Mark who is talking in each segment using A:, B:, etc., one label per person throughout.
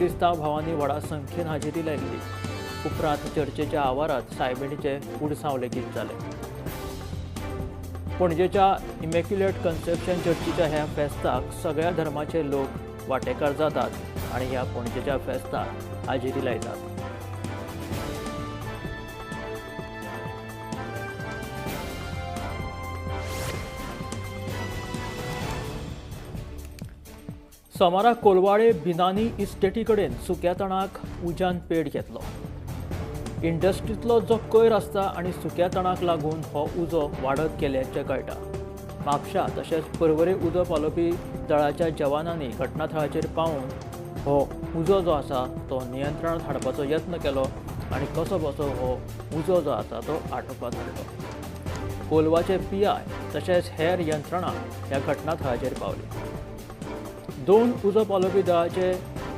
A: क्रिस्तांव भावांनी व्हडा संख्येन हाजेरी लायिल्ली. उपरांत चर्चेच्या आवारात सायबिणीचे पुडसांव लेगीत जाले. पणजेच्या इमॅक्युलेट कन्सेप्शन चर्चीच्या ह्या फेस्ताक सगळ्या धर्माचे लोक वांटेकार जातात आनी ह्या पणजेच्या फेस्ताक हाजेरी लायतात. सोमारा कोलवाळे बिनानी इस्टेटी कडेन सुक्या तणाक उज्यान पेट घेतलो. इंडस्ट्रींतलो जो कोयर आसता आनी सुक्या तणाक लागून हो उजो वाडत गेल्याचें कळटा. म्हापशा तशेंच पर्वरे उजो पालोवपी दळाच्या जवानांनी घटनाथळाचेर पावून हो उजो जो आसा तो नियंत्रणांत हाडपाचो यत्न केलो आनी कसो बसो हो उजो जो आसा तो आटोवपाक हाडलो. कोलवाचे पीआय तशेंच हेर यंत्रणां ह्या घटनाथळाचेर पावली. 2 उजो पालोवपी दळाचे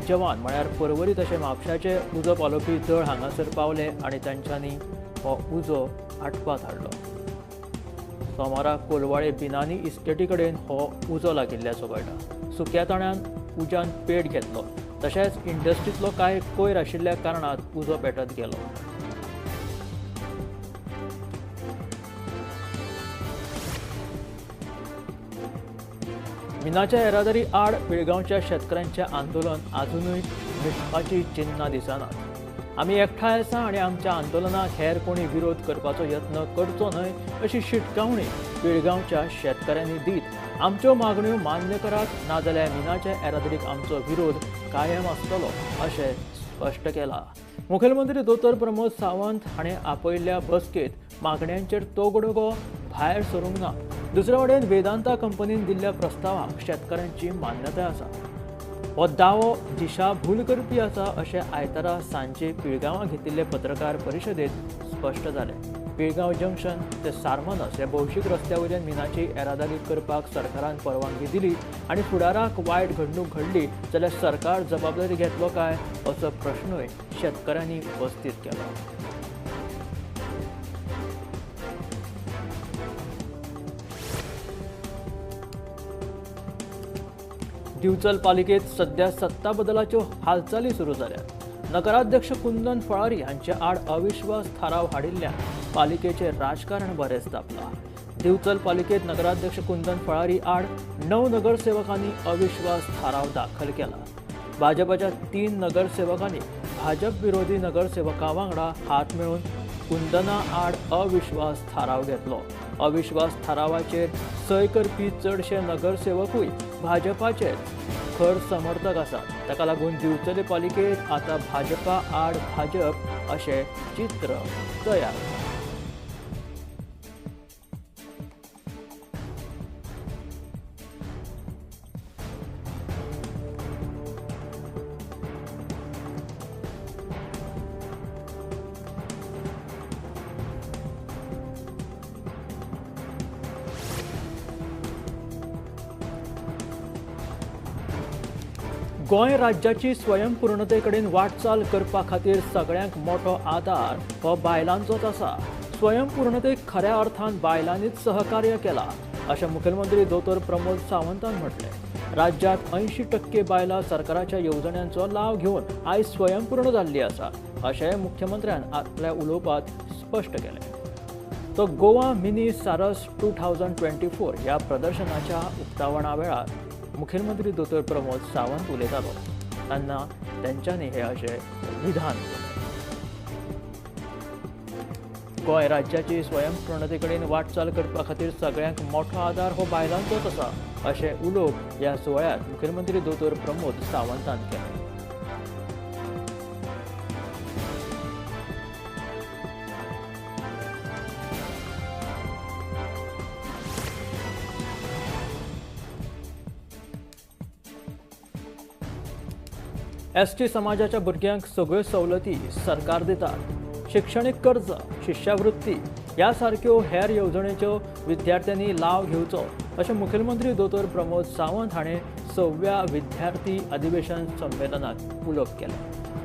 A: जवान म्हळ्यार पर्वरी तशें म्हापशाचे उजो पालोवपी दळ हांगासर पावले आनी तांच्यांनी हो उजो आटपात हाडलो. सोमारा कोलवाळे बिनानी इस्टेटी कडेन हो उजो लागिल्ल्याचो कळटा. सुक्या तणान उज्यान पेट घेतलो तशेंच इंडस्ट्रींतलो कांय कोयर आशिल्ल्या कारणान उजो पेटत गेलो. मिनाच्या येरादारी आड पिळगांवच्या शेतकऱ्यांचें आंदोलन आजुनूय मिटपाची चिन्नां दिसनात. आमी एकठांय आसा आनी आमच्या आंदोलनाक हेर कोणी विरोध करपाचो यत्न करचो न्हय अशी शिटकावणी पिळगांवच्या शेतकऱ्यांनी दीत आमच्यो मागण्यो मान्य करात, नाजाल्यार मिनाच्या येरादारीक आमचो विरोध कायम आसतलो अशें स्पश्ट केलां. मुखेलमंत्री दोतोर प्रमोद सावंत हाणें आपयल्ल्या बसकेंत मागण्यांचेर तोगडगो भायर सरूंक ना. दुसरे वटेन वेदांता कंपनीन दिल्ल्या प्रस्तावाक शेतकऱ्यांची मान्यताय आसा. हो दावो दिशाभूल करपी आसा अशें आयतारा सांजे पिळगांवां घेतिल्ले पत्रकार परिशदेंत स्पश्ट जालें. पिळगांव जंक्शन ते सारमनस ह्या भौशीक रस्त्या वयल्यान मिनाची येरादारी करपाक सरकारान परवानगी दिली आनी फुडाराक वायट घडणूक घडली जाल्यार सरकार जबाबदारी घेतलो काय असो प्रश्नूय शेतकऱ्यांनी उपस्थित केलो. दिवचल पालिकेत सध्या सत्ता बदलाच्यो हालचाली सुरू जाल्यात. नगराध्यक्ष कुंदन फळारी हांचे आड अविश्वास थाराव हाडिल्ल्यान पालिकेचे राजकारण बरेंच तापलां. दिवचल पालिकेत नगराध्यक्ष कुंदन फळारी आड 9 नगरसेवकांनी अविश्वास थाराव दाखल केला. भाजपाच्या 3 नगरसेवकांनी भाजप विरोधी नगरसेवकां वांगडा हात मेळून कुंदना आड अविश्वास थाराव घेतलो. अविश्वास थारावाचेर सय करपी चडशे नगरसेवकूय भाजपाचेच खर समर्थक आसात. ताका लागून दिवचले पालिकेत आतां भाजपा आड भाजप अशें चित्र तयार. गोंय राज्याची स्वयंपूर्णते कडेन वाटचाल करपा खातीर सगळ्यांक मोठो आदार हो बायलांचोच आसा. स्वयंपूर्णतेक खऱ्या अर्थान बायलांनीच सहकार्य केलां अशें मुखेलमंत्री दोतोर प्रमोद सावंतान म्हटलें. राज्यांत 80% बायलां सरकाराच्या येवजण्यांचो लाव घेवन आयज स्वयंपूर्ण जाल्ली आसा अशें मुख्यमंत्र्यान आपल्या उलोवपांत स्पश्ट केलें. तो गोवा मिनी सारस 2024 ह्या प्रदर्शनाच्या उक्तावणा वेळार मुखेलमंत्री दोतोर प्रमोद सावंत उलयतालो तेन्ना तेंच्यांनी हे अशें विधान केलें. गोंय राज्याची स्वयंपूर्णते कडेन वाटचाल करपा खातीर सगळ्यांक मोठो आदार हो बायलांचोच आसा अशें उलोवप ह्या सुवाळ्यांत मुखेलमंत्री दोतोर प्रमोद सावंतान केलें. एसटी समाजाच्या भुरग्यांक सगळ्यो सवलती सरकार दितात. शिक्षणीक कर्ज, शिश्यावृत्ती ह्या सारक्यो हेर येवजणेच्यो विद्यार्थ्यांनी लाव घेवचो अशें मुखेलमंत्री दोतोर प्रमोद सावंत हाणें 6व्या विद्यार्थी अधिवेशन संमेलनात उलोवप केलें.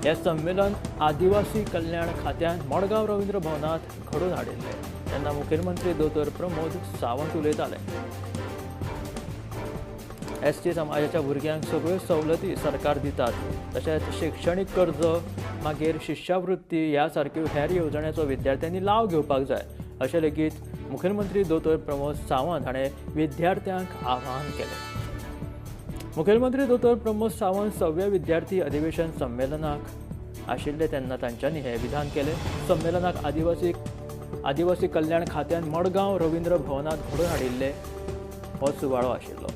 A: हें संमेलन आदिवासी कल्याण खात्यान मडगांव रवींद्र भवनांत घडोवन हाडिल्लें तेन्ना मुखेलमंत्री दोतोर प्रमोद सावंत उलयताले. एसटी समाजाच्या भुरग्यांक सगळ्यो सवलती सरकार दितात, तशेंच शिक्षणीक कर्ज, मागीर शिश्यावृत्ती ह्या सारक्यो हेर येवजण्याचो विद्यार्थ्यांनी लाव घेवपाक जाय अशें लेगीत मुखेलमंत्री दोतोर प्रमोद सावंत हाणें विद्यार्थ्यांक आवाहन केलें। मुखेलमंत्री दोतोर प्रमोद सावंत सव्या विद्यार्थी अधिवेशन संमेलनाक आशिल्ले तेन्ना तांच्यांनी हें विधान केलें। संमेलनाक आदिवासी कल्याण खात्यान मडगांव रवींद्र भवनांत घडोवन हाडिल्ले हो सुवाळो आशिल्लो।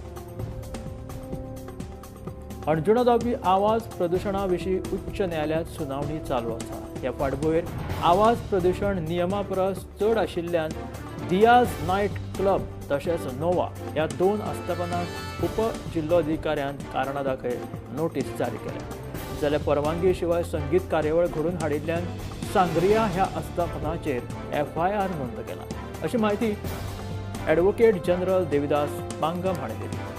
A: हणजुणा जावपी आवाज प्रदुशणा विशीं उच्च न्यायालयांत सुनावणी चालू आसा। ह्या फाटभुंयेर आवाज प्रदुशण नियमा परस चड आशिल्ल्यान दियाज नायट क्लब तशेंच नोवा ह्या 2 आस्थापनांक उपजिल्लोधिकाऱ्यान कारणां दाखय नोटीस जारी केल्या। जाल्यार परवानगी शिवाय संगीत कार्यावळ घडोवन हाडिल्ल्यान सांग्रिया ह्या आस्थापनाचेर एफआयआर नोंद केला अशी म्हायती ॲडव्होकेट जनरल देविदास पांगम हाणें दिली।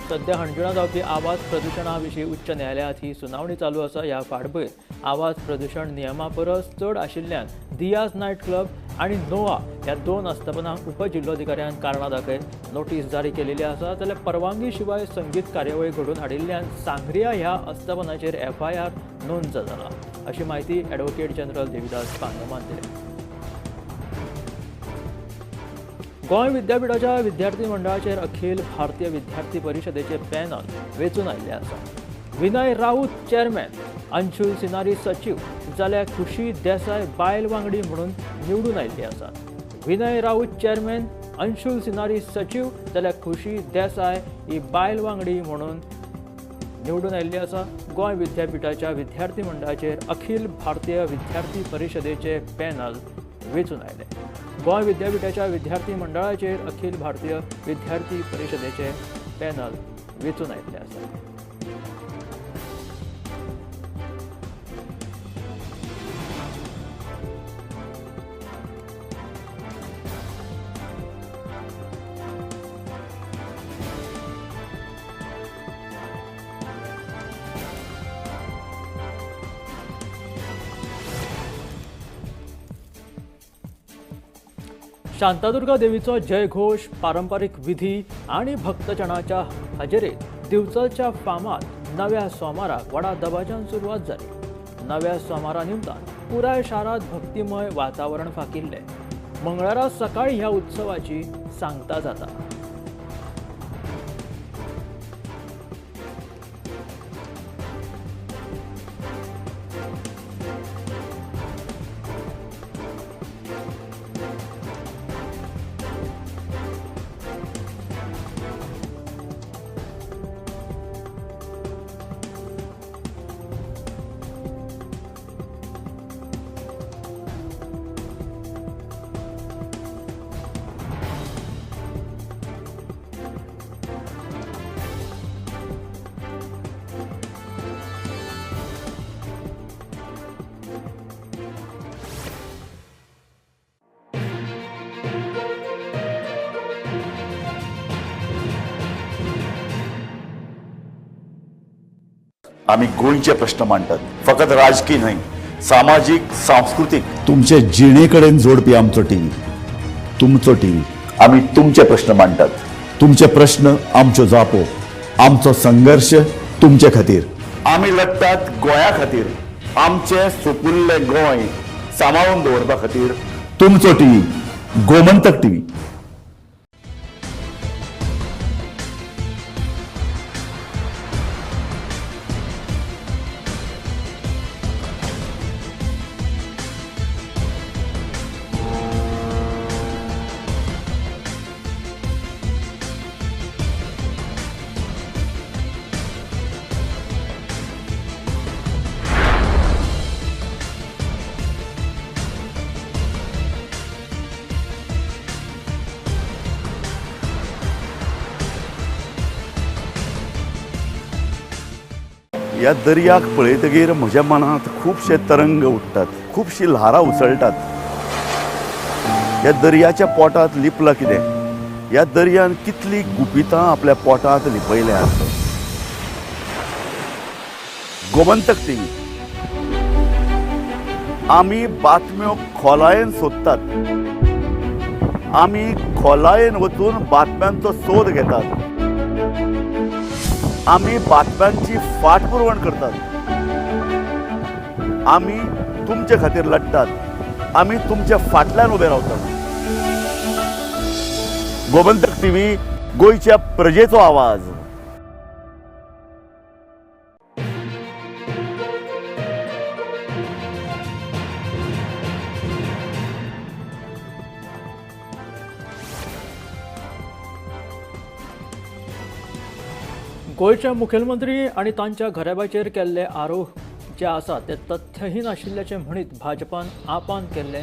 A: सध्या हणजुणा जावपी आवाज प्रदुशणा विशीं उच्च न्यायालयांत ही सुनावणी चालू आसा। ह्या फाटभुंयेर आवाज प्रदुशण नियमा परस चड आशिल्ल्यान दियाज नायट क्लब आनी नोवा ह्या 2 आस्थापनांक उपजिल्लोधिकाऱ्यान कारणां दाखय नोटीस जारी केलेली आसा। जाल्यार परवानगी शिवाय संगीत कार्यावळी घडोवन हाडिल्ल्यान सांग्रिया ह्या आस्थापनाचेर एफआयआर नोंद जाला अशी म्हायती ॲडव्होकेट जनरल देविदास पांगमान दिली। गोंय विद्यापीठाच्या विद्यार्थी मंडळाचेर अखिल भारतीय विद्यार्थी परिशदेचे पॅनल वेंचून आयिल्लें आसा। विनय राऊत चेअरमॅन, अंशुल सिनारी सचीव जाल्यार खुशी देसाय बायल वांगडी म्हणून निवडून आयिल्ली आसा। विनय राऊत चेअरमॅन, अंशुल सिनारी सचीव जाल्यार खुशी देसाय ही बायल वांगडी म्हणून निवडून आयिल्ली आसा। गोंय विद्यापीठाच्या विद्यार्थी मंडळाचेर अखिल भारतीय विद्यार्थी परिशदेचे पॅनल वेंचून आयले। गोंय विद्यापीठाच्या विद्यार्थी मंडळाचेर अखिल भारतीय विद्यार्थी परिशदेचे पॅनल वेंचून आयिल्ले आसा। शांतादुर्गा देवीचो जयघोष, पारंपरिक विधी आणि भक्तजनाच्या हजेरेत दिवचलच्या फामाद नव्या सोमाराक व्हडा दबाज्यान सुरवात जाली। नव्या सोमारा निमतान पुराय शारांत भक्तिमय वातावरण फाकिल्लें। मंगळारा सकाळी ह्या उत्सवाची सांगता जाता।
B: आमी गोंयचे प्रश्न मांडटात, फकत राजकीय न्हय, सामाजीक, सांस्कृतीक, तुमचे जिणे कडेन जोडपी आमचो टीव्ही, तुमचो टीव्ही। आमी तुमचे प्रश्न मांडटात, तुमचे प्रश्न आमच्यो जापो, आमचो संघर्ष तुमचे खातीर। आमी लढटात गोंया खातीर, आमचे सुपुल्ले गोंय सांबाळून दवरपा खातीर। तुमचो टीव्ही, गोमंतक टीव्ही। ह्या दर्याक पळयतगीर म्हज्या मनांत खुबशे तरंग उठ्ठात, खुबशी ल्हारां उसळटात। ह्या दर्याच्या पोटांत लिपलां कितें, ह्या दर्यान कितली गुपितां आपल्या पोटांत लिपयल्यात। गोमंतक टीव्ही, आमी बातम्यो खोलायेन सोदतात। आमी खोलायेन वचून बातम्यांचो सोद घेतात, आमी बातम्यांची फाटपुरवण करतात, आमी तुमचे खातीर लढतात, आमी तुमच्या फाटल्यान उबे रावतात। गोमंतक टीव्ही, गोंयच्या प्रजेचो आवाज।
A: गोंयचे मुखेलमंत्री आनी तांच्या घराब्याचेर केल्ले आरोप जे आसात ते तथ्यहीन आशिल्ल्याचें म्हणीत भाजपान आपान केल्ले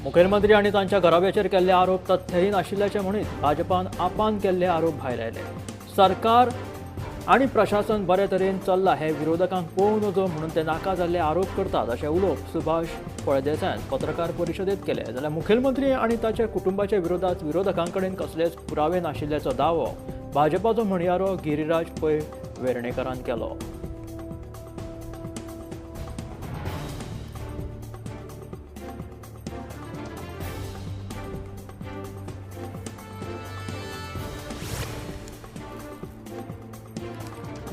A: मुखेलमंत्री आनी तांच्या घराब्याचेर केल्ले आरोप तथ्यहीन आशिल्ल्याचें म्हणीत भाजपान आपान केल्ले आरोप भायर आयले। सरकार आनी प्रशासन बरे तरेन चल्लां हें विरोधकांक पळोवं नजो म्हणून ते नाका जाल्ले आरोप करतात अशें उलोवप सुभाष फळदेसायान पत्रकार परिशदेंत केलें। जाल्यार मुखेलमंत्री आनी ताच्या कुटुंबाच्या विरोधात विरोधकां कडेन कसलेच पुरावे नाशिल्ल्याचो दावो भाजपाचो म्हणयारो गिरिराज पै वेर्णेकरान केलो।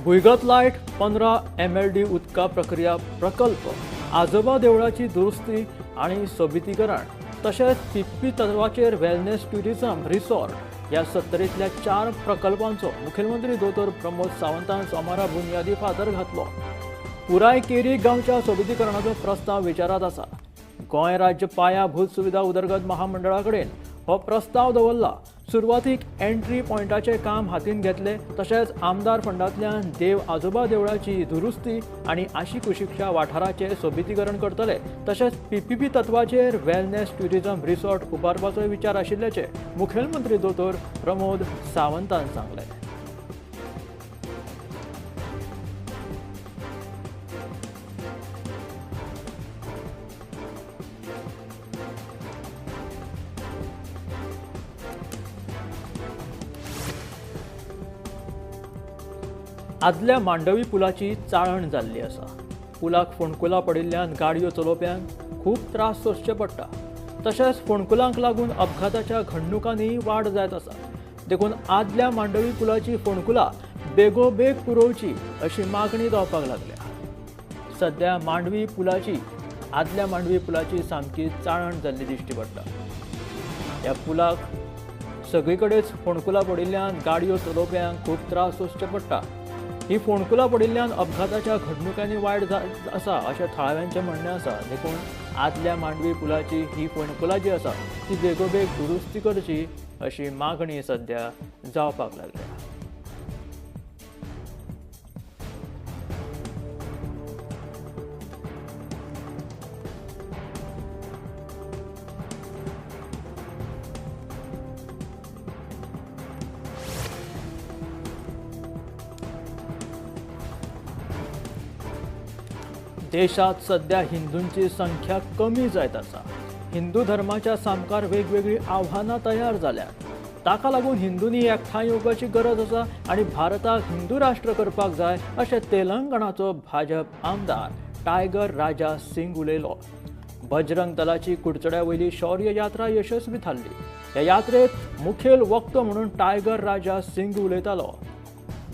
A: भुंयगत लायट 15 MLD उदका प्रक्रिया प्रकल्प, आजोबा देवळाची दुरुस्ती आनी सोबितीकरण तशेंच पिप्पी तत्वाचेर वेलनेस ट्युरिझम रिसॉर्ट ह्या 70तल्या 4 प्रकल्पांचो मुखेलमंत्री दोतोर प्रमोद सावंतान सोमारा बुन्यादी फातर घातलो। पुराय केरी गांवच्या सोबितीकरणाचो प्रस्ताव विचारांत आसा। गोंय राज्य पायाभूत सुविधा उदरगत महामंडळा कडेन हो प्रस्ताव दवरला। सुरवातीक एंट्री पॉयंटाचें काम हातीन घेतले तशेंच आमदार फंडांतल्यान देव आजोबा देवळाची दुरुस्ती आनी आशिकुशीकच्या वाठाराचें सोबितीकरण करतले तशेंच पीपीपी तत्वाचेर वेलनेस ट्युरिझम रिसॉर्ट उबारपाचोय विचार आशिल्ल्याचें मुखेलमंत्री दोतोर प्रमोद सावंतान सांगलें। आदल्या मांडवी पुलाची चाळण जाल्ली आसा। पुलाक फोंडकुलां पडिल्ल्यान गाडयो चलोवप्यांक खूब त्रास सोंसचे पडटा तशेंच फोंडकुलांक लागून अपघाताच्या घडणुकांनी वाड जायत आसा। देखून आदल्या मांडवी पुलाची फोंडकुलां बेगोबेग पुरोवची अशी मागणी जावपाक लागल्या। सद्या मांडवी पुलाची आदल्या मांडवी पुलाची सामकी चाळण जाल्ली दिश्टी पडटा। ह्या पुलाक सगळी कडेच फोंडकुलां पडिल्ल्यान गाडयो चलोवप्यांक खूब त्रास सोंसचे पडटा। ही फोंडकुलां पडिल्ल्यान अपघाताच्या घडणुकांनी वायट आसा अशें थळाव्यांचें म्हणणें आसा। देखून आदल्या मांडवी पुलाची ही फोंडकुलां जी आसा ती बेगोबेग दुरुस्ती करची अशी मागणी सद्या जावपाक लागल्या। देशात सध्या हिंदूंची संख्या कमी जायत आसा। हिंदू धर्माच्या सामकार वेगवेगळी आव्हानां तयार जाल्यात। ताका लागून हिंदूंनी एकठांय येवपाची गरज आसा आनी भारताक हिंदू राष्ट्र करपाक जाय अशें तेलंगणाचो भाजप आमदार टायगर राजा सिंग उलयलो। बजरंग दलाची कुडचड्या वयली शौर्य यात्रा यशस्वी थारली। ह्या यात्रेत मुखेल वक्तो म्हणून टायगर राजा सिंग उलयतालो।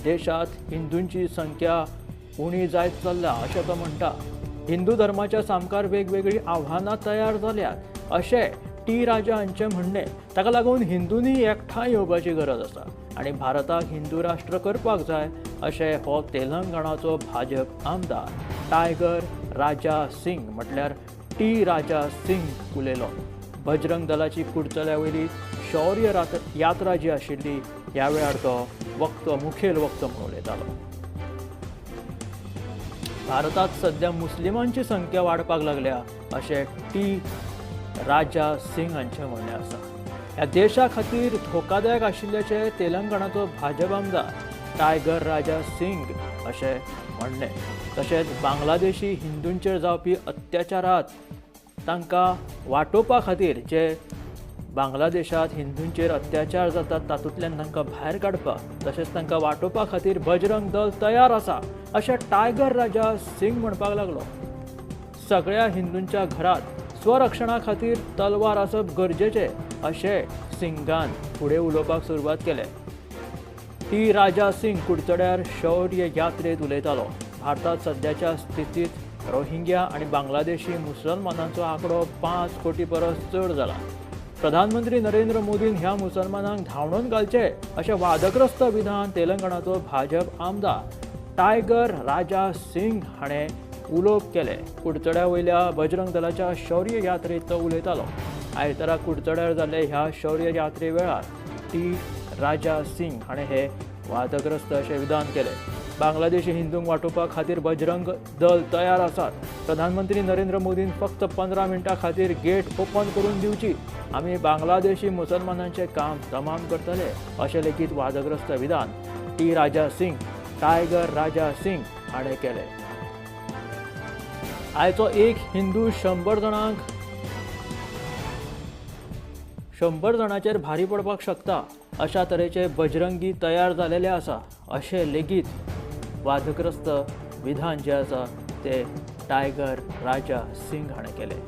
A: देशात हिंदूंची संख्या उणी जायत चल्ल्या अशें तो म्हणटा। हिंदू धर्माच्या सामकार वेगवेगळी आव्हानां तयार जाल्यात अशें टी राजा हांचें म्हणणें। ताका लागून हिंदूंनी एकठांय येवपाची गरज आसा आनी भारताक हिंदू राष्ट्र करपाक जाय अशें हो तेलंगणाचो भाजप आमदार टायगर राजा सिंग म्हटल्यार टी राजा सिंग उलयलो। बजरंग दलाची कुडचड्या वयली शौर्य यात्रा जी आशिल्ली ह्या वेळार तो वक्तो मुखेल वक्तो म्हणून उलयतालो। भारतात सध्या मुस्लिमांची संख्या वाडपाक लागल्या अशें टी राजा सिंग हांचें म्हणणें आसा। ह्या देशा खातीर धोकादायक आशिल्ल्याचें तेलंगणाचो भाजप आमदार टायगर राजा सिंग अशें म्हणणें। तशेंच बांगलादेशी हिंदूंचेर जावपी अत्याचारांत तांकां वाटोवपा खातीर जे बांगलादेशात हिंदूंचेर अत्याचार जातात तातूंतल्यान तांकां भायर काडपाक तशेंच तांकां वाटोवपा खातीर बजरंग दल तयार आसा अशें टायगर राजा सिंग म्हणपाक लागलो। सगळ्या हिंदूंच्या घरात स्वरक्षणा खातीर तलवार आसप गरजेचें अशें सिंगान फुडें उलोवपाक सुरवात केले। टी राजा सिंग कुडचड्यार शौर्य यात्रेत उलयतालो। भारतात सद्याच्या स्थितीत रोहिंग्या आनी बांगलादेशी मुसलमानांचो आंकडो 5 कोटी परस चड जाला। प्रधानमंत्री नरेंद्र मोदीन ह्या मुसलमानांक धांवडोवन घालचे अशें वादग्रस्त विधान तेलंगणाचो भाजप आमदार टायगर राजा सिंग हाणें उलोवप केलें। कुडचड्या वयल्या बजरंग दलाच्या शौर्य यात्रेत तो उलयतालो। आयतारा कुडचड्यार जाल्ले ह्या शौर्य यात्रे वेळार टी राजा सिंग हाणें हे वादग्रस्त अशें विधान केलें। बांगलादेशी हिंदूंक वाटोवपा खातीर बजरंग दल तयार आसात। प्रधानमंत्री नरेंद्र मोदीन फक्त 15 मिनटां खातीर गेट ओपन करून दिवची, आमी बांगलादेशी मुसलमानांचें काम तमाम करतले अशें लेगीत वादग्रस्त विधान टी राजा सिंग टायगर राजा सिंग हाणें केलें। आयचो एक हिंदू 100 जाणांक 100 जाणांचेर भारी पडपाक शकता अशा तरेचे बजरंगी तयार जालेले आसा अशें लेगीत वादग्रस्त विधान जे आसा ते टायगर राजा सिंग हाणें केलें।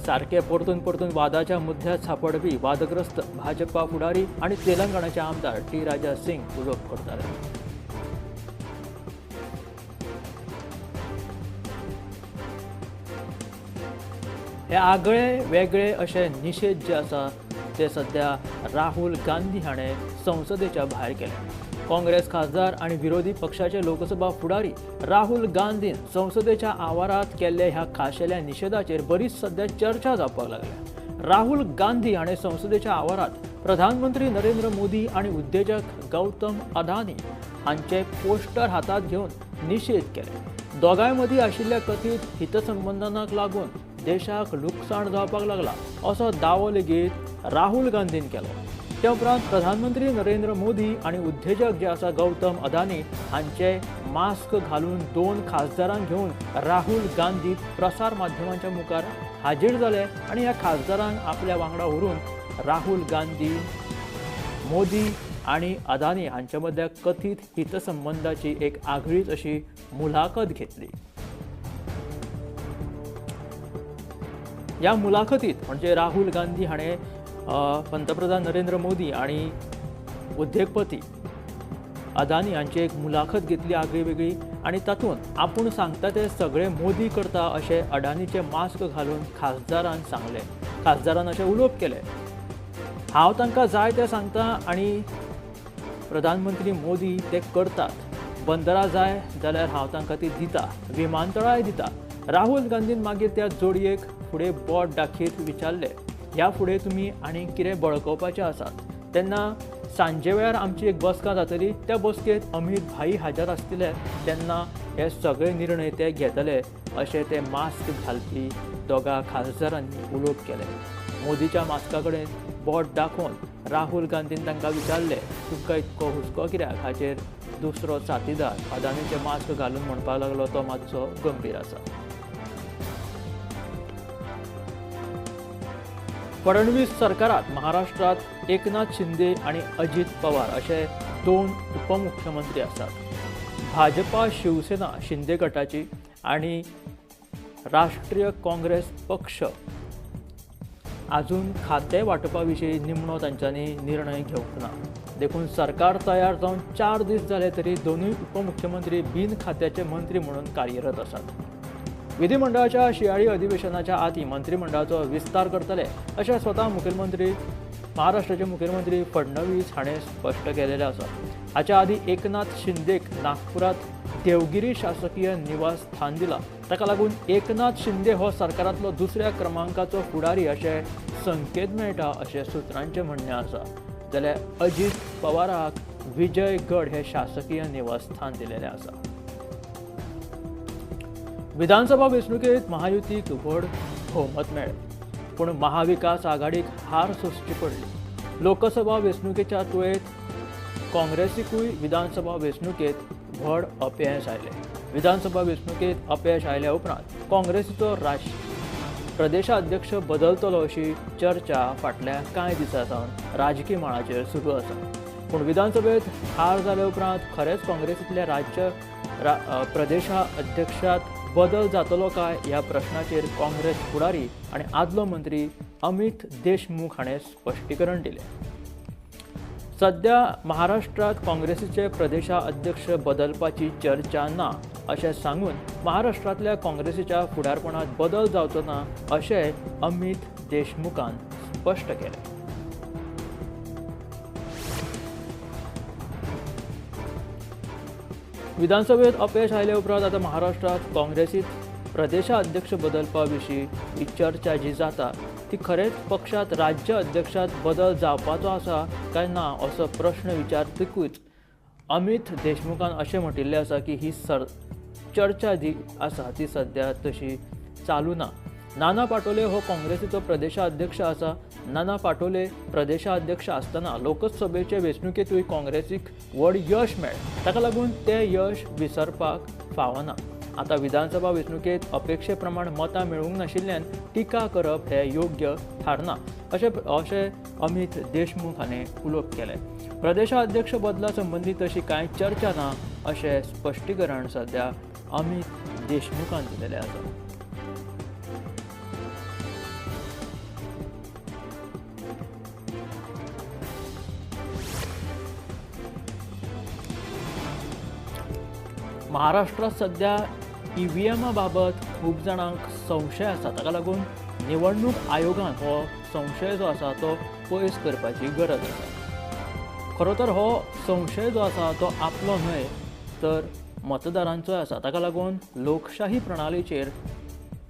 A: सारके परतून परतून वादाच्या मुद्द्यात सांपडपी वादग्रस्त भाजपा फुडारी आनी तेलंगणाचे आमदार टी राजा सिंग उलोवप करताले। हे आगळे वेगळे अशे निशेध जे आसा ते सद्या राहुल गांधी हाणें संसदेच्या भायर केले। काँग्रेस खासदार आनी विरोधी पक्षाचे लोकसभा फुडारी राहुल गांधीन संसदेच्या आवारात केल्ल्या ह्या खाशेल्या निशेधाचेर बरीच सद्या चर्चा जावपाक लागल्या। राहुल गांधी हाणें संसदेच्या आवारात प्रधानमंत्री नरेंद्र मोदी आनी उद्देजक गौतम अदानी हांचे पोस्टर हातात घेवन निशेध केले। दोगांय मदीं आशिल्ल्या कथीत हितसंबंधांक लागून देशाक लुकसाण जावपाक लागला असो दावो लेगीत राहुल गांधीन केलो। त्या उपरांत प्रधानमंत्री नरेंद्र मोदी आनी उद्देजक जे आसा गौतम अदानी हांचे मास्क घालून 2 खासदारांक घेवन राहुल गांधी प्रसार माध्यमांच्या मुखार हाजीर जाले आनी ह्या खासदारांक आपल्या वांगडा व्हरून राहुल गांधी मोदी आनी अदानी हांचे मदल्या कथीत हितसंबंधाची एक आगळीच अशी मुलाखत घेतली। ह्या मुलाखतीत म्हणजे राहुल गांधी हाणें पंतप्रधान नरेंद्र मोदी आनी उद्देगपती अदानी हांची एक मुलाखत घेतली आगळी वेगळी आनी तातूंत आपूण सांगता ते सगळे मोदी करता अशें अडानीचे मास्क घालून खासदारान सांगलें। खासदारान अशें उलोवप केलें, हांव तांकां जाय तें सांगता आनी प्रधानमंत्री मोदी ते करतात। बंदरां जाय जाल्यार हांव तांकां ती दिता, विमानतळाय दिता। राहुल गांधीन मागीर त्या जोडयेक फुडें बोट दाखयत विचारलें, ह्या फुडें तुमी आनी कितें बळकवपाचें आसात? तेन्ना सांजे वेळार आमची एक बसका जातली, त्या बसकेंत अमीत भाई हाजीर आसतले, तेन्ना हे सगळे निर्णय ते घेतले अशें ते मास्क घालपी दोगां खासदारांनी उलोवप केलें। मोदीच्या मास्का कडेन बोट दाखोवन राहुल गांधीन तांकां विचारलें, तुमकां इतको हुस्को कित्याक? हाचेर दुसरो साथीदार अदानीचें मास्क घालून म्हणपाक लागलो तो मातसो गंभीर आसा। फडणवीस सरकारात महाराष्ट्रात एकनाथ शिंदे आणि अजित पवार असे 2 उपमुख्यमंत्री आसात। भाजपा शिवसेना शिंदे गटाची आणि राष्ट्रीय काँग्रेस पक्ष अजून खाते वाटपा विशीं निमणो तांच्यांनी निर्णय घेवंक ना। देखून सरकार तयार जावन 4 दीस जाले तरी दोनूय उपमुख्यमंत्री बिन खात्याचे मंत्री म्हणून कार्यरत आसात। विधिमंडळाच्या शियाळी अधिवेशनाच्या आदी मंत्रिमंडळाचो विस्तार करतले अशें स्वता मुखेलमंत्री महाराष्ट्राचे मुखेलमंत्री फडणवीस हाणें स्पश्ट केलेलें आसा। हाच्या आदी एकनाथ शिंदेक नागपुरात देवगिरी शासकीय निवास स्थान दिला। ताका लागून एकनाथ शिंदे हो सरकारांतलो दुसऱ्या क्रमांकाचो फुडारी अशें संकेत मेळटा अशें सुत्रांचें म्हणणें आसा। जाल्यार अजित पवाराक विजयगड हे शासकीय निवासस्थान दिलेलें आसा। विधानसभा वेंचणुकेंत महायुतीक व्हड भोवमत मेळ्ळें, पूण महाविकास आघाडीक हार सोंसची पडली। लोकसभा वेंचणुकेच्या तुळेंत काँग्रेसीकूय विधानसभा वेंचणुकेंत व्हड अपयश आयलें। विधानसभा वेंचणुकेंत अपयश आयल्या उपरांत काँग्रेसीचो प्रदेशाध्यक्ष बदलतलो अशी चर्चा फाटल्या कांय दिसां सावन राजकी मळाचेर सुरू आसा. पूण विधानसभेत हार जाले उपरांत खरेंच काँग्रेसींतल्या राज्य प्रदेशाध्यक्षात बदल जातलो काय ह्या प्रश्नाचेर काँग्रेस फुडारी आनी आदलो मंत्री अमित देशमुख हाणें स्पश्टीकरण दिलें. सध्या महाराष्ट्रात काँग्रेसीचे प्रदेशाध्यक्ष बदलपाची चर्चा ना अशें सांगून महाराष्ट्रांतल्या काँग्रेसीच्या फुडारपणात बदल जावचो ना अशें अमित देशमुखान स्पश्ट केलें. विधानसभेत अपयश आयले उपरांत आतां महाराष्ट्रात काँग्रेसीत प्रदेशाध्यक्ष बदलपा विशीं ही चर्चा जी जाता ती खरेंच पक्षात राज्य अध्यक्षात बदल जावपाचो आसा काय ना असो प्रश्न विचारतकूच अमित देशमुखान अशें म्हणिल्लें आसा की ही चर्चा जी आसा ती सद्या तशी चालू ना. नाना पाटोले हो काँग्रेसीचो प्रदेशाध्यक्ष आसा. नाना पाटोले प्रदेशाध्यक्ष आसतना लोकसभेचे वेंचणुकेंतूय काँग्रेसीक व्हड यश मेळ्ळें. ताका लागून तें यश विसरपाक फावना. आतां विधानसभा वेंचणुकेंत अपेक्षे प्रमाण मतां मेळूंक नाशिल्ल्यान टिका करप हें योग्य थारना अशें अमित देशमुख हाणें उलोवप केलें. प्रदेशाध्यक्ष बदला संबंदी तशी कांय चर्चा ना अशें स्पश्टीकरण सद्या अमित देशमुखान दिलेलें आसा. महाराष्ट्रात सध्या ईव्हीएमा बाबत खूब जाणांक संशय आसा. ताका लागून निवडणूक आयोगान हो संशय जो आसा तो पयस करपाची गरज आसा. खरो तर हो संशय जो आसा तो आपलो न्हय तर मतदारांचोय आसा. ताका लागून लोकशाही प्रणालीचेर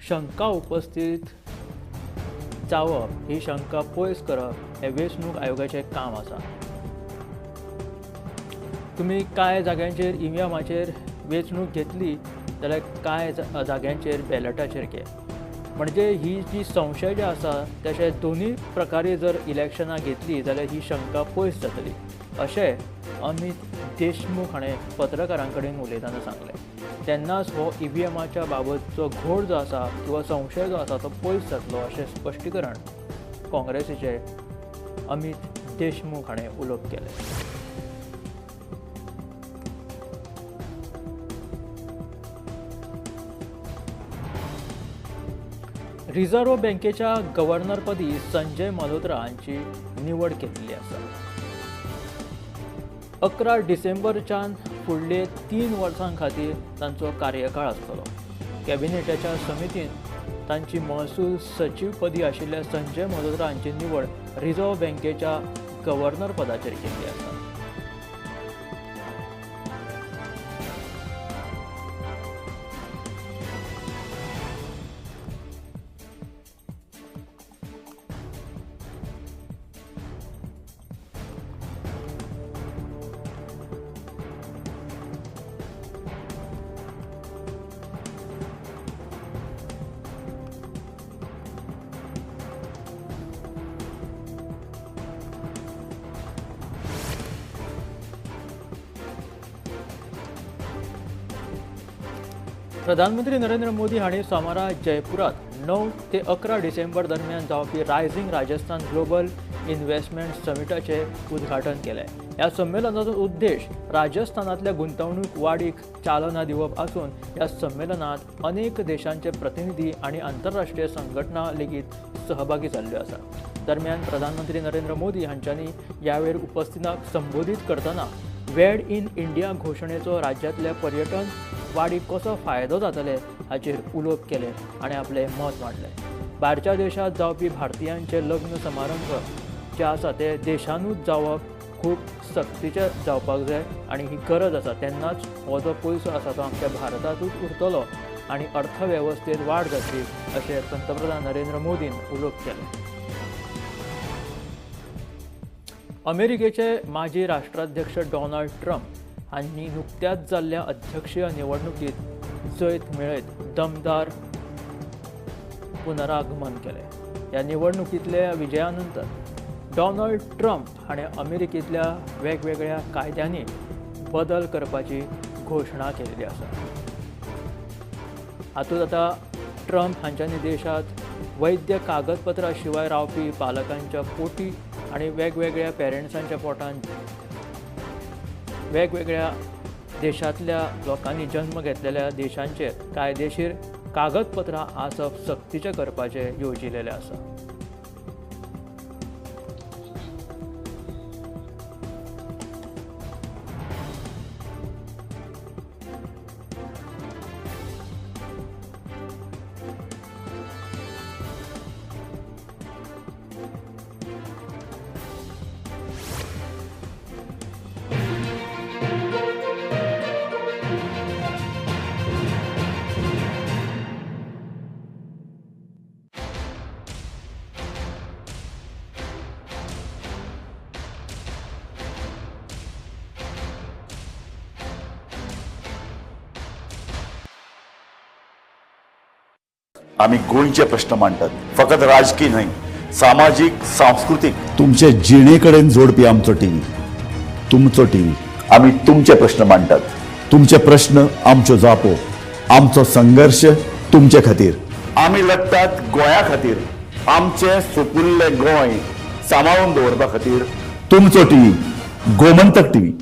A: शंका उपस्थित जावप ही शंका पयस करप हें वेंचणूक आयोगाचें काम आसा. तुमी कांय जाग्यांचेर ईव्हीएमाचेर वेंचणूक घेतली जाल्यार कांय जाग्यांचेर बॅलटाचेर घे, म्हणजे ही जी संशय जे आसा तशें दोनूय प्रकारे जर इलेक्शनां घेतली जाल्यार ही शंका पयस जातली अशें अमित देशमुख हाणें पत्रकारां कडेन उलयतना सांगलें. तेन्नाच हो ईव्हीएमाच्या बाबतचो घोळ जो आसा किंवा संशय जो आसा तो पयस जातलो अशें स्पश्टीकरण काँग्रेसीचे अमित देशमुख हाणें उलोवप केलें. रिझर्व्ह बँकेच्या गव्हर्नरपदी संजय मल्होत्रा हांची निवड केल्ली आसा. 11 डिसेंबरच्यान फुडले 3 वर्सां खातीर तांचो कार्यकाळ आसतलो. कॅबिनेटाच्या समितीन तांची महसूल सचिवपदी आशिल्ल्या संजय मल्होत्रा हांची निवड रिझर्व्ह बँकेच्या गव्हर्नर पदाचेर केल्ली आसा. प्रधानमंत्री नरेंद्र मोदी हांणी सोमारा जयपुरात 9 ते 11 डिसेंबर दरम्यान जावपी रायझिंग राजस्थान ग्लोबल इन्व्हेस्टमेंट समिटाचें उद्घाटन केलें. ह्या संमेलनाचो उद्देश राजस्थानांतल्या गुंतवणूक वाडीक चालना दिवप आसून ह्या संमेलनात अनेक देशांचे प्रतिनिधी आनी आंतरराष्ट्रीय संघटना लेगीत सहभागी जाल्ल्यो आसा. दरम्यान प्रधानमंत्री नरेंद्र मोदी हांच्यांनी ह्या वेळार उपस्थितांक संबोधीत करतना वेड इन इंडिया घोशणेचो राज्यांतल्या पर्यटन वाडीक कसो फायदो जातले हाचेर उलोवप केलें आनी आपलें मत मांडलें. भायरच्या देशांत जावपी भारतीयांचे लग्न समारंभ जे आसा ते देशानूच जावप खूब सक्तीचें जावपाक जाय आनी ही गरज आसा. तेन्नाच हो जो पयसो आसा तो आमच्या भारतांतूच उरतलो आनी अर्थवेवस्थेंत वाड जातली अशें पंतप्रधान नरेंद्र मोदीन उलोवप केलें. अमेरिकेचे माजी राष्ट्राध्यक्ष डोनाल्ड ट्रम्प हांणी नुकत्याच जाल्ल्या अध्यक्षीय निवडणुकीत जैत मेळयत दमदार पुनरागमन केलें. ह्या निवडणुकींतल्या विजया नंतर डोनाल्ड ट्रम्प हाणें अमेरिकेंतल्या वेगवेगळ्या कायद्यांनी बदल करपाची घोशणा केल्ली आसा. हातूंत आतां ट्रम्प हांच्यांनी देशांत वैद्य कागदपत्रां शिवाय रावपी पालकांच्या पोटी आनी वेगवेगळ्या पेरंट्सांच्या पोटांत वेगवेगळ्या देशांतल्या लोकांनी जन्म घेतलेल्या देशांचेर कायदेशीर कागदपत्रां आसप सक्तीचें करपाचें येवजिलेलें आसा.
B: आमी गोंयचे प्रश्न मांडटात, फकत राजकी न्हय, सामाजीक, सांस्कृतीक, तुमचे जिणे कडेन जोडपी आमचो टीव्ही, तुमचो टीव्ही. आमी तुमचे प्रश्न मांडटात, तुमचे प्रश्न आमच्यो जापो, आमचो संघर्श तुमचे खातीर. आमी लढटात गोंया खातीर, आमचें सुपुल्लें गोंय सांबाळून दवरपा खातीर. तुमचो टीव्ही, गोमंतक टीव्ही.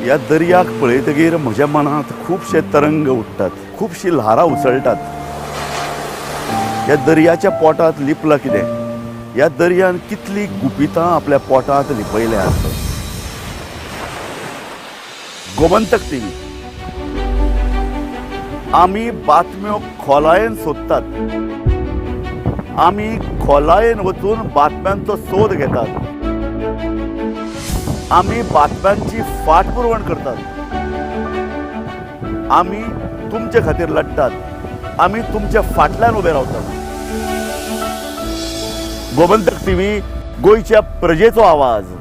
B: ह्या दर्याक पळयतगीर म्हज्या मनांत खुबशे तरंग उठ्ठात, खुबशी ल्हारां उसळटात. ह्या दर्याच्या पोटांत लिपलां कितें? ह्या दर्यान कितलीं गुपितां आपल्या पोटांत लिपयल्यांत. गोमंतक टीव्ही, आमी बातम्यो खोलायेन सोदतात, आमी खोलायेन वचून बातम्यांचो सोद घेतात, आमी बातम्यांची फाटपुरवण करतात, आमी तुमचे खातीर लढटात, आमी तुमच्या फाटल्यान उबे रावतात. गोमंतक टीव्ही, गोंयच्या प्रजेचो आवाज.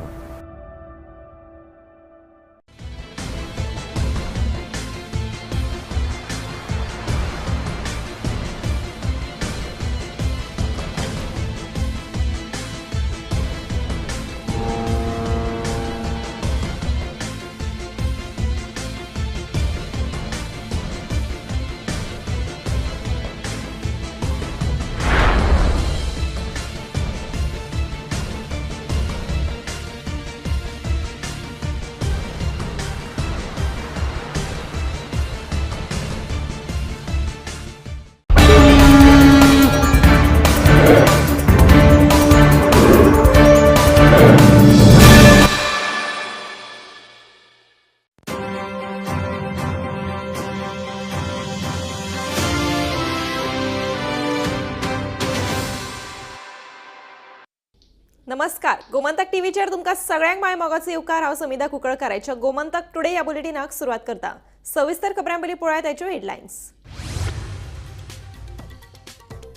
C: नमस्कार, गोमंतक टीव्हीचेर तुमकां सगळ्यांक my मोगाचो येवकार. हांव समिधा कुंकळकाराच्या गोमंतक टुडे ह्या बुलेटिनाक सुरवात करता. सविस्तर खबरां पयलीं पळोवया ताच्यो हेडलायन्स.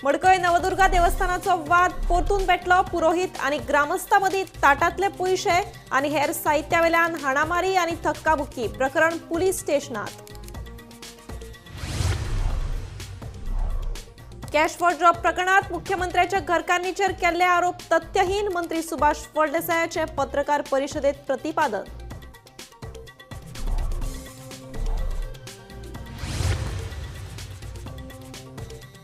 C: मडकय नवदुर्गा देवस्थानाचो वाद परतून पेटलो. पुरोहीत आनी ग्रामस्थां मदीं ताटांतले पयशे आनी हेर साहित्या वेल्यान हाणामारी आनी थक्काबुक्की. प्रकरण पुलीस स्टेशनांत. कॅश फॉर जॉब प्रकरणात मुख्यमंत्र्याच्या घरकान्नीचेर केल्ले आरोप तथ्यहीन. मंत्री सुभाष फळदेसायाचे पत्रकार परिषदेत प्रतिपादन.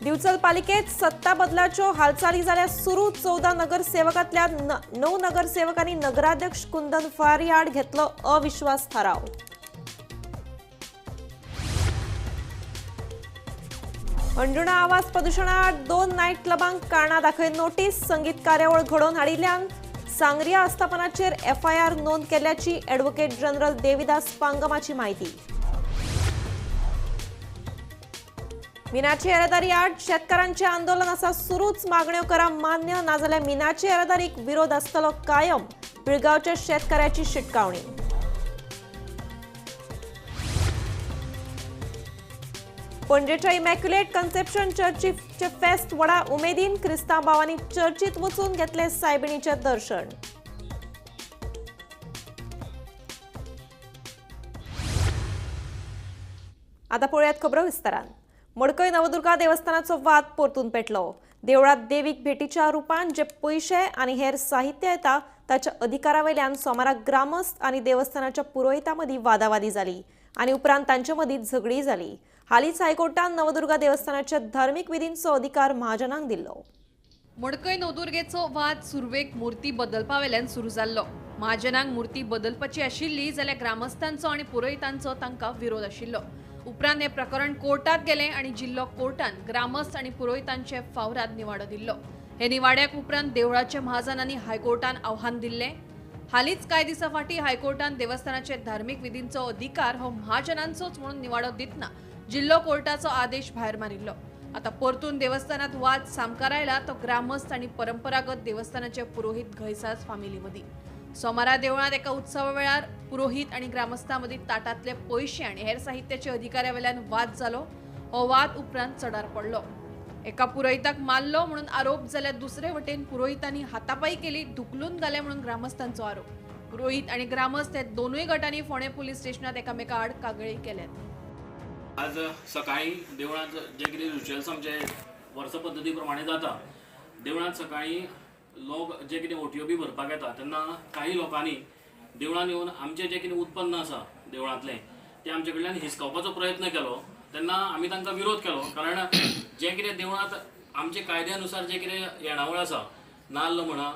C: दिवचल पालिकेत सत्ता बदलाच्यो हालचाली जाल्या सुरू. 14 नगरसेवकांतल्या 9 नगरसेवकांनी नगराध्यक्ष कुंदन फळारी आड घेतलो अविश्वास थाराव. अंजुणा आवाज प्रदुशणाआड 2 नायट क्लबांक कारणां दाखय नोटीस. संगीत कार्यावळ घडोवन हाडिल्ल्यान सांग्रिया आस्थापनाचेर एफआयआर नोंद केल्ल्याची ॲडव्होकेट जनरल देविदास पांगमाची म्हायती. मिनाची येरादारी आड शेतकारांचे आंदोलन आसा सुरूच. मागण्यो करा मान्य, नाजाल्यार मिनाची येरादारीक विरोध आसतलो कायम. पिळगांवच्या शेतकऱ्याची शिटकावणी. पणजेच्या इमॅक्युलेट कन्सेप्शन चर्चीचे फेस्त व्हडा उमेदीन क्रिस्तांव भावांनी चर्चीत वचून घेतले सायबिणीचें दर्शन. आता पळोवयात खबरो विस्तारान. मडकय नवदुर्गा देवस्थानाचो वाद परतून पेटलो. देवळात देवीक भेटीच्या रुपान जे पयशे आनी हेर साहित्य येता ताच्या अधिकारा वयल्यान सोमाराक ग्रामस्थ आनी देवस्थानाच्या पुरोहिता मदीं वादावादी जाली आनी उपरांत तांचे मदीं झगडी जाली. हालींच हायकोर्टान नवदुर्गा देवस्थानाच्या धार्मीक विधींचो अधिकार महाजनांक दिल्लो.
D: मडकय नवदुर्गेचो वाद सुरवेक मूर्ती बदलपा वेल्यान सुरू जाल्लो. महाजनांक मूर्ती बदलपाची आशिल्ली जाल्यार ग्रामस्थांचो आनी पुरोहितांचो तांकां विरोध आशिल्लो. उपरांत हें प्रकरण कोर्टात गेलें आनी जिल्लो कोर्टान ग्रामस्थ आनी पुरोहितांचे फावराद निवाडो दिल्लो. हे निवाड्याक उपरांत देवळाच्या महाजनांनी हायकोर्टान आव्हान दिल्लें. हालींच कांय दिसां फाटीं हायकोर्टान देवस्थानाचे धार्मीक विधींचो अधिकार हो महाजनांचोच म्हणून निवाडो दितना जिल्लो कोर्टाचो आदेश भायर मारिल्लो. आतां परतून देवस्थानात वाद सामकार आयला तो ग्रामस्थ आनी परंपरागत देवस्थानाचे पुरोहीत घैसास फामिली मदीं. सोमारा देवळांत एका उत्सवा वेळार पुरोहीत आनी ग्रामस्थां मदीं ताटांतले पयशे आनी हेर साहित्याचे अधिकाऱ्या वेल्यान वाद जालो. हो वाद उपरांत चडार पडलो. एका पुरोहिताक मारलो म्हणून आरोप जाल्यार दुसरे वटेन पुरोहितांनी हातापाई केली, धुकलून घाले म्हणून ग्रामस्थांचो आरोप. पुरोहीत आनी ग्रामस्थ हे दोनूय गटांनी फोंडें पुलीस स्टेशनात एकामेका आड कागाळी केल्यात.
E: आज सकाळी देवळांत जे कितें रिच्युअल्स आमचे वर्स पद्दती प्रमाणे जाता, देवळांत सकाळी लोक जे कितें ओटयो बी भरपाक येता तेन्ना काही लोकांनी देवळान येवन आमचें जें कितें उत्पन्न आसा देवळांतलें तें आमचे कडल्यान हिसकावपाचो प्रयत्न केलो. तेन्ना आमी तांकां विरोध केलो, कारण जें कितें देवळांत आमचे कायद्या नुसार जें कितें येणावळ आसा, नाल्ल म्हणा,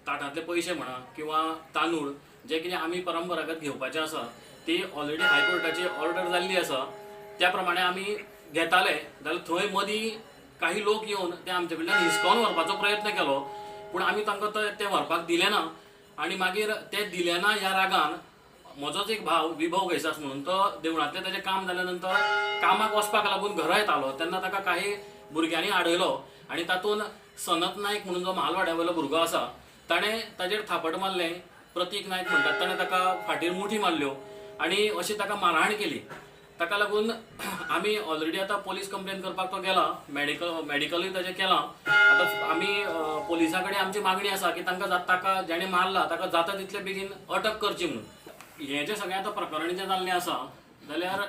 E: ताटांतले पयशे म्हणा किंवा तांदूळ जे कितें आमी परंपरागत घेवपाचें आसा ती ऑलरेडी हायकोर्टाची ऑर्डर जाल्ली आसा, त्या प्रमाणे आमी घेताले. जाल्यार थंय मदीं काही लोक येवन ते आमचे कडल्यान हिसकावन व्हरपाचो प्रयत्न केलो, पूण आमी तांकां ते व्हरपाक दिलें ना. आनी मागीर ते दिलें ना ह्या रागान म्हजोच एक भाव विभव घैसास म्हणून तो देवळांतलें ताजें काम जाल्या नंतर कामाक वचपाक लागून घरा येतालो तेन्ना ताका काही भुरग्यांनी आडयलो आनी तातूंत सनत नायक म्हणून जो महालवाड्या वयलो भुरगो आसा ताणें ताजेर थापट मारलें. प्रतीक नायक म्हणटात ताणें ताका फाटीर मुठी मारल्यो आनी अशी ताका मारहाण केली. ताका लागून आमी ऑलरेडी आतां पोलीस कंप्लेन करपाक तो गेला, मेडिकलूय ताजें केलां. आतां आमी पोलिसां कडेन आमची मागणी आसा की तांकां ताका जेणें मारला ताका जाता तितले बेगीन अटक करची म्हणून. हें जें सगळें आतां प्रकरण जें जाल्लें आसा जाल्यार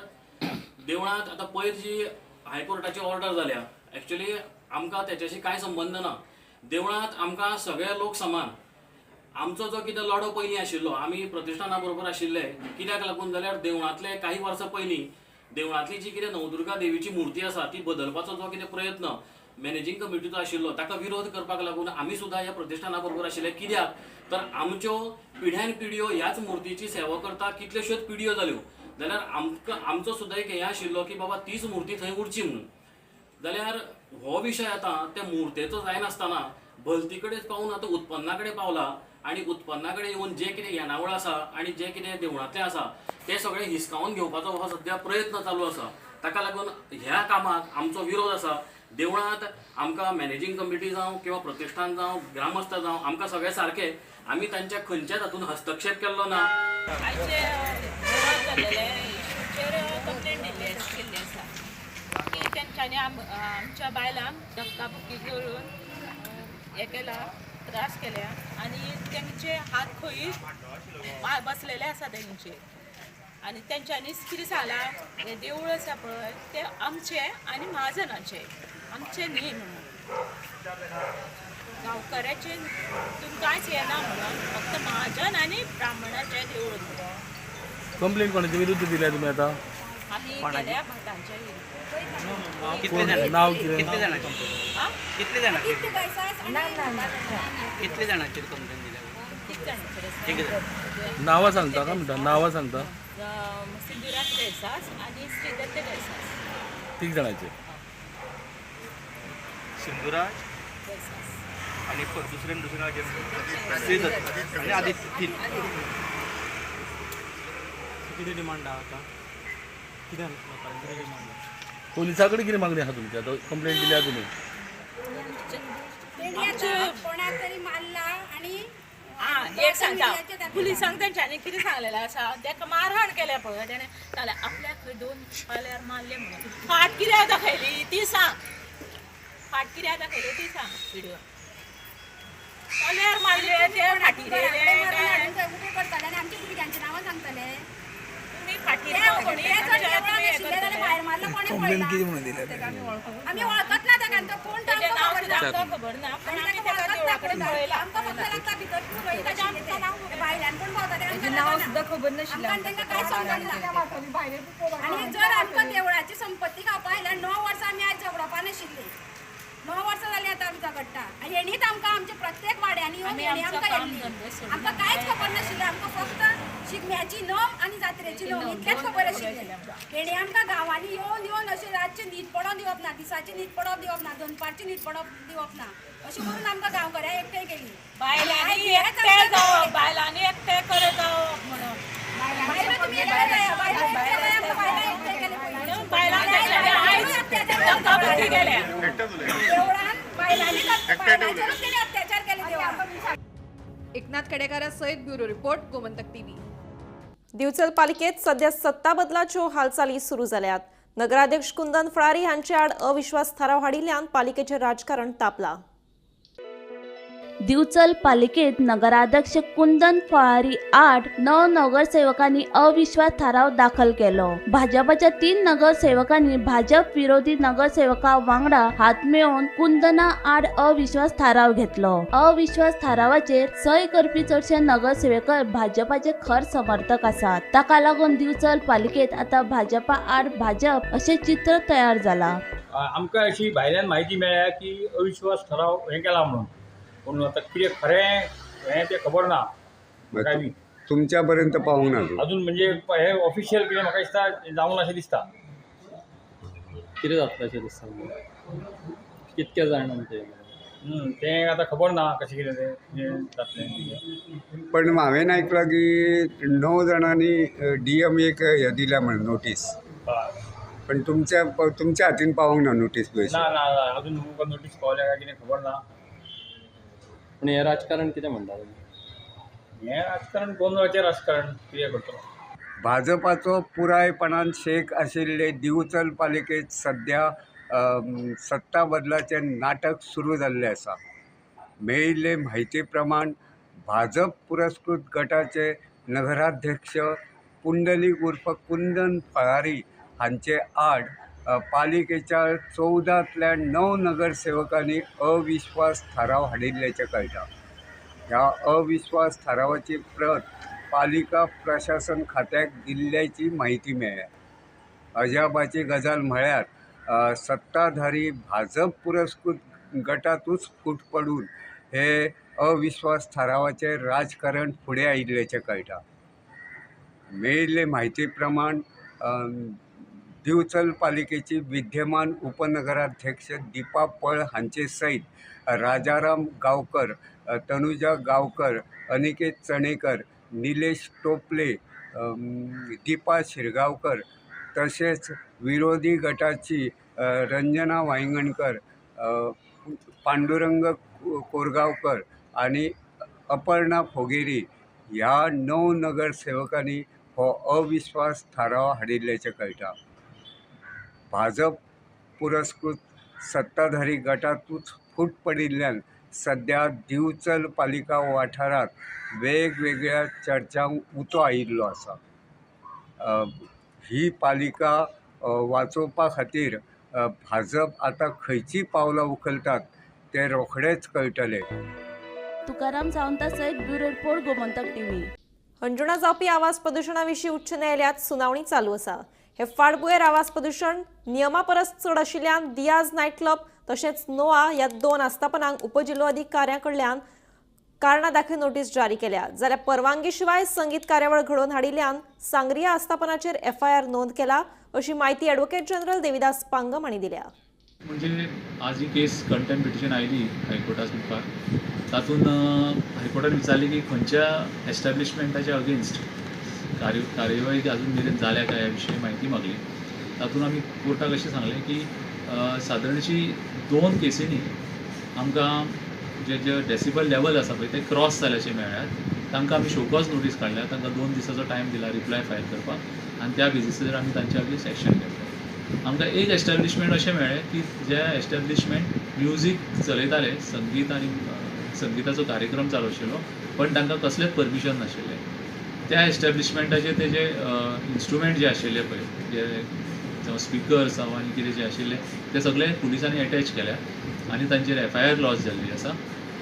E: देवळांत आतां पयर जी हायकोर्टाची ऑर्डर जाल्या, एक्चुअली आमकां तेच्याशी कांय संबंद ना. देवळांत आमकां सगळे लोक समान. आमचो जो कितें लढो पयलीं आशिल्लो, आमी प्रतिश्ठाना बरोबर आशिल्ले, कित्याक लागून जाल्यार देवळांतले काही वर्सां पयलीं देवळांतली जी कितें नवदुर्गा देवीची मूर्ती आसा ती बदलपाचो जो कितें प्रयत्न मॅनेजींग कमिटीचो आशिल्लो ताका विरोध करपाक लागून आमी सुद्दां ह्या प्रतिश्ठाना बरोबर आशिल्ले. कित्याक तर आमच्यो पिढ्यान पिढयो ह्याच मुर्तीची सेवा करता कितल्योश्योच पिढयो जाल्यो, जाल्यार आमकां आमचो सुद्दां एक हें आशिल्लो की बाबा तीच मूर्ती थंय उरची म्हणून. जाल्यार हो विशय आतां त्या मुर्तेचो जायनासतना भलती कडेन पावून आतां उत्पन्ना कडेन पावला आनी उत्पन्ना कडेन येवन जें कितें येणावळ आसा आनी जें कितें देवळांतलें आसा तें सगळें हिसकावन घेवपाचो हो सद्या प्रयत्न चालू आसा. ताका लागून ह्या कामाक आमचो विरोध आसा. देवळांत आमकां मॅनेजींग कमिटी जावं किंवा प्रतिश्ठान जावं, ग्रामस्थ जावं, आमकां सगळे सारके, आमी तांच्या खंयच्याच हातून हस्तक्षेप केल्लो ना.
F: कंप्लेन केल्ली आसा की तेंच्यांनी आमच्या बायलांक धक्काबुक्की करून हें केला, त्रास केल्या आनी तेंचे हात खंय बसलेले आसा तेंचे आनी तेंच्यांनीच कितें सांगलां, हें देवूळ आसा पळय तें आमचें आनी महाजनाचें, आमचें न्ही म्हणून, गांवकऱ्याचें तितून कांयच येना म्हणून, फक्त महाजन आनी ब्राह्मणाचें देवूळ म्हणून.
G: कंप्लेन कोणाच्या विरुद्ध दिल्या तुमी आतां?
F: आमी केल्या भटांच्या विरुद्ध.
G: नाव कितें?
H: कितले जाणांचेर? कितले जाणांचेर? कितले जाणांचेर कंप्लेन दिल्या?
F: तीग जाणांचेर.
G: नांवां सांगता का म्हणटा? नांवां सांगता?
F: सिंधुराज घैसास आनी श्रीदत्त घैसास.
G: तीग जाणांचेर.
H: सिंधुराज
F: घैसास
H: आनी दुसरें दुसरें नांव श्रीदत्त आनी आदित्य, तीन.
I: कितें डिमांड आहा आतां? कितें लोकांक कितें डिमांड आहा?
G: पोलिसा कडेन कितें मागणी आसा तुमची? आतां कंप्लेन दिल्या तुमी.
J: कोणाक तरी मारला आनी
F: एक सांगता पुलिसांक तेंच्यांनी कितें सांगलेलें आसा, तेका मारहाण केल्या पळय तेणें सांगलें आपल्याक खंय 2 पाल्यार मारले म्हणून. फाट कित्याक दाखयली ती सांग, फाट कित्याक दाखयली ती सांग. व्हिडिओ पाल्यार मारले ते फाटीर
J: उबे करताले आनी आमच्या भुरग्यांची नांवां सांगताले. आमी वळखत ना ताका, तो कोण तो आमकां
F: खबर ना.
J: आमकां फक्त लागता भितर भायल्यान कोण पावता तें
D: नांव सुद्दां खबर नाशिल्लें
J: आमकां, तांकां कांय समजना. आनी जर आमकां देवळाची संपत्ती खावपा आयल्यार 9 वर्सां आमी आयज झगडोवपा नाशिल्ली. 9 वर्सां जालीं आतां आमी झगडटा. आनी हेणीच आमकां आमच्या प्रत्येक वाड्यांनी येवन हेणी आमकां येल्ली, आमकां कांयच खबर नाशिल्लें. आमकां फक्त शिगम्याची नम आनी जात्रेची नम इतलेंच खबर आशिल्लें. हेणी आमकां गांवांनी येवन येवन अशें रातचें न्हीद पडोवन दिवप ना, दिसाची न्हीद पडोवप दिवप ना, दनपारची न्हीद पडोवप दिवप ना, अशें करून आमकां गांवकऱ्या एकठांय केली.
F: बायलांनी एकठांय जावप, बायलांनी एकठांय करत जावप म्हणून.
J: बायलां तुमी एकठांय जाया, बायलां एकठांय जाया, आमकां बायलां एकठांय केली पयलीं. देवळान बायलांनी बायलांचेरूच तेणी अत्याचार केले देवळान.
D: एकनाथ खेडेकारा सयत ब्युरो रिपोर्ट, गोमंतक टीव्ही.
C: दिवचल पालिकेत सध्या सत्ता बदलाच्यो हालचाली सुरू जाल्यात. नगराध्यक्ष कुंदन फळारी हांचे आड अविश्वास थाराव हाडिल्ल्यान पालिकेचें राजकारण तापलां.
K: दिवचल पालिकेत नगराध्यक्ष कुंदन फळारी आड 9 नगरसेवकांनी अविश्वास थाराव दाखल केलो. भाजपाच्या 3 नगरसेवकांनी भाजप विरोधी नगरसेवका वांगडा हात मेळोवन कुंदना आड अविश्वास थाराव घेतलो. अविश्वास थारावाचेर सय करपी चडशे नगरसेवक भाजपाचे खर समर्थक आसात. ताका लागून दिवचल पालिकेत आता भाजपा आड भाजप अशें चित्र तयार जाला.
L: आमकां अशी भायल्यान म्हायती मेळ्ळ्या की अविश्वास थाराव हें केला म्हणून, पूण आतां कितें खरें हें तें खबर ना.
M: तुमच्या पर्यंत पावूंक ना
L: अजून, म्हणजे हे ऑफिशियल कितें म्हाका दिसता जावंक ना अशें दिसता.
I: कितें जातलें अशें दिसता? कितके जाण आमचे
L: तें आतां खबर ना कशें कितें तें जातलें.
M: पण हांवें आयकलां की 9 जाणांनी डी एम एक हें दिल्या म्हण नोटीस, पण तुमच्या तुमच्या हातीन पावूंक ना नोटीस?
L: ना ना, अजून तुमकां नोटीस पावल्या काय कितें खबर ना.
I: पूण हें राजकारण कितें म्हणटा तुमी?
L: हें राजकारण गोंदळाचें राजकारण कितें करतलो.
M: भाजपाचो पुरायपणान शेक आशिल्ले दिवचल पालिकेंत सद्या सत्ता बदलाचें नाटक सुरू जाल्लें आसा. मेळिल्ले म्हायती प्रमाण भाजप पुरस्कृत गटाचे नगराध्यक्ष पुंडलीक उर्फ कुंदन फळारी हांचे आड पालिकेच्या 14तल्या 9 नगरसेवकांनी अविश्वास थाराव हाडिल्ल्याचें कळटा. ह्या अविश्वास थारावाची प्रत पालिका प्रशासन खात्याक दिल्ल्याची म्हायती मेळ्ळ्या. अजापाची गजाल म्हळ्यार सत्ताधारी भाजप पुरस्कृत गटांतूच फूट पडून हे अविश्वास थारावाचें राजकारण फुडें आयिल्ल्याचें कळटा. मेळिल्ले म्हायती प्रमाण दिवचल पालिकेची विद्यमान उपनगराध्यक्ष दीपा पळ हांचे सयत राजाराम गांवकर, तनुजा गांवकर, अनिकेत चणेकर, निलेश टोपले, दीपा शिरगांवकर तशेंच विरोधी गटाची रंजना वायंगणकर, पांडुरंग कोरगांवकर आनी अपर्णा फोगेरी ह्या 9 नगरसेवकांनी हो अविश्वास थाराव हाडिल्ल्याचें कळटा. भाजप पुरस्कृत सत्ताधारी गटांतूच फूट पडिल्ल्यान सद्या दिवचल पालिका वाठारांत वेगवेगळ्या चर्चांक उतो आयिल्लो आसा. ही पालिका वाचोवपा खातीर भाजप आतां खंयचीं पावलां उखलतात तें रोखडेंच कळटलें.
K: तुकाराम सावंता सयत bureau report, Gomantak TV.
C: Anjuna जावपी आवाज प्रदुशणा विशीं उच्च न्यायालयांत सुनावणी चालू आसा. हे फाटभुंयेर आवाज प्रदुशण नियमा परस चड आशिल्ल्यान दियाज नायट क्लब तशेंच नोआ ह्या 2 आस्थापनांक उपजिल्लोधिकाऱ्यां कडल्यान कारणां दाखय नोटीस जारी केल्या. जाल्यार परवानगी शिवाय संगीत कार्यावळ घडोवन हाडिल्ल्यान सांग्रिया आस्थापनाचेर एफआयआर नोंद केला अशी म्हायती ॲडव्होकेट जनरल देविदास पांगम हांणी दिल्या.
N: म्हणजे आज ही केस कंटेम्प्ट पिटिशन आयली हायकोर्टा मुखार, तातूंत हायकोर्टान विचारली की खंयच्या एस्टॅब्लिशमेंटाच्या अगेन्स्ट कार्यवाही अजून मेरेन जाल्या काय ह्या विशीं म्हायती मागली. तातूंत आमी कोर्टाक अशें सांगलें की सादारणशी 2 केसींनी आमकां जे जे डेसिबल लेवल आसा पळय ते क्रॉस जाल्याचे मेळ्ळ्यात. तांकां आमी शोकॉज नोटीस काडल्या, तांकां 2 दिसाचो टायम दिला रिप्लाय फायल करपाक आनी त्या बेजीसाचेर आमी तांच्या अगेन्स्ट एक्शन घेतले. आमकां एक एस्टॅब्लिशमेंट अशें मेळ्ळें की जे एस्टॅब्लिशमेंट म्युजीक चलयताले, संगीत आनी संगिताचो कार्यक्रम चालू आशिल्लो, पण तांकां कसलेंच परमिशन नाशिल्लें. त्या एस्टॅब्लिशमेंटाचे ते जे इन्स्ट्रुमेंट जे आशिल्ले पळय, जे जावं स्पिकर्स जावं आनी कितें जे आशिल्ले ते सगळे पुलिसांनी एटॅच केल्या आनी तांचेर एफआयआर लॉज जाल्ली आसा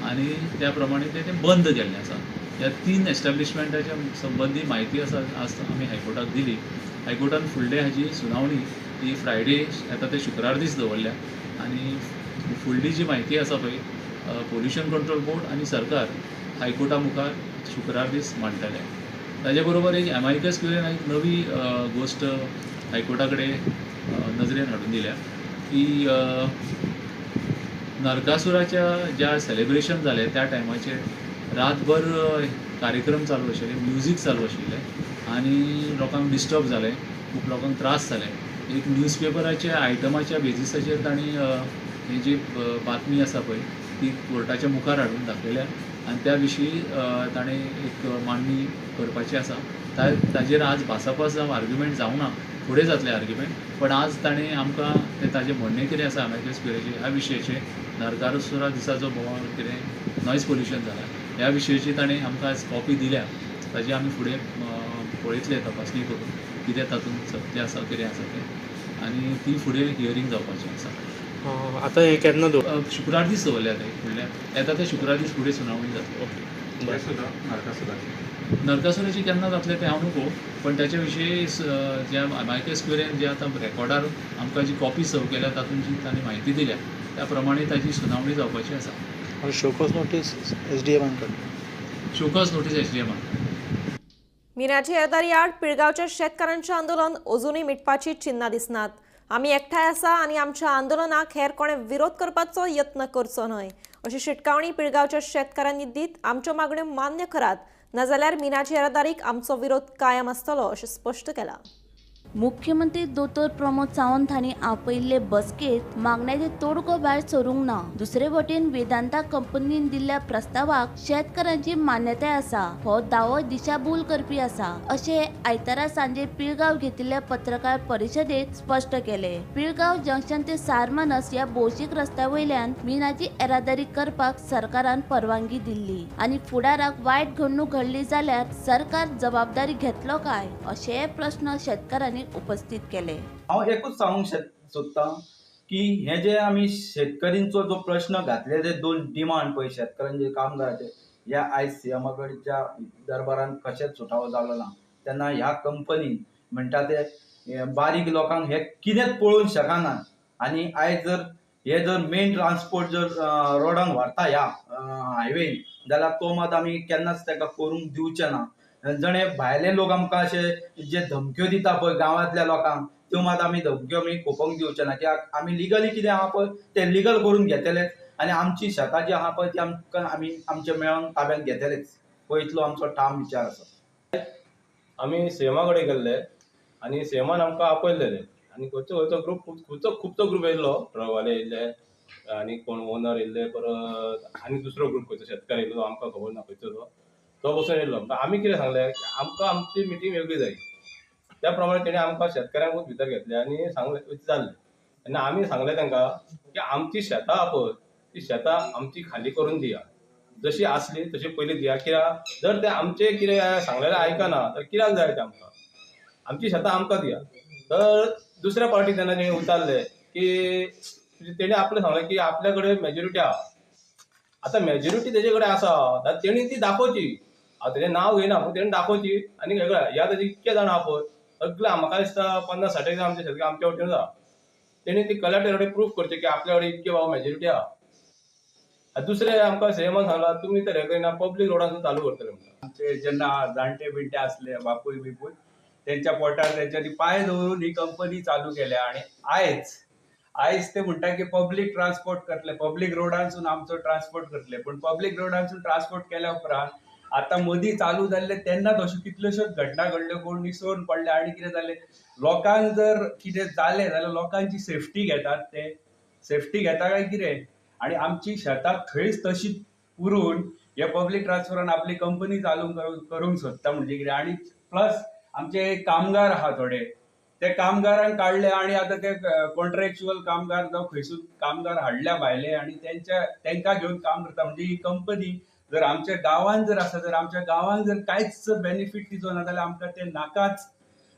N: आनी त्या प्रमाणे ते बंद केल्लें आसा. ह्या 3 एस्टॅब्लिशमेंटाच्या संबंदी म्हायती आसा आज आमी हायकोर्टाक दिली. हायकोर्टान फुडले हाजी सुनावणी ही फ्रायडे येता ते शुक्रार दीस दवरल्या आनी फुडली जी म्हायती आसा पळय पोल्युशन कंट्रोल बोर्ड आनी सरकार हायकोर्टा मुखार शुक्रार दीस मांडटले. ताजे बरोबर एक एमायकस क्युरेन एक नवी गोश्ट हायकोर्टा कडेन नजरेन हाडून दिल्या की नरकासुराच्या ज्या सेलिब्रेशन जालें त्या टायमाचेर रातभर कार्यक्रम चालू आशिल्ले, म्युजीक चालू आशिल्लें आनी लोकांक डिस्टर्ब जालें, खूब लोकांक त्रास जाले. एक न्यूजपेपराच्या आयटमाच्या बेजिसाचेर तांणी ही जी बातमी आसा पळय ती कोर्टाच्या मुखार हाडून दाखयल्या आनी त्या विशीं ताणें एक मांडणी करपाची आसा. ताजेर आज भासाभास जावं आर्ग्युमेंट जावना, फुडें जातलें आर्ग्युमेंट, पण आज ताणें आमकां तें ताजें म्हणणें कितें आसा एमायकस क्युरेचें ह्या विशयाचें, नरकासुरा दिसा जो बोवाळ कितें नॉयज पोल्युशन जाला ह्या विशयाची ताणें आमकां आज कॉपी दिल्या. ताजी आमी फुडें पळयतले तपासणी करून कितें तातूंत सत्य आसा कितें आसा तें आनी ती फुडें हियरींग जावपाचें आसा.
I: आतां हें केन्ना
N: शुक्रार दीस दवरल्या ते फुडल्या येता ते शुक्रार दीस फुडें सुनावणी जातली.
I: ओके,
N: नरकासुराची केन्ना जातलें तें हांव नको, पण ताच्या विशीं ज्या एमायकस क्युरेन जे आतां रेकॉर्डार आमकां जी कॉपी सर्व केल्या तातूंत जी तांणी म्हायती दिल्या त्या प्रमाणे ताजी सुनावणी जावपाची आसा.
I: शोकॉज नोटीस एसडीएमान काडली,
N: शोकॉज नोटीस एसडीएमान.
C: मिनाची येरादारी आड पिळगांवच्या शेतकारांचें आंदोलन अजुनूय मिटपाची चिन्नां दिसनात. आमी एकठांय आसा आनी आमच्या आंदोलनाक हेर कोणें विरोध करपाचो यत्न करचो न्हय अशी शिटकावणी पिळगांवच्या शेतकारांनी दीत आमच्यो मागण्यो मान्य करात, नाजाल्यार मिनाची येरादारीक आमचो विरोध कायम आसतलो अशें स्पश्ट केलां.
K: मुख्यमंत्री दोतोर प्रमोद सावंत हांणी आपयिल्ले बसकेत मागण्याचे तोडगो भायर सरूंक ना. दुसरे वटेन वेदांता कंपनीन दिल्ल्या प्रस्तावाक शेतकारांची मान्यताय आसा हो दावो दिशाभूल करपी आसा अशें आयतारा सांजे पिळगांव घेतिल्ल्या पत्रकार परिशदेत स्पश्ट केले. पिळगांव जंक्शन ते सारमानस ह्या भौशीक रस्त्या वयल्यान मिनाची येरादारी करपाक सरकारान परवानगी दिल्ली आनी फुडाराक वायट घडणूक घडली जाल्यार सरकार जबाबदारी घेतलो काय अशेय प्रस्न शेतकारांनी उपस्थित केले.
H: हांव एकूच सांगूंक सोदतां की हे जे आमी शेतकरींचो जो प्रश्न घातले जे 2 डिमांड पळय शेतकऱ्यांचे कामगाराचे ह्या आयज सीएमा कडच्या दरबारान कशेंच सुटावो जालो ना. तेन्ना ह्या कंपनीन म्हणटा ते बारीक लोकांक हे कितेंच पळोवंक शकना आनी आयज जर हे जर मेन ट्रान्सपोर्ट जर रोडान व्हरता ह्या हायवेन जाल्यार तो मात आमी केन्नाच ताका करूंक दिवचे ना. जणे भायले लोक आमकां अशे जे धमक्यो दिता पळय गांवांतल्या लोकांक त्यो मात आमी धमक्यो आमी खोपोवंक दिवचे ना. कित्याक आमी लिगली कितें आहा पळय तें लिगल करून घेतलेच आनी आमची शेतां जी आहा पळय ती आमकां आमी आमच्या मेळोन ताब्यांत घेतलेच, हो इतलो आमचो ठाम विचार आसा.
O: आमी सीएमा कडेन गेल्ले आनी सीएमान आमकां आपयल्लेले आनी खंयचो खंयचो ग्रूप खुबसो ग्रूप येयल्लो, ट्रकवाले येयल्ले आनी कोण ओनर येयल्ले, परत आनी दुसरो ग्रूप खंयचो शेतकार येयल्लो आमकां खबर ना खंयचो तो बसून येयल्लो. आमी कितें सांगलें आमकां आमची मिटींग वेगळी जाय, त्या प्रमाणे तेणी आमकां शेतकऱ्यांकूच भितर घेतले आनी सांगलें विचारलें. तेन्ना आमी सांगलें तांकां की आमची शेतां आहा पळय ती शेतां आमची खाली करून दिया, जशी आसली तशी पयलीं दिया. कित्याक जर ते आमचें कितें सांगलेलें आयकना तर कित्याक जाय तें आमकां, आमची शेतां आमकां दिया. तर दुसऱ्या पार्टी तेन्ना तेणी विचारलें की तेणी आपलें सांगलें की आपल्या कडेन मेजोरिटी आहा. आतां मेजोरिटी तेजे कडेन आसा तेणी ती दाखोवची, हांव तेजें नांव घेयना पूण तेणी दाखोवची आनी वेगळं ह्या ताजे इतके जाण आहा पळय सगळे म्हाका दिसता 50-60 जाण आमचे शेतकरी आमच्या वटेन आहा. तेणी ती कलेक्टर कडेन प्रूफ करचें की आपल्या कडेन इतके बाबा मेजोरिटी आहा. दुसरें आमकां सीएमान सांगलां तुमी तर हें करिना पब्लीक रोडांसून चालू करतले म्हणटा.
M: आमचे जेन्ना जाणटे बिणटे आसले बापूय बिपूय तेंच्या पोटार तेंच्यांनी पांय दवरून ही कंपनी चालू केल्या आनी आयज ते म्हणटा की पब्लीक ट्रान्सपोर्ट करतले, पब्लीक रोडांसून आमचो ट्रान्सपोर्ट करतले. पूण पब्लीक रोडांसून ट्रान्सपोर्ट केल्या उपरांत आतां मदीं चालू जाल्ले तेन्नाच अश्यो कितल्योश्योच घटना घडल्यो, कोण निसरून पडले आनी कितें जालें. लोकांक जर कितें जालें जाल्यार लोकांची सेफ्टी घेतात, ते सेफ्टी घेता काय कितें? आनी आमची शेतां थंयच तशी पुरून हे पब्लीक ट्रान्सपोर्टान आपली कंपनी चालू करूंक सोदता. म्हणजे कितें, आनी प्लस आमचे कामगार आहा थोडे, ते कामगारांक काडले आनी आतां ते कॉन्ट्रॅक्च्युअल कामगार जावं खंयसून कामगार हाडल्या भायले आनी तेंकां घेवन काम करता. म्हणजे ही कंपनी जर आमच्या गांवांत जर आसा, जर आमच्या गांवांत जर कांयच बेनिफीट तिचो ना जाल्यार आमकां ते नाकाच.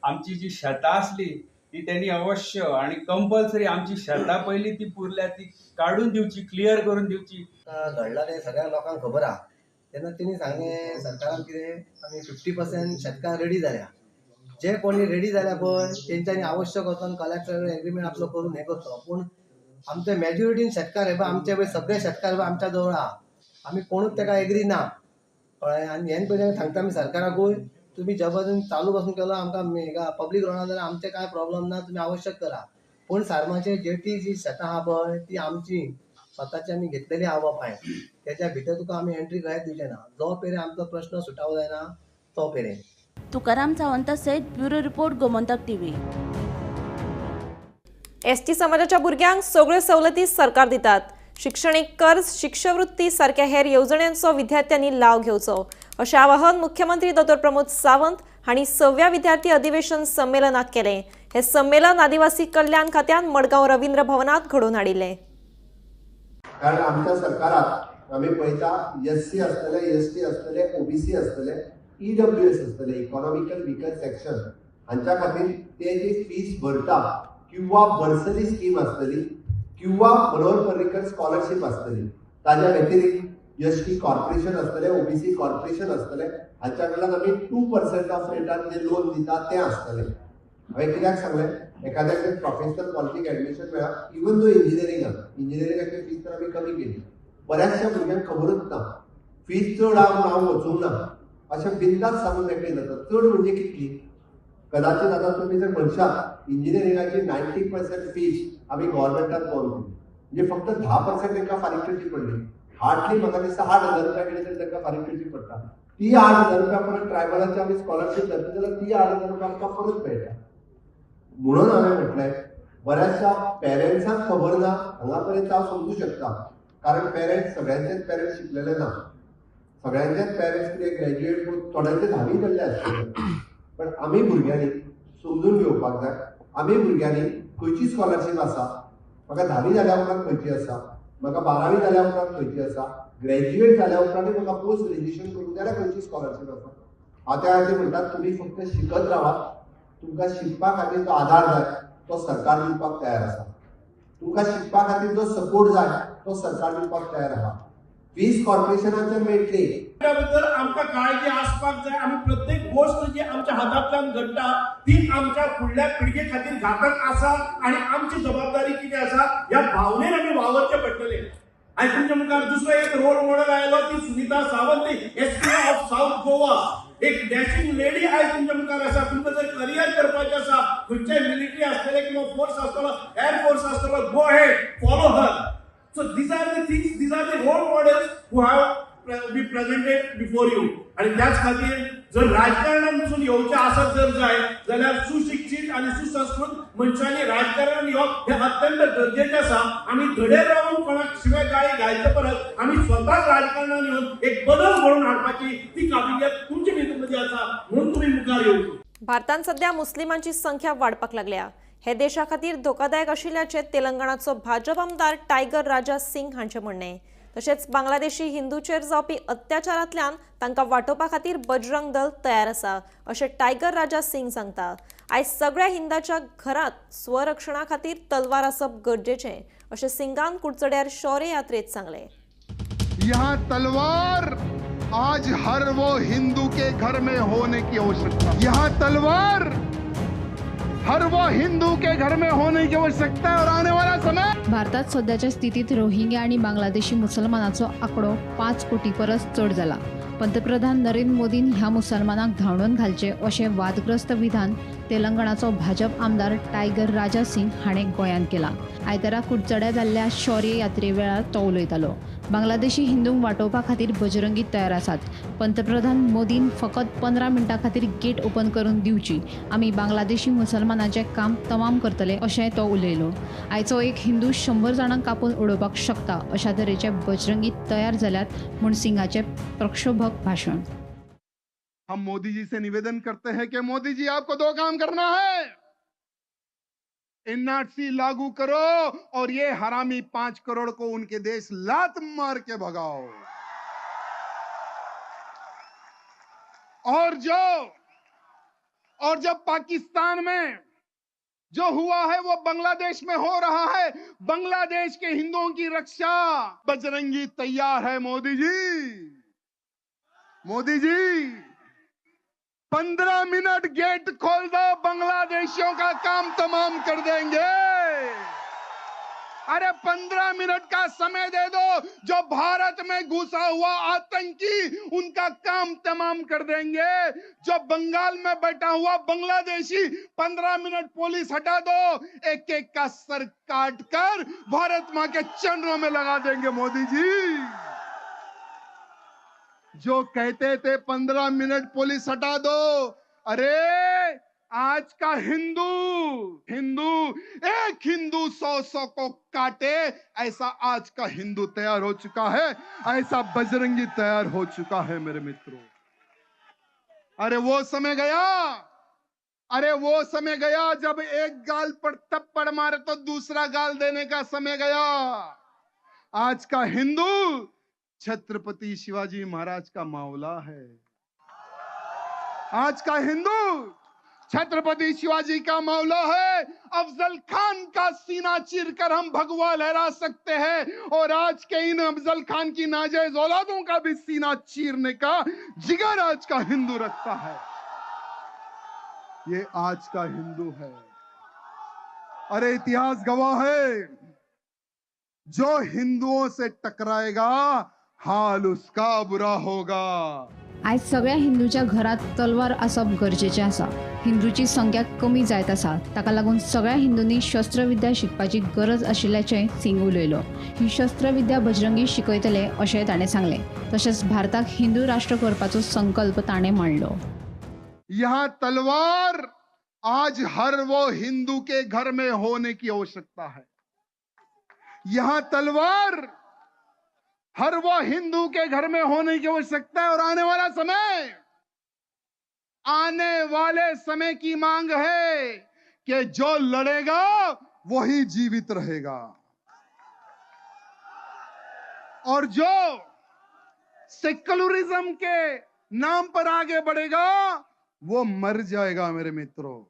M: आमची जी शेतां आसली ती तेणी अवश्य आनी कंपल्सरी आमची शेतां पयलीं ती पुरल्या ती काडून दिवची, क्लियर करून दिवची.
P: घडला तें सगळ्या लोकांक खबर आहा. तेन्ना तेणी सांगलें सरकारान कितें आमी 50% शेतकार रेडी जाल्या, जे कोणी रेडी जाल्या पळय तेंच्यांनी आवश्यक वचोन कलेक्टर एग्रीमेंट आपलो करून हें करचो. पूण आमचे मेजॉरिटीन शेतकार हे पळय आमचे पळय सगळे शेतकार पळय आमच्या जवळ आहा, आमी कोणूच तेका एग्री ना, कळ्ळें. आनी हेन पयलीं सांगता आमी सरकाराकूय, तुमी जबरदस्तीन चालू पासून केलो आमकां पब्लीक रोडा जाल्यार आमचें कांय प्रॉब्लम ना, तुमी आवश्यक करा. पूण सारमाचे जेटी जी शेतां आहा पळय ती आमची स्वताची आमी घेतलेली आहा बापायन, तेच्या भितर तुका आमी एंट्री कांयच दिवचे ना जो पेरेन आमचो प्रश्न सुटावो जायना तो पेरेन.
K: तुकाराम सावंत सयत bureau report, Gomantak TV.
C: ST समाजाच्या भुरग्यांक सगळ्यो सवलती सरकार दितात. शिक्षणीक कर्ज, शिक्षवृत्ती सारक्या हेर येवजण्यांचो विद्यार्थ्यांनी लाव घेवचो अशें आवाहन मुख्यमंत्री डॉ प्रमोद सावंत हांणी 6व्या विद्यार्थी अधिवेशन संमेलनाक केलें. हें संमेलन आदिवासी कल्याण खात्यान मडगांव रवींद्र भवनात घडोवन हाडिल्लें.
Q: कारण आमच्या सरकारात आमी पळयता एससी आसतले, एसटी आसतले, ओबीसी आसतले, ईडब्ल्यूएस आसतले, इकॉनॉमिकल विकर सेक्शन हांच्या खातीर ते जी फीस भरता किंवा बर्सरी स्कीम आसतली किंवा मनोहर पर्रीकर स्कॉलरशीप आसतली. ताज्या व्यतिरिक्त एसटी कॉर्पोरेशन आसतले, ओबीसी कॉर्पोरेशन आसतले, हांच्या कडल्यान आमी 2% ऑफ रेटान जे लोन दिता तें आसतलें. हांवें कित्याक सांगलें, एखाद्याक जर प्रोफेशनल कॉलेजीक एडमिशन मेळ्ळा, इवन दो इंजिनियरिंगाक, इंजिनियरिंगाची फीस तर आमी कमी केली, बऱ्याचशा भुरग्यांक खबरूच ना फीस चड आहा म्हूण हांव वचूंक ना अशें बिंदास सांगून मेकळी जाता. चड म्हणजे कितली, कदाचित आतां तुमी जर म्हणशात इंजिनियरिंगाची 90% फीस आमी गव्हर्मेंटान करून दिली, म्हणजे फक्त 10% तांकां फारीक करची पडली. हार्डली म्हाका दिसता 8,000 रुपया कितें तरी तांकां फारीक करची पडटा. ती 8,000 रुपया परत ट्रायबलाची आमी स्कॉलरशीप धाडली जाल्यार ती 8,000 रुपया आमकां परत मेळटा. म्हणून हांवें म्हटलें बऱ्याचशा पेरंट्सांक खबर ना, हांगा पर्यंत हांव समजूं शकता, कारण पेरंट्स सगळ्यांचेच पेरंट्स शिकलेले ना, सगळ्यांचेच पेरंट्स कितें ग्रॅज्युएट, थोड्यांचे धावी जाल्ले आसतले. पण आमी भुरग्यांनी समजून घेवपाक जाय, आमी भुरग्यांनी खंयची स्कॉलरशीप आसा, म्हाका धावी जाल्या उपरांत खंयची आसा, म्हाका बारावी जाल्या उपरांत खंयची आसा, ग्रॅज्युएट जाल्या उपरांतूय म्हाका पोस्ट ग्रॅज्युएशन करूंक जाल्यार खंयची स्कॉलरशीप आसा. हांव त्या खातीर म्हणटा तुमी फक्त शिकत रावात, तुमकां शिकपा खातीर जो आधार जाय तो सरकार दिवपाक तयार आसा, तुमकां शिकपा खातीर जो सपोर्ट जाय तो सरकार दिवपाक तयार आसा. फीस कॉर्पोरेशनाचेर मेळटली.
R: त्या बद्दल आमकां काळजी आसपाक जाय. आमी प्रत्येक गोश्ट जी आमच्या हातांतल्यान घडटा ती आमच्या फुडल्या पिळगे खातीर घातक आसा आनी आमची जबाबदारी कितें आसा ह्या भावनेन आमी वावरचें पडटलें. आनी तुमच्या मुखार दुसरो एक रोल मॉडेल आयलो ती Sunita Sawant, SP of South Goa, एक डॅशिंग लेडी आयज तुमच्या मुखार आसा. तुमकां जर करियर करपाचें आसा, खंयच्याय मिलिटरी आसतले किंवा फोर्स आसतलो, एअरफोर्स आसतलो, go ahead, follow her. So these are the things, these are the role models who have be presented before you. आणि त्याच खातीर जर राजकारणात पसून येवचें आसत जर जाय जाल्यार सुशिक्षीत आनी सुसंस्कृत मनशांनी राजकारणात येवप हें अत्यंत गरजेचें आसा. आमी धडेर रावन कोणाक शिवाय गाळी घालचे परस आमी स्वताच राजकारणात येवन एक बदल घडोवन हाडपाची ती काबिलियत तुमचे भितर मदीं आसा म्हणून तुमी मुखार येवची.
C: भारतांत सध्या मुस्लिमांची संख्या वाडपाक लागल्या. हे देशा खातीर धोकादायक आशिल्ल्याचें तेलंगणाचो भाजप आमदार टायगर राजा सिंग हांचें म्हणणें. तशेंच बांगलादेशी हिंदूचेर जावपी अत्याचारांतल्यान तांकां वाटोवपा खातीर बजरंग दल तयार आसा अशें टायगर राजा सिंग सांगता. आयज सगळ्या हिंदाच्या घरांत स्वरक्षणा खातीर तलवार आसप गरजेचें अशें सिंगान कुडचड्यार शौर्य यात्रेत सांगलें.
S: यहाँ तलवार आज हर वो हिंदू के घर में होने की आवश्यकता, यहाँ तलवार हर वो हिंदू के घर में होने की आवश्यकता और आने वाला समय.
T: भारतात सध्याच्या स्थितीत रोहिंग्या आणि बांगलादेशी मुसलमानाचो आंकडो 5 कोटी परस चड जाला. पंतप्रधान नरेंद्र मोदीन ह्या मुसलमानांक धांवडून घालचे अशें वादग्रस्त विधान तेलंगणाचो भाजप आमदार टायगर राजा सिंग हाणें गोंयांत केलां. आयतारा कुडचड्यार जाल्ल्या शौर्य यात्रे वेळार तो उलयतालो. बांगलादेशी हिंदूंक वाटोवपा खातीर बजरंगी तयार आसात. पंतप्रधान मोदीन फकत 15 मिनटां खातीर गेट ओपन करून दिवची, आमी बांगलादेशी मुसलमानाचें काम तमाम करतले अशें तो उलयलो. आयचो एक हिंदू 100 जाणांक कापून उडोवपाक शकता अशा तरेचे बजरंगी तयार जाल्यात म्हूण सिंगाचें प्रक्षोभक भाशण.
S: हम मोदी जी से निवेदन करते हैं कि मोदी जी आपको 2 काम करना है, एनआरसी लागू करो और ये हरामी 5 करोड़ को उनके देश लात मार के भगाओ। और जब पाकिस्तान में जो हुआ है वो बांग्लादेश में हो रहा है, बांग्लादेश के हिंदुओं की रक्षा बजरंगी तैयार है। मोदी जी, मोदी जी 15 मिनट गेट खोल दो, बांग्लादेशियों का काम तमाम कर देंगे। अरे 15 मिनट का समय दे दो, जो भारत में घुसा हुआ आतंकी उनका काम तमाम कर देंगे। जो बंगाल में बैठा हुआ बांग्लादेशी, 15 मिनट पुलिस हटा दो, एक एक का सर काट कर भारत मां के चरणों में लगा देंगे। मोदी जी जो कहते थे 15 मिनट पुलिस हटा दो, अरे आज का हिंदू हिंदू एक हिंदू 100-100 को काटे, ऐसा आज का हिंदू तैयार हो चुका है, ऐसा बजरंगी तैयार हो चुका है मेरे मित्रों। अरे वो समय गया, अरे वो समय गया जब एक गाल पर थप्पड़ मारे तो दूसरा गाल देने का समय गया। आज का हिंदू छत्रपति शिवाजी महाराज का मावला है। आज का हिंदू छत्रपति शिवाजी का मौला है। अफजल खान का सीना चीरकर हम भगवा लहरा सकते हैं और आज के इन अफजल खान की नाजायज औलादों का भी सीना चीरने का जिगर आज का हिंदू रखता है। ये आज का हिंदू है। अरे इतिहास गवाह है, जो हिंदुओं से टकराएगा हाल उसका बुरा होगा।
T: आयज सगळ्या हिंदूच्या घरात तलवार आसप गरजेचें आसा। हिंदूची संख्या कमी जायत आसा, ताका लागून सगळ्या हिंदूंनी शस्त्रविद्या शिकपाची गरज आशिल्ल्याचें सिंग उलयलो। ही शस्त्रविद्या बजरंगी शिकयतले अशें ताणें सांगलें। तशेंच भारताक हिंदू राष्ट्र करपाचो संकल्प ताणें मांडलो।
S: यहाँ तलवार आज हर वो हिंदू के घर में होने की आवश्यकता है। यहाँ तलवार हर वो हिंदू के घर में होने की आवश्यकता है और आने वाला समय, आने वाले समय की मांग है कि जो लड़ेगा वही जीवित रहेगा और जो सेकुलरिज्म के नाम पर आगे बढ़ेगा वो मर जाएगा मेरे मित्रों।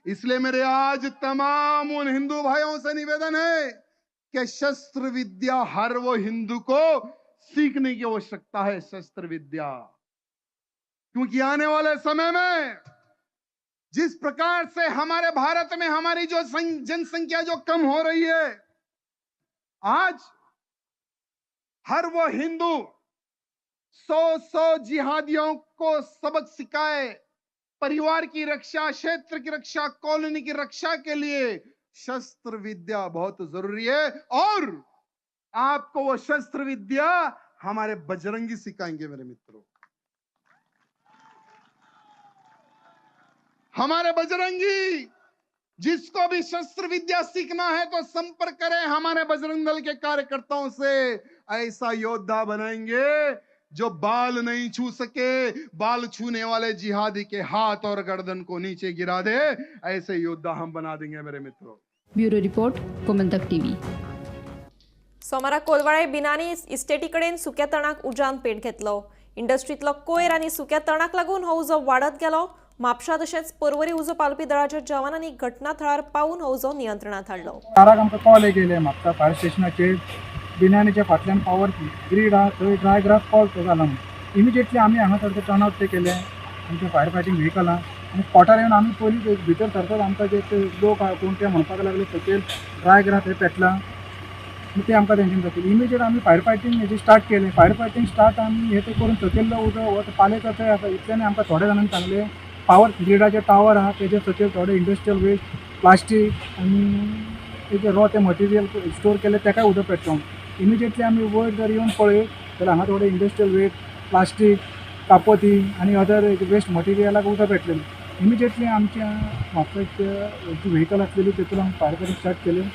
S: इसलिए मेरे आज तमाम उन हिंदू भाइयों से निवेदन है कि शस्त्र विद्या हर वो हिंदू को सीखने की आवश्यकता है, शस्त्र विद्या, क्योंकि आने वाले समय में जिस प्रकार से हमारे भारत में हमारी जो जनसंख्या जो कम हो रही है, आज हर वो हिंदू 100-100 जिहादियों को सबक सिखाए, परिवार की रक्षा, क्षेत्र की रक्षा, कॉलोनी की रक्षा के लिए शस्त्र विद्या बहुत जरूरी है और आपको वो शस्त्र विद्या हमारे बजरंगी सिखाएंगे मेरे मित्रों। हमारे बजरंगी, जिसको भी शस्त्र विद्या सीखना है तो संपर्क करें हमारे बजरंग दल के कार्यकर्ताओं से। ऐसा योद्धा बनाएंगे जो बाल नहीं छू सके, बाल छूने वाले जिहादी के हाथ और गर्दन को नीचे गिरा दे, ऐसे योद्धा हम बना देंगे मेरे मित्रों।
T: Bureau report, Gomantak TV.
C: सोमारा कोलवाळे बिनानी इस्टेटी कडेन सुक्या तणाक उज्यान पेट घेतलो। इंडस्ट्रींतलो कोयर आनी सुक्या तणाक लागून हो उजो वाडत गेलो। म्हापशा तशेंच पर्वरी उजो पालपी दळाच्या जवानांनी घटना थळार पावून हो उजो नियंत्रणांत हाडलो।
U: चाराक आमकां कॉल येयले म्हापसा फायर स्टेशनाचेर, बिनानीच्या फाटल्यान पावर ग्रीड आहा थंय ड्राय ग्रास कॉल जाला म्हणून। इमिजिएटली आमी हांगा सारकें टर्न आवट ते केलें आमच्या फायर फायटींग व्हेकलां आनी स्पॉटार येवन आमी पयलीं भितर सरतात आमकां जे लोक आहा कोण ते म्हणपाक लागले सकयल ड्राय ग्रास हे पेटलां, ते आमकां तेंच्यान जातली। इमिजिएट आमी फायर फायटींग हेजें स्टार्ट केलें। फायर फायटींग स्टार्ट आमी हें तें करून सकयल्लो उजो हो पालेचो थंय आसा इतल्यान आमकां थोड्या जाणांनी सांगलें पावर ग्रिडाचे टावर आहा तेजे सकयल थोडे इंडस्ट्रियल वेस्ट, प्लास्टीक आनी तेजे रो ते मटेरियल स्टोर केलें तेकाय उदक पेटलो। इमिजिएटली आमी वयर जर येवन पळयत जाल्यार हांगा थोडे इंडस्ट्रियल वेस्ट, प्लास्टीक, कापोती आनी अदर वेस्ट मटेरियलाक उदक पेटलेलें. इमिजिएटली आमच्या म्हापशाचे जी व्हेकल आसलेली तेतून आमी फायर फायटींग स्टार्ट केलें.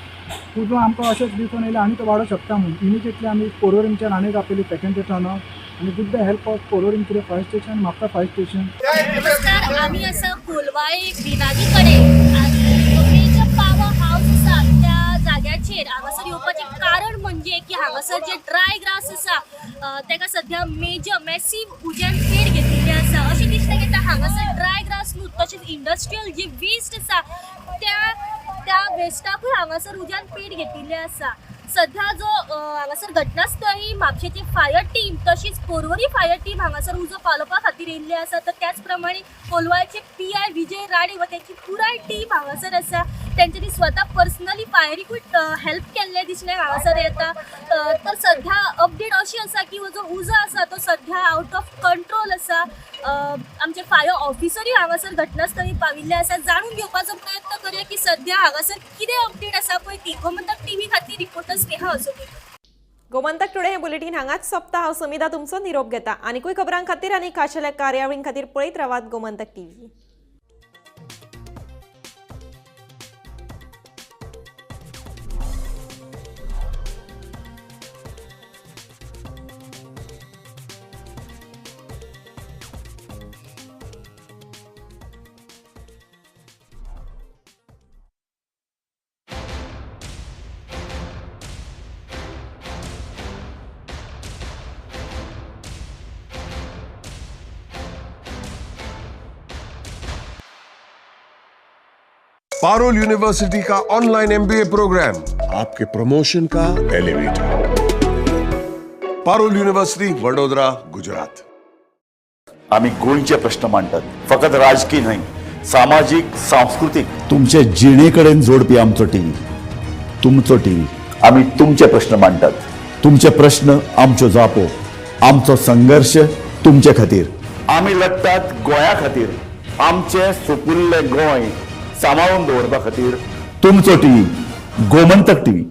U: उजो आमकां अशेंच दिसून येयलें आनी तो वाडोवंक शकता म्हणून इमिजिएटली आमी पोरोरीमच्यान आनी आपयली सेकंड टर्न आनी with the help of Porvorim fire station, Mapusa fire station.
A: नमस्कार, आमी आसा कोलवाळे बिनानी कडेन मेजर पावर हावस आसा त्या जाग्याचेर. हांगासर येवपाचें कारण म्हणजे की हांगासर जे ड्राय ग्रास आसा ताका सध्या मेजर मॅसीव उज्यान पेड घेतिल्लें आसा अशें दिसता की हांगासर ड्राय ग्रास न्हू तशेंच इंडस्ट्रियल जे वेस्ट आसा त्या वेस्टाकूय हांगासर उज्यान पेड घेतिल्लें आसा. सध्या जो हांगासर घटनास्थळी म्हापशेची फायर टीम तशीच पोरवरी फायर टीम हांगासर उजो पालोवपा खातीर येयल्ली आसा. तर त्याच प्रमाणे कोलवाळचे PI Vijay Rane व त्यांची पुराय टीम हांगासर आसा. तेंच्यांनी स्वता पर्सनली फायरीकूय हेल्प केल्लें दिसलें हांगासर येता. तर सध्या अपडेट अशी आसा की हो जो उजो आसा तो सध्या आवट ऑफ कंट्रोल आसा. आमचे फायर ऑफिसरूय हांगासर घटनास्थळी पाविल्ले आसा. जाणून घेवपाचो प्रयत्न करूया की सध्या हांगासर कितें अपडेट आसा पळय ती. गोमंतक टीव्ही खातीर रिपोर्टर स्नेहा असोली.
C: गोमंतक टुडे हे बुलेटीन हांगाच सोंपता. हांव समिधा तुमचो निरोप घेता. आनीकूय खबरां खातीर आनी खाशेल्या कार्यावळीं खातीर पळयत रावात गोमंतक टीव्ही.
V: पारुल यूनिवर्सिटी का ऑनलाइन MBA programme आपके प्रमोशन का एलिवेटर. पारुल यूनिवर्सिटी, वडोदरा, गुजरात.
B: आमी गोंयचे प्रश्न मांडटात, फकत राजकी न्हय, सामाजीक, सांस्कृतीक, तुमचे जिणे कडेन जोडपी आमचो टीव्ही, तुमचो टीव्ही. आमी तुमचे प्रश्न मांडटात, तुमचे प्रश्न आमच्यो जापो, आमचो संघर्श तुमचे खातीर. आमी लढटात गोंया खातीर, आमचें सुपुल्लें गोंय सांबाळून दवरपा खातीर. तुमचो टीव्ही, गोमंतक टीव्ही.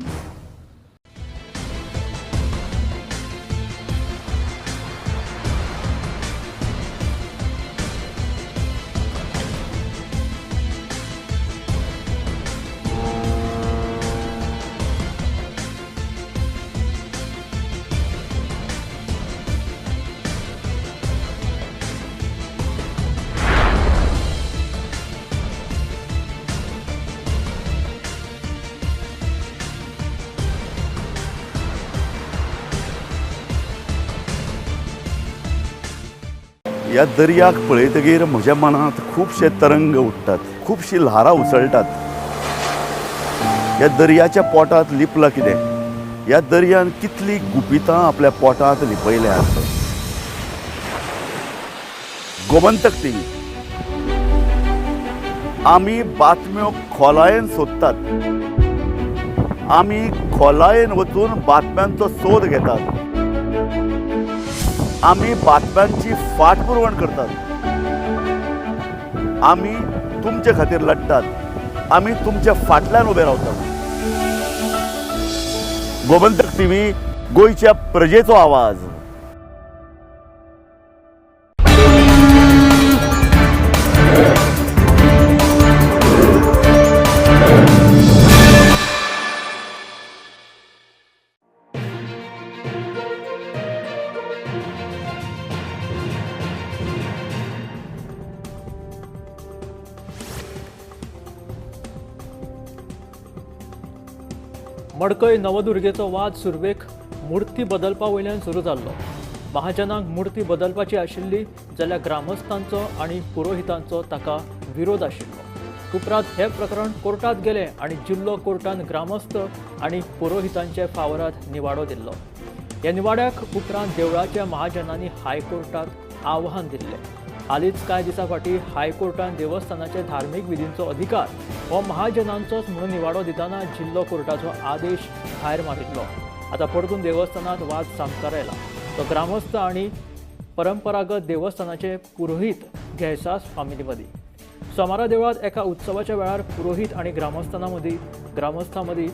B: ह्या दर्याक पळयतगीर म्हज्या मनांत खुबशे तरंग उठ्ठात, खुबशीं ल्हारां उसळटात. ह्या दर्याच्या पोटांत लिपलां कितें? ह्या दर्यान कितलीं गुपितां आपल्या पोटांत लिपयल्यांत. गोमंतक टीव्ही, आमी बातम्यो खोलायेन सोदतात, आमी खोलायेन वचून बातम्यांचो सोद घेतात, आमी बातम्यांची फाटपुरवण करतात, आमी तुमचे खातीर लढटात, आमी तुमच्या फाटल्यान उबे रावतात. गोमंतक टीव्ही, गोंयच्या प्रजेचो आवाज.
E: मडकय नवदुर्गेचो वाद सुरवेक मूर्ती बदलपा वयल्यान सुरू जाल्लो. महाजनांक मूर्ती बदलपाची आशिल्ली जाल्यार ग्रामस्थांचो आनी पुरोहितांचो ताका विरोध आशिल्लो. उपरांत हें प्रकरण कोर्टांत गेलें आनी जिल्लो कोर्टान ग्रामस्थ आनी पुरोहितांचे फावराद निवाडो दिल्लो. ह्या निवाड्याक उपरांत देवळाच्या महाजनांनी हायकोर्टात आव्हान दिल्लें. हालींच कांय दिसां फाटीं हायकोर्टान देवस्थानाचे धार्मीक विधींचो अधिकार हो महाजनांचोच म्हणून निवाडो दितना जिल्लो कोर्टाचो आदेश भायर मारिल्लो. आतां परतून देवस्थानांत वाद सामकार आयला. तो ग्रामस्थ आनी परंपरागत देवस्थानाचे पुरोहीत घेसास फामिली मदीं सोमारा देवळांत एका उत्सवाच्या वेळार पुरोहीत आनी ग्रामस्थां मदीं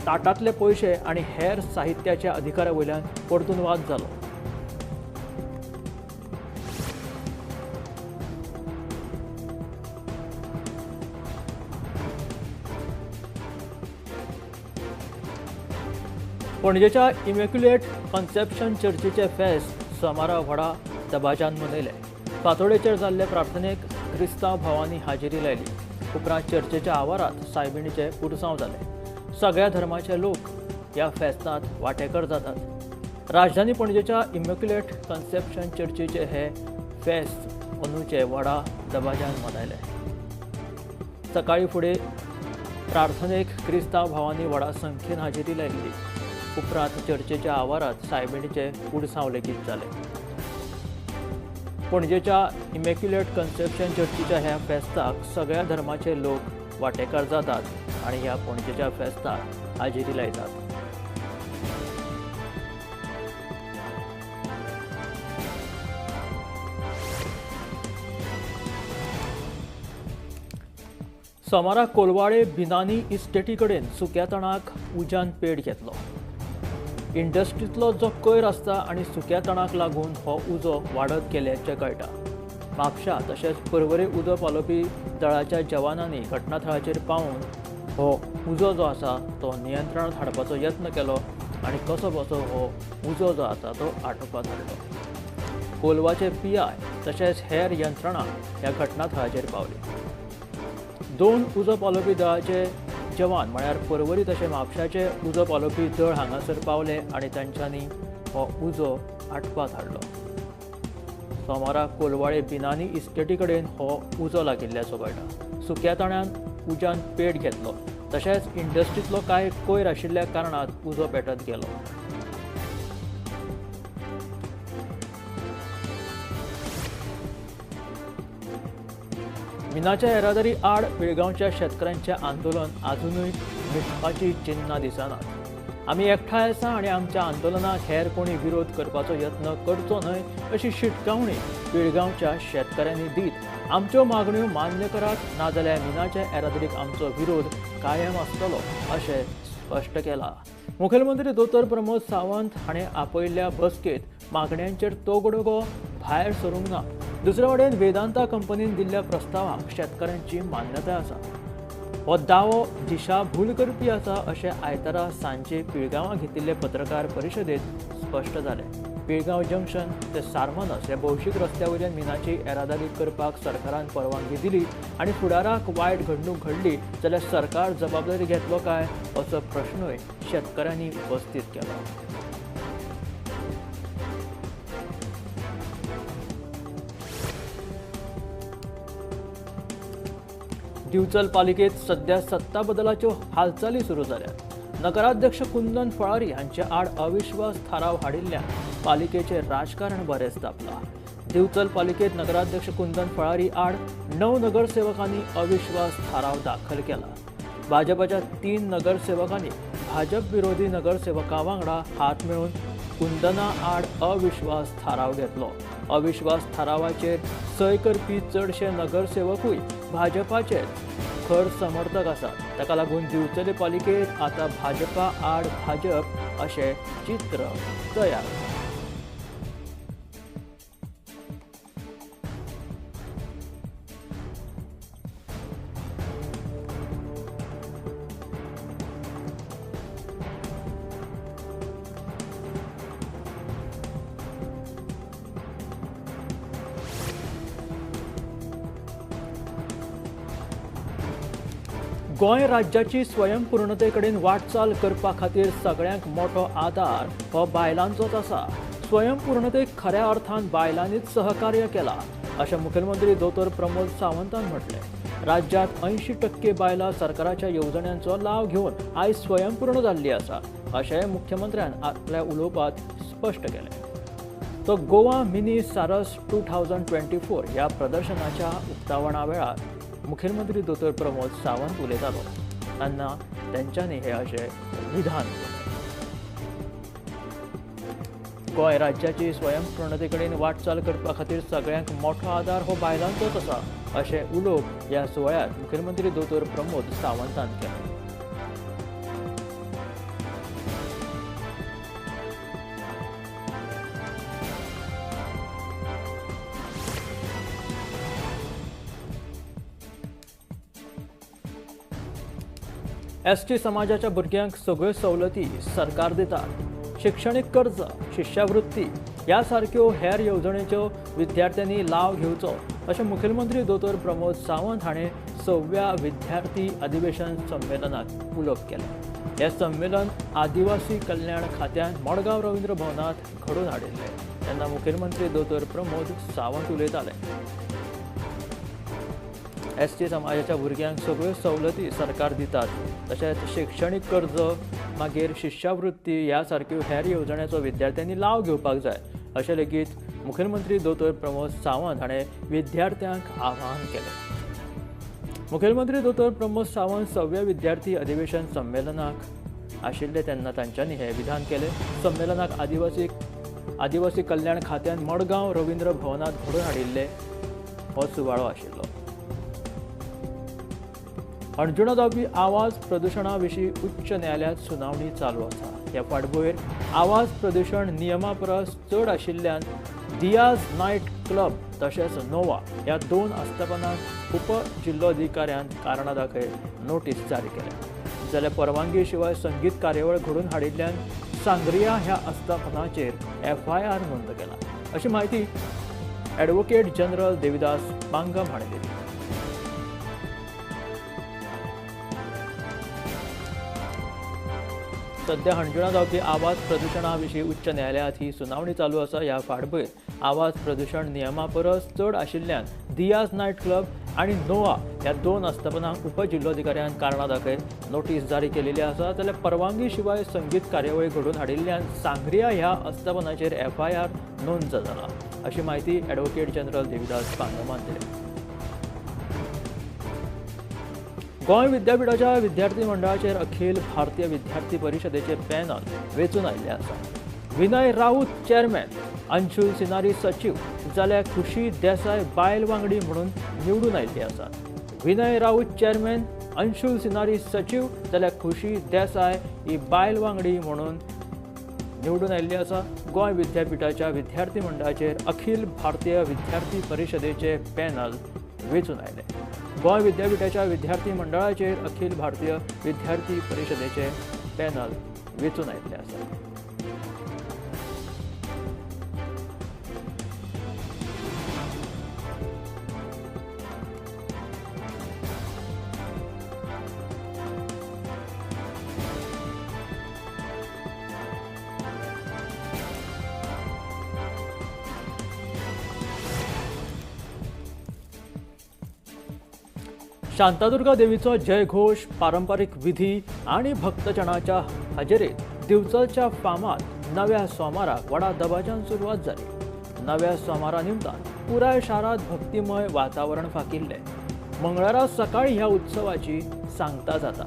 F: ताटांतले पयशे आनी हेर साहित्याच्या अधिकारा वयल्यान परतून वाद जालो. पणजेच्या इमॅक्युलेट कन्सेप्शन चर्चीचे फेस्त सोमारा व्हडा दबाज्यान मनयले. फांतोडेचेर जाल्ले प्रार्थनेक क्रिस्तांव भावांनी हाजेरी लायली. उपरांत चर्चेच्या आवारांत सायबिणीचे पुरसांव जाले. सगळ्या धर्माचे लोक ह्या फेस्तांत वांटेकर जातात. राजधानी पणजेच्या इमॅक्युलेट कन्सेप्शन चर्चीचे हे फेस्त अंदूचे व्हडा दबाज्यान मनयले. सकाळी फुडें प्रार्थनेक क्रिस्तांव भावांनी व्हडा संख्येन हाजेरी लायिल्ली. उपरांत चर्चेच्या आवारांत सायबिणीचे पुरसांव लेगीत जाले. पणजेच्या इमॅक्युलेट कन्सेप्शन चर्चीच्या ह्या फेस्ताक सगळ्या धर्माचे लोक वांटेकार जातात आनी ह्या पणजेच्या फेस्ताक हाजेरी लायतात. सोमारा कोलवाळे बिनानी इस्टेटी कडेन सुक्या तणाक उज्यान पेट घेतलो. इंडस्ट्रींतलो जो कोयर आसता आनी सुक्या तणाक लागून हो उजो वाडत गेल्याचें कळटा. म्हापशा तशेंच पर्वरी उजो पालोवपी दळाच्या जवानांनी घटनाथळाचेर पावून हो उजो जो आसा तो नियंत्रणांत हाडपाचो यत्न केलो आनी कसो बसो हो उजो जो आसा तो आटोवपाक हाडलो. कोलवाचे PI तशेंच हेर यंत्रणा ह्या घटनाथळाचेर पावली. 2 उजो पालोवपी दळाचे जवान म्हळ्यार पर्वरी तशें म्हापशाचे उजो पालोवपी दळ हांगासर पावले आनी तांच्यांनी हो उजो आटपात हाडलो. सोमारा कोलवाळे बिनानी इस्टेटी कडेन हो उजो लागिल्ल्याचो कळटा. सुक्या तणान उज्यान पेट घेतलो तशेंच इंडस्ट्रींतलो कांय कोयर आशिल्ल्या कारणान उजो पेटत गेलो. मिनाच्या येरादारी आड पिळगांवच्या शेतकऱ्यांचें आंदोलन आजुनूय मिटपाची चिन्नां दिसनात. आमी एकठांय आसा आनी आमच्या आंदोलनाक हेर कोणी विरोध करपाचो यत्न करचो न्हय अशी शिटकावणी पिळगांवच्या शेतकऱ्यांनी दीत आमच्यो मागण्यो मान्य करात, नाजाल्यार मिनाच्या येरादारीक आमचो विरोध कायम आसतलो अशें स्पश्ट केलां. मुखेलमंत्री दोतोर प्रमोद सावंत हाणें आपयल्ल्या बसकेंत मागण्यांचेर तोगडोगो भायर सरूंक ना. दुसरे वटेन वेदांता कंपनीन दिल्ल्या प्रस्तावाक शेतकऱ्यांची मान्यताय आसा. हो दावो दिशाभूल करपी आसा अशें आयतारा सांजे पिळगांवां घेतिल्ले पत्रकार परिशदेंत स्पश्ट जालें. पिळगांव जंक्शन ते सारमानस ह्या भौशीक रस्त्या वयल्यान मिनाची येरादारी करपाक सरकारान परवानगी दिली आनी फुडाराक वायट घडणूक घडली जाल्यार सरकार जबाबदारी घेतलो काय असो प्रश्नूय शेतकऱ्यांनी उपस्थीत केलो. दिवचल पालिकेत सध्या सत्ता बदलाच्यो हालचाली सुरू जाल्यात. नगराध्यक्ष कुंदन फळारी हांचे आड अविश्वास थाराव हाडिल्ल्यान पालिकेचें राजकारण बरेंच तापलां. दिवचल पालिकेत नगराध्यक्ष कुंदन फळारी आड 9 नगरसेवकांनी अविश्वास थाराव दाखल केला. भाजपाच्या 3 नगरसेवकांनी भाजप विरोधी नगरसेवकां वांगडा हात मेळून कुंदना आड अविश्वास थाराव घेतलो. अविश्वास थारावाचेर सय करपी चडशे नगरसेवकूय भाजपाचेच खर समर्थक आसात. ताका लागून दिवचले पालिकेत आतां भाजपा आड भाजप अशें चित्र तयार. गोंय राज्याची स्वयंपूर्णते कडेन वाटचाल करपा खातीर सगळ्यांक मोठो आदार हो बायलांचोच आसा. स्वयंपूर्णतेक खऱ्या अर्थान बायलांनीच सहकार्य केलां अशें मुखेलमंत्री दोतोर प्रमोद सावंतान म्हटलें. राज्यांत 80% बायलां सरकाराच्या येवजण्यांचो लाव घेवन आयज स्वयंपूर्ण जाल्ली आसा अशें मुख्यमंत्र्यान आपल्या उलोवपांत स्पश्ट केलें. तो गोवा मिनी सारस 2024 ह्या प्रदर्शनाच्या उक्तावणा वेळार मुखेलमंत्री दोतोर प्रमोद सावंत उलयतालो तेन्ना तेंच्यांनी हे अशें विधान केलें. गोंय राज्याची स्वयंपूर्णते कडेन वाटचाल करपा खातीर सगळ्यांक मोठो आदार हो बायलांचोच आसा अशें उलोवप ह्या सुवाळ्यांत मुखेलमंत्री दोतोर प्रमोद सावंतान केलें. एसटी समाजाच्या भुरग्यांक सगळ्यो सवलती सरकार दिता. शिक्षणीक कर्ज, शिश्यावृत्ती ह्या सारक्यो हेर येवजणेच्यो विद्यार्थ्यांनी लाव घेवचो अशें मुखेलमंत्री दोतोर प्रमोद सावंत हाणें 6व्या विद्यार्थी अधिवेशन संमेलनात उलोवप केलें. हें संमेलन आदिवासी कल्याण खात्यान मडगांव रवींद्र भवनांत घडोवन हाडिल्लें. तेन्ना मुखेलमंत्री दोतोर प्रमोद सावंत उलयताले. एसटी समाजाच्या भुरग्यांक सगळ्यो सवलती सरकार दितात, तशेंच शिक्षणीक कर्ज, मागीर शिश्यावृत्ती ह्या सारक्यो हेर येवजण्याचो विद्यार्थ्यांनी लाव घेवपाक जाय अशें लेगीत मुखेलमंत्री दोतोर प्रमोद सावंत हाणें विद्यार्थ्यांक आवाहन केलें. मुखेलमंत्री दोतोर प्रमोद सावंत 6व्या विद्यार्थी अधिवेशन संमेलनाक आशिल्ले तेन्ना तांच्यांनी हें विधान केलें. संमेलनाक आदिवासी कल्याण खात्यान मडगांव रवींद्र भवनांत घडोवन हाडिल्ले हो सुवाळो आशिल्लो. हणजुणा जावपी आवाज प्रदुशणा विशीं उच्च न्यायालयांत सुनावणी चालू आसा. ह्या फाटभुंयेर आवाज प्रदुशण नियमा परस चड आशिल्ल्यान दियाज नायट क्लब तशेंच नोवा ह्या 2 आस्थापनांक उप जिल्लोधिकाऱ्यान कारणां दाखय नोटीस जारी केल्या. जाल्यार परवानगी शिवाय संगीत कार्यावळ घडोवन हाडिल्ल्यान सांग्रिया ह्या आस्थापनाचेर एफआयआर नोंद केला अशी म्हायती ॲडव्होकेट जनरल देविदास पांगम हाणें दिली. सध्या हणजुणा जावपी आवाज प्रदुशणा विशीं उच्च न्यायालयांत ही सुनावणी चालू आसा. ह्या फाटभुंयेर आवाज प्रदुशण नियमा परस चड आशिल्ल्यान दियाज नायट क्लब आनी नोवा ह्या 2 आस्थापनांक उपजिल्लोधिकाऱ्यान कारणां दाखय नोटीस जारी केलेली आसा. जाल्यार परवानगी शिवाय संगीत कार्यावळी घडोवन हाडिल्ल्यान सांग्रिया ह्या आस्थापनाचेर एफआयआर नोंद जाला अशी म्हायती ॲडव्होकेट जनरल देविदास पांगमान दिली. गोंय विद्यापीठाच्या विद्यार्थी मंडळाचेर अखिल भारतीय विद्यार्थी परिशदेचे पॅनल वेंचून आयिल्लें आसा. विनय राऊत चेअरमॅन, अंशुल सिनारी सचीव जाल्यार खुशी देसाय बायल वांगडी म्हणून निवडून आयिल्ली आसात. विनय राऊत चेअरमॅन, अंशुल सिनारी सचीव जाल्यार खुशी देसाय ही बायल वांगडी म्हणून निवडून आयिल्ली आसा. गोंय विद्यापीठाच्या विद्यार्थी मंडळाचेर अखिल भारतीय विद्यार्थी परिशदेचे पॅनल वेंचून आयले. गोंय विद्यापीठाच्या विद्यार्थी मंडळाचेर अखिल भारतीय विद्यार्थी परिशदेचे पॅनल वेंचून आयिल्ले आसा. शांतादुर्गा देवीचो जयघोष, पारंपारीक विधी आनी भक्तजनाच्या हजेरेत दिवचलच्या फामाद नव्या सोमाराक व्हडा दबाज्यान सुरवात जाली. नव्या सोमारा निमतान पुराय शारांत भक्तिमय वातावरण फाकिल्लें. मंगळारा सकाळी ह्या उत्सवाची सांगता जाता.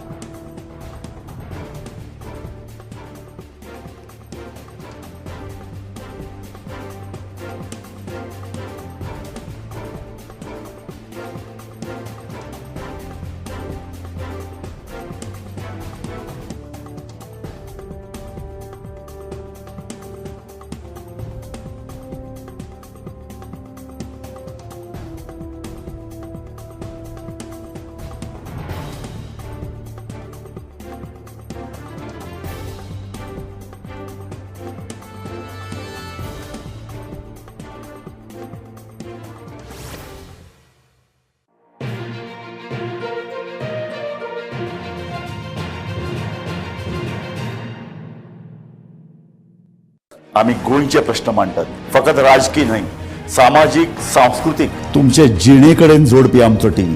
B: आमी गोंयचे प्रश्न मांडटात, फकत राजकी न्हय, सामाजीक, सांस्कृतीक, तुमचे जिणे कडेन जोडपी आमचो टीव्ही,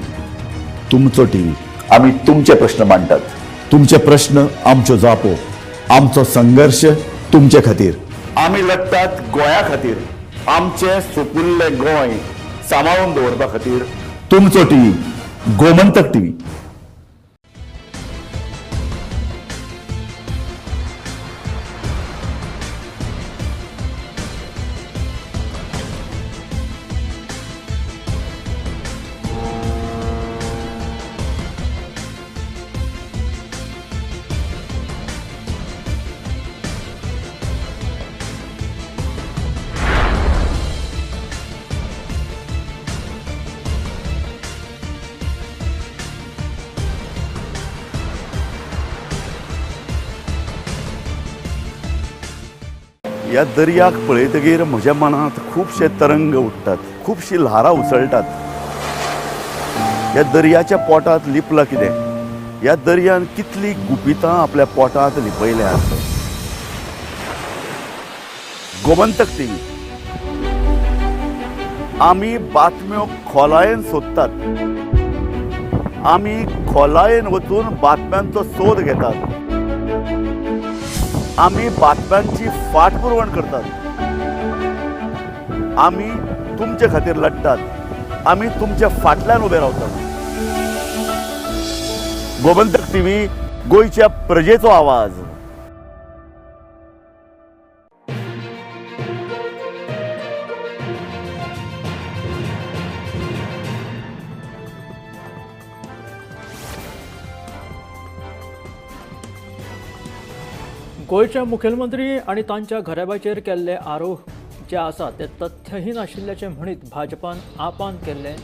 B: तुमचो टीव्ही. आमी तुमचे प्रश्न मांडटात, तुमचे प्रश्न आमच्यो जापो, आमचो संघर्श तुमचे खातीर. आमी लढटात गोंया खातीर, आमचें सुपुल्लें गोंय सांबाळून दवरपा खातीर. तुमचो टीव्ही, गोमंतक टीव्ही. ह्या दर्याक पळयतगीर म्हज्या मनांत खुबशे तरंग उठ्ठात, खुबशी ल्हारां उसळटात. ह्या दर्याच्या पोटांत लिपलां कितें? ह्या दर्यान कितलीं गुपितां आपल्या पोटांत लिपयल्यांत. गोमंतक टीव्ही, आमी बातम्यो खोलायेन सोदतात, आमी खोलायेन वचून बातम्यांचो सोद घेतात, आमी बातम्यांची फाटपुरवण करतात, आमी तुमचे खातीर लढटात, आमी तुमच्या फाटल्यान उबे रावतात. गोमंतक टीव्ही, गोंयच्या प्रजेचो आवाज.
F: गोंयचे मुखेलमंत्री आनी तांच्या घराब्याचेर केल्ले आरोप जे आसात ते तथ्यहीन आशिल्ल्याचें म्हणीत भाजपान आपान केल्लें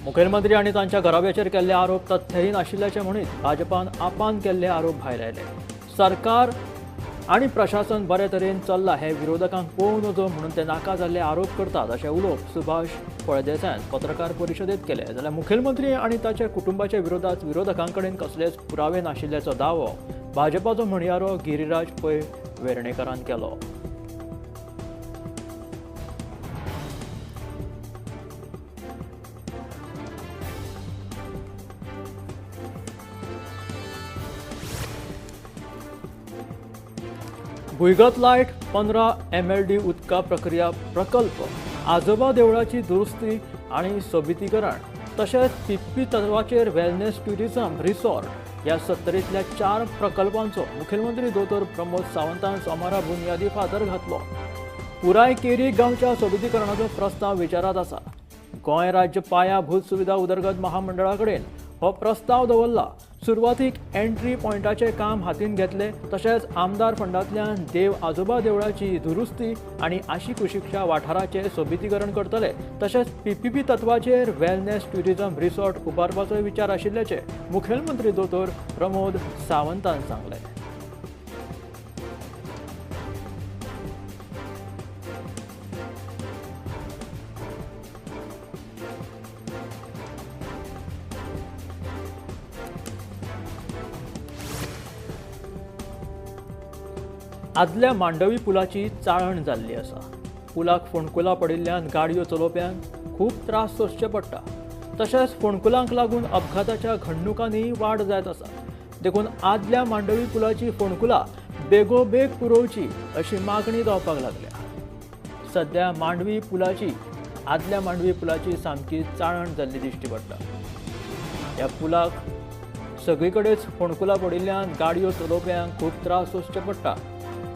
F: मुखेलमंत्री आनी तांच्या घराब्याचेर केल्ले आरोप तथ्यहीन आशिल्ल्याचें म्हणीत भाजपान आपान केल्ले आरोप भायर आयले. सरकार आनी प्रशासन बरे तरेन चल्लां हें विरोधकांक पळोवं नजो म्हणून ते नाका जाल्ले आरोप करतात अशें उलोवप सुभाष फळदेसायान पत्रकार परिशदेंत केलें. जाल्यार मुखेलमंत्री आनी ताच्या कुटुंबाच्या विरोधात विरोधकां कडेन कसलेच पुरावे नाशिल्ल्याचो दावो भाजपाचो म्हणयारो गिरिराज पै वेर्णेकरान केलो. भुंयगत लायट, 15 MLD उदका प्रक्रिया प्रकल्प, आजोबा देवळाची दुरुस्ती आनी सोबितीकरण तशेंच पिप्पी तत्वाचेर वेलनेस ट्युरिझम रिसॉर्ट ह्या 70तल्या 4 प्रकल्पांचो मुखेलमंत्री दोतोर प्रमोद सावंतान सोमारा बुन्यादी फातर घातलो. पुराय केरी गांवच्या सोबितीकरणाचो प्रस्ताव विचारांत आसा. गोंय राज्य पायाभूत सुविधा उदरगत महामंडळा कडेन हो प्रस्ताव दवरला. सुरवातीक एंट्री पॉयंटाचें काम हातीन घेतले तशेंच आमदार फंडांतल्यान देव आजोबा देवळाची दुरुस्ती आनी आशिकुशीकच्या वाठाराचें सोबितीकरण करतले तशेंच पीपीपी तत्वाचेर वेलनेस ट्युरिझम रिसॉर्ट उबारपाचोय विचार आशिल्ल्याचें मुखेलमंत्री दोतोर प्रमोद सावंतान सांगलें. आदल्या मांडवी पुलाची चाळण जाल्ली आसा. पुलाक फोंडकुलां पडिल्ल्यान गाडयो चलोवप्यांक खूब त्रास सोंसचे पडटा तशेंच फोंडकुलांक लागून अपघाताच्या घडणुकांनी वाड जायत आसा. देखून आदल्या मांडवी पुलाची फोंडकुलां बेगोबेग पुरोवची अशी मागणी जावपाक लागल्या. सद्या मांडवी पुलाची आदल्या मांडवी पुलाची सामकी चाळण जाल्ली दिश्टी पडटा. ह्या पुलाक सगळी कडेच फोंडकुलां पडिल्ल्यान गाडयो चलोवप्यांक खूब त्रास सोंसचे पडटा.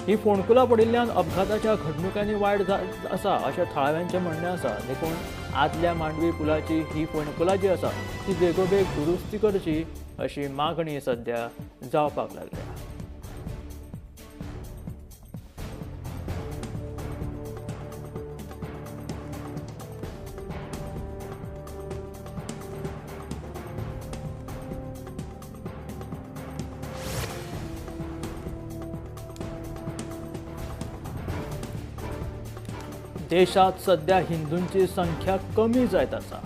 F: ही फोंडकुलां पडिल्ल्यान अपघाताच्या घडणुकांनी वायट आसा अशें थळाव्यांचें म्हणणें आसा. देखून आदल्या मांडवी पुलाची ही फोंडकुलां जी आसा ती बेगोबेग दुरुस्ती करची अशी मागणी सद्या जावपाक लागल्या. देशात सध्या हिंदूंची संख्या कमी जायत आसा.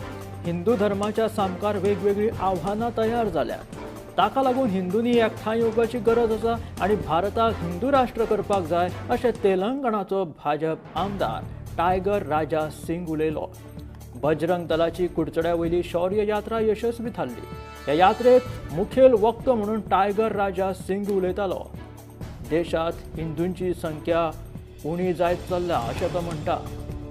F: हिंदू धर्माच्या सामकार वेगवेगळीं आव्हानां तयार जाल्यात. ताका लागून हिंदूंनी एकठांय येवपाची गरज आसा आनी भारताक हिंदू राष्ट्र करपाक जाय अशें तेलंगणाचो भाजप आमदार टायगर राजा सिंग उलयलो. बजरंग दलाची कुडचड्या वयली शौर्य यात्रा यशस्वी थारली. ह्या यात्रेत मुखेल वक्तो म्हणून टायगर राजा सिंग उलयतालो. देशात हिंदूंची संख्या उणी जायत चल्ल्या अशें तो म्हणटा.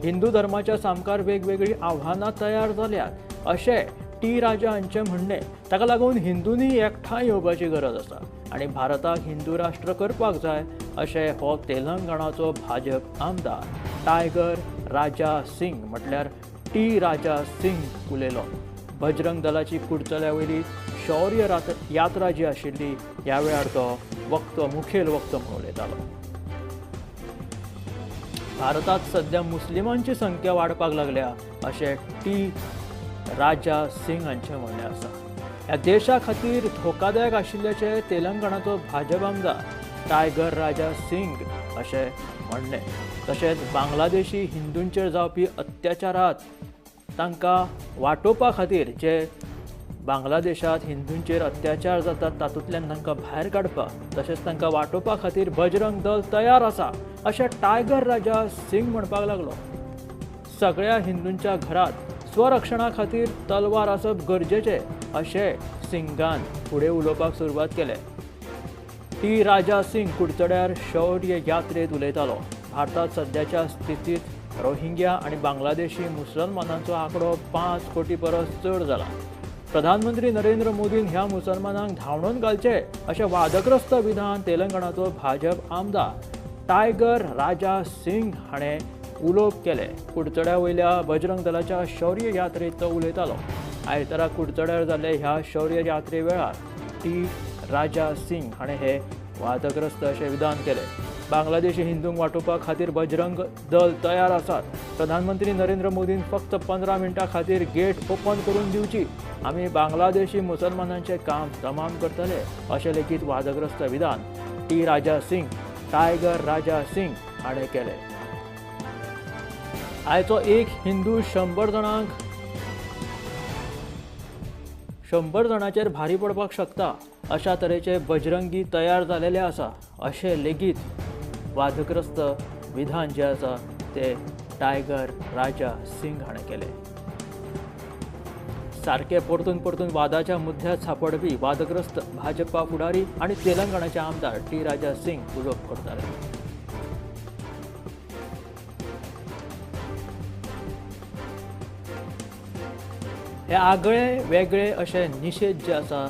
F: हिंदू धर्माच्या सामकार वेगवेगळीं आव्हानां तयार जाल्यात अशें टी राजा हांचें म्हणणें. ताका लागून हिंदूंनी एकठांय येवपाची गरज आसा आनी भारताक हिंदू राष्ट्र करपाक जाय अशें हो तेलंगणाचो भाजप आमदार टायगर राजा सिंग म्हटल्यार टी राजा सिंग उलयलो. बजरंग दलाची कुडचड्या वयली शौर्य यात्रा जी आशिल्ली ह्या वेळार तो वक्तो मुखेल वक्तो म्हणून उलयतालो. भारतांत सध्या मुस्लिमांची संख्या वाडपाक लागल्या अशें टी राजा सिंग हांचें म्हणणें आसा. ह्या देशा खातीर धोकादायक आशिल्ल्याचें तेलंगणाचो भाजप आमदार टायगर राजा सिंग अशें म्हणणें. तशेंच बांगलादेशी हिंदूंचेर जावपी अत्याचारांत तांकां वाटोवपा खातीर जे बांगलादेशांत हिंदूंचेर अत्याचार जातात तातूंतल्यान तांकां भायर काडपाक तशेंच तांकां वाटोवपा खातीर बजरंग दल तयार आसा अशें टायगर राजा सिंग म्हणपाक लागलो. सगळ्या हिंदूंच्या घरांत स्वरक्षणा खातीर तलवार आसप गरजेचें अशें सिंगान फुडें उलोवपाक सुरवात केलें. टी राजा सिंग कुडचड्यार शौर्य यात्रेंत उलयतालो. भारतांत सद्याच्या स्थितींत रोहिंग्या आनी बांगलादेशी मुसलमानांचो आंकडो 5 कोटी परस चड जाला. प्रधानमंत्री नरेंद्र मोदीन ह्या मुसलमानांक धांवडोवन घालचे अशें वादग्रस्त विधान तेलंगणाचो भाजप आमदार टायगर राजा सिंग हाणें उलोवप केलें. कुडचड्या वयल्या बजरंग दलाच्या शौर्य यात्रेंत तो उलयतालो. आयतारा कुडचड्यार जाल्ले ह्या शौर्य यात्रे वेळार टी राजा सिंग हाणें हे वादग्रस्त अशें विधान केलें. बांगलादेशी हिंदूंक वाटोवपा खातीर बजरंग दल तयार आसात. प्रधानमंत्री नरेंद्र मोदीन फक्त 15 मिनटां खातीर गेट ओपन करून दिवची, आमी बांगलादेशी मुसलमानांचें काम तमाम करतले अशें लेगीत वादग्रस्त विधान टी राजा सिंग टायगर राजा सिंग हाणें केलें. आयचो एक हिंदू 100 जाणांक 100 जाणांचेर भारी पडपाक शकता अशा तरेचे बजरंगी तयार जालेले आसा अशें लेगीत वादग्रस्त विधान जें आसा ते टायगर राजा सिंग हाणें केलें. सारके परतून परतून वादाच्या मुद्द्यांत सांपडपी वादग्रस्त भाजपा फुडारी आनी तेलंगणाचे आमदार टी राजा सिंग उलोवप करताले. हे आगळे वेगळे अशे निशेध जे आसा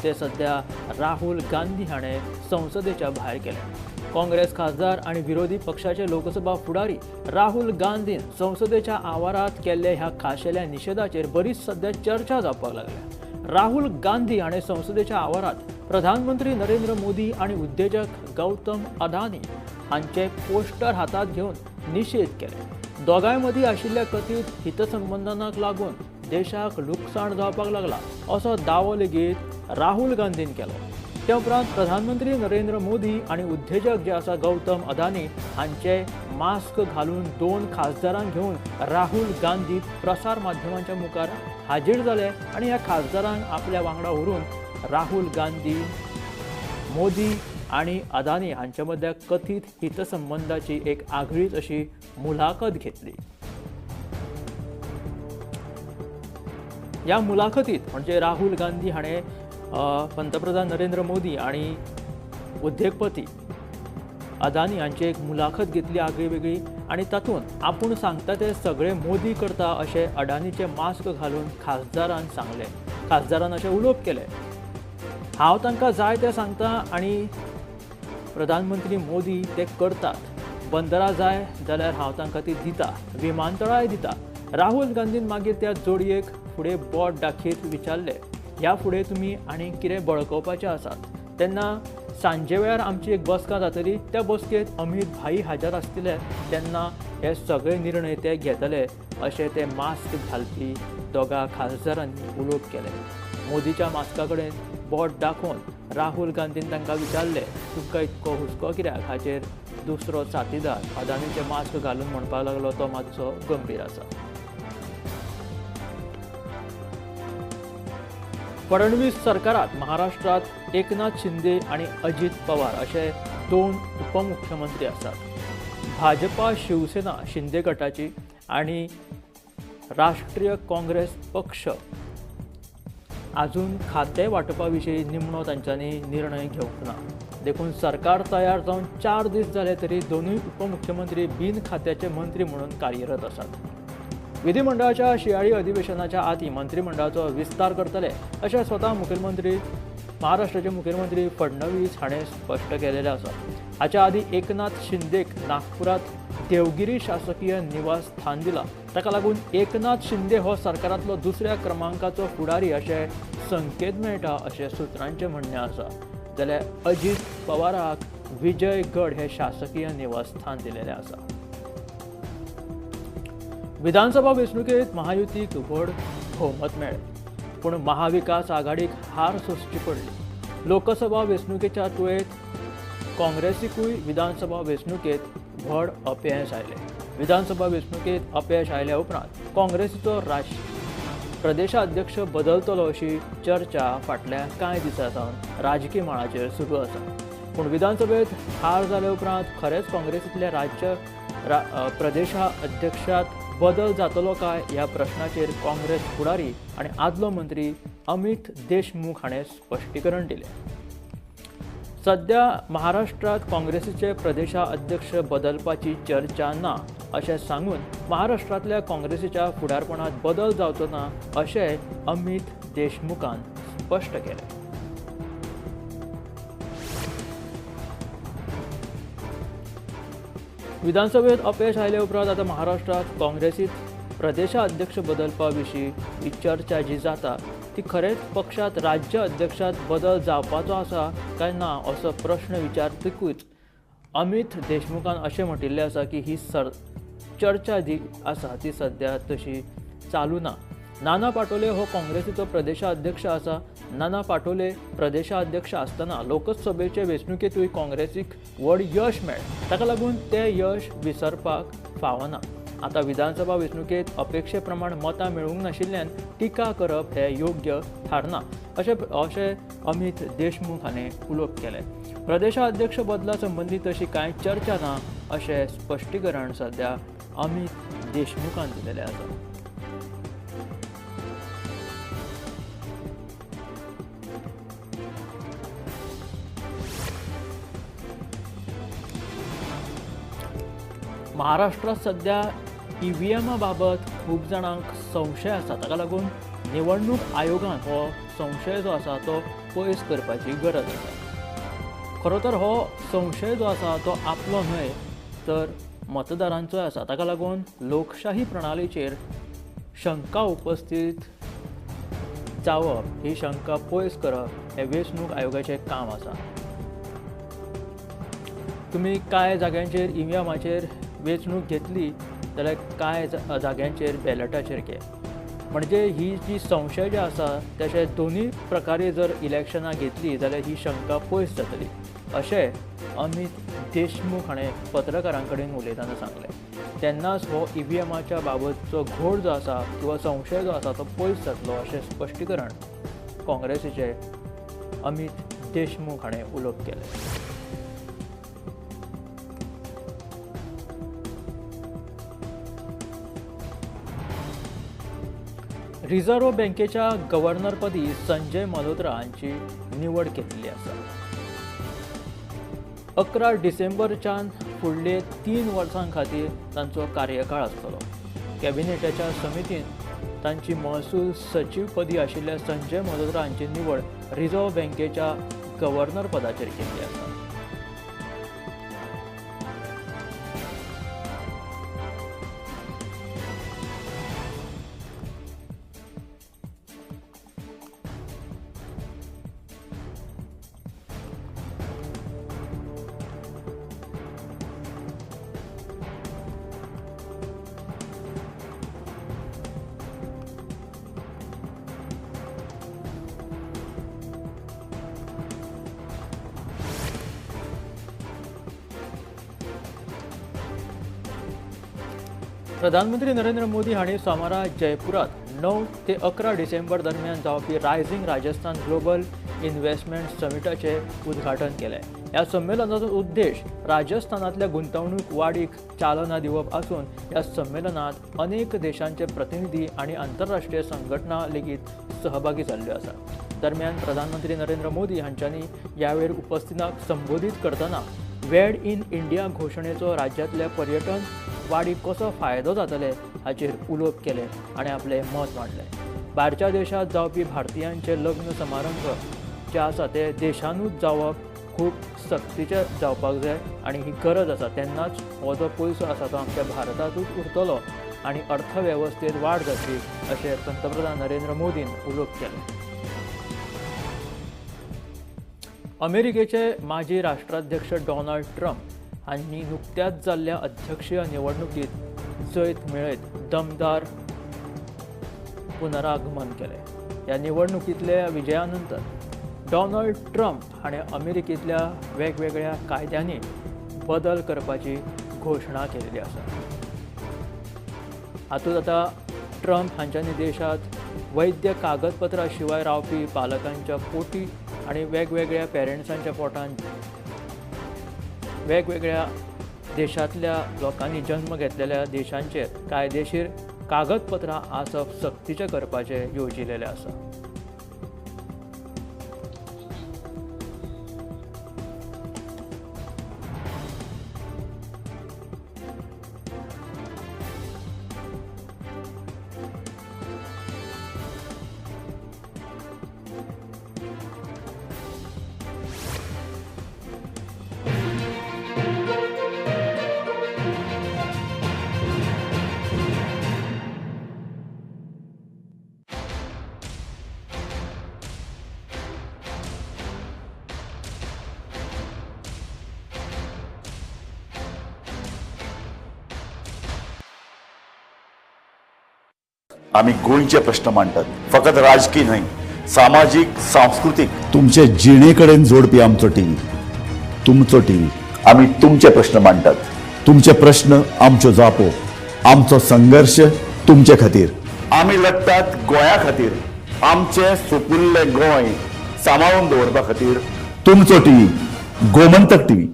F: ते सध्या राहुल गांधी हाणें संसदेच्या भायर केले. काँग्रेस खासदार आनी विरोधी पक्षाचे लोकसभा फुडारी राहुल गांधीन संसदेच्या आवारांत केल्ले ह्या खाशेल्या निशेधाचेर बरीच सध्या चर्चा जावपाक लागल्या. राहुल गांधी हाणें संसदेच्या आवारांत प्रधानमंत्री नरेंद्र मोदी आनी उद्देजक गौतम अदानी हांचे पोस्टर हातांत घेवन निशेध केले. दोगांय मदीं आशिल्ल्या कथीत हितसंबंधांक लागून देशाक लुकसाण जावपाक लागला असो दावो लेगीत राहुल गांधीन केलो. ते उपरांत प्रधानमंत्री नरेंद्र मोदी आनी उद्देजक जे आसा गौतम अदानी हांचे मास्क घालून 2 खासदारांक घेवन राहुल गांधी प्रसार माध्यमांच्या मुखार हाजीर जाले आनी ह्या खासदारांक आपल्या वांगडा व्हरून राहुल गांधी मोदी आनी अदानी हांचे मदल्या कथीत हितसंबंधाची एक आगळीच अशी मुलाखत घेतली. ह्या मुलाखतीत म्हणजे राहुल गांधी हाणें पंतप्रधान नरेंद्र मोदी आनी उद्देगपती अदानी हांची एक मुलाखत घेतली आगळी वेगळी आनी तातूंत आपूण सांगता ते सगळे मोदी करता अशें अडानीचे मास्क घालून खासदारान सांगलें. खासदारान अशें उलोवप केलें, हांव तांकां जाय तें सांगता आनी प्रधानमंत्री मोदी ते करतात. बंदरां जाय जाल्यार हांव तांकां ती दिता, विमानतळाय दिता. राहुल गांधीन मागीर त्या जोडयेक फुडें बोट दाखयत विचारलें, ह्या फुडें तुमी आनी कितें बळकवपाचें आसात? तेन्ना सांजे वेळार आमची एक बसका जातली, त्या बसकेंत अमीत भाई हाजीर आसतले, तेन्ना हे सगळे निर्णय ते घेतले अशें ते मास्क घालपी दोगां खासदारांनी उलोवप केलें. मोदीच्या मास्का कडेन बोट दाखोवन राहुल गांधीन तांकां विचारलें, तुमकां इतको हुस्को कित्याक? हाचेर दुसरो साथीदार अदानीचें मास्क घालून म्हणपाक लागलो तो मातसो गंभीर आसा. फडणवीस सरकारात महाराष्ट्रात एकनाथ शिंदे आणि अजित पवार असे 2 उपमुख्यमंत्री आसात. भाजपा शिवसेना शिंदे गटाची आणि राष्ट्रीय काँग्रेस पक्ष अजून खाते वाटपा विशीं निमणो तांच्यांनी निर्णय घेवंक ना. देखून सरकार तयार जावन 4 दीस जाले तरी दोनूय उपमुख्यमंत्री बिन खात्याचे मंत्री म्हणून कार्यरत आसात. विधिमंडळाच्या शियाळी अधिवेशनाच्या आदी मंत्रिमंडळाचो विस्तार करतले अशें स्वता मुखेलमंत्री महाराष्ट्राचे मुखेलमंत्री फडणवीस हाणें स्पश्ट केलेलें आसा. हाच्या आदी एकनाथ शिंदेक नागपुरात देवगिरी शासकीय निवास स्थान दिला. ताका लागून एकनाथ शिंदे हो सरकारांतलो दुसऱ्या क्रमांकाचो फुडारी अशें संकेत मेळटा अशें सुत्रांचें म्हणणें आसा. जाल्यार अजित पवाराक विजयगड हे शासकीय निवासस्थान दिलेलें आसा. विधानसभा वेंचणुकेंत महायुतीक व्हड भोवमत मेळ्ळें, पूण महाविकास आघाडीक हार सोंसची पडली. लोकसभा वेंचणुकेच्या तुळेंत काँग्रेसीकूय विधानसभा वेंचणुकेंत व्हड अपयश आयलें. विधानसभा वेंचणुकेंत अपयश आयल्या उपरांत काँग्रेसीचो प्रदेशाध्यक्ष बदलतलो अशी चर्चा फाटल्या कांय दिसां सावन राजकी मळाचेर सुरू आसा. पूण विधानसभेत हार जाले उपरांत खरेंच काँग्रेसींतल्या राज्य प्रदेशाध्यक्षात बदल जातलो काय ह्या प्रश्नाचेर काँग्रेस फुडारी आनी आदलो मंत्री अमित देशमुख हाणें स्पश्टीकरण दिलें. सध्या महाराष्ट्रात काँग्रेसीचे प्रदेशाध्यक्ष बदलपाची चर्चा ना अशें सांगून महाराष्ट्रांतल्या काँग्रेसीच्या फुडारपणात बदल जावचो ना अशें अमित देशमुखान स्पश्ट केलें. विधानसभेत अपयश आयले उपरांत आतां महाराष्ट्रात काँग्रेसीत प्रदेशाध्यक्ष बदलपा विशीं ही चर्चा जी जाता ती खरेंच पक्षात राज्य अध्यक्षात बदल जावपाचो आसा काय ना असो प्रश्न विचारतकूच अमित देशमुखान अशें म्हटिल्लें आसा की ही चर्चा जी आसा ती सद्या तशी चालू ना. नाना पाटोले हो काँग्रेसीचो प्रदेशाध्यक्ष आसा. नाना पाटोले प्रदेशाध्यक्ष आसतना लोकसभेचे वेंचणुकेंतूय काँग्रेसीक व्हड यश मेळ्ळें, ताका लागून तें यश विसरपाक फावना. आतां विधानसभा वेंचणुकेंत अपेक्षे प्रमाण मतां मेळूंक नाशिल्ल्यान टिका करप हें योग्य थारना अशें अमित देशमुख हाणें उलोवप केलें. प्रदेशाध्यक्ष बदला संबंदी तशी कांय चर्चा ना अशें स्पश्टीकरण सद्या अमित देशमुखान दिलेलें आसा. महाराष्ट्रात सध्या ईव्हीएमा बाबत खूब जाणांक संशय आसा, ताका लागून निवडणूक आयोगान हो संशय जो आसा तो पयस करपाची गरज आसा. खरो तर हो संशय जो आसा तो आपलो न्हय तर मतदारांचोय आसा, ताका लागून लोकशाही प्रणालीचेर शंका उपस्थित जावप ही शंका पयस करप हें वेंचणूक आयोगाचें काम आसा. तुमी कांय जाग्यांचेर ईव्हीएमाचेर वेंचणूक घेतली जाल्यार कांय जाग्यांचेर बॅलटाचेर घे, म्हणजे ही जी संशय जे आसा तशें दोनूय प्रकारे जर इलेक्शनां घेतली जाल्यार ही शंका पयस जातली अशें अमित देशमुख हाणें पत्रकारां कडेन उलयतना सांगलें. तेन्नाच हो ईव्हीएमाच्या बाबतचो घोळ जो आसा किंवा संशय जो आसा तो पयस जातलो अशें स्पश्टीकरण काँग्रेसीचे अमित देशमुख हाणें उलोवप केलें. रिझर्व्ह बँकेच्या गव्हर्नरपदी संजय मल्होत्रा हांची निवड केल्ली आसा. 11 डिसेंबरच्यान फुडले 3 वर्सां खातीर तांचो कार्यकाळ आसतलो. कॅबिनेटाच्या समितीन तांची महसूल सचीवपदी आशिल्ल्या संजय मल्होत्रा हांची निवड रिझर्व्ह बँकेच्या गव्हर्नर पदाचेर केल्ली आसा. प्रधानमंत्री नरेंद्र मोदी हांणी सोमारा जयपुरात 9 ते 11 डिसेंबर दरम्यान जावपी रायझिंग राजस्थान ग्लोबल इन्व्हेस्टमेंट समिटाचें उद्घाटन केलें. ह्या संमेलनाचो उद्देश राजस्थानांतल्या गुंतवणूक वाडीक चालना दिवप आसून ह्या संमेलनात अनेक देशांचे प्रतिनिधी आनी आंतरराष्ट्रीय संघटना लेगीत सहभागी जाल्ल्यो आसात. दरम्यान प्रधानमंत्री नरेंद्र मोदी हांच्यांनी ह्या वेळार उपस्थितांक संबोधीत करतना वेड इन इंडिया घोशणेचो राज्यांतल्या पर्यटन वाडीक कसो फायदो जातले हाचेर उलोवप केलें आनी आपलें मत मांडलें. भायरच्या देशांत जावपी भारतीयांचे लग्न समारंभ जे आसा ते देशानूच जावप खूब सक्तीचें जावपाक जाय आनी ही गरज आसा, तेन्नाच हो जो पयसो आसा तो आमच्या भारतांतूच उरतलो आनी अर्थवेवस्थेंत वाड जातली अशें पंतप्रधान नरेंद्र मोदीन उलोवप केलें. अमेरिकेचे माजी राष्ट्राध्यक्ष डोनाल्ड ट्रम्प हांणी नुकत्याच जाल्ल्या अध्यक्षीय निवडणुकीत जैत मेळयत दमदार पुनरागमन केलें। ह्या निवडणुकींतल्या विजया नंतर डोनाल्ड ट्रम्प हाणें अमेरिकेंतल्या वेगवेगळ्या कायद्यांनी बदल करपाची घोशणा केल्ली आसा। हातूंत आतां ट्रम्प हांच्यांनी देशांत वैद्य कागदपत्रां शिवाय रावपी पालकांच्या पोटी आनी वेगवेगळ्या पेरंट्सांच्या पोटांत वेगवेगळ्या देशांतल्या लोकांनी जन्म घेतलेल्या देशांचेर कायदेशीर कागदपत्रां आसप सक्तीचें करपाचें येवजिलेलें आसा।
B: आमी गोंयचे प्रश्न मांडटात, फकत राजकी न्हय, सामाजीक, सांस्कृतीक, तुमचे जिणे कडेन जोडपी आमचो टीव्ही, तुमचो टीव्ही। आमी तुमचे प्रश्न मांडटात, तुमचे प्रश्न आमच्यो जापो, आमचो संघर्श तुमचे खातीर। आमी लढटात गोंया खातीर, आमचें सुपुल्लें गोंय सांबाळून दवरपा खातीर। तुमचो टीव्ही, गोमंतक टीव्ही।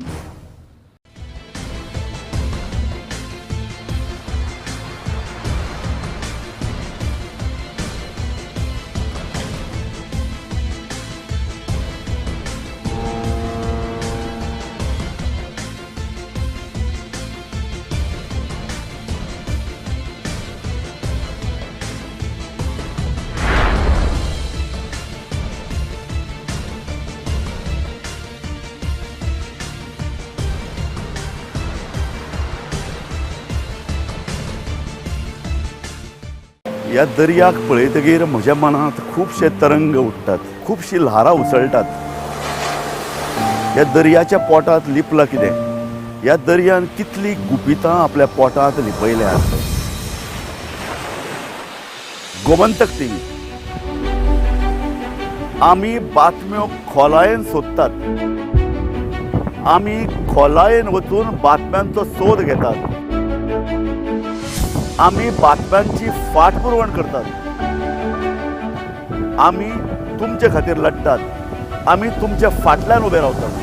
B: ह्या दर्याक पळयतगीर म्हज्या मनांत खुबशे तरंग उठ्ठात, खुबशी ल्हारां उसळटात। ह्या दर्याच्या पोटांत लिपलां कितें? ह्या दर्यान कितली गुपितां आपल्या पोटांत लिपयल्यात। गोमंतक टीव्ही, आमी बातम्यो खोलायेन सोदतात, आमी खोलायेन वचून बातम्यांचो सोद घेतात, आमी बातम्यांची फाटपुरवण करतात, आमी तुमचे खातीर लढटात, आमी तुमच्या फाटल्यान उबे रावतात।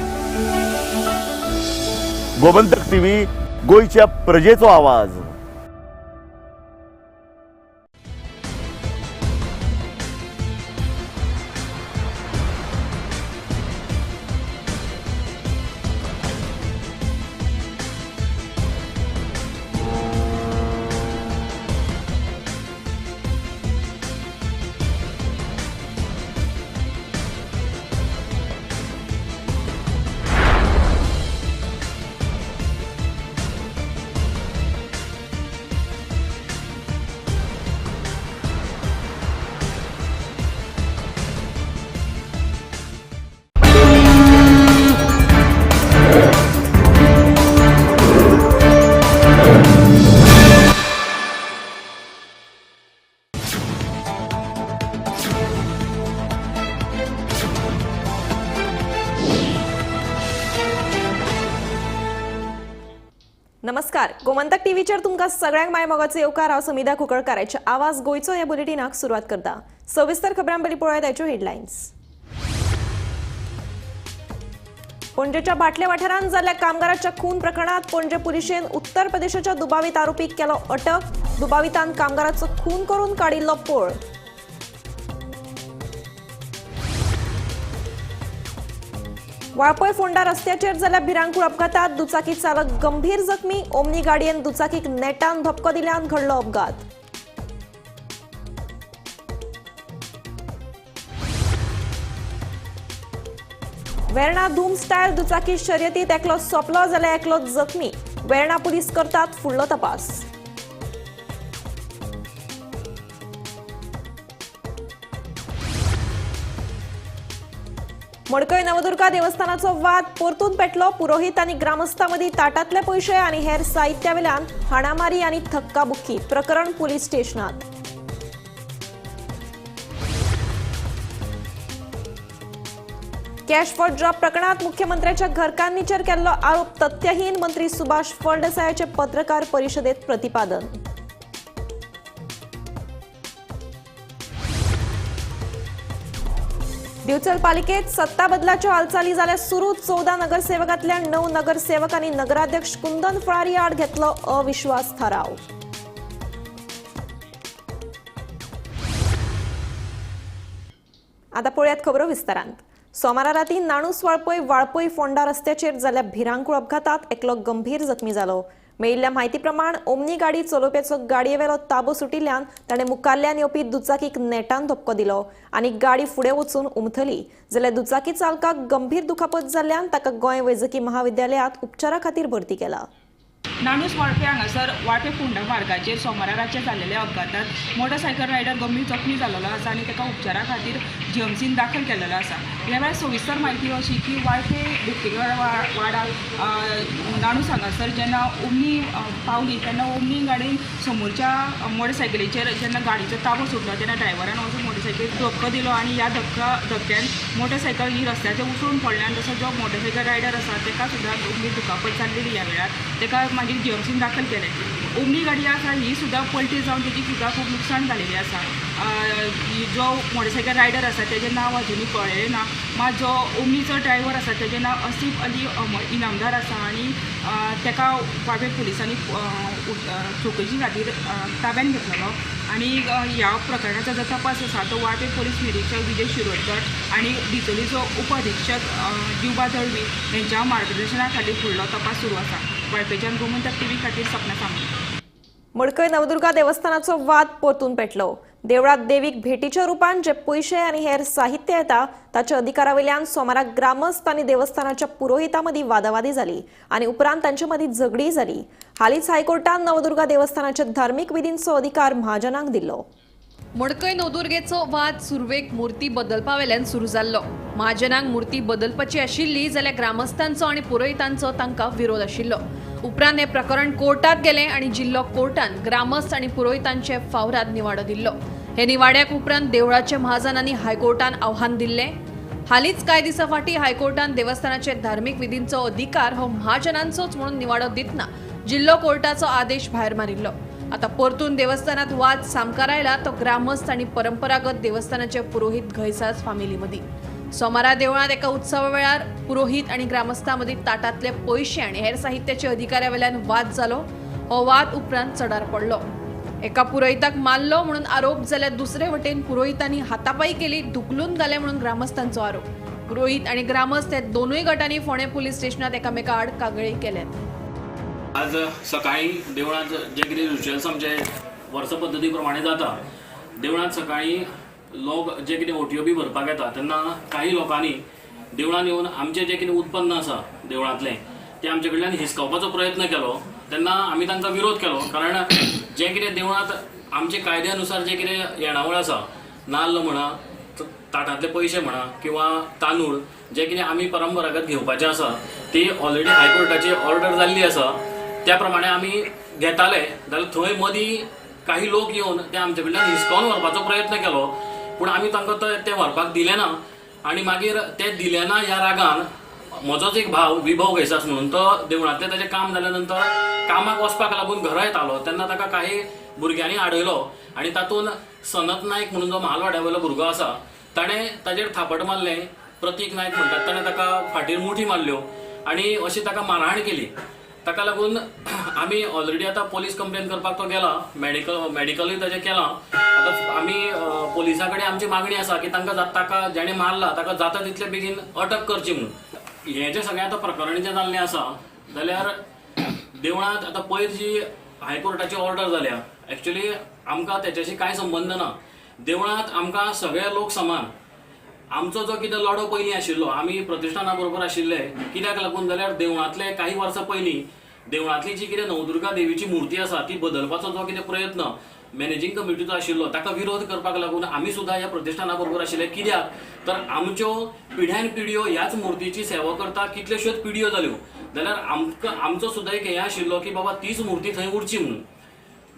B: गोमंतक टीव्ही, गोंयच्या प्रजेचो आवाज।
C: नमस्कार, गोमंतक टीव्हीचेर तुमकां सगळ्यांक माय मोगाचो येवकार। हांव समिधा कुंकळकाराच्या आवाज गोंयचो ह्या बुलेटिनाक सुरवात करता। सविस्तर खबरां पयलीं पळोवया ताच्यो हेडलायन्स। पणजेच्या बाटले वाठारांत जाल्ल्या कामगाराच्या खून प्रकरणात पणजे पुलिशेन उत्तर प्रदेशाच्या दुबावीत आरोपीक केलो अटक। दुबावितान कामगाराचो खून करून काडिल्लो पळ। वाळपय फोंडा रस्त्याचेर जाल्ल्या भिरांकूळ अपघातात दुचाकी चालक गंभीर जखमी। ओमनी गाडयेन दुचाकीक नेटान धपको दिल्यान घडलो अपघात। वेर्णा धूम स्टायल दुचाकी शर्यतीत एकलो सोंपलो जाल्यार एकलो जखमी। वेर्णा पुलीस करतात फुडलो तपास। मडकय नवदुर्गा देवस्थानाचो वाद परतून पेटलो. पुरोहित आनी ग्रामस्थां मदीं ताटांतले पयशे आनी हेर साहित्या वेल्यान हाणामारी आनी धक्काबुक्की. प्रकरण पुलीस स्टेशनात. कॅश फॉर ड्रग प्रकरणात मुख्यमंत्र्याच्या घरकान्नीचेर केल्लो आरोप तथ्यहीन. मंत्री सुभाष फळदेसायाचे पत्रकार परिशदेत प्रतिपादन. दिवचल पालिकेत सत्ता बदलाच्यो हालचाली जाल्या सुरू. 14 नगरसेवकांतल्या 9 नगरसेवकांनी नगराध्यक्ष कुंदन फळारी आड घेतलो अविश्वास थाराव. आता पळयात खबरो विस्तारांत. सोमारा राती नाणूस वाळपय वाळपय फोंडा रस्त्याचेर जाल्ल्या भिरांकूळ अपघातात एकलो गंभीर जखमी जालो. मेळिल्ल्या म्हायती प्रमाण ओमनी गाडी चलोवप्याचो गाडयेवेलो ताबो सुटिल्ल्यान ताणें मुखाल्ल्यान येवपी दुचाकीक नेटान धपको दिलो आनी गाडी फुडें वचून उमथली. जाल्यार दुचाकी चालकाक गंभीर दुखापत जाल्ल्यान ताका गोंय वैजकी महाविद्यालयांत उपचारा खातीर भरती केला.
G: नाणूस वाळपे हांगासर वाळपे फोंडा मार्गाचेर सोमारा रातचे जाल्लेल्या अपघातात मोटरसायकल रायडर गंभीर जखमी जाल्लो आसा आनी ताका उपचारा खातीर जीएमसीन दाखल केल्लो आसा. ह्या वेळार सविस्तर म्हायती अशी की वाळपे बेगटीकर वाडाक नाणूस हांगासर जेन्ना ओमनी पावली तेन्ना ओमनी गाडयेन समोरच्या मोटरसायकलीचेर जेन्ना गाडयेचो ताबो सुटलो तेन्ना ड्रायव्हरान वचून मोटरसायकलीक धपको दिलो आनी ह्या धपक्यान मोटरसायकल ही रस्त्याचेर उसळून पडल्यान तसो जो मोटरसायकल रायडर आसा ताका सुद्दां गंभीर दुखापत जाल्ली. ह्या वेळार ताका मागीर जीएमसीन दाखल केलें. ओमनी गाडी आसा ही सुद्दां पलटी जावन तेजी सुद्दां खूब लुकसाण जालेली आसा. जो मोटरसायकल रायडर आसा तेजें नांव अजुनूय कळ्ळें ना. मात जो ओमनीचो ड्रायव्हर आसा तेजें नांव असीफ अली इनामदार आसा आनी ताका वाळपय पुलिसांनी चवकशी खातीर ताब्यान घेतलेलो आनी ह्या प्रकरणाचो जो तपास आसा तो वाळपय पुलीस निरीक्षक विजय शिरोडकर आनी डिचोलीचो उप अधीक्षक दिवबा दळवी हेंच्या मार्गदर्शना खाली फुडलो तपास सुरू आसा. वाळपेच्यान गोमंतक टीव्ही खातीर सपना सामंत.
C: मडकय नवदुर्गा देवस्थानाचो वाद परतून पेटलो. देवळात देवीक भेटीच्या रूपान जे पयशे आनी हेर साहित्य येता ताच्या अधिकारावेल्यान सोमाराक ग्रामस्थ आनी देवस्थानाच्या पुरोहिता मदीं वादावादी जाली आनी उपरांत तांचे मदीं झगडीय जाली. हालींच हायकोर्टान नवदुर्गा देवस्थानाच्या धार्मीक विधींचो अधिकार महाजनांक दिल्लो.
D: मडकय नवदुर्गेचो वाद सुरवेक मूर्ती बदलपा वेल्यान सुरू जाल्लो. महाजनांक मूर्ती बदलपाची आशिल्ली जाल्यार ग्रामस्थांचो आनी पुरोहितांचो तांकां विरोध आशिल्लो. उपरांत हें प्रकरण कोर्टात गेलें आनी जिल्लो कोर्टान ग्रामस्थ आनी पुरोहितांचे फावराद निवाडो दिल्लो. हे निवाड्याक उपरांत देवळाच्या महाजनांनी हायकोर्टान आव्हान दिल्लें. हालींच कांय दिसां फाटीं हायकोर्टान देवस्थानाचे धार्मीक विधींचो अधिकार हो महाजनांचोच म्हणून निवाडो दितना जिल्लो कोर्टाचो आदेश भायर मारिल्लो. आता परतून देवस्थानात वाद सामकार आयला तो ग्रामस्थ आनी परंपरागत देवस्थानाचे पुरोहित घैसास फामिली मदीं. सोमारा देवळांत एका उत्सवा वेळार पुरोहित आनी ग्रामस्थां मदीं ताटांतले पयशे आनी हेर साहित्याचे अधिकाऱ्या वेल्यान वाद जालो. हो वाद उपरांत चडार पडलो. एका पुरोहिताक मारलो म्हणून आरोप जाल्यार दुसरे वटेन पुरोहितांनी हातापाई केली, धुकलून घाले म्हणून ग्रामस्थांचो आरोप. पुरोहित आनी ग्रामस्थ हे दोनूय गटांनी फोंडें पुलीस स्टेशनात एकामेका आड कागाळी केल्यात.
E: आज सकाळी देवळांत जे कितें रिच्युअल्स आमचे वर्स पद्दती प्रमाणे जाता, देवळांत सकाळी लोक जे कितें ओटयो बी भरपाक येता तेन्ना काही लोकांनी देवळांत येवन आमचें जें कितें उत्पन्न आसा देवळांतलें तें आमचे कडल्यान हिसकावपाचो प्रयत्न केलो. तेन्ना आमी तांकां विरोध केलो, कारण जें कितें देवळांत आमचे कायद्या नुसार जें कितें येणावळ आसा, नाल्ल म्हणा, ताटांतले पयशे म्हणा किंवा तांदूळ, जें कितें आमी परंपरागत घेवपाचें आसा ती ऑलरेडी हायकोर्टाची ऑर्डर जाल्ली आसा त्या प्रमाणे आमी घेताले. जाल्यार थंय मदीं काही लोक येवन ते आमचे कडल्यान हिसकावन व्हरपाचो प्रयत्न केलो, पूण आमी तांकां ते व्हरपाक दिले ना. आनी मागीर ते दिले ना ह्या रागान म्हजोच एक भाव विभव घैसास म्हणून तो देवळांतलें ताजें काम जाल्या नंतर कामाक वचपाक लागून घरा येतालो तेन्ना ताका काही भुरग्यांनी आडयलो आनी तातूंत सनत नायक म्हणून जो महालवाड्या वयलो भुरगो आसा ताणें ताजेर थापट मारलें. प्रतीक नायक म्हणटात ताणें ताका फाटीर मुठी मारल्यो आनी अशी ताका मारहाण केली. ताका लागून आमी ऑलरेडी आतां पोलीस कंप्लेन करपाक तो गेला, मेडिकलूय ताजें केलां. आतां आमी पोलिसां कडेन आमची मागणी आसा की तांकां ताका जेणें मारला ताका जाता तितले बेगीन अटक करची म्हणून. हें जें सगळें आतां प्रकरण जें जाल्लें आसा जाल्यार देवळांत आतां पयर जी हायकोर्टाची ऑर्डर जाल्या एक्चुअली आमकां तेच्याशी कांय संबंद ना. देवळांत आमकां सगळे लोक समान. आमचो जो कितें लढो पयलीं आशिल्लो, आमी प्रतिश्ठाना बरोबर आशिल्ले, कित्याक लागून जाल्यार देवळांतले काही वर्सां पयलीं देवळांतली जी कितें नवदुर्गा देवीची मूर्ती आसा ती बदलपाचो जो कितें प्रयत्न मॅनेजींग कमिटीचो आशिल्लो ताका विरोध करपाक लागून आमी सुद्दां ह्या प्रतिष्ठाना बरोबर आशिल्ले. कित्याक तर आमच्यो पिढ्यान पिढयो ह्याच मूर्तीची सेवा करता, कितल्योश्योच पिढयो जाल्यो जाल्यार आमकां आमचो सुद्दां एक हें आशिल्लो की बाबा तीच मूर्ती थंय उरची म्हणून.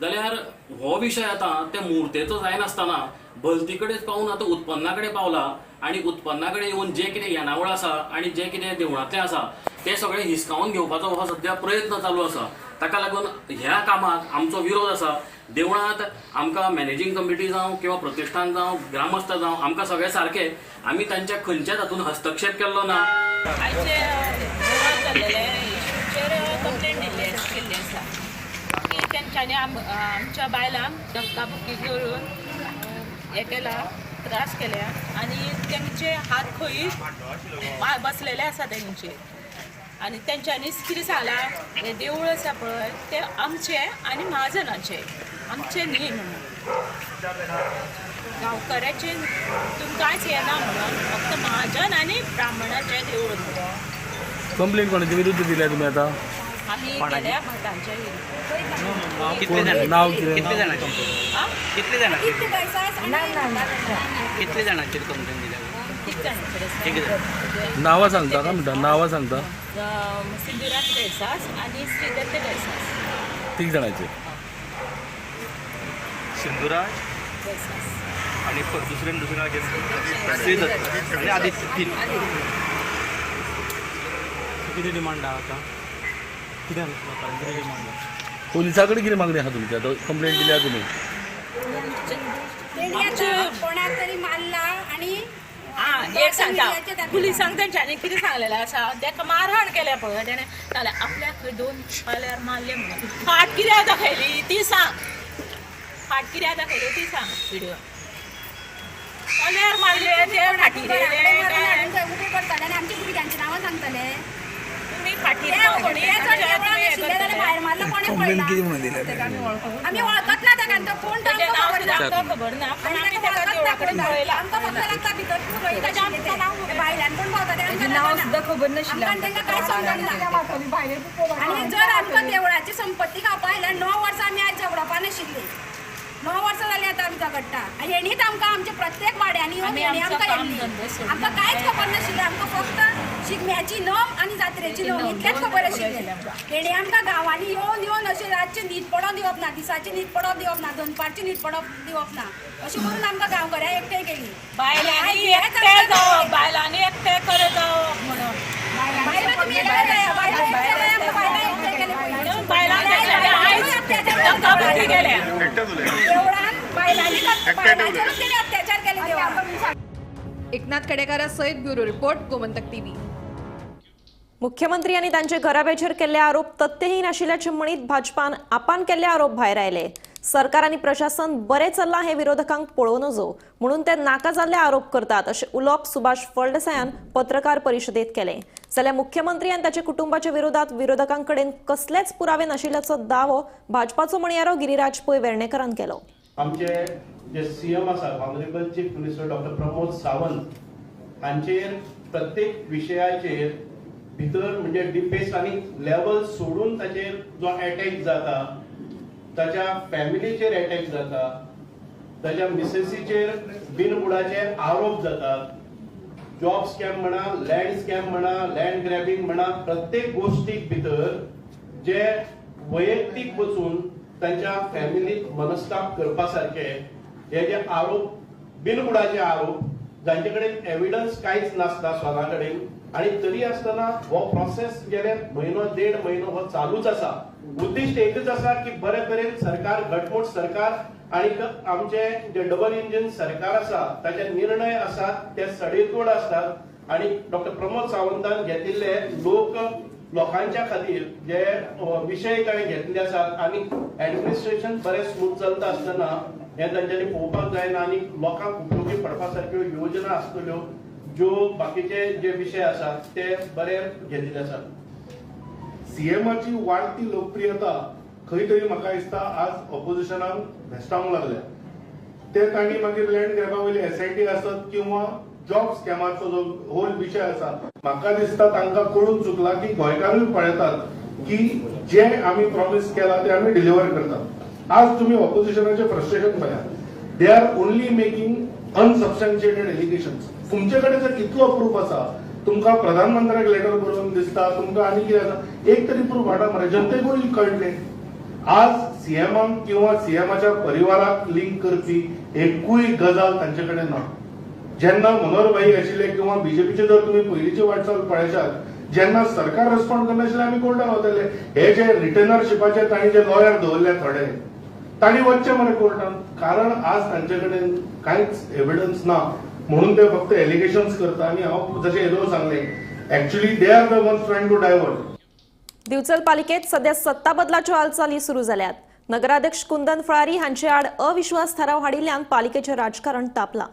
E: जाल्यार हो विशय आतां त्या मुर्तेचो जायनासतना भलती कडेन पावून आतां उत्पन्ना कडेन पावला आनी उत्पन्ना कडेन येवन जे कितें येणावळ आसा आनी जे कितें देवळांतलें आसा तें सगळें हिसकावन घेवपाचो हो सद्या प्रयत्न चालू आसा. ताका लागून ह्या कामाक आमचो विरोध आसा. देवळांत आमकां मॅनेजींग कमिटी जावं किंवा प्रतिष्ठान जावं, ग्रामस्थ जावं, आमकां सगळे सारके, आमी तांच्या खंयच्याच हातून हस्तक्षेप केल्लो ना.
J: कंप्लेंट केल्ली आसा की तेंच्यांनी आमच्या बायलांक धक्काबुक्की करून हें केला, त्रास केल्या आनी तेंचे हात खंय बसलेले आसा तेंचे आनी तेंच्यांनी कितें सांगलां, हें देवूळ आसा पळय तें आमचें आनी म्हाजनाचें, आमचें न्ही म्हणून, गांवकऱ्याचें तितून कांयच येना म्हणून, फक्त म्हाजन आनी ब्राह्मणाचें देवूळ म्हणून.
L: कंप्लेन कोणाचे विरुद्ध दिल्या तुमी आतां?
J: आमी केल्या भटांच्या विरुद्ध.
L: नाव कितें?
W: कितले जाणांचेर? कितले जाणांचेर? कितले जाणांचेर कंप्लेन दिल्या?
J: तीग जाणांचेर.
L: नांवां सांगता का म्हणटा? नांवां सांगता?
J: सिंधुराज देसास आनी श्रीदत्त देसास.
L: तीग जाणांचेर.
W: सिंधुराज आनी दुसरे दुसरे श्रीदत्त आनी आदित्य, तीन.
I: कितें डिमांड आहा आतां? कितें लोकांक कितें डिमांड आहा?
L: पोलिसा कडेन कितें मागणी आहा तुमची? आतां कंप्लेन दिल्या तुमी.
X: कोणाक तरी मारला आनी
J: एक सांगता पुलिसांक तेंच्यांनी कितें सांगलेलें आसा, तेका मारहाण केल्या पळय तेणें, जाल्यार आपल्याक खंय दोन पाल्यार मारले म्हणून. फाट कित्याक दाखयली ती सांग, फाट कित्याक दाखयली ती सांग. व्हिडिओ पाल्यार मारले ते फाटीर
X: उबे करताले आनी आमच्या भुरग्यांची नांवां सांगतले. आमी वळखत ना ताका, तो कोण तो आमकां
J: खबर ना,
X: आमकां फक्त लागता भितर भायल्यान कोण पावता तें
G: नांव सुद्दां खबर नाशिल्लें,
X: आमकां तांकां कांय समजना. आनी जर आमकां देवळाची संपत्ती खावपा आयल्यार 9 वर्सां आमी आयज झगडोवपा नाशिल्ली. 9 वर्सां जालीं आतां आमी झगडटा आनी हेणीच आमकां आमच्या प्रत्येक वाड्यांनी येवन हेणी आमकां येयल्ली. आमकां कांयच खबर नाशिल्लें, आमकां फक्त शिगम्याची नम आनी जात्रेची नम इतलेंच खबर आशिल्लें. हेणी आमकां गांवांनी येवन येवन अशें रातचें न्हीद पडोन दिवप ना, दिसाची न्हीद पडोन दिवप ना, दनपारची न्हीद पडोन दिवप ना, अशें करून आमकां गांवकऱ्यांक एकठांय केली.
J: बायलांनी एकठांय जावप, बायलांनी एकठांय करत जावप म्हणून.
X: बायलां तुमी एकठांय जाया, बायलां एकठांय जाया, आमकां बायलां एकठांय केली पयलीं.
J: धक्काबुक्की केल्या
X: देवळान बायलांनी, बायलांचेरूच तेणी अत्याचार केले देवळान.
D: एकनाथ कडेकारा सयत ब्युरो रिपोर्ट, गोमंतक टीव्ही.
C: मुख्यमंत्री आनी तांचे घराब्याचेर केल्ले आरोप तथ्यहीन आशिल्ल्याचे म्हणीत भाजपान आपान केल्ले आरोप भायर आयले. सरकार आनी प्रशासन बरें चल्लां हें विरोधकांक पळोवं नजो म्हणून ते नाका जाल्ले आरोप करतात अशें उलोवप सुभाष फळदेसायान पत्रकार परिशदेंत केलें. जाल्यार मुख्यमंत्री आनी ताच्या कुटुंबाच्या विरोधात विरोधकां कडेन कसलेच पुरावे नाशिल्ल्याचो दावो भाजपाचो म्हणयारो गिरीराज पै वेर्णेकरान केलो.
R: आमचे जे सीएम आसा honourable chief minister doctor Pramod Sawant हांचेर प्रत्येक विशयाचेर भितर म्हणजे डिपेस आनी लेवल सोडून ताचेर जो एटॅक जाता, ताच्या फॅमिलीचेर एटॅक जाता, ताच्या मिसेसीचेर बिनबुडाचे आरोप जातात, जॉब स्कॅम म्हणा, लँड स्कॅम म्हणा, लँड ग्रॅबिंग म्हणा, प्रत्येक गोष्टीक भितर जे वैयक्तीक वचून तांच्या फॅमिलीक मनस्ताप करपा सारके हे जे आरोप, बिनबुडाचे आरोप, जांचे कडेन एविडन्स कांयच नासता स्वता कडेन, आनी तरी आसतना हो प्रोसेस गेले म्हयनो देड म्हयनो हो चालूच आसा. उद्दिश्ट एकच आसा की बरे तरेन सरकार, घटमूट सरकार आनी आमचे जे डबल इंजिन सरकार आसा ताचे निर्णय आसात ते सडेतोड आसतात आनी डॉक्टर प्रमोद सावंतान घेतिल्ले लोकांच्या खातीर जे विशय ताणें घेतिल्ले आसात आनी एडमिनिस्ट्रेशन बरें स्मूथ चलता आसतना हें तांच्यांनी पळोवपाक जायना आनी लोकांक उपयोगी पडपा सारक्यो योजना आसतल्यो ज्यो बाकीचे जे विशय आसात ते बरे घेतिल्ले आसात.
Y: सीएमाची वाडती लोकप्रियता खंय तरी म्हाका दिसता आज ऑपोजिशनाक भेश्टावंक लागल्या. ते तांणी मागीर लँड ग्रॅबा वयली एसआयटी आसत किंवा जॉब स्कॅमाचो जो होल विशय आसा, म्हाका दिसता तांकां कळून चुकला की गोंयकारूय पळयतात की जे आमी प्रॉमिस केला ते आमी डिलिव्हर करतात. आज तुम्ही ऑपोजिशनाचे फ्रस्ट्रेशन पळयात, they are only making unsubstantiated allegations. तुमचे कडेन जर इतलो प्रूफ आसा, तुमकां प्रधानमंत्र्याक लेटर बरोवन दिसता, तुमकां आनी कितें आसा, एक तरी प्रूफ हाडा मरे, जनतेकूय कळटलें. आज सीएमाक किंवा सीएमाच्या परिवाराक लिंक करपी एकूय गजाल तांचे कडेन ना. जेन्ना मनोहर भाई आशिल्ले किंवा बीजेपीचे जर तुम्ही पयलींची वाटचाल पळयशात, जेन्ना सरकार रेस्पॉन्ड करनाशिल्लें आमी कोर्टान वताले. हे जे रिटर्नरशिपाचे तांणी जे लॉयर दवरले थोडे, तांणी वचचें मरे कोर्टान, कारण आज तांचे कडेन कांयच एविडन्स ना म्हणून ते फक्त एलिगेशन्स करता. आनी हांव जशें येदोळ सांगलें, actually they are the ones trying to divert.
C: Divchal पालिकेत सध्या सत्ता बदलाच्यो हालचाली सुरू जाल्यात. नगराध्यक्ष कुंदन फळारी हांचे आड अविश्वास थाराव हाडिल्ल्यान पालिकेचें राजकारण तापलां.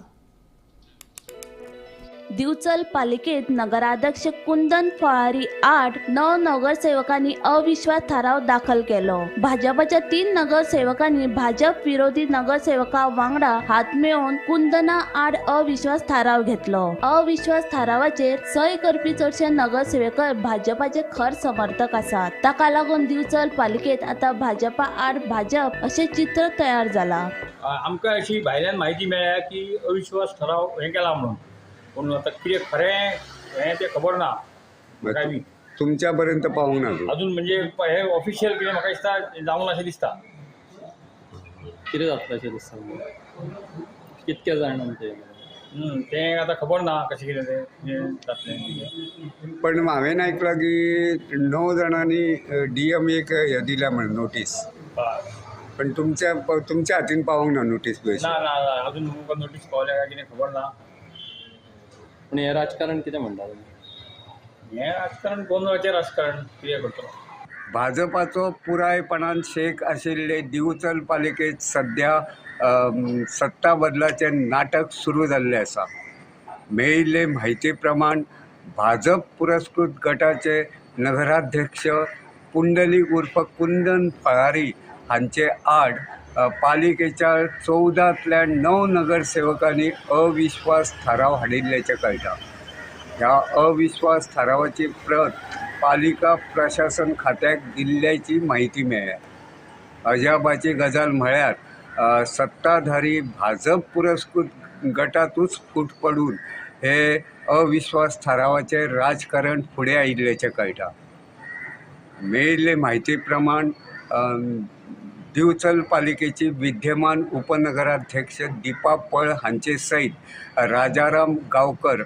K: दिवचल पालिकेत नगराध्यक्ष कुंदन फळारी आड 9 नगरसेवकांनी अविश्वास थाराव दाखल केलो. भाजपाच्या 3 नगरसेवकांनी भाजप विरोधी नगरसेवका वांगडा हात मेळोवन कुंदना आड अविश्वास थाराव घेतलो. अविश्वास थारावाचेर सय करपी चडशे नगरसेवक भाजपाचे खर समर्थक आसात. ताका लागून दिवचल पालिकेत आता भाजपा आड भाजप अशें चित्र तयार जाला.
H: आमकां अशी भायल्यान म्हायती मेळ्ळ्या की अविश्वास थाराव हें केला म्हणून, पूण आतां कितें खरें हें तें खबर ना.
M: तुमच्या पर्यंत पावूंक ना
H: अजून, म्हणजे हे ऑफिशियल कितें म्हाका दिसता जावंक अशें दिसता.
I: कितें जातलें अशें दिसता, कितके जाण आमचे
H: तें आतां खबर ना कशें कितें तें जातलें.
M: पण हांवें आयकलां की 9 जाणांनी डीएम एक हें दिल्या म्हण नोटीस, पण तुमच्या तुमच्या हातीन पावूंक ना नोटीस?
H: ना ना अजून तुमकां नोटीस पावल्या काय कितें खबर ना.
I: पूण हें राजकारण कितें म्हणटा तुमी?
H: हें राजकारण गोंदळाचें राजकारण कितें करतलो.
M: भाजपाचो पुरायपणान शेक आशिल्ले दिवचल पालिकेंत सद्या सत्ता बदलाचें नाटक सुरू जाल्लें आसा. मेळिल्ले म्हायती प्रमाण भाजप पुरस्कृत गटाचे नगराध्यक्ष पुंडलीक उर्फ कुंदन फळारी हांचे आड पालिकेच्या 14तल्या 9 नगरसेवकांनी अविश्वास थाराव हाडिल्ल्याचें कळटा. ह्या अविश्वास थारावाची प्रत पालिका प्रशासन खात्याक दिल्ल्याची म्हायती मेळ्ळ्या. अजापाची गजाल म्हळ्यार सत्ताधारी भाजप पुरस्कृत गटांतूच फूट पडून हे अविश्वास थारावाचें राजकारण फुडें आयिल्ल्याचें कळटा. मेळिल्ले म्हायती प्रमाण दिवचल पालिकेची विद्यमान उपनगराध्यक्ष दीपा पळ हांचे सयत राजाराम गांवकर,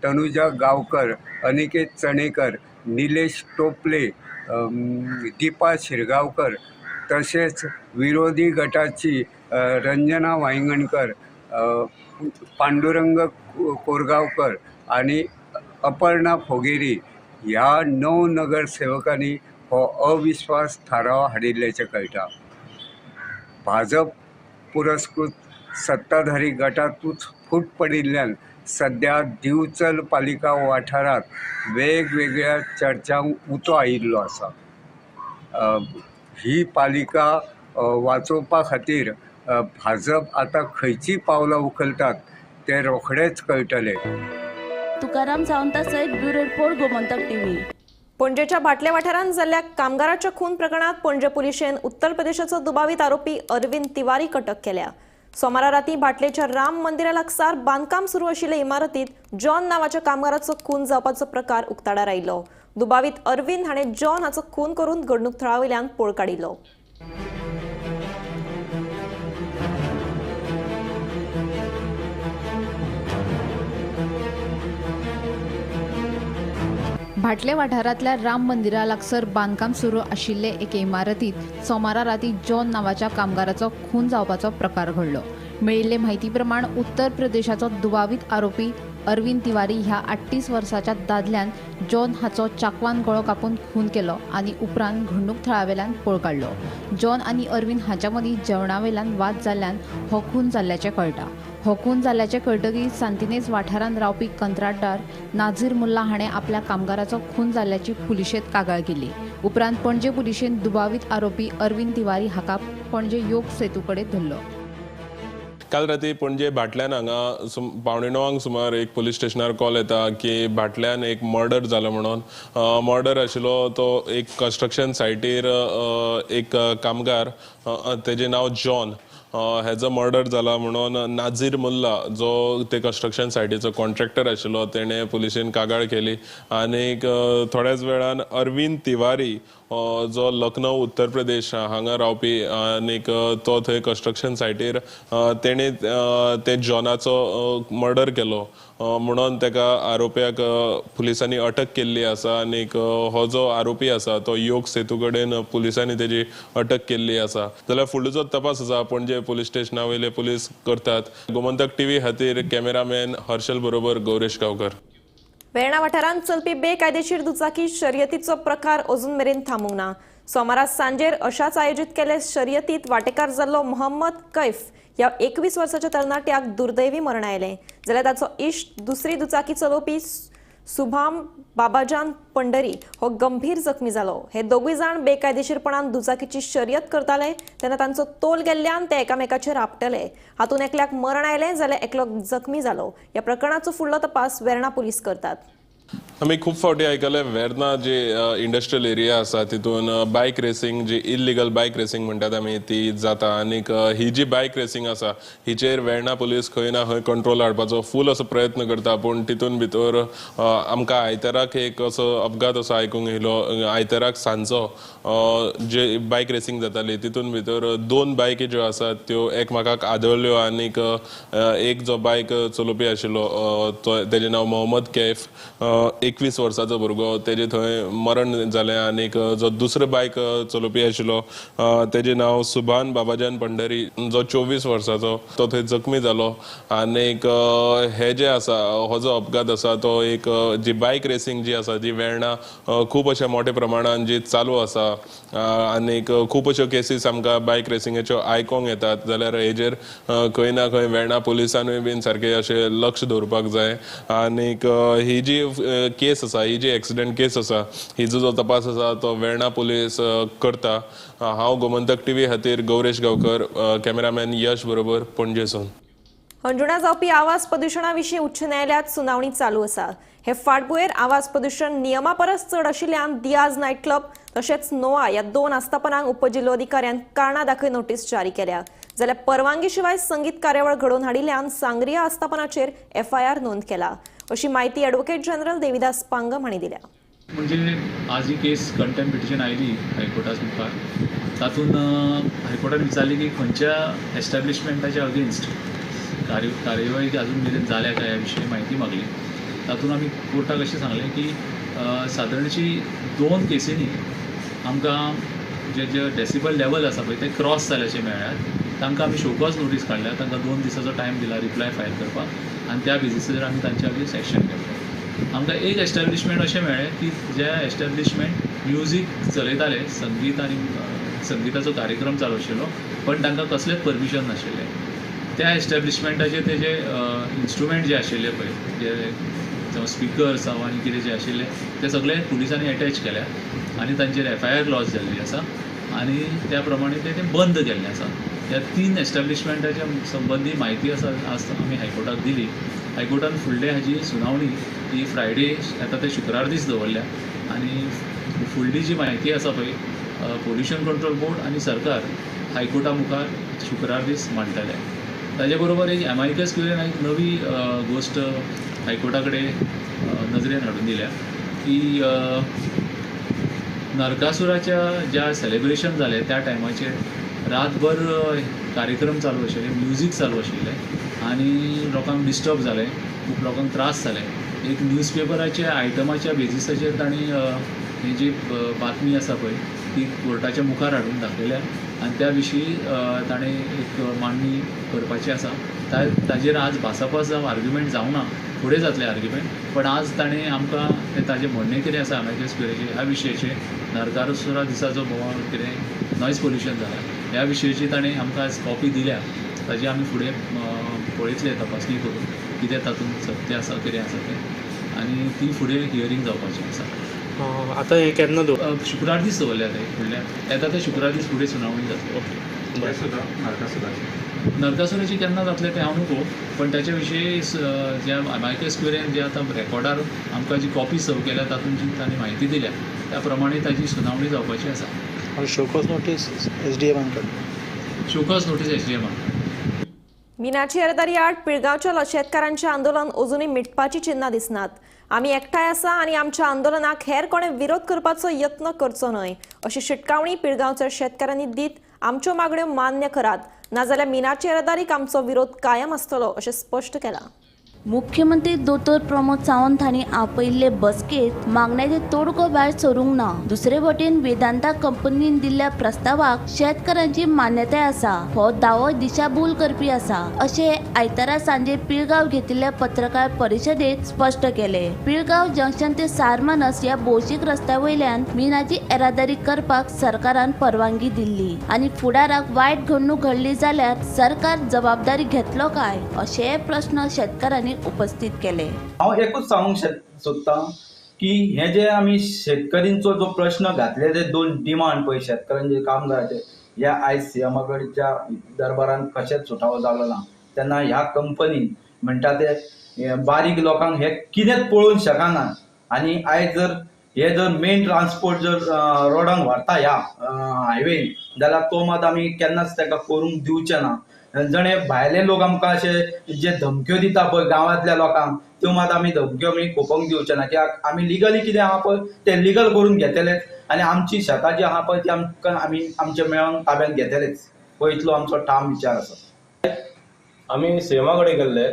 M: तनुजा गांवकर, अनिकेत चणेकर, निलेश टोपले, दीपा शिरगांवकर तशेंच विरोधी गटाची रंजना वायंगणकर, पांडुरंग कोरगांवकर आनी अपर्णा फोगेरी ह्या 9 नगरसेवकांनी हो अविश्वास थाराव हाडिल्ल्याचें कळटा. भाजप पुरस्कृत सत्ताधारी गटांतूच फूट पडिल्ल्यान सद्या दिवचल पालिका वाठारांत वेगवेगळ्या चर्चांक उतो आयिल्लो आसा. ही पालिका वाचोवपा खातीर भाजप आतां खंयचीं पावलां उखलतात तें रोखडेंच कळटलें.
K: तुकाराम सावंता सयत ब्युरो रिपोर्ट, गोमंतक टीव्ही.
C: पणजेच्या भाटले वाठारांत जाल्ल्या कामगाराच्या खून प्रकरणात पणजे पुलिशेन उत्तर प्रदेशाचो दुबावीत आरोपी अरविंद तिवारी अटक केल्या. सोमारा राती भाटलेच्या राम मंदिरा लागसार बांदकाम सुरू आशिल्ले इमारतीत जॉन नावाच्या कामगाराचो खून जावपाचो प्रकार उक्ताडार आयलो. दुबावीत अरविंद हाणें जॉन हाचो खून करून घडणूक थळा वयल्यान पळ काडिल्लो.
T: भाटले वाठारांतल्या राम मंदिरा लागसर बांदकाम सुरू आशिल्ले एके इमारतीत सोमारा राती जॉन नावाच्या कामगाराचो खून जावपाचो प्रकार घडलो. मेळिल्ले म्हायती प्रमाण उत्तर प्रदेशाचो दुबावीत आरोपी अरविंद तिवारी ह्या 38 वर्साच्या दादल्यान जॉन हाचो चाकवान गळो कापून खून केलो आनी उपरांत घडणूक थळावेल्यान पळ काडलो. जॉन आनी अरविंद हांच्या मदीं जेवणावेल्यान वाद जाल्ल्यान हो खून जाल्ल्याचें कळटा. हो खून जाल्ल्याचें कळटकीर सांतिनेज वाठारांत रावपी कंत्राटदार नाझीर मुल्ला हाणें आपल्या कामगाराचो खून जाल्ल्याची पुलिशेंत कागाळ केली. उपरांत पणजे पुलिशेन दुबावीत आरोपी अरविंद तिवारी हाका पणजे योग सेतू कडेन धरलो.
N: काल राती पणजे भाटल्यान हांगा 8:45 सुमार एक पुलीस स्टेशनार कॉल येता की भाटल्यान एक मर्डर जालो म्हणून. मर्डर आशिल्लो तो एक कन्स्ट्रक्शन सायटीर एक कामगार, तेजें नांव जॉन, हेजो मर्डर जाला म्हणून नाझीर मुल्ला जो ते कन्स्ट्रक्शन सायटीचो कॉन्ट्रॅक्टर आशिल्लो तेणें पुलिशेन कागाळ केली. आनीक थोड्याच वेळान अरविंद तिवारी जो लखनौ उत्तर प्रदेश हांगा रावपी आनीक तो थंय कन्स्ट्रक्शन सायटीर तेणें ते जॉनाचो मर्डर केलो म्हणून तेका आरोप्याक पुलिसांनी अटक केल्ली आसा. आनीक हो जो आरोपी आसा तो योग सेतू कडेन पुलिसांनी तेजी अटक केल्ली आसा. जाल्यार फुडलो जो तपास आसा पणजे पुलीस स्टेशना वयले पुलीस करतात. गोमंतक टीव्ही खातीर कॅमेरामॅन हर्षल बरोबर गौरेश गांवकर.
C: वेर्णा वाठारांत चलपी बेकायदेशीर दुचाकी शर्यतीचो प्रकार अजून मेरेन थांबूंक ना. सोमारा सांजेर अशाच आयोजीत केल्ले शर्यतीत वांटेकार जाल्लो मोहम्मद कैफ ह्या 21 वर्साच्या तरणाट्याक दुर्दैवी मरण आयलें. जाल्यार ताचो इश्ट दुसरी दुचाकी चलोवपी सुभाम बाबाजान पंडरी हो गंभीर जखमी जालो. हे दोगूय जाण बेकायदेशीरपणान दुचाकीची शर्यत करताले तेन्ना तांचो तोल गेल्ल्यान ते एकामेकाचेर आपटले. हातूंत एकल्याक मरण आयलें जाल्यार एकलो जखमी जालो. ह्या प्रकरणाचो फुडलो तपास वेर्णा पुलीस करतात.
N: आमी खूब फावटी आयकलें वेर्ना जी इंडस्ट्रियल एरिया आसा तितून बायक रेसिंग जी इल्लिगल बायक रेसिंग म्हणटात आमी ती जाता. आनीक ही जी बायक रेसिंग आसा हिचेर वेर्णा पुलीस खंय ना खंय कंट्रोल हाडपाचो फूल असो प्रयत्न करता. पूण तितून भितर आमकां आयताराक एक असो अपघात असो आयकूंक येयलो. आयताराक सांजचो जे बायक रेसिंग जाताली तितून भितर दोन बायकी ज्यो आसात त्यो एकमेकाक आदळ्यो आनीक एक जो बायक चलोवपी आशिल्लो तो तेजें नांव मोहम्मद कैफ, 21 वर्साचो भुरगो, तेजे थंय मरण जालें. आनीक जो दुसरो बायक चलोवपी आशिल्लो तेजें नांव सुभान बाबाजान पंडरी जो 24 वर्साचो तो थंय जखमी जालो. आनीक हे जे आसा हो जो अपघात आसा तो एक जी बायक रेसिंग जी आसा जी वेर्णा खूब अशा मोठ्या प्रमाणान जी चालू आसा आनीक खूब अश्यो केसीस आमकां बायक रेसिंगेच्यो आयकोंक येतात. जाल्यार हेजेर खंय ना खंय वेर्णा पुलिसानूय बीन सारकें अशें लक्ष दवरपाक जाय. आनीक ही जी केस आसा, ही जी एक्सिडंट केस आसा, हिजो जो तपास आसा तो वेर्णा पुलीस करता. हांव गोमंतक टीव्ही खातीर गौरेश गांवकर, कॅमेरामॅन यश बरोबर पणजेसून.
C: हणजुणा जावपी आवाज प्रदुशणा विशीं उच्च न्यायालयांत सुनावणी चालू आसा. हे फाटभुंयेर आवाज प्रदुशण नियमा परस चड आशिल्ल्यान दियाज नायट क्लब तशेंच नोआ ह्या दोन आस्थापनांक उपजिल्लोधिकाऱ्यान कारणां दाखय नोटीस जारी केल्या. जाल्यार परवानगी शिवाय संगीत कार्यावळ घडोवन हाडिल्ल्यान सांग्रिया आस्थापनाचेर एफआयआर नोंद केला अशी माहिती ॲडव्होकेट जनरल देविदास पांगम हांणी दिल्या.
O: म्हणजे आज ही केस कंटेम्प्ट पिटिशन आयली हायकोर्टा मुखार, तातूंत हायकोर्टान विचारली की खंयच्या एस्टॅब्लिशमेंटाच्या अगेन्स्ट कार्यवाही अजून मेरेन जाल्या काय ह्या विशीं म्हायती मागली. तातूंत आमी कोर्टाक अशें सांगलें की सादारणशी 2 केसींनी आमकां जे जे डेसिबल लेवल आसा पळय ते क्रॉस जाल्याचे मेळ्ळ्यात. तांकां आमी शोकॉज नोटीस काडल्या, तांकां 2 दिसाचो टायम दिला रिप्लाय फायल करपाक आनी त्या बेजीसाचेर आमी तांच्या अगेन्स्ट एक्शन घेतले. आमकां एक एस्टॅब्लिशमेंट अशें मेळ्ळें की जे एस्टॅब्लिशमेंट म्युजीक चलयताले, संगीत आनी संगिताचो कार्यक्रम चालू आशिल्लो पण तांकां कसलेंच परमिशन नाशिल्लें. त्या एस्टॅब्लिशमेंटाचे तेजे इन्स्ट्रुमेंट जे आशिल्ले पळय, जे जावं स्पिकर्स जावं आनी कितें जे आशिल्ले ते सगळे पुलिसांनी एटॅच केल्या आनी तांचेर एफआयआर लॉज जाल्ली आसा आनी त्या प्रमाणे ते बंद केल्ले आसा. ह्या 3 एस्टॅब्लिशमेंटाच्या संबंदी म्हायती आसा आज आमी हायकोर्टाक दिली. हायकोर्टान फुडले हाजी सुनावणी ही फ्रायडे येता ते शुक्रार दीस दवरल्या आनी फुडली जी म्हायती आसा पळय पोल्युशन कंट्रोल बोर्ड आनी सरकार हायकोर्टा मुखार शुक्रार दीस मांडटले. ताजे बरोबर एक एमायकस क्युरियन एक नवी गोश्ट हायकोर्टा कडेन नजरेन हाडून दिल्या की नरकासुराच्या ज्या सेलिब्रेशन जालें त्या टायमाचेर रातभर कार्यक्रम चालू आशिल्ले, म्युजीक चालू आशिल्लें आनी लोकांक डिस्टर्ब जालें, खूब लोकांक त्रास जाले. एक न्यूजपेपराच्या आयटमाच्या बेजिसाचेर तांणी ही जी बातमी आसा पळय ती कोर्टाच्या मुखार हाडून दाखयल्या आनी त्या विशीं ताणें एक मांडणी करपाची आसा. ताजेर आज भासाभास जावं आर्ग्युमेंट जावना, फुडें जातलें आर्ग्युमेंट, पण आज ताणें आमकां ताजें म्हणणें कितें आसा एमायकस क्युरियेचें ह्या विशयाचें, नरकासुरा दिसा जो बोवाळ कितें नॉयज पोल्युशन जाला ह्या विशयाची ताणें आमकां आज कॉपी दिल्या. ताजी आमी फुडें पळयतले तपासणी करून कितें तातूंत सत्य आसा कितें आसा तें आनी ती फुडें हियरींग जावपाचें आसा.
I: आतां हें केन्ना
O: शुक्रार दीस दवरल्या ते फुडल्या येता ते शुक्रार दीस फुडें सुनावणी जातली.
I: ओके,
O: नरकासुराची केन्ना जातलें तें हांव नको, पण ताचे विशीं ज्या अमायकस क्युरेन जे आतां रेकॉर्डार आमकां जी कॉपी सर्व केल्या तातूंत जी तांणी म्हायती दिल्या त्या प्रमाणे ताची सुनावणी जावपाची आसा.
A: शोकॉज नोटीस एसडीएमान काडली.
O: Show cause notice एसडीएमान.
C: मिनाची येरादारी आड पिळगांवच्या शेतकारांचें आंदोलन अजुनूय मिटपाची चिन्हां दिसनात. आमी एकठांय आसा आनी आमच्या आंदोलनाक हेर कोणे विरोध करपाचो यत्न करचो न्हय अशी शिटकावणी पिळगांवच्या शेतकारांनी दीत आमच्यो मागण्यो मान्य करात, नाजाल्यार मिनाची येरादारीक आमचो विरोध कायम आसतलो अशें स्पश्ट केलां.
K: मुख्यमंत्री दोतोर प्रमोद सावंत हांणी आपयिल्ले बसकेंत मागण्याचे तोडगो भायर सरूंक ना. दुसरे वटेन वेदांता कंपनीन दिल्ल्या प्रस्तावाक शेतकारांची मान्यताय आसा हो दावो दिशाभूल करपी आसा अशें आयतारा सांजे पिळगांव घेतिल्ल्या पत्रकार परिशदेंत स्पश्ट केलें. पिळगांव जंक्शन ते सारमानस ह्या भौशीक रस्त्या वयल्यान मिनाची येरादारी करपाक सरकारान परवानगी दिल्ली आनी फुडाराक वायट घडणूक घडली जाल्यार सरकार जबाबदारी घेतलो काय अशेय प्रस्न शेतकारांनी उपस्थित केले.
P: हांव एकूच सांगूंक सोदतां की हे जे आमी शेतकऱ्यांचो जो प्रश्न घातले ते दोन डिमांड पळय शेतकऱ्यांचे कामगाराचे ह्या आयज सीएमा कडच्या दरबारान कशेंच सुटावो जालो ना. तेन्ना ह्या कंपनीन म्हणटा ते बारीक लोकांक हे कितेंच पळोवंक शकना आनी आयज जर हे जर मेन ट्रान्सपोर्ट जर रोडान व्हरता ह्या हायवेन जाल्यार तो मात आमी केन्नाच ताका करूंक दिवचे ना. जणे भायले लोक आमकां अशे जे धमक्यो दिता पळय गांवांतल्या लोकांक त्यो मात आमी धमक्यो आमी खोपोंक दिवचे ना. कित्याक आमी लिगली कितें आहा पळय तें लिगल करून घेतलेच आनी आमची शेतां जी आहा पळय ती आमकां आमी आमच्या मेळोन ताब्यांत घेतलेच. हो इतलो आमचो ठाम विचार आसा.
R: आमी सीएमा कडेन गेल्ले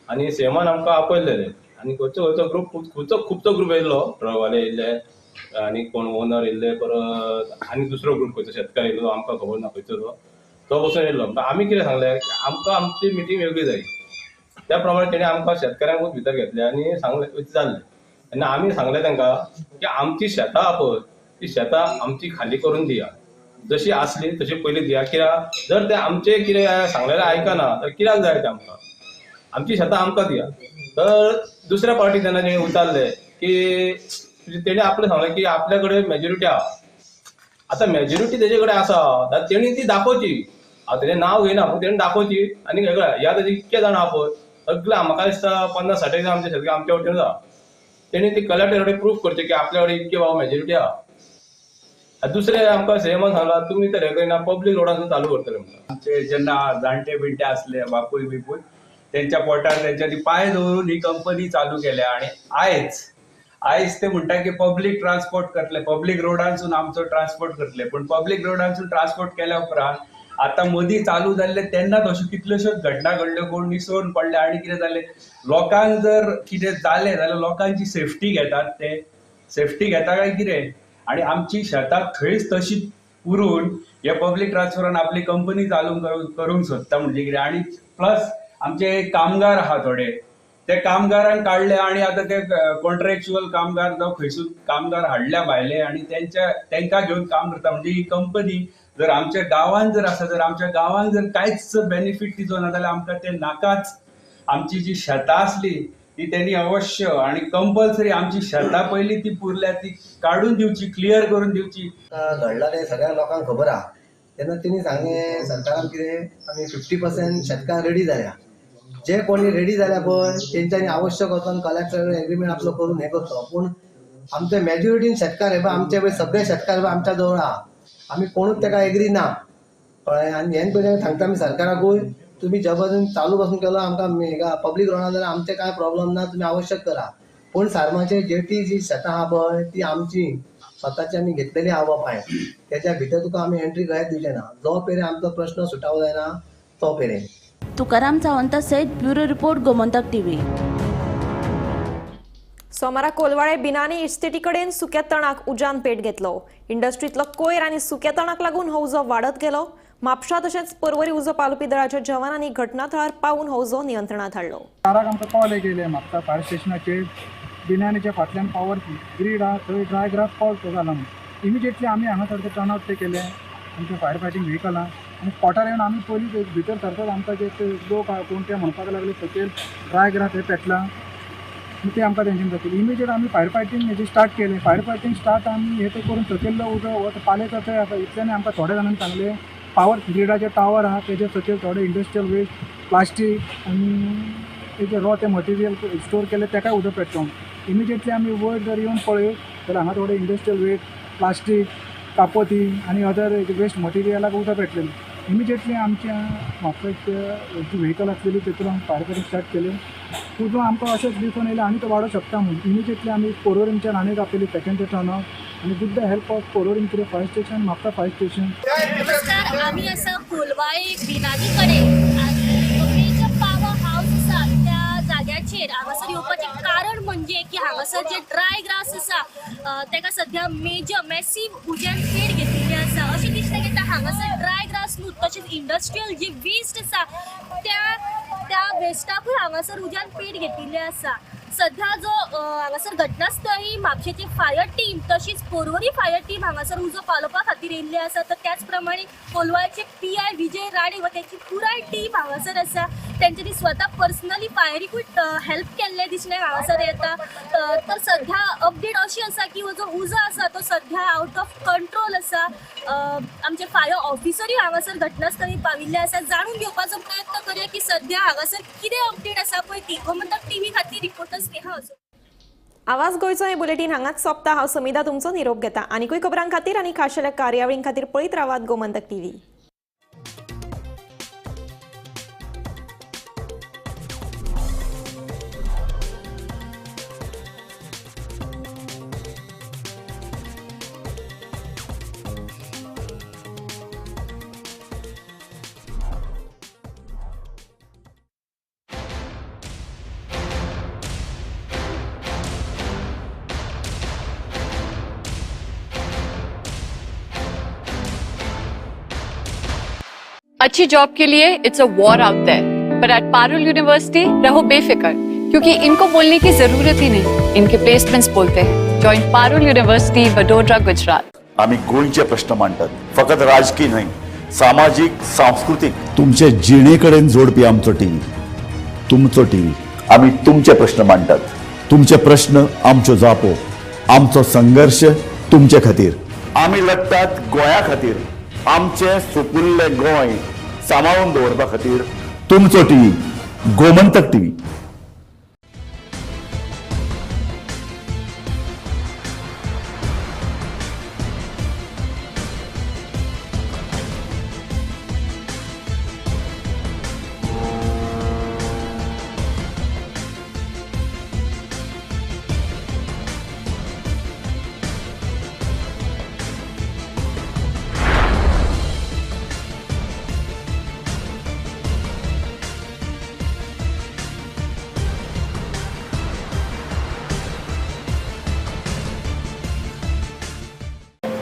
R: आनी सीएमान आमकां आपयल्लेले आनी खंयचो खंयचो ग्रूप खुबचो खुबचो ग्रूप येयल्लो, ट्रकवाले येयल्ले आनी कोण ओनर येयल्ले, परत आनी दुसरो ग्रूप खंयचो शेतकार येयल्लो आमकां खबर ना खंयचो तो तो बसून येयल्लो. आमी कितें सांगलें आमकां आमची मिटींग वेगळी जाय त्या प्रमाणे तेणी आमकां शेतकाऱ्यांकूच भितर घेतले आनी सांगलें विचारलें आनी आमी सांगलें तांकां की आमची शेतां आहा पळय ती शेतां आमची खाली करून दिया, जशी आसली तशी पयलीं दिया. कित्याक जर ते आमचें कितें सांगलेलें आयकना तर कित्याक जाय तें आमकां, आमची शेतां आमकां दिया. तर दुसऱ्या पार्टी तेन्ना तेणी विचारलें की तेणी आपलें सांगलें की आपल्या कडेन मेजोरिटी आहा. आतां मेजोरिटी तेजे कडेन आसा जाल्यार तेणी ती दाखोवची, हांव तेजें नांव घेयना पूण तेणी दाखोवची आनी वेगळ्या ह्या तेजे इतके जाण आहा पळय सगळे म्हाका दिसता 50-60 जाण आमचे शेतकरी आमच्या वटेन आहा. तेणी ती कलेक्टर कडेन प्रूफ करचें की आपल्या कडेन इतके बाबा मेजोरिटी आहा. दुसरें आमकां सीएमान सांगलां तुमी तर हें करिना पब्लीक रोडासून चालू करतले म्हणटा.
Q: आमचे जेन्ना जाणटे बिणटे आसले बापूय बिपूय तेंच्या पोटार तेंच्यांनी पांय दवरून ही कंपनी चालू केल्या आनी आयज आयज ते म्हणटा की पब्लीक ट्रान्सपोर्ट करतले, पब्लीक रोडांसून आमचो ट्रान्सपोर्ट करतले. पूण पब्लीक रोडांसून ट्रान्सपोर्ट केल्या उपरांत आतां मदीं चालू जाल्ले तेन्ना तश्यो कितल्योश्योच घटना घडल्यो, कोण निसरून पडले आनी कितें जालें. लोकांक जर कितें जालें जाल्यार लोकांची सेफ्टी घेतात, ते सेफ्टी घेता काय कितें, आनी आमची शेतां थंयच तशी उरून हे पब्लीक ट्रान्सपोर्टान आपली कंपनी चालू करूंक सोदता म्हणजे कितें. आनी प्लस आमचे कामगार आहा थोडे, ते कामगारांक काडले आनी आतां ते कॉन्ट्रॅक्च्युअल कामगार जावं खंयसून कामगार हाडल्या भायले आनी तेंकां घेवन काम करता. म्हणजे ही कंपनी जर आमच्या गांवांत जर आसा, जर आमच्या गांवांत जर कांयच बेनिफीट तिचो ना जाल्यार आमकां ते नाकाच. आमची जी शेतां आसली ती तेणी अवश्य आनी कंपल्सरी आमची शेतां पयलीं ती पुरल्या ती काडून दिवची, क्लियर करून दिवची.
T: घडला तें सगळ्या लोकांक खबर आहा. तेन्ना तेणी सांगलें सरकारान कितें आमी 50% शेतकार रेडी जाल्या, जे कोणी रेडी जाल्या पळय तेंच्यांनी आवश्यक वचोन कलेक्टर एग्रीमेंट आपलो करून हें करचो. पूण आमचे मेजॉरिटीन शेतकार हे पळय आमचे पळय सगळे शेतकार पळय आमच्या जवळ आहा, आमी कोणूच तेका एग्री ना कळ्ळें. आनी हेन पयलीं सांगता आमी सरकाराकूय तुमी जबरदस्तीन चालू पासून केलो आमकां पब्लीक रोडार जाल्यार आमचें कांय प्रॉब्लम ना, तुमी आवश्यक करा. पूण सारमाचे जेटी जी शेतां आहा पळय ती आमची स्वताची आमी घेतलेली आहा बापाय, तेच्या भितर तुका आमी एंट्री कांयच दिवचे ना जो पेरेन आमचो प्रश्न सुटावो जायना तो पेरेन.
K: तुकाराम सावंता सयत ब्युरो रिपोर्ट, गोमंतक टीव्ही.
C: सोमारा कोलवाळे बिनानी इस्टेटी कडेन सुक्या तणाक उज्यान पेट घेतलो. इंडस्ट्रींतलो कोयर आनी सुक्या तणाक लागून हो उजो वाडत गेलो. म्हापशा तशेंच पर्वरी उजो पालोवपी दळाच्या जवानांनी घटनाथळार पावून हो उजो नियंत्रणांत हाडलो.
S: चाराक आमकां कॉल केले म्हापसा फायर स्टेशनाचेर, बिनानीच्या फाटल्यान पावर ग्रीड आहा थंय ड्राय ग्रास फॉल्ट जाला म्हणून. इमिजिएटली आमी हांगा सारकें टर्न आवट ते केले आमच्या फायर फायटींग व्हेकलां आनी स्पॉटार येवन आमी पयलीं भितर सरतात आमकां जे लोक आहा कोण ते म्हणपाक लागले सकयल ड्राय ग्रास हे पेटला, ते आमकां तेंच्यानी दाखयलें. इमिजिएट आमी फायर फायटींग हेजें स्टार्ट केलें. फायर फायटींग स्टार्ट आमी हें तें करून सकयल्लो उजो हो पालेचो थंय आसा इतल्यान आमकां थोड्या जाणांनी सांगलें पावर ग्रिडाचे टावर आहा तेजे सकयल थोडे इंडस्ट्रियल वेस्ट, प्लास्टीक आनी तेजे रॉ ते मटेरियल स्टोर केले तेकाय उदक पेट्टा. इमिजिएटली आमी वयर जर येवन पळयत जाल्यार हांगा थोडे इंडस्ट्रियल वेस्ट, प्लास्टीक, कापोती आनी अदर वेस्ट मटेरियलाक उदक पेटलेलें. इमिजिएटली आमच्या म्हापशाचे जी व्हेकल आसलेली तेतून आमी फायर फायटींग स्टार्ट केलें. पूण आमकां अशेंच दिसून येयलें आनी तो वाडोवंक शकता म्हणून इमिजिएटली आमी पोरोरीमच्यान आनी आपयली सेकंड टर्न आउट आनी with the help of Porvorim fire station, Mapusa fire station.
B: नमस्कार, आमी आसा कोलवाळे बिनानी कडेन मेजर पावर हावस आसा त्या जाग्याचेर. हांगासर येवपाचें कारण म्हणजे की हांगासर जे ड्राय ग्रास आसा तेका सद्या मेजर मॅसीव उज्यान पेड घेतिल्ली आसा अशें दिसता की हांगासर ड्राय ग्रास न्हू तशेंच इंडस्ट्रियल जी वेस्ट आसा त्या वेस्टाकूय हांगासर उज्यान पेट घेतिल्ली आसा. सध्या जो हांगासर घटनास्थळी म्हापशेची फायर टीम तशीच पोरवरी फायर टीम हांगासर उजो पालोवपा खातीर येयल्ली आसा. तर त्याच प्रमाणे कोलवाळचे PI Vijay Rane व तेची पुराय टीम हांगासर आसा. तेंच्यांनी स्वता पर्सनली फायरीकूय हेल्प केल्लें दिसलें हांगासर येता. तर सध्या अपडेट अशी आसा की हो जो उजो आसा तो सध्या आवट ऑफ कंट्रोल आसा. आमचे फायर ऑफिसरूय हांगासर घटनास्थळी पाविल्ले आसा. जाणून घेवपाचो प्रयत्न करूया की सध्या हांगासर कितें अपडेट आसा पळय ती. गोमंतक टीव्ही खातीर रिपोर्टर स्नेहा.
C: आवाज गोंयचो हे बुलेटीन हांगाच सोंपता. हांव समिधा तुमचो निरोप घेता. आनीकूय खबरां खातीर आनी खाशेल्या कार्यावळीं खातीर पळयत रावात गोमंतक टीव्ही.
E: अच्छी जॉब के लिए it's a war out there, पर एट पारुल यूनिवर्सिटी रहो बेफिक्र, क्योंकि इनको बोलने की जरूरत ही नहीं, इनके प्लेसमेंट्स बोलते हैं। Join Parul university, Vadodara, Gujarat.
F: आम्ही गोंयचे प्रश्न मांडतात, फकत राजकीय न्हय, सामाजीक, सांस्कृतीक, तुमचे जिणेकडेन जोडपी आमचो टीव्ही, तुमचो टीव्ही। आम्ही तुमचे प्रश्न मांडतात, तुमचे प्रश्न आमच्यो जापो, आमचो संघर्ष तुमचे खातीर। आम्ही लढतात गोंया खातीर, आमचे सुपुल्ले गोंय सांबाळून दवरपा खातीर। तुमचो टीव्ही, गोमंतक टीव्ही।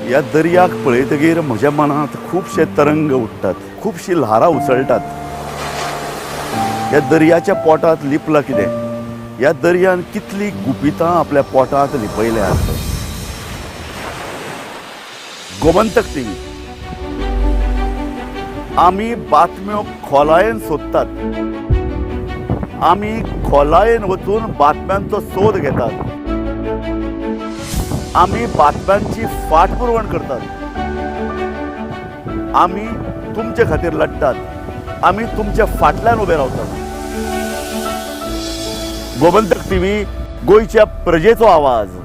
F: ह्या दर्याक पळयतगीर म्हज्या मनांत खुबशे तरंग उठ्ठात, खुबशी ल्हारां उसळटात। ह्या दर्याच्या पोटांत लिपलां कितें, ह्या दर्यान कितली गुपितां आपल्या पोटांत लिपयल्यात। गोमंतक टीव्ही, आमी बातम्यो खोलायेन सोदतात, आमी खोलायेन वचून बातम्यांचो सोद घेतात, आमी बातम्यांची फाटपुरवण करतात, आमी तुमचे खातीर लढतात, आमी तुमच्या फाटल्यान उबे रावतात। गोमंतक टीव्ही, गोंयच्या प्रजेचो आवाज।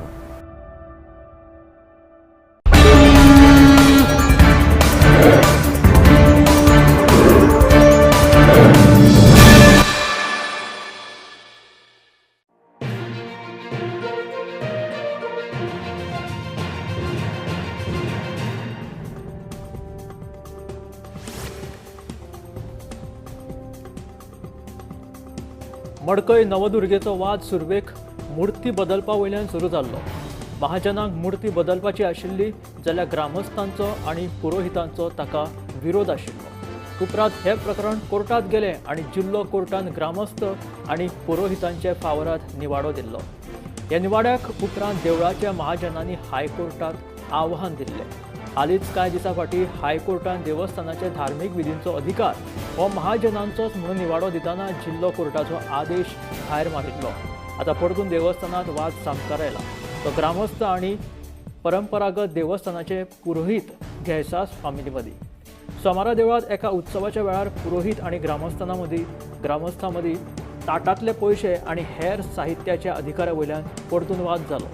U: मडकय नवदुर्गेचो वाद सुरवेक मूर्ती बदलपा वयल्यान सुरू जाल्लो। महाजनांक मूर्ती बदलपाची आशिल्ली जाल्यार ग्रामस्थांचो आनी पुरोहितांचो ताका विरोध आशिल्लो। उपरांत हें प्रकरण कोर्टांत गेलें आनी जिल्लो कोर्टान ग्रामस्थ आनी पुरोहितांचे फावरात निवाडो दिल्लो। ह्या निवाड्याक उपरांत देवळाच्या महाजनांनी हायकोर्टांत आव्हान दिल्लें। हालींच कांय दिसां फाटीं हायकोर्टान देवस्थानाचे धार्मीक विधींचो अधिकार हो महाजनांचोच म्हणून निवाडो दितना जिल्लो कोर्टाचो आदेश भायर मारिल्लो। आतां परतून देवस्थानांत वाद सामकार आयला। तो ग्रामस्थ आनी परंपरागत देवस्थानाचे पुरोहीत घेसास फामिली मदीं। सोमारा देवळांत एका उत्सवाच्या वेळार पुरोहीत आनी ग्रामस्थां मदीं ताटांतले पयशे आनी हेर साहित्याच्या अधिकारा वयल्यान परतून वाद जालो.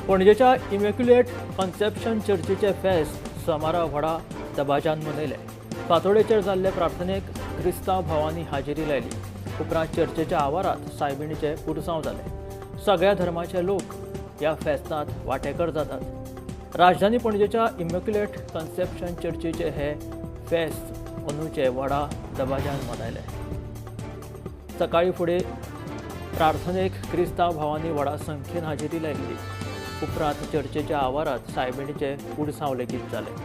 U: पणजेच्या इमॅक्युलेट कन्सेप्शन चर्चीचे फेस्त सोमारा व्हडा दबाज्यान मनयले. फांतोडेचेर जाल्ले प्रार्थनेक क्रिस्तांव भावांनी हाजेरी लायली. उपरांत चर्चेच्या आवारांत सायबिणीचे पुरसांव जाले. सगळ्या धर्माचे लोक ह्या फेस्तांत वांटेकर जातात. राजधानी पणजेच्या इमॅक्युलेट कन्सेप्शन चर्चीचे हे फेस्त अंदूचे व्हडा दबाज्यान मनयले. सकाळी फुडें प्रार्थनेक क्रिस्तांव भावांनी व्हडा संख्येन हाजेरी लायिल्ली. उपरांत चर्चेच्या आवारांत सायबिणीचे पुरसांव लेगीत जाले.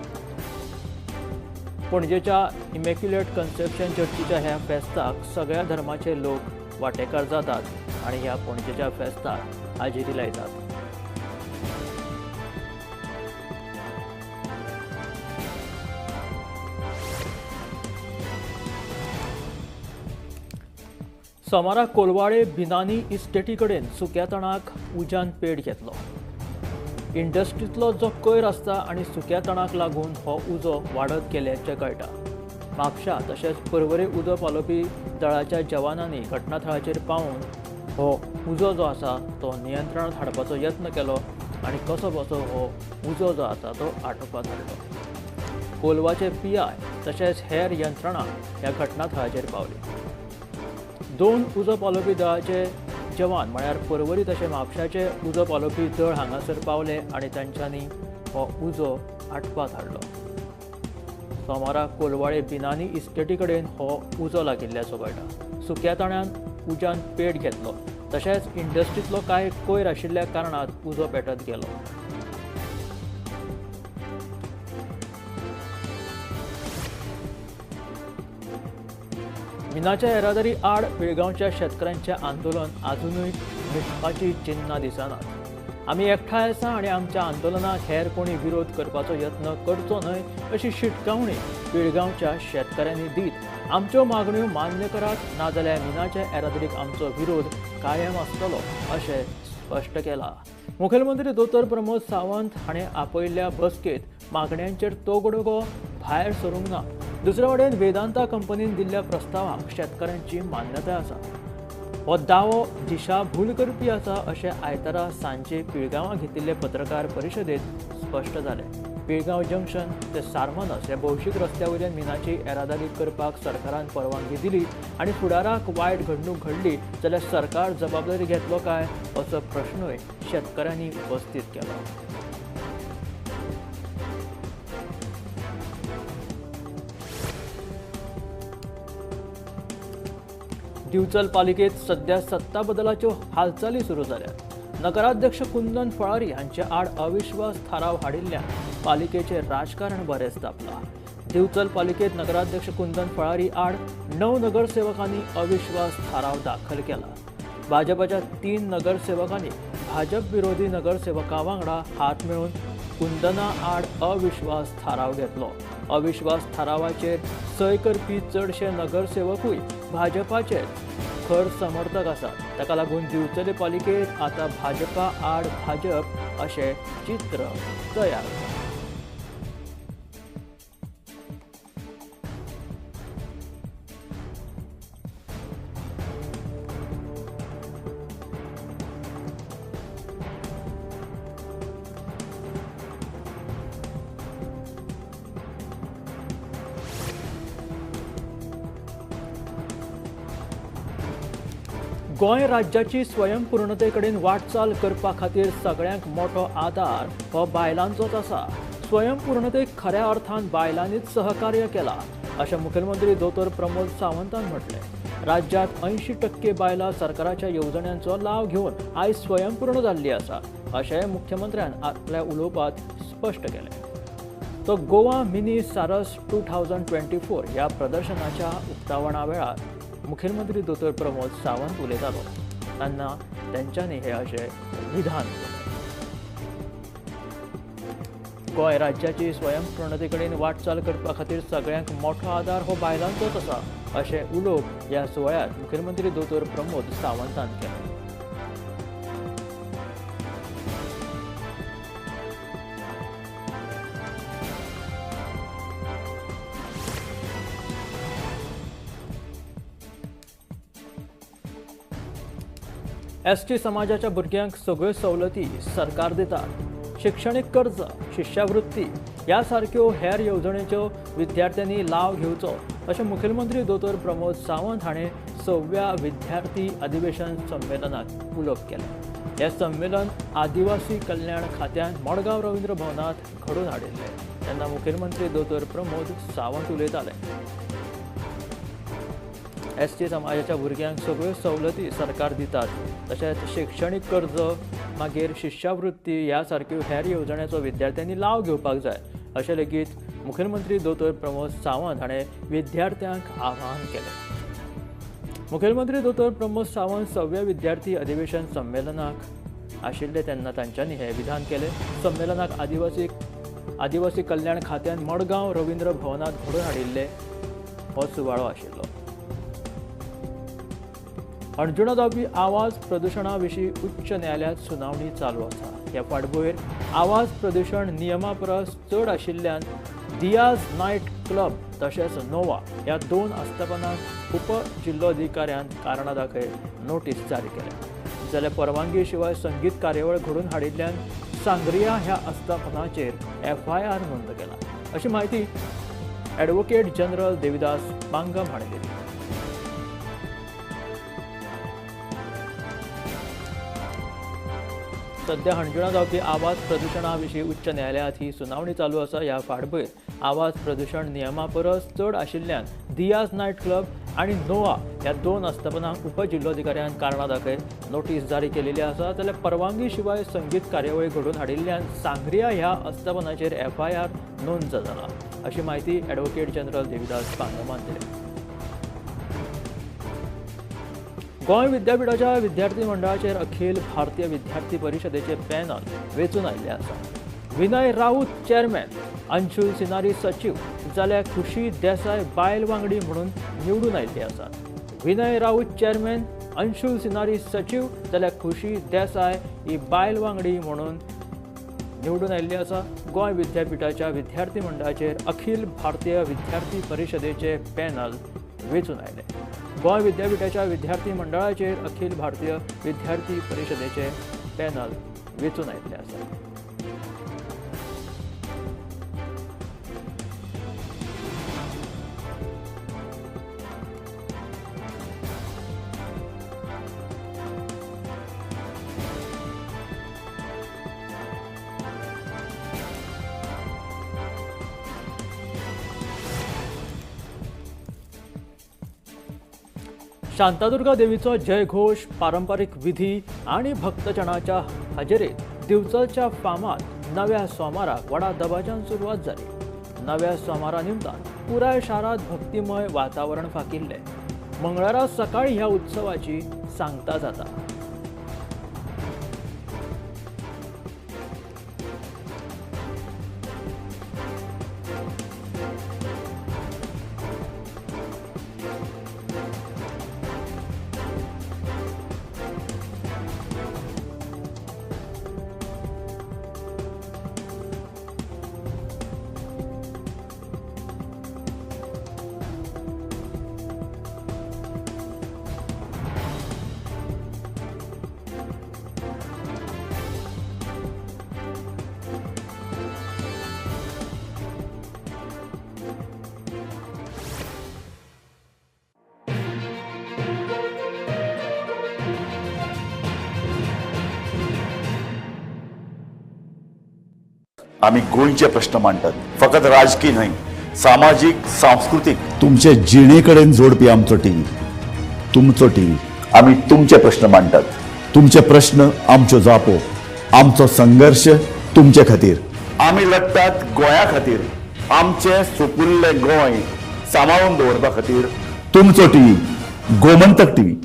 U: पणजेच्या इमॅक्युलेट कन्सेप्शन चर्चीच्या ह्या फेस्ताक सगळ्या धर्माचे लोक वांटेकार जातात आनी ह्या पणजेच्या फेस्ताक हाजेरी लायतात. सोमारा कोलवाळे बिनानी इस्टेटी कडेन सुक्या तणाक उज्यान पेट घेतलो. इंडस्ट्रींतलो जो कोयर आसता आनी सुक्या तणाक लागून हो उजो वाडत गेल्याचें कळटा. म्हापशा तशेंच पर्वरी उजो पालोवपी दळाच्या जवानांनी घटनाथळाचेर पावून हो उजो जो आसा तो नियंत्रणांत हाडपाचो यत्न केलो आनी कसो बसो हो उजो जो आसा तो आटोवपाक हाडलो. कोलवाचे PI तशेंच हेर यंत्रणा ह्या घटनाथळाचेर पावली. 2 उजो पालोवपी दळाचे जवान म्हळ्यार पर्वरी तशें म्हापशाचे उजो पालोवपी दळ हांगासर पावले आनी तांच्यांनी हो उजो आटपाक हाडलो. सोमारा कोलवाळे बिनानी इस्टेटी कडेन हो उजो लागिल्ल्याचो कळटा. सुक्या ताण्यान उज्यान पेट घेतलो तशेंच इंडस्ट्रींतलो कांय कोयर आशिल्ल्या कारणान उजो पेटत गेलो. मिनाच्या येरादारी आड पिळगांवच्या शेतकऱ्यांचें आंदोलन आजुनूय मिटपाची चिन्नां दिसनात. आमी एकठांय आसा आनी आमच्या आंदोलनाक हेर कोणी विरोध करपाचो यत्न करचो न्हय अशी शिटकावणी पिळगांवच्या शेतकऱ्यांनी दीत आमच्यो मागण्यो मान्य करात, नाजाल्यार मिनाच्या येरादारीक आमचो विरोध कायम आसतलो अशें स्पश्ट केलां. मुखेलमंत्री दोतोर प्रमोद सावंत हाणें आपयिल्ल्या बसकेंत मागण्यांचेर तोगडोगो भायर सरूंक ना. दुसरे वटेन वेदांता कंपनीन दिल्ल्या प्रस्तावाक शेतकऱ्यांची मान्यताय आसा. हो दावो दिशाभूल करपी आसा अशें आयतारा सांजे पिळगांवां घेतिल्ले पत्रकार परिशदेंत स्पश्ट जालें. पिळगांव जंक्शन ते सारमनस ह्या भौशीक रस्त्या वयल्यान मिनाची येरादारी करपाक सरकारान परवानगी दिली आनी फुडाराक वायट घडणूक घडली जाल्यार सरकार जबाबदारी घेतलो काय असो प्रश्नूय शेतकऱ्यांनी उपस्थीत केलो. दिवचल पालिकेत सध्या सत्ता बदलाच्यो हालचाली सुरू जाल्यात. नगराध्यक्ष कुंदन फळारी हांचे आड अविश्वास थाराव हाडिल्ल्यान पालिकेचें राजकारण बरेंच तापलां. दिवचल पालिकेत नगराध्यक्ष कुंदन फळारी आड 9 नगरसेवकांनी अविश्वास थाराव दाखल केला. भाजपाच्या 3 नगरसेवकांनी भाजप विरोधी नगरसेवकां वांगडा हात मेळून कुंदना आड अविश्वास थाराव घेतलो. अविश्वास थारावाचेर सय करपी चडशे नगरसेवकूय भाजपाचे खर समर्थक आसात. ताका लागून दिवचले पालिकेत आतां भाजपा आड भाजप अशें चित्र तयार जालां. गोंय राज्याची स्वयंपूर्णते कडेन वाटचाल करपा खातीर सगळ्यांक मोठो आदार हो बायलांचोच आसा. स्वयंपूर्णतेक खऱ्या अर्थान बायलांनीच सहकार्य केलां अशें मुखेलमंत्री दोतोर प्रमोद सावंतान म्हटलें. राज्यांत 80% बायलां सरकाराच्या येवजण्यांचो लाव घेवन आयज स्वयंपूर्ण जाल्ली आसा अशें मुख्यमंत्र्यान आपल्या उलोवपांत स्पश्ट केलें. तो गोवा मिनी सारस 2024 ह्या प्रदर्शनाच्या उक्तावणा वेळार मुखेलमंत्री दोतोर प्रमोद सावंत उलयतालो तेन्ना तेंच्यांनी हे अशें विधान केलें. गोंय राज्याची स्वयंपूर्णते कडेन वाटचाल करपा खातीर सगळ्यांक मोठो आदार हो बायलांचोच आसा अशें उलोवप ह्या सुवाळ्यांत मुखेलमंत्री दोतोर प्रमोद सावंतान केलें. एसटी समाजाच्या भुरग्यांक सगळ्यो सवलती सरकार दिता. शिक्षणीक कर्ज, शिश्यावृत्ती ह्या सारक्यो हेर येवजणेच्यो विद्यार्थ्यांनी लाव घेवचो अशें मुखेलमंत्री दोतोर प्रमोद सावंत हाणें 6व्या विद्यार्थी अधिवेशन संमेलनात उलोवप केलें. हें संमेलन आदिवासी कल्याण खात्यान मडगांव रवींद्र भवनांत घडोवन हाडिल्लें. तेन्ना मुखेलमंत्री दोतोर प्रमोद सावंत उलयताले. एसटी समाजाच्या भुरग्यांक सगळ्यो सवलती सरकार दितात, तशेंच शिक्षणीक कर्ज, मागीर शिश्यावृत्ती ह्या सारक्यो हेर येवजण्याचो विद्यार्थ्यांनी लाव घेवपाक जाय अशें लेगीत मुखेलमंत्री दोतोर प्रमोद सावंत हाणें विद्यार्थ्यांक आवाहन केलें. मुखेलमंत्री दोतोर प्रमोद सावंत 6व्या विद्यार्थी अधिवेशन संमेलनाक आशिल्ले तेन्ना तांच्यांनी हें विधान केलें. संमेलनाक आदिवासी कल्याण खात्यान मडगांव रवींद्र भवनांत घडोवन हाडिल्ले हो सुवाळो आशिल्लो. हणजुणा जावपी आवाज प्रदुशणा विशीं उच्च न्यायालयांत सुनावणी चालू आसा. ह्या फाटभुंयेर आवाज प्रदुशण नियमा परस चड आशिल्ल्यान दियाज नायट क्लब तशेंच नोवा ह्या 2 आस्थापनांक उप जिल्लोधिकाऱ्यान कारणां दाखय नोटीस जारी केल्या. जाल्यार परवानगी शिवाय संगीत कार्यावळ घडोवन हाडिल्ल्यान सांग्रिया ह्या आस्थापनाचेर एफआयआर नोंद केला अशी म्हायती ॲडव्होकेट जनरल देविदास पांगम हाणें दिली. सध्या हणजुणा जावपी आवाज प्रदुशणा विशीं उच्च न्यायालयांत ही सुनावणी चालू आसा. ह्या फाटभुंयेर आवाज प्रदुशण नियमा परस चड आशिल्ल्यान दियाज नायट क्लब आनी नोवा ह्या 2 आस्थापनांक उपजिल्लोधिकाऱ्यान कारणां दाखय नोटीस जारी केलेली आसा. जाल्यार परवानगी शिवाय संगीत कार्यावळी घडोवन हाडिल्ल्यान सांग्रिया ह्या आस्थापनाचेर एफआयआर नोंद जाला अशी म्हायती ॲडव्होकेट जनरल देविदास पांगमान दिली. गोंय विद्यापीठाच्या विद्यार्थी मंडळाचेर अखिल भारतीय विद्यार्थी परिशदेचे पॅनल वेंचून आयिल्लें आसा. विनय राऊत चेअरमॅन, अंशुल सिनारी सचीव जाल्यार खुशी देसाय बायल वांगडी म्हणून निवडून आयिल्ले आसात. विनय राऊत चेअरमॅन, अंशुल सिनारी सचीव जाल्यार खुशी देसाय ही बायल वांगडी म्हणून निवडून आयिल्ली आसा. गोंय विद्यापीठाच्या विद्यार्थी मंडळाचेर अखिल भारतीय विद्यार्थी परिशदेचे पॅनल वेंचून आयले. गोंय विद्यापीठाच्या विद्यार्थी मंडळाचेर अखिल भारतीय विद्यार्थी परिशदेचे पॅनल वेंचून आयिल्ले आसा. शांतादुर्गा देवीचो जयघोष, पारंपारीक विधी आनी भक्तजनाच्या हाजेरेत दिवचलच्या फामाद नव्या सोमाराक व्हडा दबाज्यान सुरवात जाली. नव्या सोमारा निमतान पुराय शारांत भक्तिमय वातावरण फाकिल्लें. मंगळारा सकाळी ह्या उत्सवाची सांगता जाता.
F: आमी गोंयचे प्रश्न मांडटात, फकत राजकी न्हय, सामाजीक, सांस्कृतीक, तुमचे जिणे कडेन जोडपी आमचो टीव्ही, तुमचो टीव्ही. आमी तुमचे प्रश्न मांडटात, तुमचे प्रश्न आमच्यो जापो, आमचो संघर्श तुमचे खातीर. आमी लढटात गोंया खातीर, आमचें सुपुल्लें गोंय सांबाळून दवरपा खातीर. तुमचो टीव्ही, गोमंतक टीव्ही.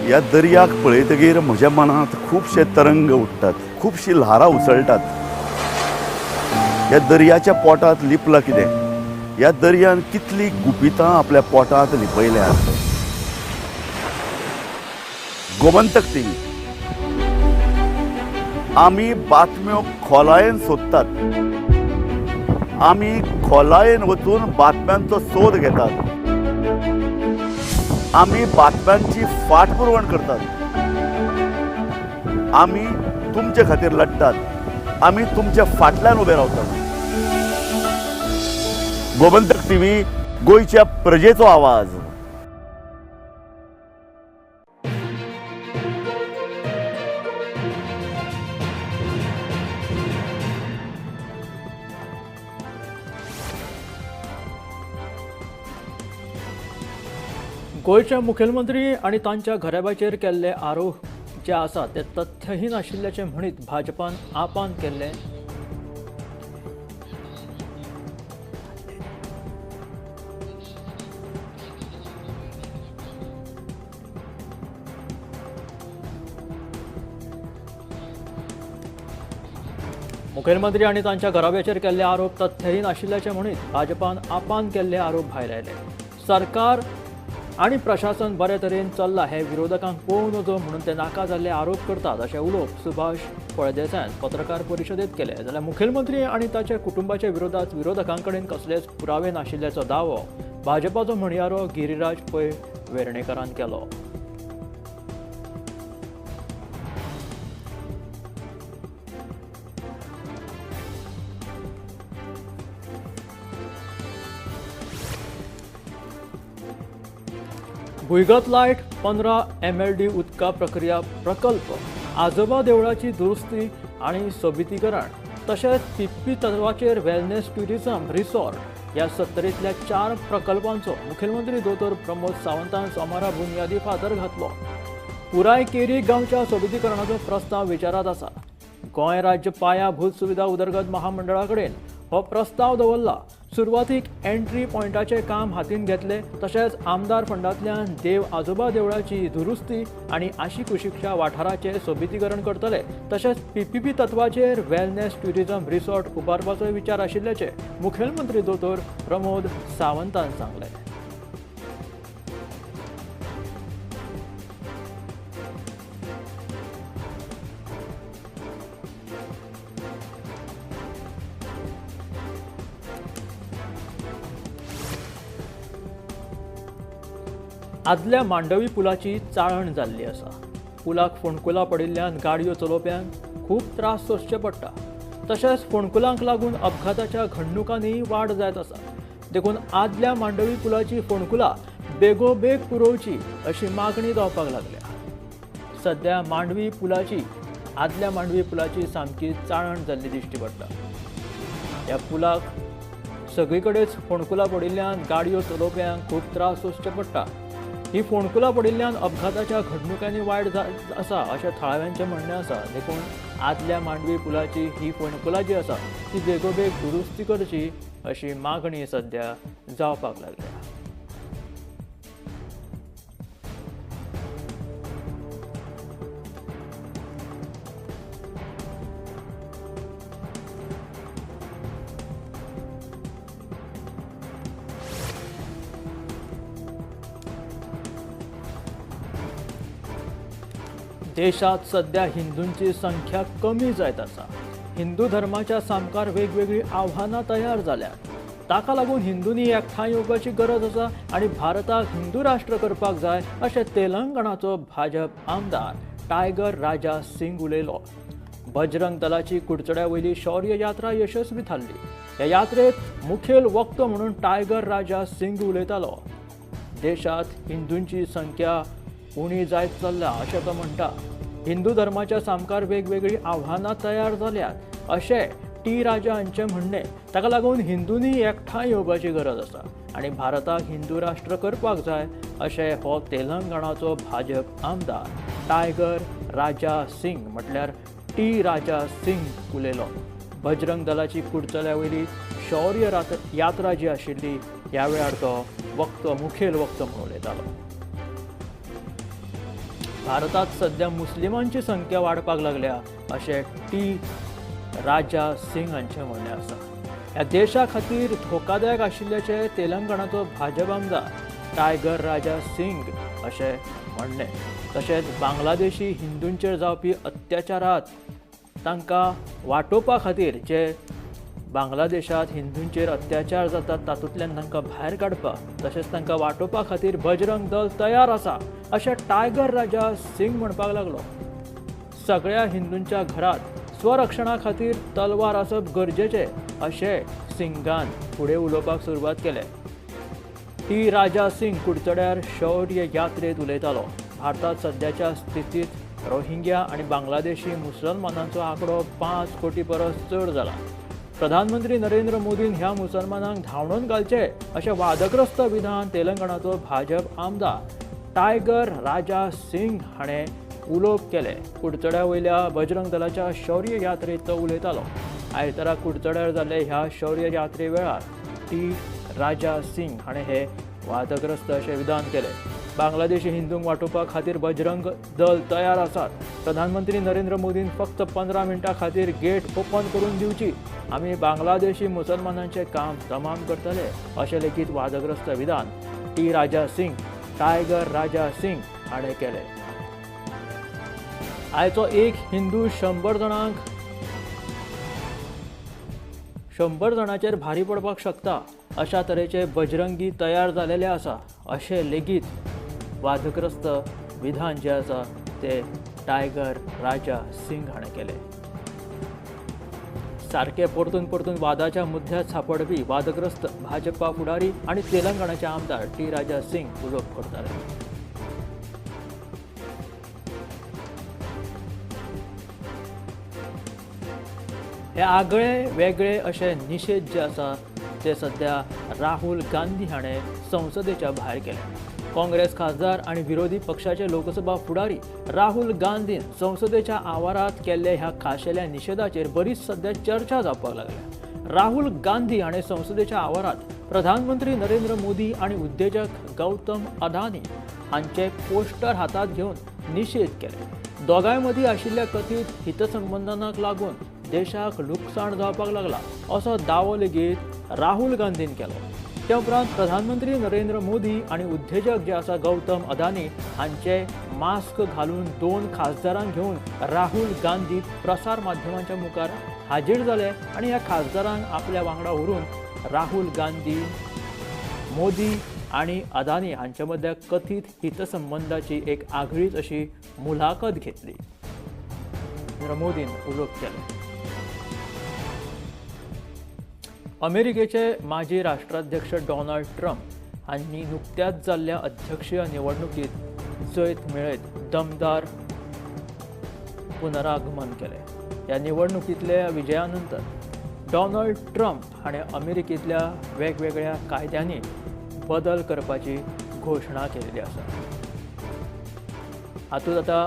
F: ह्या दर्याक पळयतगीर म्हज्या मनांत खुबशे तरंग उठ्ठात, खुबशी ल्हारां उसळटात. ह्या दर्याच्या पोटांत लिपलां कितें? ह्या दर्यान कितली गुपितां आपल्या पोटांत लिपयल्यात. गोमंतक टीव्ही आमी बातम्यो खोलायेन सोदतात, आमी खोलायेन वचून बातम्यांचो सोद घेतात, आमी बातम्यांची फाटपुरवण करतात, आमी तुमचे खातीर लढतात, आमी तुमच्या फाटल्यान उबे रावतात. गोमंतक टीव्ही, गोंयच्या प्रजेचो आवाज.
U: गोंयचे मुखेलमंत्री आनी तांच्या घराब्याचेर केल्ले आरोप जे आसा ते तथ्यहीन आशिल्ल्याचें म्हणीत भाजपान आपान केल्ले मुखेलमंत्री आनी तांच्या घराब्याचेर केल्ले आरोप तथ्यहीन आशिल्ल्याचें म्हणीत भाजपान आपान केल्ले आरोप भायर आयले. सरकार आनी प्रशासन बरे तरेन चल्लां हें विरोधकांक पळोवं नजो म्हणून ते नाका जाल्ले आरोप करतात अशें उलोवप सुभाष फळदेसायान पत्रकार परिशदेंत केलें. जाल्यार मुखेलमंत्री आनी ताच्या कुटुंबाच्या विरोधात विरोधकां कडेन कसलेच पुरावे नाशिल्ल्याचो दावो भाजपाचो म्हणयारो गिरिराज पै वेर्णेकरान केलो. भुंयगत लायट 15 MLD उदका प्रक्रिया प्रकल्प, आजोबा देवळाची दुरुस्ती आनी सोबितीकरण तशेंच पिप्पी तत्वाचेर वेलनेस ट्युरिझम रिसॉर्ट ह्या 70तल्या 4 प्रकल्पांचो मुखेलमंत्री दोतोर प्रमोद सावंतान सोमारा बुन्यादी फातर घातलो. पुराय केरी गांवच्या सोबितीकरणाचो प्रस्ताव विचारांत आसा. गोंय राज्य पायाभूत सुविधा उदरगत महामंडळा कडेन हो प्रस्ताव दवरला. सुरवातीक एंट्री पॉयंटाचें काम हातीन घेतले तशेंच आमदार फंडांतल्यान देव आजोबा देवळाची दुरुस्ती आनी आशिकुशीकच्या वाठाराचें सोबितीकरण करतले तशेंच पीपीपी तत्वाचेर वेलनेस ट्युरिझम रिसॉर्ट उबारपाचोय विचार आशिल्ल्याचें मुखेलमंत्री दोतोर प्रमोद सावंतान सांगलें. आदल्या मांडवी पुलाची चाळण जाल्ली आसा. पुलाक फोंडकुलां पडिल्ल्यान गाडयो चलोवप्यांक खूब त्रास सोंसचे पडटा तशेंच फोंडकुलांक लागून अपघाताच्या घडणुकांनी वाड जायत आसा. देखून आदल्या मांडवी पुलाची फोंडकुलां बेगोबेग पुरोवची अशी मागणी जावपाक लागल्या. सद्या मांडवी पुलाची आदल्या मांडवी पुलाची सामकी चाळण जाल्ली दिश्टी पडटा. ह्या पुलाक सगळी कडेच फोंडकुलां पडिल्ल्यान गाडयो चलोवप्यांक खूब त्रास सोंसचे पडटा. ही फोंडकुलां पडिल्ल्यान अपघाताच्या घडणुकांनी वायट आसा अशें थळाव्यांचें म्हणणें आसा. देखून आदल्या मांडवी पुलाची ही फोंडकुलां जी आसा ती बेगोबेग दुरुस्ती करची अशी मागणी सद्या जावपाक लागल्या. देशात सध्या हिंदूंची संख्या कमी जायत आसा. हिंदू धर्माच्या सामकार वेगवेगळीं आव्हानां तयार जाल्यात. ताका लागून हिंदूंनी एकठांय येवपाची गरज आसा आनी भारताक हिंदू राष्ट्र करपाक जाय अशें तेलंगणाचो भाजप आमदार टायगर राजा सिंग उलयलो. बजरंग दलाची कुडचड्या वयली शौर्य यात्रा यशस्वी थारली. ह्या यात्रेत मुखेल वक्तो म्हणून टायगर राजा सिंग उलयतालो. देशात हिंदूंची संख्या उणी जायत चल्ल्या अशें तो म्हणटा. हिंदू धर्माच्या सामकार वेगवेगळीं आव्हानां तयार जाल्यात अशें टी राजा हांचें म्हणणें. ताका लागून हिंदूंनी एकठांय येवपाची गरज आसा आनी भारताक हिंदू राष्ट्र करपाक जाय अशें हो तेलंगणाचो भाजप आमदार टायगर राजा सिंग म्हटल्यार टी राजा सिंग उलयलो. बजरंग दलाची कुडचड्या वयली शौर्य यात्रा जी आशिल्ली ह्या वेळार तो वक्तो मुखेल वक्तो म्हणून उलयतालो. भारतात सध्या मुस्लिमांची संख्या वाडपाक लागल्या अशें टी राजा सिंग हांचें म्हणणें आसा. ह्या देशा खातीर धोकादायक आशिल्ल्याचें तेलंगणाचो भाजप आमदार टायगर राजा सिंग अशें म्हणणें. तशेंच बांगलादेशी हिंदूंचेर जावपी अत्याचारांत तांकां वाटोवपा खातीर जे बांगलादेशांत हिंदूंचेर अत्याचार जातात तातूंतल्यान तांकां भायर काडपाक तशेंच तांकां वाटोवपा खातीर बजरंग दल तयार आसा अशें टायगर राजा सिंग म्हणपाक लागलो. सगळ्या हिंदूंच्या घरांत स्वरक्षणा खातीर तलवार आसप गरजेचें अशें सिंगान फुडें उलोवपाक सुरवात केलें. टी राजा सिंग कुडचड्यार शौर्य यात्रेंत उलयतालो. भारतांत सद्याच्या स्थितींत रोहिंग्या आनी बांगलादेशी मुसलमानांचो आंकडो 5 कोटी परस चड जाला. प्रधानमंत्री नरेंद्र मोदीन ह्या मुसलमानांक धांवडून घालचे अशें वादग्रस्त विधान तेलंगणाचो भाजप आमदार टायगर राजा सिंग हाणें उलोवप केलें. कुडचड्या वयल्या बजरंग दलाच्या शौर्य यात्रेंत तो उलयतालो. आयतारा कुडचड्यार जाल्ले ह्या शौर्य यात्रे वेळार टी राजा सिंग हाणें हे वादग्रस्त अशें विधान केलें. बांगलादेशी हिंदूंक वाटोवपा खातीर बजरंग दल तयार आसात. प्रधानमंत्री नरेंद्र मोदीन फक्त 15 मिनटां खातीर गेट ओपन करून दिवची, आमी बांगलादेशी मुसलमानांचें काम तमाम करतले अशें लेगीत वादग्रस्त विधान टी राजा सिंग टायगर राजा सिंग हाणें केलें. आयचो एक हिंदू 100 जाणांक 100 जाणांचेर भारी पडपाक शकता अशा तरेचे बजरंगी तयार जालेले आसा अशें लेगीत वादग्रस्त विधान जें आसा ते टायगर राजा सिंग हाणें केलें. सारके परतून परतून वादाच्या मुद्द्यात सांपडपी वादग्रस्त भाजपा फुडारी आनी तेलंगणाचे आमदार टी राजा सिंग उलोवप करताले. हे आगळे वेगळे अशे निशेध जे आसा ते सध्या राहुल गांधी हाणें संसदेच्या भायर केले. काँग्रेस खासदार आनी विरोधी पक्षाचे लोकसभा फुडारी राहुल गांधीन संसदेच्या आवारात केल्ल्या ह्या खाशेल्या निशेधाचेर बरीच सध्या चर्चा जावपाक लागल्या. राहुल गांधी हाणें संसदेच्या आवारात प्रधानमंत्री नरेंद्र मोदी आनी उद्देजक गौतम अदानी हांचे पोस्टर हातात घेवन निशेध केले. दोगांय मदीं आशिल्ल्या कथीत हितसंबंधांक लागून देशाक लुकसाण जावपाक लागला असो दावो लेगीत राहुल गांधीन केलो. त्या उपरांत प्रधानमंत्री नरेंद्र मोदी आनी उद्देजक जे आसा गौतम अदानी हांचे मास्क घालून 2 खासदारांक घेवन राहुल गांधी प्रसार माध्यमांच्या मुखार हाजीर जाले आनी ह्या खासदारांक आपल्या वांगडा व्हरून राहुल गांधी मोदी आनी अदानी हांचे मदल्या कथीत हितसंबंधाची एक आगळीच अशी मुलाखत घेतली. नरेंद्र मोदीन उलोवप केलें. अमेरिकेचे माजी राष्ट्राध्यक्ष डोनाल्ड ट्रम्प हांणी नुकत्याच जाल्ल्या अध्यक्षीय निवडणुकीत जैत मेळयत दमदार पुनरागमन केलें. ह्या निवडणुकींतल्या विजया नंतर डोनाल्ड ट्रम्प हाणें अमेरिकेंतल्या वेगवेगळ्या कायद्यांनी बदल करपाची घोशणा केल्ली आसा. हातूंत आतां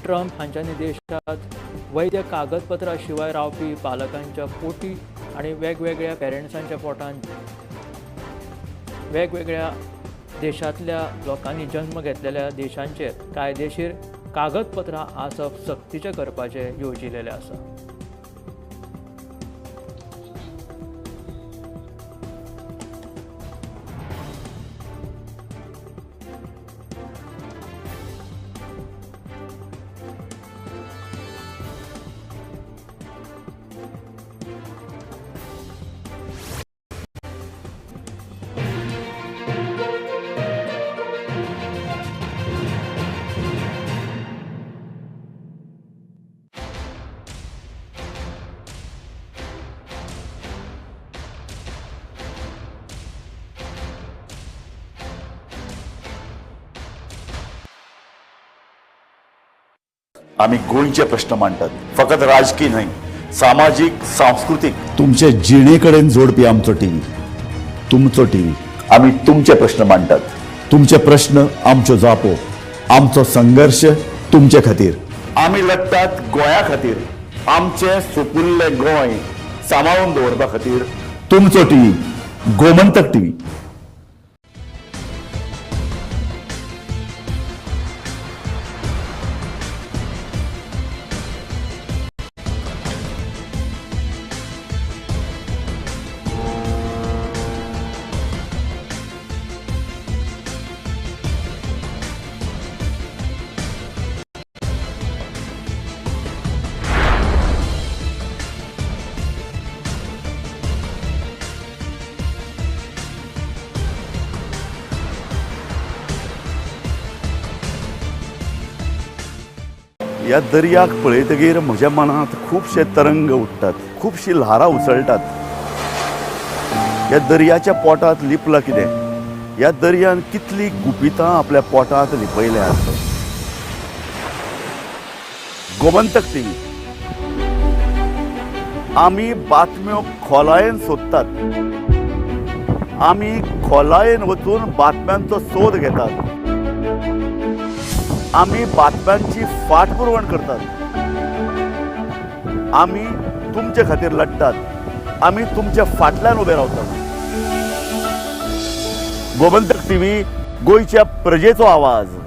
U: ट्रम्प हांच्यांनी देशांत वैध कागदपत्रां शिवाय रावपी पालकांच्या पोटी आनी वेगवेगळ्या पेरंट्सांच्या पोटान वेगवेगळ्या देशांतल्या लोकांनी जन्म घेतलेल्या देशांचेर कायदेशीर कागदपत्रां आसप सक्तीचें करपाचें येवजिलेलें आसा.
F: आमी गोंयचे प्रश्न मांडटात, फकत राजकीय न्हय, सामाजीक, सांस्कृतीक, तुमचे जिणे कडेन जोडपी आमचो टीव्ही, तुमचो टीव्ही. आमी तुमचे प्रश्न मांडटात, तुमचे प्रश्न आमच्यो जापो, आमचो संघर्श तुमचे खातीर. आमी लढटात गोंया खातीर, आमचें सुपुल्लें गोंय सांबाळून दवरपा खातीर. तुमचो टीव्ही, गोमंतक टीव्ही. ह्या दर्याक पळयतगीर म्हज्या मनांत खुबशे तरंग उठ्ठात, खुबशीं ल्हारां उसळटात. ह्या दर्याच्या पोटांत लिपलां कितें? ह्या दर्यान कितलीं गुपितां आपल्या पोटांत लिपयल्यांत? गोमंतक टीव्ही आमी बातम्यो खोलायेन सोदतात, आमी खोलायेन वचून बातम्यांचो सोद घेतात, आमी बातम्यांची फाटपुरवण करतात, आमी तुमचे खातीर लढटात, आमी तुमच्या फाटल्यान उबे रावतात. गोमंतक टीव्ही, गोंयच्या प्रजेचो आवाज.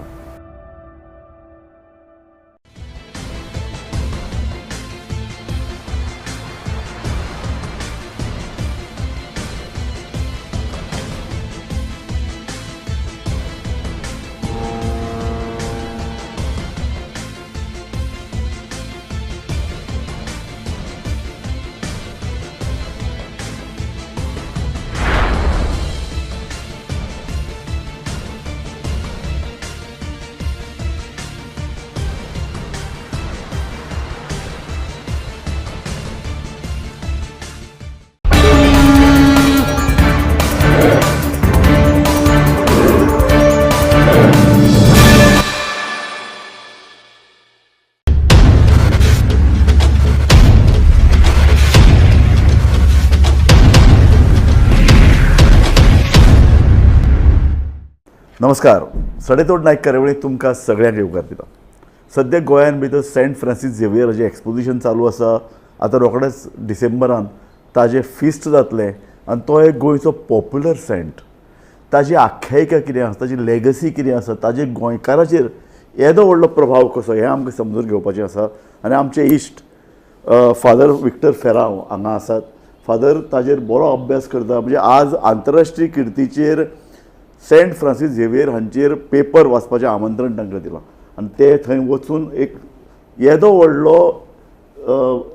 F: नमस्कार. सडेतोड नायक कार्यावळींत तुमकां सगळ्यांक येवकार दिता. सद्या गोंयांत भितर सेंट फ्रांसीस झेवियराचें एक्सपोजिशन चालू आसा. आतां रोखडेंच डिसेंबरान ताजें फिस्ट जातलें आनी तो एक गोंयचो पॉप्युलर सेंट. ताजी आख्यायिका कितें आसा, ताजी लेगसी कितें आसा, ताजे गोंयकाराचेर येदो व्हडलो प्रभाव कसो हें आमकां समजून घेवपाचें आसा. आनी आमचे इश्ट फादर विक्टर फेरांव हांगा आसात. फादर ताजेर बरो अभ्यास करता. म्हणजे आज आंतरराष्ट्रीय किर्तीचेर सेंट फ्रांसीस झेवियर हांचेर पेपर वाचपाचें आमंत्रण तांकां दिलां आनी ते थंय वचून एक येदो व्हडलो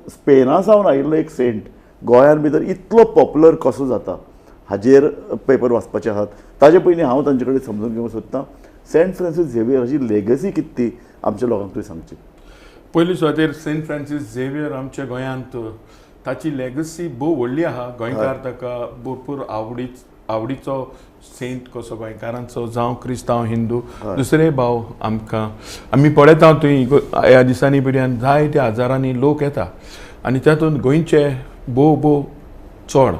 F: स्पेना सावन आयिल्लो एक सेंट गोंयांत भितर इतलो पॉप्युलर कसो जाता हाजेर पेपर वाचपाचे आसात. ताजे पयलीं हांव तांचे कडेन समजून घेवंक सोदतां सेंट फ्रांसीस झेवियर हाची लेगसी कितें ती आमच्या लोकांक तुवें सांगची.
G: पयली सुवातेर सेंट फ्रांसीस झेवियर आमच्या गोंयांत ताची लेगसी भोव व्हडली आहा. गोंयकार ताका भरपूर आवडीचो सेंट कसो गोंयकारांचो, जावं क्रिस्तांव हिंदू दुसरे भाव आमकां आमी पळयता थंय ह्या दिसांनी पर्यंत जायत्या हजारांनी लोक येता आनी तातूंत गोंयचे भोव भोव चड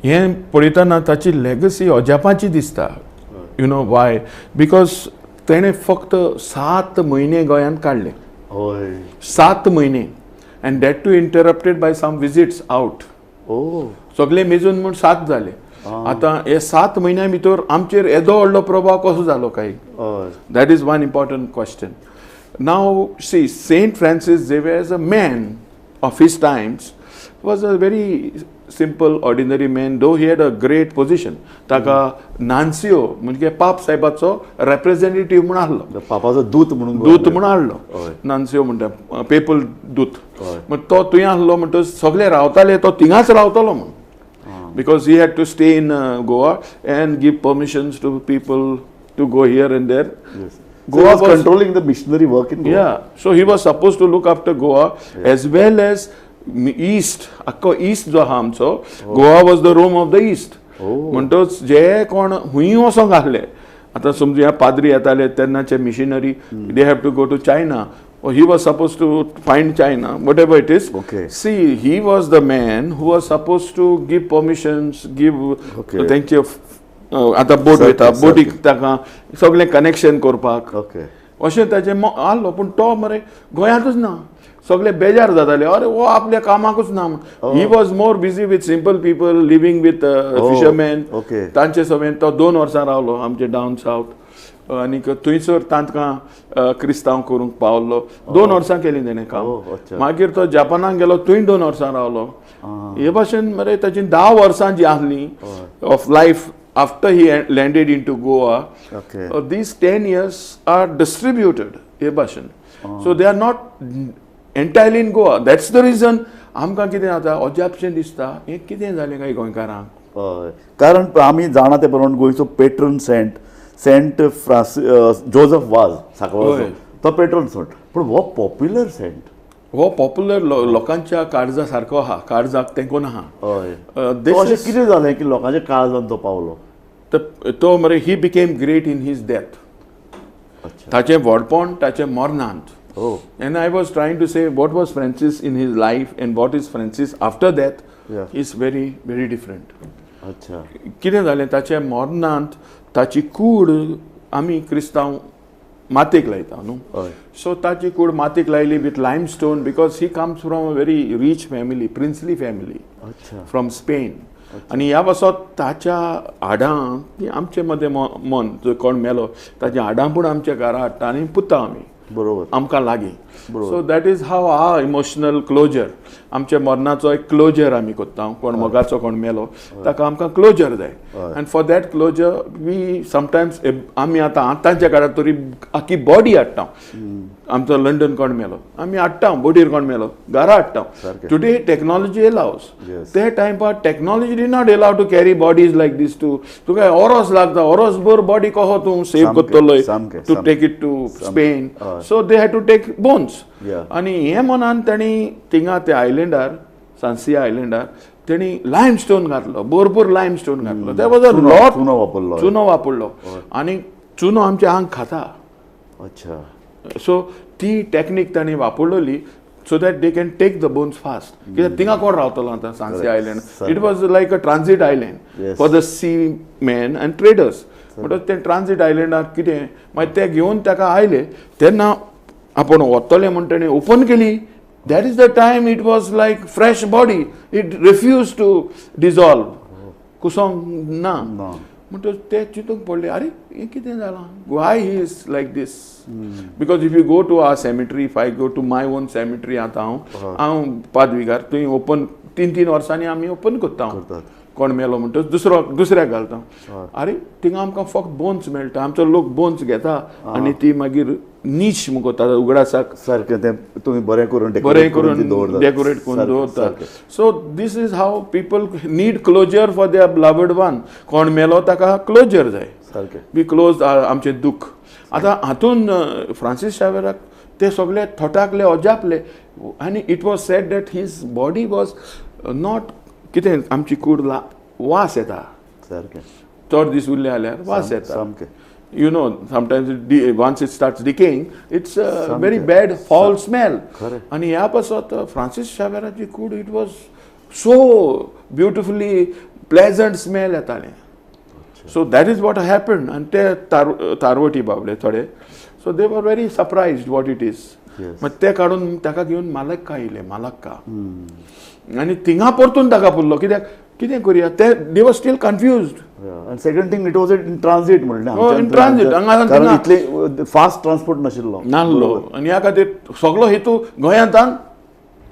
G: हें पळयतना ताची लेगसी अजापाची दिसता. You know why? Because तेणें फक्त 7 म्हयने गोंयांत काडले. 7 म्हयने and that too interrupted by some visits out. सगळे मेजून म्हूण 7 जाले. आतां हे 7 म्हयन्या भितर आमचेर येदो व्हडलो प्रभाव कसो जालो काय? That is one important question. Now see, Saint Francis Xavier as a man of his times was a very simple ordinary man, though he had a great position. ताका नान्सियो म्हणजे पाप साहेबाचो रेप्रेझेंटेटिव्ह म्हूण आहलो,
F: पापाचो दूत म्हणून,
G: दूत म्हूण आहलो. नान्सियो म्हणटा पेपल दूत. मग तो थंय आहलो म्हणटच सगळे रावताले, तो थिंगाच रावतलो म्हूण, because he had to stay in Goa and give permissions to people to go here and there.
F: Yes. Goa was controlling the missionary work in Goa.
G: Yeah. So he was supposed to look after Goa as well as East. Akko East जो आहा आमचो, Goa was the Rome of the East. म्हणटच जे कोण हुंय वचोंक आहले, आतां समजुया पाद्री येताले तेन्नाचे missionary, they have to go to China. He was supposed to find China, whatever it is.
F: Okay.
G: See, he was the man who was supposed to give permissions, give thank you. आतां बोट वयता, बोटीक ताका सगळें connection करपाक. अशें ताचें आहलो. पूण तो मरे गोंयांतूच ना, सगळे बेजार जाताले, अरे हो आपल्या कामाकूच ना. He was more busy with simple people, living with fishermen. तांचे समेत तो 2 वर्सां रावलो आमचे डावन सावथ आनीक थंयसर तांकां क्रिस्तांव करूंक पावलो. 2 वर्सां केलीं तेणें काम. मागीर तो जपानाक गेलो, थंय 2 वर्सां रावलो. हे भाशेन मरे ताची 10 वर्सां जीं आहलीं of life after he landed into Goa, these 10 years are distributed हे भाशेन. So they are not entirely in Goa. That's the reason आमकां कितें जाता अजापशें दिसता, हें कितें जालें काय गोंयकारांक.
F: कारण आमी जाणा ते प्रमाण गोंयचो patron saint Saint Francis Joseph Vaz सांकवाळचो, तो पेट्रोल सेंट, पूण हो पॉप्युलर सेंट,
G: हो पॉप्युलर लोकांच्या काळजा सारको आहा, काळजाक तेंकून आहा.
F: हय, अशें कितें जालें की लोकांच्या काळजान तो पावलो?
G: तो मरे he became great in his death. ताचें व्हडपण ताचें मरणांत. And I was trying to say what was Francis in his life and what is Francis after death is very very different.
F: अच्छा,
G: कितें जालें ताच्या मरणांत ताची कूड आमी क्रिस्तांव मातयेक लायता न्हू, सो ताची कूड मातयेक लायली with limestone because he comes from a very rich family, princely family from Spain. आनी ह्या पासत ताच्या हाडां ती आमचे मदें मन, जो कोण मेलो ताच्या हाडां पूण आमच्या घरा हाडटा आनी पुता आमी,
F: बरोबर,
G: आमकां लागीं. So that is how our emotional closure, आमच्या मरणाचो एक क्लोजर आमी करता. कोण मोगाचो कोण मेलो ताका आमकां क्लोजर जाय, and for that closure we sometimes आमी आतां आतांच्या काळार तरी आखी बॉडी हाडटा. आमचो लंडन कोण मेलो आमी हाडटा, बोडीर कोण मेलो घरा हाडटा. टुडे टॅक्नॉलॉजी एलावज, ते टायमार technology did not allow to carry bodies like this. To तुका ओरोस लागता, ओरोस भर बॉडी कहो तूं सेव करतलो to take it to Spain. So they had to take bones. आनी हे मनान तांणी थिंगा त्या आयलंडार, सांसिया आयलंडार तेणी लायम स्टोन घातलो, भरपूर लायम स्टोन घातलो. There was a lot,
F: चुनो वापरलो,
G: चुनो वापरलो आनी चुनो आमच्या आंग खाता.
F: अच्छा,
G: सो ती टॅक्नीक तांणी वापरलेली so that they can take the bones fast. कित्याक थिंगा कोण रावतलो आतां Sansia island? It was like a transit island for the sea men and traders. म्हणटकच ते ट्रान्सीट आयलंडार कितें मागीर ते घेवन ताका आयले तेन्ना आपूण वतले म्हण तेणें ओपन केली. That is the time it was like fresh body, it refuse to dissolve, कुसोंक ना. म्हणटकच ते चिंतूंक पडले, आरे हें कितें जालां, why he is like this? Because if you go to our cemetery, if I go to my own cemetery, आतां हांव हांव पादविगार थंय ओपन 3-3 वर्सांनी आमी ओपन करता. कोण मेलो म्हणटकच दुसरो दुसऱ्याक घालता. आरे थिंगा आमकां फक्त बोन्स मेळटा, आमचो लोक बोन्स घेता आनी ती मागीर नीच मुकोता उगडासाक
F: सारकें तें तुमी बरें करून
G: बरें करून डेकोरेट करून दवरतात. So this is how people need closure for their beloved one. कोण मेलो ताका क्लोजर जाय,
F: सारकें
G: बी क्लोज आमचें दुख्ख. आतां हातून फ्रांसीस शावेराक ते सगळे थटाकले, अजापले आनी it was said that his body was not कितें आमची कूड वास येता,
F: सारकें
G: चड दीस उरले जाल्यार वास येता,
F: सामकें.
G: You know, sometimes once it starts decaying, it's a very bad foul smell. आनी ह्या पासत फ्रांसीस शावेराची कूड it was so beautifully pleasant smell येतालें. So that is what happened. आनी ते तारवटी बाबडे थोडे, so they were very surprised what it is. मागीर ते काडून ताका घेवन मालक्का येयले, मालक्का, आनी थिंगा परतून ताका पुरलो. कित्याक कितें करुया ते, they were still confused.
F: आनी second thing it was in transit म्हणलें,
G: इन ट्रान्जीट
F: हांगा इतले फास्ट ट्रान्सपोर्ट नाशिल्लो
G: नासलो. आनी ह्या खातीर सगलो हेतू गोंयांतान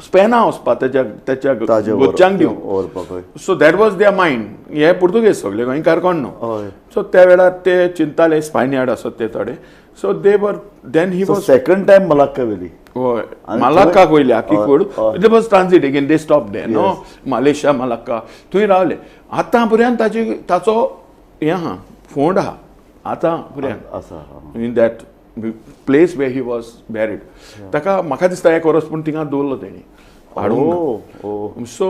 G: स्पेना वचपा तेच्या तेच्या गोच्यांक दिवंक. So that was their mind. हे पुर्तुगेज सगळे गोंयकार कोण न्हू. सो त्या वेळार ते चिंताले, स्पायनियार्ड आसत ते थोडे. So they were then he was
F: second time Malacca व्हेली.
G: हय, मलाक्काक वयली आखी कूड. It was transit again, they stop there no, Malaysia Malacca थंय रावले. आतां पर्यंत ताची ताचो हें आहा, फोंड आहा आतां पर्यंत
F: आसा
G: in that place where he was buried. ताका म्हाका दिसता एक वर्स पूण थिंगा दवरलो तेणी हाडूंक. सो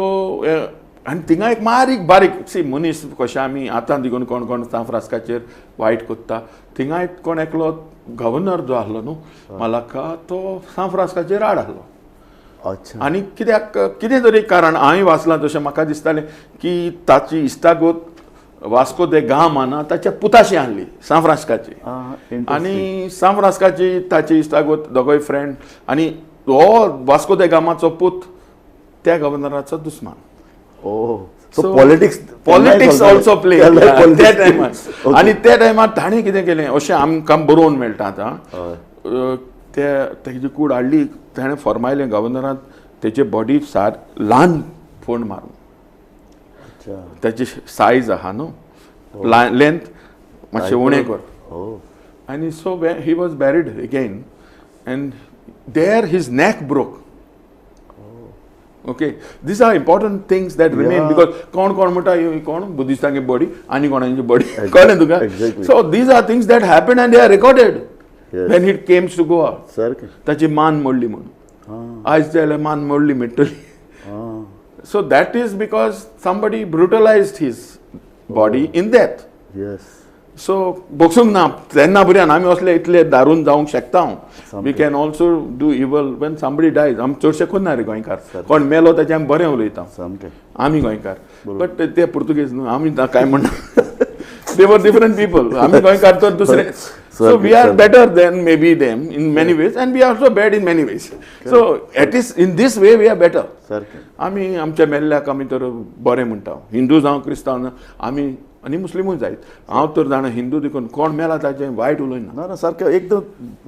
G: आनी थिंगा एक बारीक बारीक सी मनीस कशें आमी आतां देखून कोण कोण सांत फ्रांस्काचेर वायट कोत्ता, थिंगा एक कोण एकलो गव्हर्नर जो आसलो न्हू मलाक्का, तो सांत फ्रांस्काचेर आड आसलो.
F: अच्छा,
G: आनी कित्याक कितें तरी कारण हांवें वाचलां तशें म्हाका दिसतालें की ताची इश्टागत वास्को दे गामा ताच्या पुताशी आहली सांत फ्रांस्काची, आनी सांत फ्रांस्काची ताची इश्टागत दोगोय फ्रेंड, आनी हो वास्को दे गामाचो पूत त्या गव्हर्नराचो दुस्मान.
F: Oh, so politics
G: politics also play त्या टायमार. आनी त्या टायमार ताणें कितें केलें अशें आमकां बरोवन मेळटा आतां, ते तेजी कूड हाडली, ताणें फॉर्मायलें गव्हर्नरान तेचे बॉडी सार ल्हान फोंड मारून, ताची सायज आहा न्हू, लेंथ मातशें उणें कर. आनी so he was buried again and there his neck broke. Okay, these are important things that remain because कोण कोण म्हणटा कोण बुद्धिस्टांची बॉडी आनी कोणाची बॉडी, कळ्ळें तुका? So these are things that happen and they are recorded. When he comes to Goa. ताची मान मोडली म्हणून. आयज जाल्यार मान मोडली मेळटली. So that is because somebody brutalized his body in death.
F: Yes.
G: So बोगसूंक ना तेन्ना बऱ्यान आमी असले इतले दारून जावंक शकता. We can also do evil when somebody dies. आमी चडशे कोन्ना रे गोंयकार, कोण मेलो ताचें आमी बरें उलयता आमी गोंयकार. बट ते पुर्तुगेज न्हू, आमी काय म्हणना. They were different people. आमी गोंयकार तर दुसरे. So we are better than maybe them in many ways, and we are also bad in many ways. So at least in this way we are better. आमी आमच्या मेल्ल्याक आमी तर बरें म्हणटा, हिंदू जावं क्रिस्तांव आमी आनी मुस्लिमूय जायत. हांव तर जाणा हिंदू देखून कोण मेला ताचें वायट उलयना.
F: ना सारकें एकदम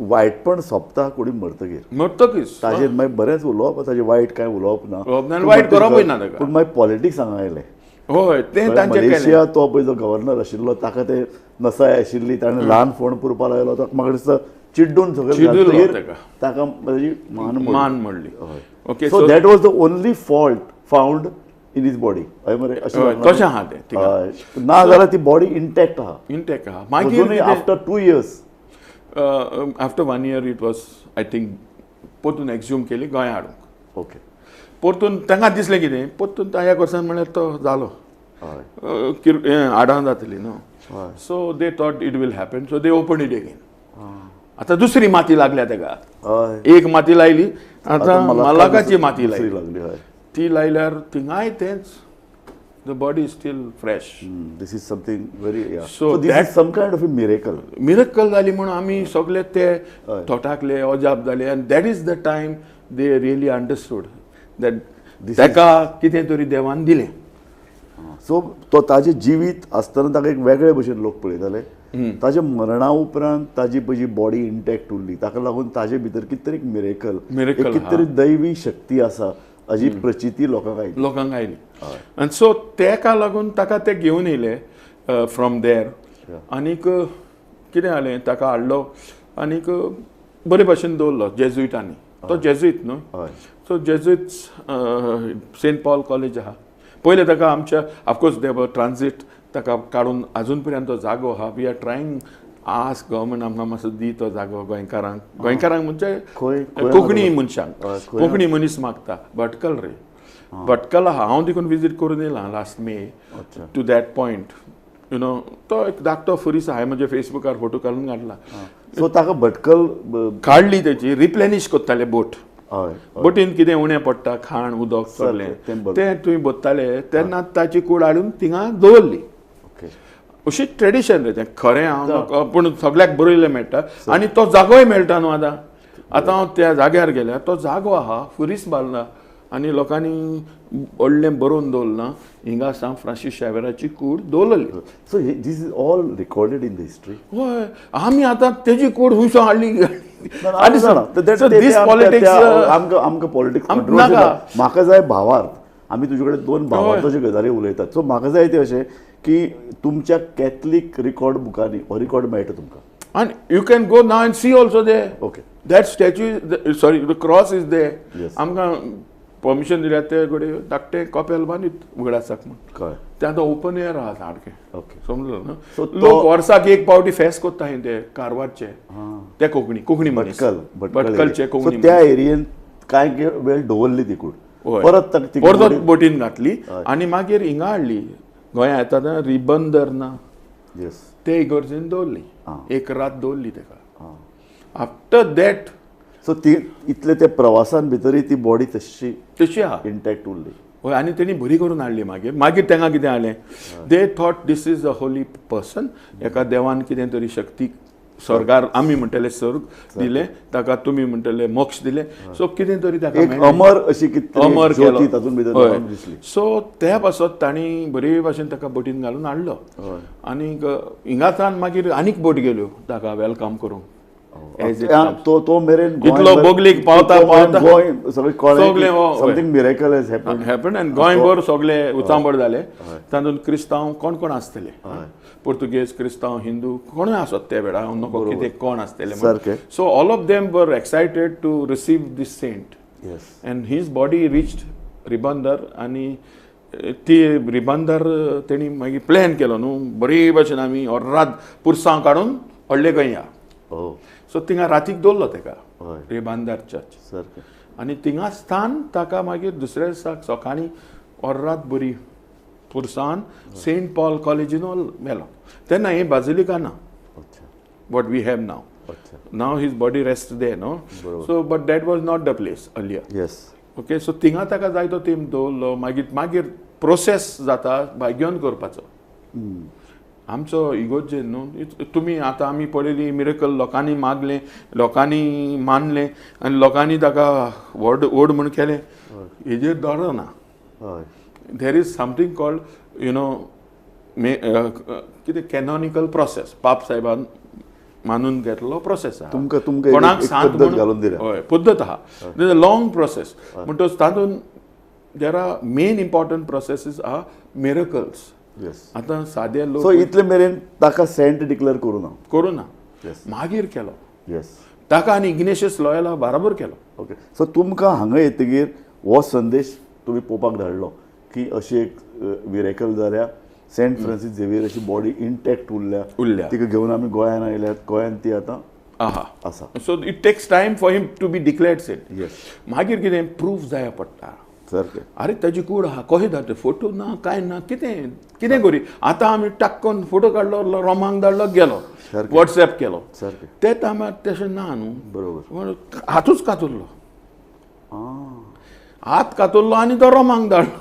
F: वायटपण सोंपता कोणी मरतगीर.
G: मरतकीच
F: ताजेर मागीर बरेंच उलोवप, ताजें वायट कांय उलोवप ना,
G: वायट करपूय ना ताका.
F: पूण मागीर पॉलिटिक्स हांगा आयलें.
G: हय, तें तांचें
F: मलेशिया तो पळय जो गव्हर्नर आशिल्लो ताका ते नसाय आशिल्ली, ताणें ल्हान फोंड पुरपा लायलो, ताका म्हाका दिसता चिड्डून सगळें ताका
G: मान मोडली. Okay,
F: so that was the only fault found in his body. हय मरे, अशें
G: तशें आहा तें.
F: ना जाल्यार ती बॉडी इंटॅक्ट आहा,
G: इंटॅक्ट आहा.
F: मागीर after 2 years,
G: after 1 year it was I think परतून एक्ज्यूम केली गोंया हाडूंक.
F: ओके,
G: परतून तांकां दिसलें कितें, परतून ह्या वर्सान म्हणल्यार तो जालो, आडां जातली न्हू. So they thought it will happen, so they open it again. आतां दुसरी माती लागल्या ताका. एक माती लायली, आतां मलाकाची माती लायली. ती लायल्यार थिंगाय तेंच, the body is still fresh.
F: This is something very, so this is some kind of a miracle.
G: Miracle जाली म्हणून आमी सगळे ते थोटाकले, अजाप जाले. आनी that is the time they really understood that ताका कितें तरी देवान दिलें.
F: सो तो ताजें जिवीत आसतना ताका एक वेगळे भशेन लोक पळयताले. ताजे मरणा उपरांत ताजी पळय बॉडी इंटॅक्ट उरली, ताका लागून ताजे भितर कितें तरी एक मिरेकल, कितें तरी दैवी शक्ती आसा अशी प्रचिती लोकांक आयली,
G: लोकांक आयली. आनी सो तेका लागून ताका ते घेवन येयले फ्रॉम there. आनीक कितें जालें, ताका हाडलो आनीक बरे भशेन दवरलो जेजुइटांनी. तो जेजुइत न्हू, सो जेजुइत सेंट पॉल कॉलेज आहा पयलें ताका आमच्या. ऑफकोर्स दे ट्रान्जीट ताका काडून अजून पर्यंत तो जागो आहा. We are trying ask government आमकां मातसो दी तो जागो गोंयकारांक. गोंयकारांक म्हणजे कोंकणी मनशांक, कोंकणी मनीस मागता. भटकल रे, भटकल आहा. हांव देखून विजीट करून येयलां last May to that point. You know तो एक धाकटो फुरीस हांवें म्हज्या फेसबुकार फोटो काडून घातला.
F: सो ताका भटकल
G: काडली तेची, रिप्लेनिश करताले बोट. बोटीन कितें उणें पडटा, खाण उदक सगळें तें तुवें भरताले तेन्ना ताची कूड हाडून थिंगा दवरली. अशी ट्रेडिशन रे तें. खरें हांव पूण सगळ्याक बरयलें मेळटा आनी तो जागोय मेळटा न्हू. आतां आतां हांव त्या जाग्यार गेल्यार तो जागो आहा, फुरीस बांदला आनी लोकांनी व्हडलें बरोवन दवरलां हिंगा सांत फ्रांसीस शावेराची कूड दवरलेली.
F: So this is all recorded in the history.
G: हय, आमी आतां तेजी कूड हुंयसो हाडली.
F: आमकां पॉलिटिक्स म्हाका जाय भावार्थ. आमी तुजे कडेन दोन भावार्थाच्यो गजाली उलयतात. सो म्हाका जाय तें अशें की तुमच्या कॅथलीक रिकॉर्ड बुकांनी हो रिकॉर्ड मेळटा तुमकां.
G: आनी you can go now and see also they.
F: Okay,
G: that statue, sorry the cross is there. आमकां परमिशन दिल्यार ते कडेन धाकटें कपेल बांदीत उगडासाक म्हूण.
F: कळ्ळें,
G: तें आतां ओपन एयर आहा सारकें.
F: ओके,
G: समजलो न्हू. लोक वर्साक एक पावटी फेस्त करता हे ते कारवारचे, ते कोंकणी कोंकणी मनीस भटकलचे कोंकणी.
F: त्या एरियेन कांय वेळ दवरली ती कूड, परत
G: परत बोटीन घातली आनी मागीर हिंगा हाडली गोंया येता तेन्ना रिबंदर ना ते इगर्जेन दवरली, एक रात दवरली ताका. आफ्टर that
F: so ती इतले त्या प्रवासान भितरय ती बॉडी तशी
G: तशी आहा,
F: इंटॅक्ट उरली.
G: हय, आनी तेणी बरी करून हाडली. मागीर मागीर तांकां कितें जालें, they thought this is a holy person. एका देवान कितें तरी शक्ती स्वर्गार, आमी म्हणटले स्वर्ग दिलें ताका, तुमी म्हणटले मोक्ष दिलें. सो कितें तरी ताका
F: अमर अशी कितें
G: अमर केलो तातूंत भितर दिसली. सो त्या पासत तांणी बरे भाशेन ताका बोटीन घालून हाडलो आनी हिंगासान मागीर आनीक बोट गेल्यो ताका welcome करूंक.
F: तो मेरेन
G: इतलो बोगलीक पावता पावता
F: गोंय सगळें समथींग मिरेकल हॅज
G: हॅपन. आनी गोंयभर सगळे उचांबळ जाले. तातूंत क्रिस्तांव कोण कोण आसतले, पुर्तुगेज, क्रिस्तांव, हिंदू कोणूय आसत त्या वेळार, हांव नको कितें कोण आसतले. So all of them were excited to receive this saint. And his body reached Ribandar. आनी ती रिबंदर तेणी मागीर प्लॅन केलो न्हू बरे भशेन आमी अर्रात पुरसांव काडून व्हडले गोंया. सो थिंगा रातीक दवरलो तेका रेबांदार चर्च
F: सारकें.
G: आनी थिंगा स्थान ताका मागीर दुसऱ्या दिसाक सकाळीं ऑर्रात बरी पुरसान सेंट पॉल कॉलेजीन व्हेलो. तेन्ना हे बाजिलिका ना what we have now. Now his body rest there no. So but that was not the place earlier.
F: Yes.
G: Okay so थिंगा ताका जायतो तेंप दवरलो. मागीर मागीर प्रोसेस जाता भाग्योन करपाचो. आमचो इगोर्जेन न्हू तुमी आतां आमी पळयली मिरेकल लोकांनी मागलें लोकांनी मानलें आनी लोकांनी ताका व्हड व्हड म्हूण केलें. हेजेर दवरना ना. There is something called you know may कितें कॅनॉनिकल प्रोसेस. पाप साहेबान मानून घेतलो प्रोसेस आहा.
F: तुमकां तुमकां
G: कोणाक सांत
F: पद्दत घालून दिल्या.
G: हय पद्दत आहा. Is a long process. म्हणटकच तातूंत there are main important processes are miracles. आतां सादे लोक
F: सो इतले मेरेन ताका सेंट डिक्लेअर करूं ना
G: करूं ना मागीर केलो.
F: येस
G: ताका आनी इग्नेशियस लॉयला बराबर केलो.
F: ओके सो तुमकां हांगा येतगीर हो संदेश तुमी पोपाक धाडलो की अशी एक मिरेकल जाल्या सेंट फ्रांसीस झेवियर अशी बॉडी इंटॅक्ट उरल्या
G: उरल्या
F: तिका घेवन आमी गोंयान आयल्यात. गोंयान ती आतां
G: आहा
F: आसा.
G: So it takes time for him to be declared saint.
F: Yes
G: मागीर कितें प्रूफ जाय पडटा.
F: सारकें.
G: अरे ताजी कूड आहा कशें धाडटा फोटो ना कांय ना कितें कितें करी. आतां आमी टाक्कोन फोटो काडलो रोमांक धाडलो गेलो वॉट्सएप केलो.
F: सारकें.
G: ते टायमार तशें ना न्हू.
F: बरोबर.
G: हातूच कातुरलो हात कातुरलो आनी तो रोमांक धाडलो.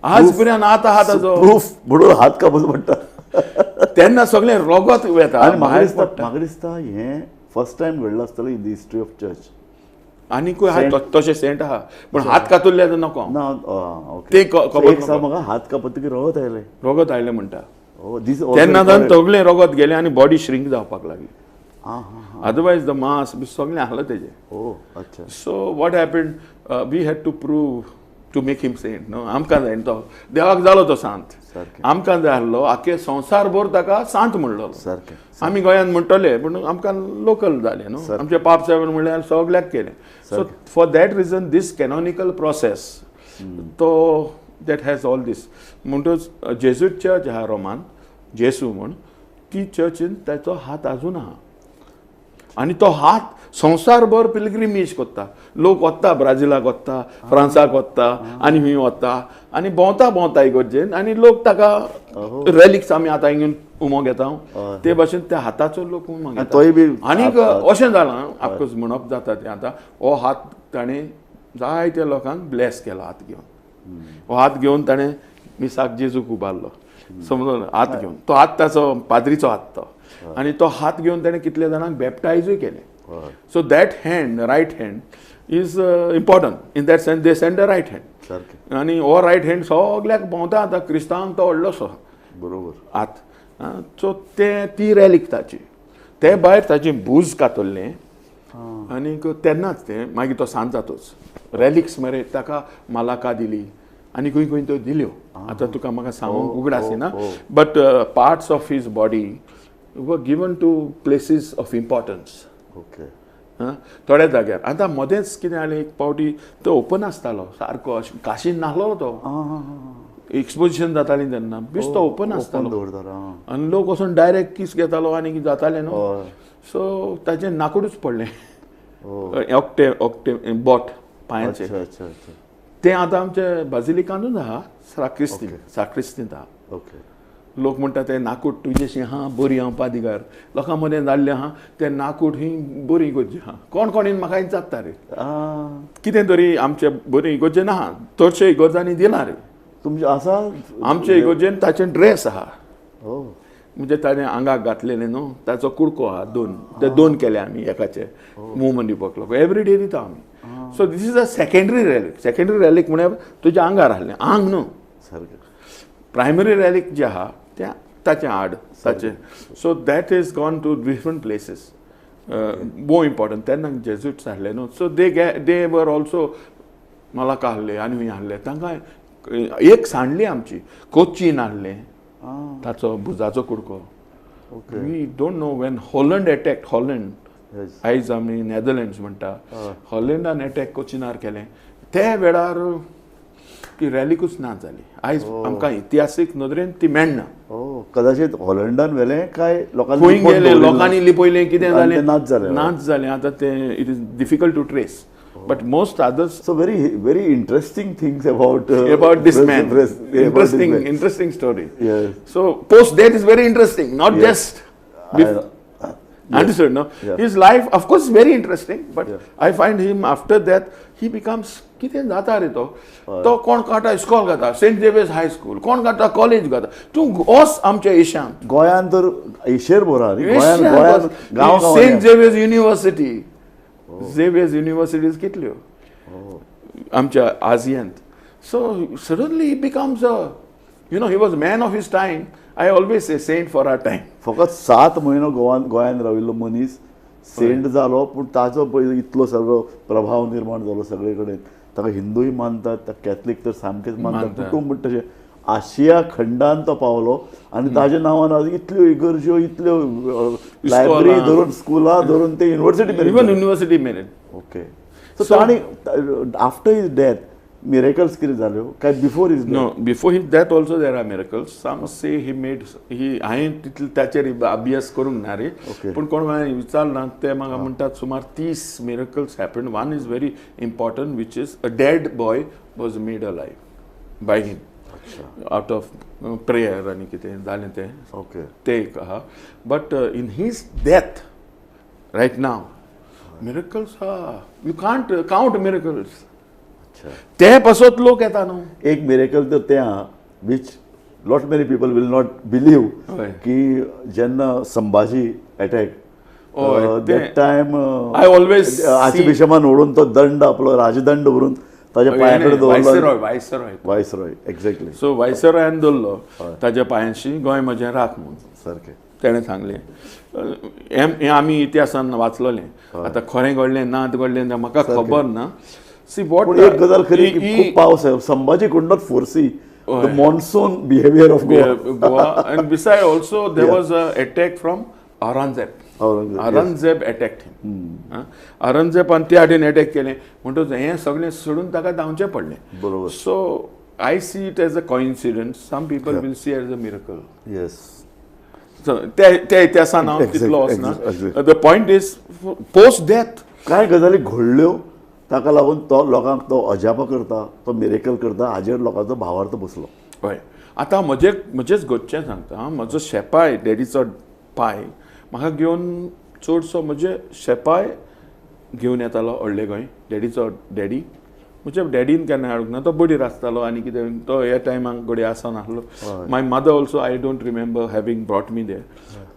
G: आज पर्यंत आतां आहा ताजो
F: प्रूफ म्हणून हात कापून पडटा.
G: तेन्ना सगळें रोगत वेता.
F: आनी म्हाका दिसता हें फर्स्ट टायम घडलां आसतलें in the history of church.
G: आनीकूय आहा तशें सेंट आहा पूण हात कातुरले नको
F: ना.
G: ते
F: खबर म्हाका हात कापतकीर रगत आयलें
G: रगत आयलें म्हणटा तेन्ना जावन सगळें रगत गेलें आनी बॉडी श्रिंक जावपाक लागली. अदरवायज the मास बी सगळें आहलें तेजें.
F: अच्छा.
G: So what happened we had to prove to make him saint न्हू. आमकां जाय तो देवाक जालो तो सांत आमकां जाय आहलो आख्खे संवसारभर ताका सांत म्हणलो.
F: सारकें.
G: आमी गोंयांत म्हणटले पूण आमकां लोकल जालें न्हू. आमचे पाप साहेबान म्हणल्यार सगल्याक केलें. So for that reason this canonical process तो that has all these. म्हणटच जेजूट चर्च आहा रोमान जेसू म्हूण ती चर्चीन ताचो हात आजून आहा आनी तो हात संवसारभर पिलग्रिमेज करता. लोक वता ब्राझिलाक वता फ्रांसाक वता आनी खंय वता आनी भोंवता भोंवता इगर्जेन आनी लोक ताका रेलिक्स आमी आतां घेवन उमो घेता ते भाशेन त्या हाताचो लोक उमो घेता. आनीक अशें जालां ऑफकोर्स म्हणप जाता तें आतां हो हात ताणें जायत्या लोकांक ब्लेस केलो हात घेवन. हो हात घेवन ताणें मिसाक जेजूक उबारलो समजलो हात घेवन तो हात ताचो पाद्रीचो हात तो आनी तो हात घेवन ताणें कितल्या जाणांक बॅप्टायजूय केलें. So that hand right hand is important in that sense they send the right hand. आनी हो रायट हँड सगल्याक भोंवता आतां क्रिस्तांवांक तो व्हडलोसो
F: बरोबर
G: हात. सो ते ती रॅलीक ताची ते भायर ताची भूज कातरलें आनीक तेन्नाच तें मागीर तो सांत जातोच रॅलिक्स मरे ताका मालाका दिली आनी खंय खंय त्यो दिल्यो. आतां तुका म्हाका सांगूंक उगडास येना but parts of his body were given to places of importance.
F: Okay.
G: थोड्या जाग्यार आतां मदेंच कितें जालें एक पावटी तो ओपन आसतालो सारको अशें काशीन नासलो तो एक्सपोजिशन जातालीं तेन्ना बेश्टो ओपन आसतालो आनी लोक वचून डायरेक्ट कीस घेतालो आनी जातालें न्हू. सो ताचें नाकुडूच पडलें ओकटे ओकटे बोट पांयाचें तें आतां आमच्या बाजिलिकानूच आहा साक्रिस्तीन साक्रिस्तींत आहा.
F: ओके.
G: लोक म्हणटा तें नाकूट तुजेशी आहा बरी हांव पादिगार लोकां मदें जाल्लें आहा तें नाकूट ही बरी इगोर्जी आहा. कोण कोणीन म्हाका विचारता रे कितें तरी आमचे बरी इगोर्जेन आहा चडशे इगोर्जांनी दिलां रे
F: तुमचें आसा
G: आमचे इगोर्जेन ताचें ड्रेस आहा म्हणजे ताणें आंगाक घातलेलें न्हू ताचो कुडको आहा दोन ते दोन केले आमी एकाचे मुवमेंट दिवपाक लागलो एवरी डे दिता आमी. So this is a secondary relic. Secondary relic म्हळ्यार तुज्या आंगार आहलें आंग न्हू
F: सारकें.
G: प्रायमरी रॅलीक जे आहा तें ताचें आड ताचें. So that is gone to different places more important. तेन्ना जेजुट्स आहले न्हू so they were also Malacca आहले आनी खंय आहले तांकां एक सांडली आमची कोचीन आहलें ताचो भुजाचो कुडको. We don't know when Holland attack Holland आयज आमी नॅदरलँड्स म्हणटा हॉलंडान एटॅक कोचिनार केलें ते वेळार ती रॅलिकूच ना जाली. आयज आमकां इतिहासीक नदरेन ती मेळना.
F: कदाचित हॉलंडान व्हेलें काय लोकांनी
G: खंय गेलें, लोकांनी लिपयलें, कितें जालें,
F: नाच जालें,
G: नाच जालें. आतां तें it is difficult to trace. But most others.
F: So very, very interesting things about
G: this man. Interesting, interesting story.
F: Yes.
G: So post death is very interesting, not just. Understood, no?
F: Yeah.
G: His life, of course, very interesting. But I find him after that he becomes कितें जाता रे तो. तो कोण काडटा इस्कॉल घाता, Saint Xavier's high school, कोण काडटा college घाता. तूं वच आमच्या एशियांत,
F: गोंयांत तर एशियर भरा, गोंयांत गांव
G: Saint Xavier's University, Xavier's universities कितल्यो आमच्या आजियांत. So suddenly he becomes a, you know, he was man of his time. I always say saint for our time.
F: फकत 7 म्हयनो गोंयांत राविल्लो मनीस सेंट जालो, पूण ताचो पळय इतलो सगळो प्रभाव निर्माण जालो सगळे कडेन. ताका हिंदूय मानतात, ताका कॅथलीक तर सामकेच मानतात, कुटूंब म्हणटा तशें आशिया खंडान तो पावलो आनी ताज्या नांवान आज इतल्यो इगर्ज्यो, इतल्यो लायब्ररी धरून, स्कुलां धरून ते युनिवर्सिटी मेरेन,
G: इवन युनिवर्सिटी मेरेन.
F: ओके. सो ताणी आफ्टर his death miracles कितें जाल्यो काय before his?
G: No, before his death also there are miracles. Some say he made he, हांवें तितले ताचेर अभ्यास करूंक ना रे, पूण कोण हांवें विचारना ते म्हाका म्हणटात सुमार 30 miracles happen. One is very important, which is a dead boy was made alive by him out of prayer आनी कितें जालें तें.
F: ओके,
G: तें एक आहा. But in his death right now miracles आहा, you can't count miracles. ते पासत लोक येता न्हू.
F: एक मिरेकल तर तें आहा which lot many people will not believe, की जेन्ना Sambhaji attack that time
G: I always
F: आर्चबिशपान व्हरून तो दंड आपलो राजदंड व्हरून ताज्या पांया कडेन दवरलो.
G: Viceroy,
F: viceroy, exactly.
G: सो वायसरॉयान दवरलो ताज्या पांयांशी, गोंय म्हजें राख म्हूण
F: सारकें
G: तेणें सांगलें. हें आमी इतिहासान वाचलोलें. आतां खरें घडलें ना घडलें म्हाका खबर ना.
F: See what, एक गजाल खरी की खूब पावस आहे, Sambhaji could not foresee the monsoon behaviour of
G: Goa. And beside also there was a attack from Aurangzeb. Aurangzeb attacked him. औरंगजेबान त्या हाटेन अटॅक केलें म्हणटकच हें सगळें सोडून ताका धांवचें पडलें.
F: बरोबर.
G: So I see it as a coincidence, some people will see as a miracle.
F: Yes.
G: त्या इतिहासान हांव तितलो वचना. The point is post death
F: कांय गजाली घडल्यो ताका लागून तो लोकांक तो अजापा करता, तो मिरेकल करता, हाजेर लोकांचो भावार्थ बसलो.
G: हय. आतां म्हजेच घरचें सांगता, म्हजो शेपाय, डॅडीचो पाय म्हाका घेवन चडसो म्हजे शेपाय घेवन येतालो व्हडले गोंय. डॅडीचो डॅडी, म्हज्या डॅडीन केन्ना हाडूंक ना, तो बडीर आसतालो आनी कितें तो ह्या टायमाक घडये आसनासलो. My mother also I don't remember having brought me there.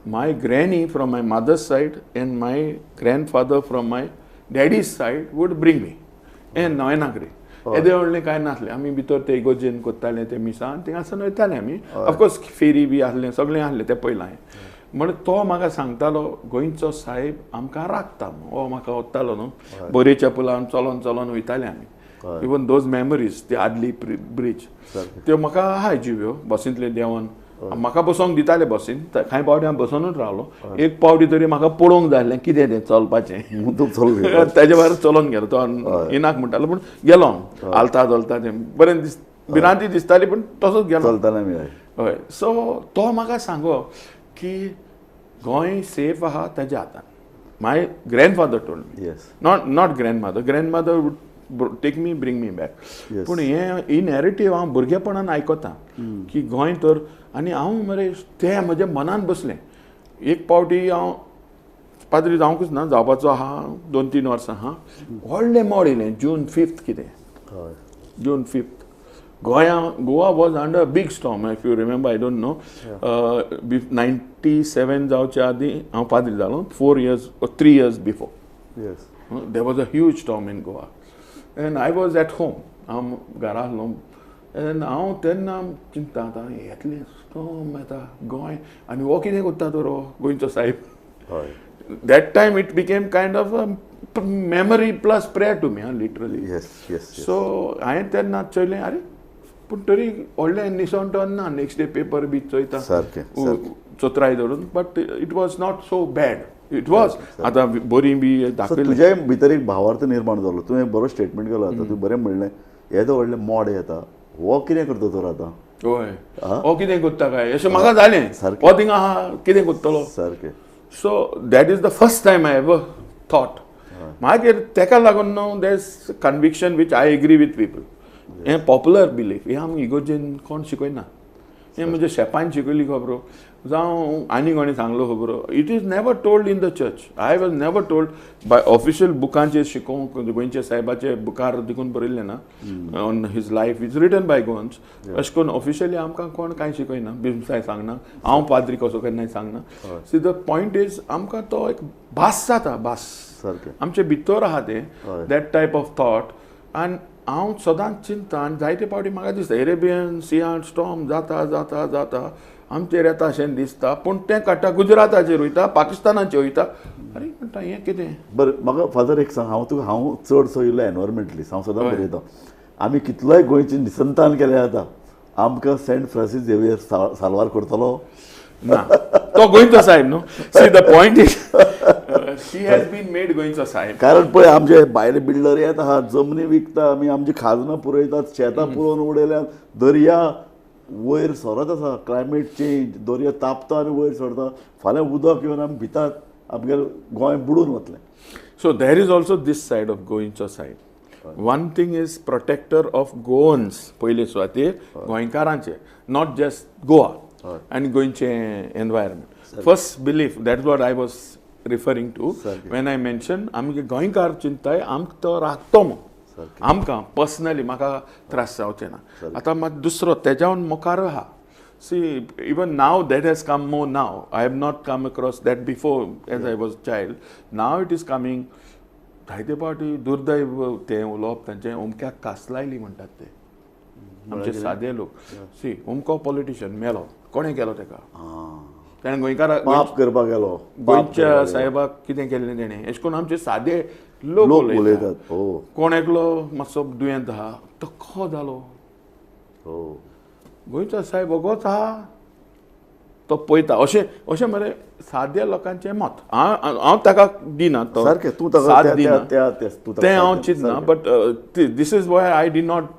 G: My granny from my mother's side and my grandfather from my daddy's side would bring me. हें नोयनाक रे, येदें व्हडलें कांय नासलें. आमी भितर ते इगोर्जेन करताले ते मिसां, थिंगासून वयताले आमी. ऑफकोर्स फेरी बी आसलें, सगळें आसलें तें पयलां हांवें. म्हण तो म्हाका सांगतालो गोंयचो साहेब आमकां राखता म्हूण. हो म्हाका वतालो न्हू बोरेच्या पुलान चलोन चलोन वयताले आमी. इवन those memories, ती आदली ब्रिज त्यो म्हाका आहाय जिव्यो. बसींतले देंवन म्हाका बसोंक दिताले बसीन, कांय पावटी हांव बसोनूच रावलो. एक पावटी तरी म्हाका पळोवंक जाय आसलें कितें तें चलपाचें, ताजे भायर चलोन गेलो. तो इनाक म्हणटालो पूण गेलो हांव आलता चलता तें बरें दिस, भिरांती दिसताली पूण तसोच गेलो
F: चलतना.
G: हय. सो तो म्हाका सांगो की गोंय सेफ आहा ताज्या हातान. My grandfather told me.
F: Yes.
G: Not grandmother. Grandmother would take me, bring me back. पूण हें ही नॅरेटीव हांव भुरगेपणान आयकता की गोंय तर, आनी हांव मरे तें म्हज्या मनान बसलें. एक पावटी हांव पाद्री जावंकूच ना, जावपाचो आहा 2-3 वर्सां आहा. व्हडलें मोड येयलें जून 5 कितें, जून 5 Goa was under big storm, if you remember, I don't know. 97 जावच्या आदीं हांव पाद्री जालो, 4 years 3 years before.
F: Yes.
G: There was a huge storm in Goa and I was at home. हांव घरा आसलो एंड हांव तेन्ना चिंता आतां येतलें स्टॉर्म येता गोंय आनी हो कितें करता तर हो गोंयचो साहेब. That time it became kind of a memory plus prayer to me, literally.
F: Yes, yes.
G: So हांवें तेन्ना चोयलें, आरे पूण तरी व्हडलें निसण टर्न ना. नेक्स्ट डे पेपर बी चोयता
F: सारकें
G: चोत्राय धरून, but it was not so bad. It was आतां बरी बी दाखयली.
F: तुज्या भितर एक भावार्थ निर्माण जालो. तुवें बरो स्टेटमेंट केलो आतां, तुवें बरें म्हणलें येदो व्हडलें मोड येता, हो कितें करता तर आतां?
G: हय, हो कितें करता काय अशें म्हाका जालें. हो थिंगा आहा कितें करतलो
F: सारकें.
G: So that is the first time I have thought. मागीर तेका लागून न्हू there is conviction which I agree with people. हें पॉप्युलर बिलीफ, हें आमकां इगोर्जेन कोण शिकयना, हें म्हणजे शेपान शिकयली खबरो जावं आनी कोणी सांगलो खबरो. It is never told in the church. I was never told by official बुकांचेर शिकोवंक, गोंयच्या सायबाचे बुकार देखून बरयल्लें ना on his life is written by Goans. अशें करून ऑफिशियली आमकां कोण कांय शिकयना, बिमसाय सांगना, हांव पाद्री कसो केन्नाय सांगना. सी the point is आमकां तो एक भास जाता, भास आमचे भितर आहा तें, that type of thought. आनी हांव सदांच चिंता आनी जायते फावटी म्हाका दिसता एरेबियन सियान स्टॉर्म जाता जाता जाता आमचेर येता अशें दिसता, पूण तें काडटा गुजराताचेर वयता, पाकिस्तानाचेर वयता. आरे म्हणटा हें कितें.
F: बरें म्हाका फादर एक सांग, हांव तुका हांव चडसो इल्लो एनवायरमेंटलिस्ट, हांव सदां बरयता आमी कितलोय गोंयचे निसंतान केलें जाता, आमकां सेंट फ्रांसीस झेवियर साल्वार करतलो
G: ना, तो गोंयचो साहेब न्हू. See the point is he has been made गोंयचो साहेब.
F: कारण पळय आमचे भायले बिल्डर येत आहात, जमनी विकता, आमी आमची खाजनां पुरयतात, शेतां पुरोवन उडयल्यात, दर्या वयर सरत आसा, क्लायमेट चेंज, दर्या तापता आनी वयर सरता, फाल्यां उदक येवन आमी भितात, आमगेलें गोंय बुडून वतलें.
G: So there is also this side of गोंयचो side. One thing is protector of Goans पयले सुवातेर गोंयकारांचे, not just Goa आनी गोंयचें environment. First belief, that what I was referring to when I mention आमगे गोंयकार चिंताय आमकां तो राखतो म्हूण, आमकां पर्सनली म्हाका त्रास जावचे ना. आतां मात दुसरो तेज्यावन मुखार आहा. See even now that has come more now. I have not come across that before as I was child. Now it is coming. जायते फावटी दुर्दैव तें उलोवप तांचें, अमक्याक कास लायली म्हणटात ते आमचे सादे लोक. सी अमको पॉलिटिशियन मेलो, कोणें केलो तेका? ताणें गोंयकाराक
F: पाप करपाक गेलो,
G: गोंयच्या साहेबाक कितें केल्लें तेणें, अशें करून आमचे सादे लोक उलयतात. कोण एकलो मातसो दुयेंत आहा तो खो जालो, गोंयचो साहेब ओगोच आहा तो पळयता, अशें अशें मरे साद्या लोकांचें मत. हांव ताका दिना,
F: सारकें तूं ताका
G: दिना तें हांव चिंतना, but this is why I did not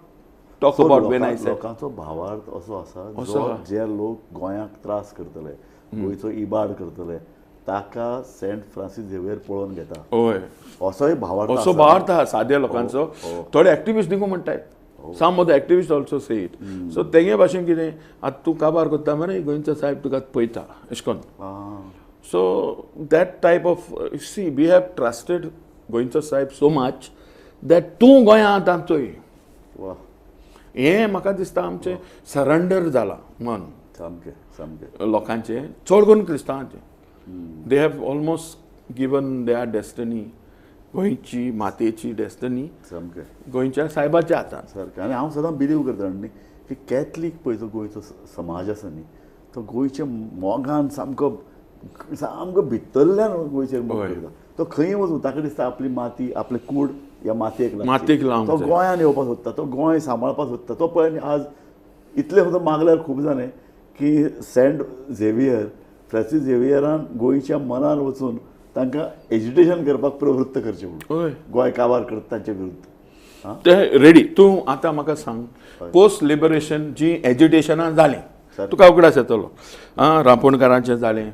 G: talk about when I said.
F: लोकांचो भावार्थ असो आसा, जे लोक गोंयाक त्रास करतले, गोंयचो इबाड करतले, ताका सेंट फ्रांसीस झेवियर पळोवन घेता.
G: हय,
F: असोय भावार्थ,
G: असो भावार्थ आहा साद्या लोकांचो. थोडे एक्टिविस्ट देखून म्हणटाय, some of the activist also say it. So तेंगे भाशेन कितें आतां तूं काबार करता मरे, गोंयचो साहेब तुका पळयता अशें करून. So that type of, see we have trusted गोंयचो साहेब सो मच that तूं गोंयांत आतां चोय. हें म्हाका दिसता आमचें सरंडर जालां मन
F: सामकें सामकें
G: लोकांचें, चड करून क्रिस्तांवांचें. They have almost given their destiny, गोंयची मातयेची डेस्टनी
F: सामकें
G: गोंयच्या सायबाच्या हातान
F: सारकें. आनी हांव सदां बिलीव करता न्ही की कॅथलीक पळय जो गोंयचो समाज आसा न्ही, तो गोंयच्या मोगान सामको सामको भितरल्यान गोंयचेर मोग करता. तो खंय वचूं ताका दिसता आपली माती, आपली कूड ह्या मातयेक
G: मातयेक लावन
F: तो गोंयान येवपाक सोदता, तो गोंय सांबाळपाक सोदता. तो पळय आज इतलें सुद्दां मागल्यार खूब जालें की सेंट झेवियर, फ्रांसीस झेवियरान गोंयच्या मनान वचून तांकां एजिटेशन करपाक प्रवृत्त करचें म्हणून, गोंय काबार करता तांचे विरुद्ध
G: ते रेडी. तूं आतां म्हाका सांग, पोस्ट लिबरेशन जी एजिटेशनां जालीं तुका उगडास येतलो, रांपोणकारांचें जालें,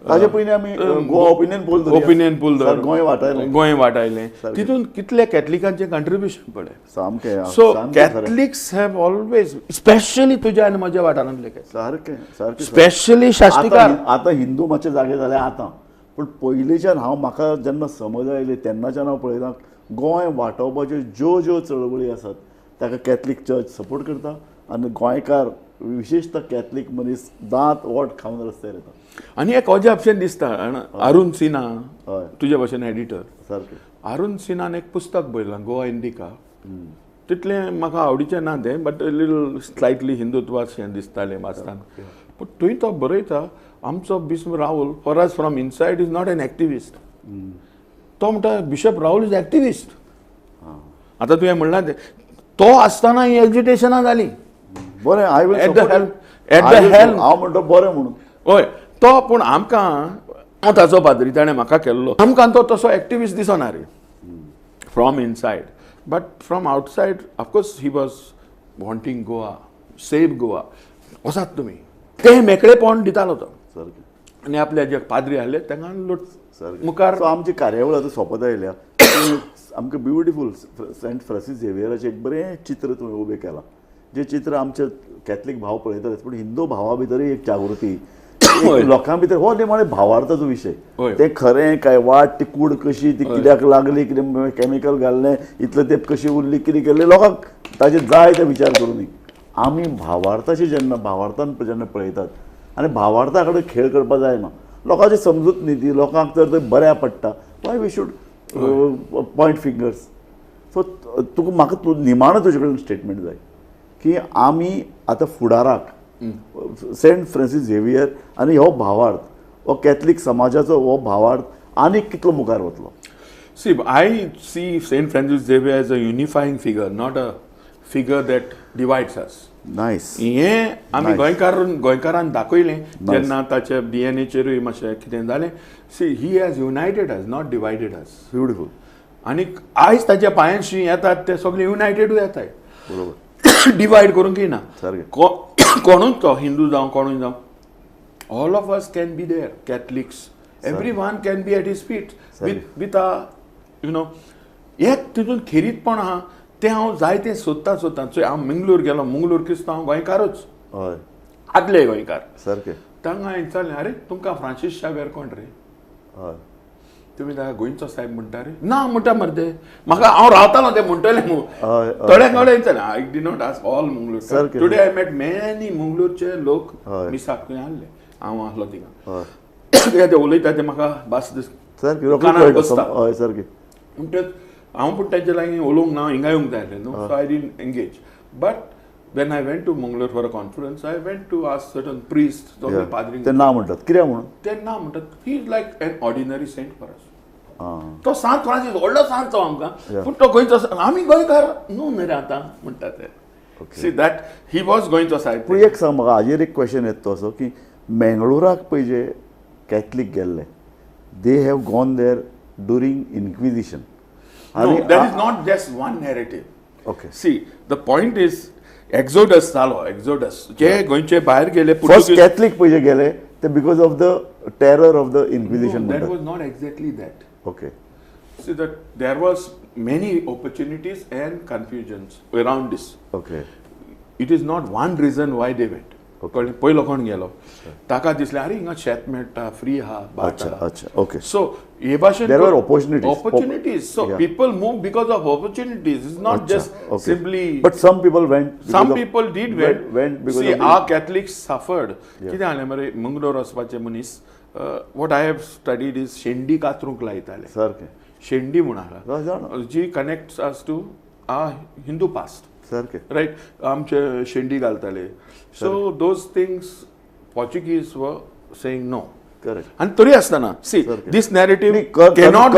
F: ताजे पयलीं आमी Goa opinion poll,
G: opinion poll
F: Goa वाटायलें,
G: Goa वाटायलें, तितून कितले कॅथलिकांचें कंट्रिब्युशन पळय
F: सामकें.
G: So Catholics have always, specially तुज्या आनी म्हज्या वाठारांतले
F: सारकें सारकें,
G: स्पेशली शास्त्रीकार.
F: आतां हिंदू मातशे जागे जाले आतां, पूण पयलींच्यान हांव म्हाका जेन्ना समज आयली तेन्नाच्यान हांव पळयता गोंय वाटोवपाच्यो ज्यो ज्यो चळवळी आसात ताका कॅथलीक चर्च सपोर्ट करता आनी गोंयकार विशेषतः कॅथलीक मनीस दांत ओट खावन रस्त्यार येता.
G: आनी एक अजाप दिसता, अरुण सिन्हा तुज्या भाशेन एडिटर,
F: सारकें,
G: अरुण सिन्हान एक पुस्तक बरयलां गोवा इंडिका, तितलें म्हाका आवडीचें ना तें, बट लिटल स्लायटली हिंदुत्वाचें दिसतालें वाचतना, पूण थंय तो बरयता आमचो Bishop Raul for us from inside is not an activist. तो म्हणटा बिशप राहुल is activist. आतां तुवें म्हणलां तें, तो आसतना ही एजिटेशनां जालीं.
F: बरें, I will
G: at the helm, at the helm
F: हांव म्हणटा बरें म्हणून.
G: हय, तो पूण आमकां, हांव ताचो पाद्री, ताणें म्हाका केल्लो, आमकां तो तसो एक्टिविस्ट दिसना रे from inside. But from outside of course he was wanting Goa, save Goa. वचात तुमी, ते मेकळेपण दितालो तो. आनी आपले जे पाद्री आहले तांकां लोट मुखार.
F: सो आमची कार्यावळ आतां सोंपत आयल्या. आमकां ब्युटिफूल सेंट फ्रांसीस झेवियराचें एक बरें चित्र तुवें उबें केलां, जें चित्र आमचे कॅथलीक भाव पळयतलेच, पूण हिंदू भावा भितरूय एक जागृती, लोकां भितर हो निमाणें भावार्थाचो विशय. तें खरें काय वाट, ती कूड कशी, ती कित्याक लागली, कितें कॅमिकल घाल्लें, इतलें तेंप कशी उरली, कितें केल्लें, लोकांक ताजे जाय ते विचार करूं. आमी भावार्थाचे जेन्ना भावार्थान जेन्ना पळयतात आनी भावार्था कडेन खेळ करपाक जायना, लोकांची समजूत न्ही ती, लोकांक तर तें बऱ्या पडटा. Why we should point fingers? So तुका म्हाका तूं निमाणो तुजे कडेन स्टेटमेंट जाय की आमी आतां फुडाराक सेंट फ्रांसीस झेवियर आनी हो भावार्थ, हो कॅथलीक समाजाचो हो भावार्थ आनीक कितलो मुखार वतलो?
G: See, I see Saint Francis Xavier as a unifying figure, not a figure that divides us.
F: Nice.
G: हें आमी गोंयकारान दाखयलें जेन्ना ताच्या डीएनएचेरूय मातशें कितें जालें. See, he has united us, not divided us.
F: Beautiful.
G: आनी आयज ताच्या पांयांशी येतात ते सगळे युनायटेडूय येताय,
F: बरोबर,
G: डिवायड करूंक ना. कोणूच तो हिंदू जावं कोणूय जावं, all of us can be there. Catholics, every one can be at his feet with a you know. हें तितून खेरीतपण आहा तें हांव जायतें सोदतां सोदतां. चोय, हांव मंगळूर गेलो, मंगळूर क्रिस्तांव गोंयकारूच,
F: हय,
G: आदले गोंयकार
F: सारके.
G: तांकां हांवें विचारलें, आरे तुमकां फ्रांसीस शावेर कोण रे?
F: हय,
G: तुमी ताका गोंयचो साहेब म्हणटा रे? ना म्हणटा मरे ते म्हाका, हांव रावतालो ते म्हणटले मू. थोड्या कडेन विचारलें. I did not ask all Mangalore. Today I met many मंगळूरचे लोक मिसाक थंय आहले, हांव आहलो थिंगा, कित्याक ते उलयता ते म्हाका भास बसता.
F: हय सारकें.
G: म्हणटच हांव पूण तांचे लागीं उलोवंक ना, हिंगा येवंक जाय आसलें न्हू. So I didn't engage. But when I went to Mangalore for a conference, I went to ask certain priest, सगळे पाद्री
F: ते ना म्हणटात, कित्याक म्हणून
G: ते ना म्हणटात, he is like an ordinary saint for us. तो सांत फ्रांसीस व्हडलो सांत तो आमकां, पूण तो गोंयचो, आमी गोंयकार न्हू न्ही रे आतां म्हणटा ते. सी that he was गोंयचो सायब.
F: पूण एक सांग म्हाका, हाजेर एक क्वेश्चन येता तो असो की मेंगळुराक पळय जे कॅथलीक गेल्ले, they have gone there during inquisition.
G: No, there is not just one narrative.
F: Okay.
G: See, the point is, Exodus जालो, Exodus. जे गोंयचे भायर गेले,
F: फर्स्ट कॅथलीक पळय जे गेले ते because of the terror of the inquisition.
G: That was not exactly that.
F: Okay.
G: See that there was many opportunities and confusions around this.
F: Okay.
G: It is not one reason why they went. कळ्ळें? पयलो कोण गेलो ताका दिसलें अरे हिंगा शेत मेळटा, फ्री आहा, भात आहा.
F: अच्छा, ओके.
G: सो हे भाशेन
F: there were opportunities.
G: Opportunities. So people move because of opportunities. It's not just simply.
F: But some people went,
G: some people did went. See, our Catholics suffered. कितें जालें मरे, मंगलोर वचपाचे मनीस, what I have studied is शेंडी कातरूंक लायताले.
F: सारकें.
G: शेंडी म्हूण आहा जी connects us to our Hindu past.
F: सारकें,
G: रायट. आमचे शेंडी घालताले. So those things Portuguese were saying no.
F: Correct.
G: आनी तरी आसतना see this narrative cannot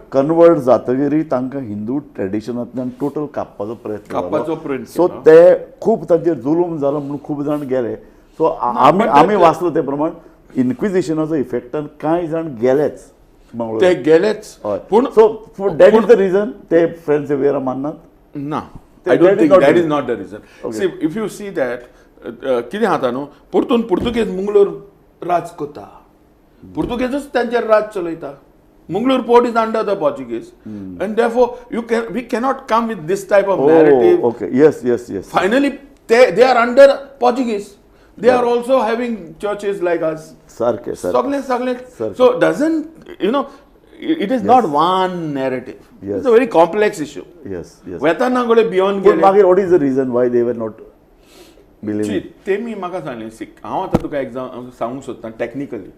F: convert जातकीर तांकां हिंदू ट्रेडिशनांतल्यान टोटल कापपाचो प्रयत्न,
G: कापपाचो प्रयत्न.
F: सो ते खूब तांचेर जुलूम जालो म्हणून खूब जाण गेले. सो आमी आमी वाचलो ते प्रमाण इन्क्विजिशनाचो इफेक्टान कांय जाण गेलेच,
G: ते गेलेच.
F: पूण so that is the reason ते फ्रेंड झेवियरा माननात
G: ना. I don't think that is not the reason. See, if you see that, कितें जाता न्हू, परतून पुर्तुगेज मंगळूर राज करता, पुर्तुगेजूच तांचेर राज चलयता. Mangalore port is under the Portuguese, and therefore you can, we cannot come with this type of narrative.
F: Okay, yes, yes, yes.
G: Finally they are under Portuguese. They are also having churches like us.
F: सारकें,
G: सगळे सगळे. So doesn't, you know, it is not one narrative.
F: Yes.
G: It's a very complex issue.
F: Yes, yes.
G: वेताना कडे beyond
F: गेले. मागीर what is the reason why they were not believing?
G: ते मी म्हाका सांगलें, हांव आतां तुका एग्जाम सांगूंक सोदतां technically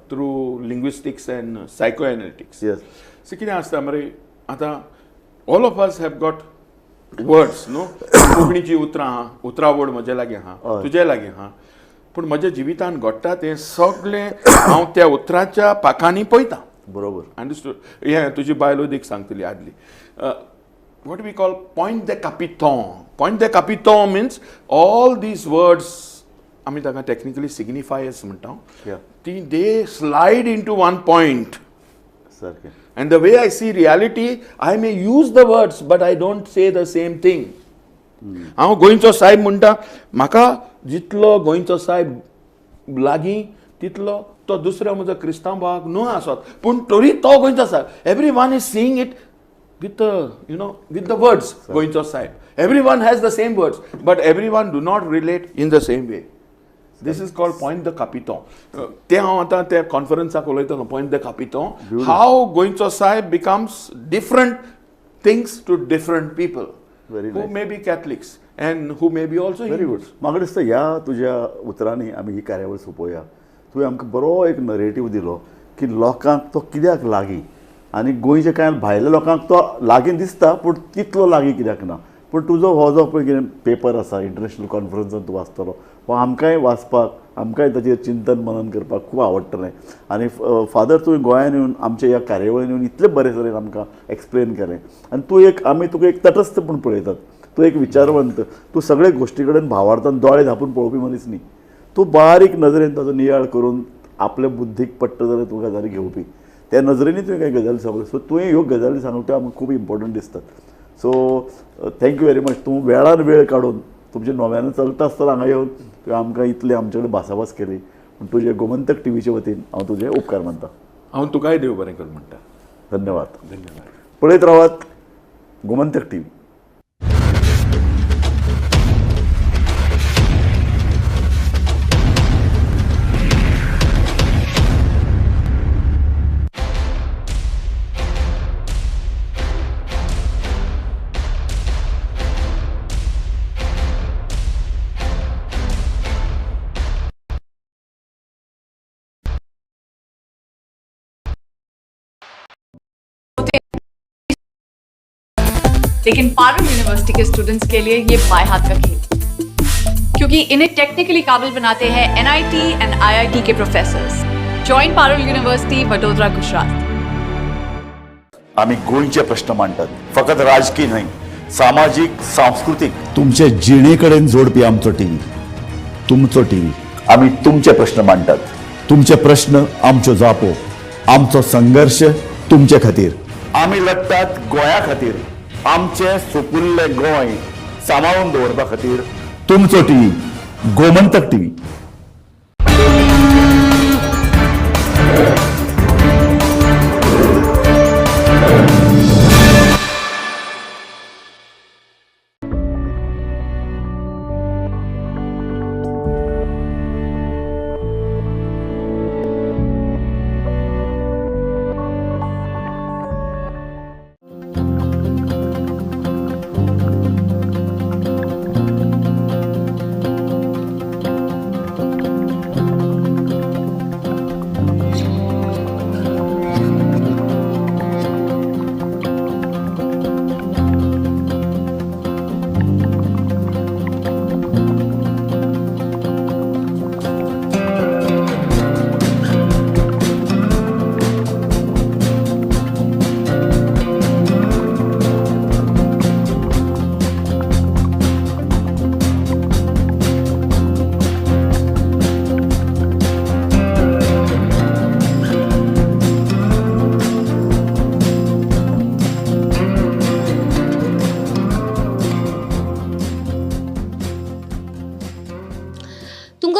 G: through linguistics and psychoanalytics.
F: Yes.
G: See कितें आसता मरे, आतां all of us have got words न्हू. कोंकणीची उतरां आहा, उतरावळ म्हजे लागीं आहा, तुजे लागीं आहा, पूण म्हज्या जिवितान घडटा तें सगळें हांव त्या उतराच्या पाखांनी पळयतां.
F: बरोबर,
G: अंडरस्टूड. हें तुजी बायलो देख सांगतली आदली. What we call point de capiton. Point de capiton means all these words, आमी ताका टॅक्निकली सिग्निफायर्स म्हणटा, ती they slide into one point.
F: सारकें.
G: And the way I see reality, I may use the words, but I don't say the same thing. हांव गोंयचो सायब म्हणटा, म्हाका जितलो गोंयचो सायब लागीं तितलो तो दुसऱ्या म्हजो क्रिस्तांव भावाक न्हू आसत, पूण तरी तो गोंयचो सायब. Every one is seeing it with the you know with the words गोंयचो सायब. Every one has the same words, but every one do not relate in the same way. This is called point the कापितो. ते हांव आतां त्या कॉन्फरन्साक उलयतलो, point the कापितो, हाव गोंयचो सायब becomes different things to different people who may be Catholics and who may be also.
F: Very good. म्हाका दिसता ह्या तुज्या उतरांनी आमी ही कार्यावळ सोंपोवया. तुवें आमकां बरो एक नरेटीव दिलो की लोकांक तो कित्याक लागीं आनी गोंयच्या कांय भायल्या लोकांक तो लागीं दिसता पूण तितलो लागीं कित्याक ना. पूण तुजो हो जो पळय कितें पेपर आसा इंटरनॅशनल कॉन्फरन्सान तूं वाचतलो, हो आमकांय वाचपाक, आमकांय ताचेर चिंतन मनन करपाक खूब आवडटलें. आनी फादर, तुवें गोंयान येवन आमच्या ह्या कार्यावळीन येवन इतले बरे तरेन आमकां एक्सप्लेन केलें आनी तूं एक, आमी तुका एक तटस्थ म्हूण पळयतात, तूं एक विचारवंत, तूं सगळे गोश्टी कडेन भावार्थान दोळे धांपून पळोवपी मनीस न्ही, तूं बारीक नदरेन ताचो नियाळ करून आपल्या बुद्धीक पडटा जाल्यार तूं गजाली घेवपी, त्या नजरेनूय तुवें कांय गजाली सांगल्यो. सो तुवें ह्यो गजाली सांगल्यो त्यो आमकां खूब इम्पोर्टंट दिसतात. So thank you very much. तूं वेळान वेळ काडून तुमच्या नव्यान चलता आसतना हांगा येवन तुवें आमकां इतलें आमचे कडेन भासाभास केली पूण तुजे गोमंतक टीव्हीचे वतीन हांव तुजे उपकार मानता.
G: हांव तुकाय देव बरें कर म्हणटा.
F: धन्यवाद.
G: धन्यवाद.
F: पळयत रावात गोमंतक टीव्ही.
E: लेकिन Parul university K students K लिए ये बाएं हाथ का खेल, क्योंकि इन्हें टेक्निकली काबिल बनाते हैं NIT and IIT K professors. Join Parul university, Vadodara, Gujarat.
F: आमी गोंयचे प्रश्न मांडटात, फकत राजकीय न्हय, सामाजीक, सांस्कृतीक, तुमचे जिणे कडेन जोडपी आमचो टीव्ही, तुमचो टीव्ही. आमी तुमचे प्रश्न मांडटात, तुमचे प्रश्न आमच्यो जापो, आमचो संघर्श तुमचे खातीर. आमी लढटात गोंया खातीर, आमचें सुपुल्लें गोंय सांबाळून दवरपा खातीर. तुमचो टीव्ही, गोमंतक टीव्ही.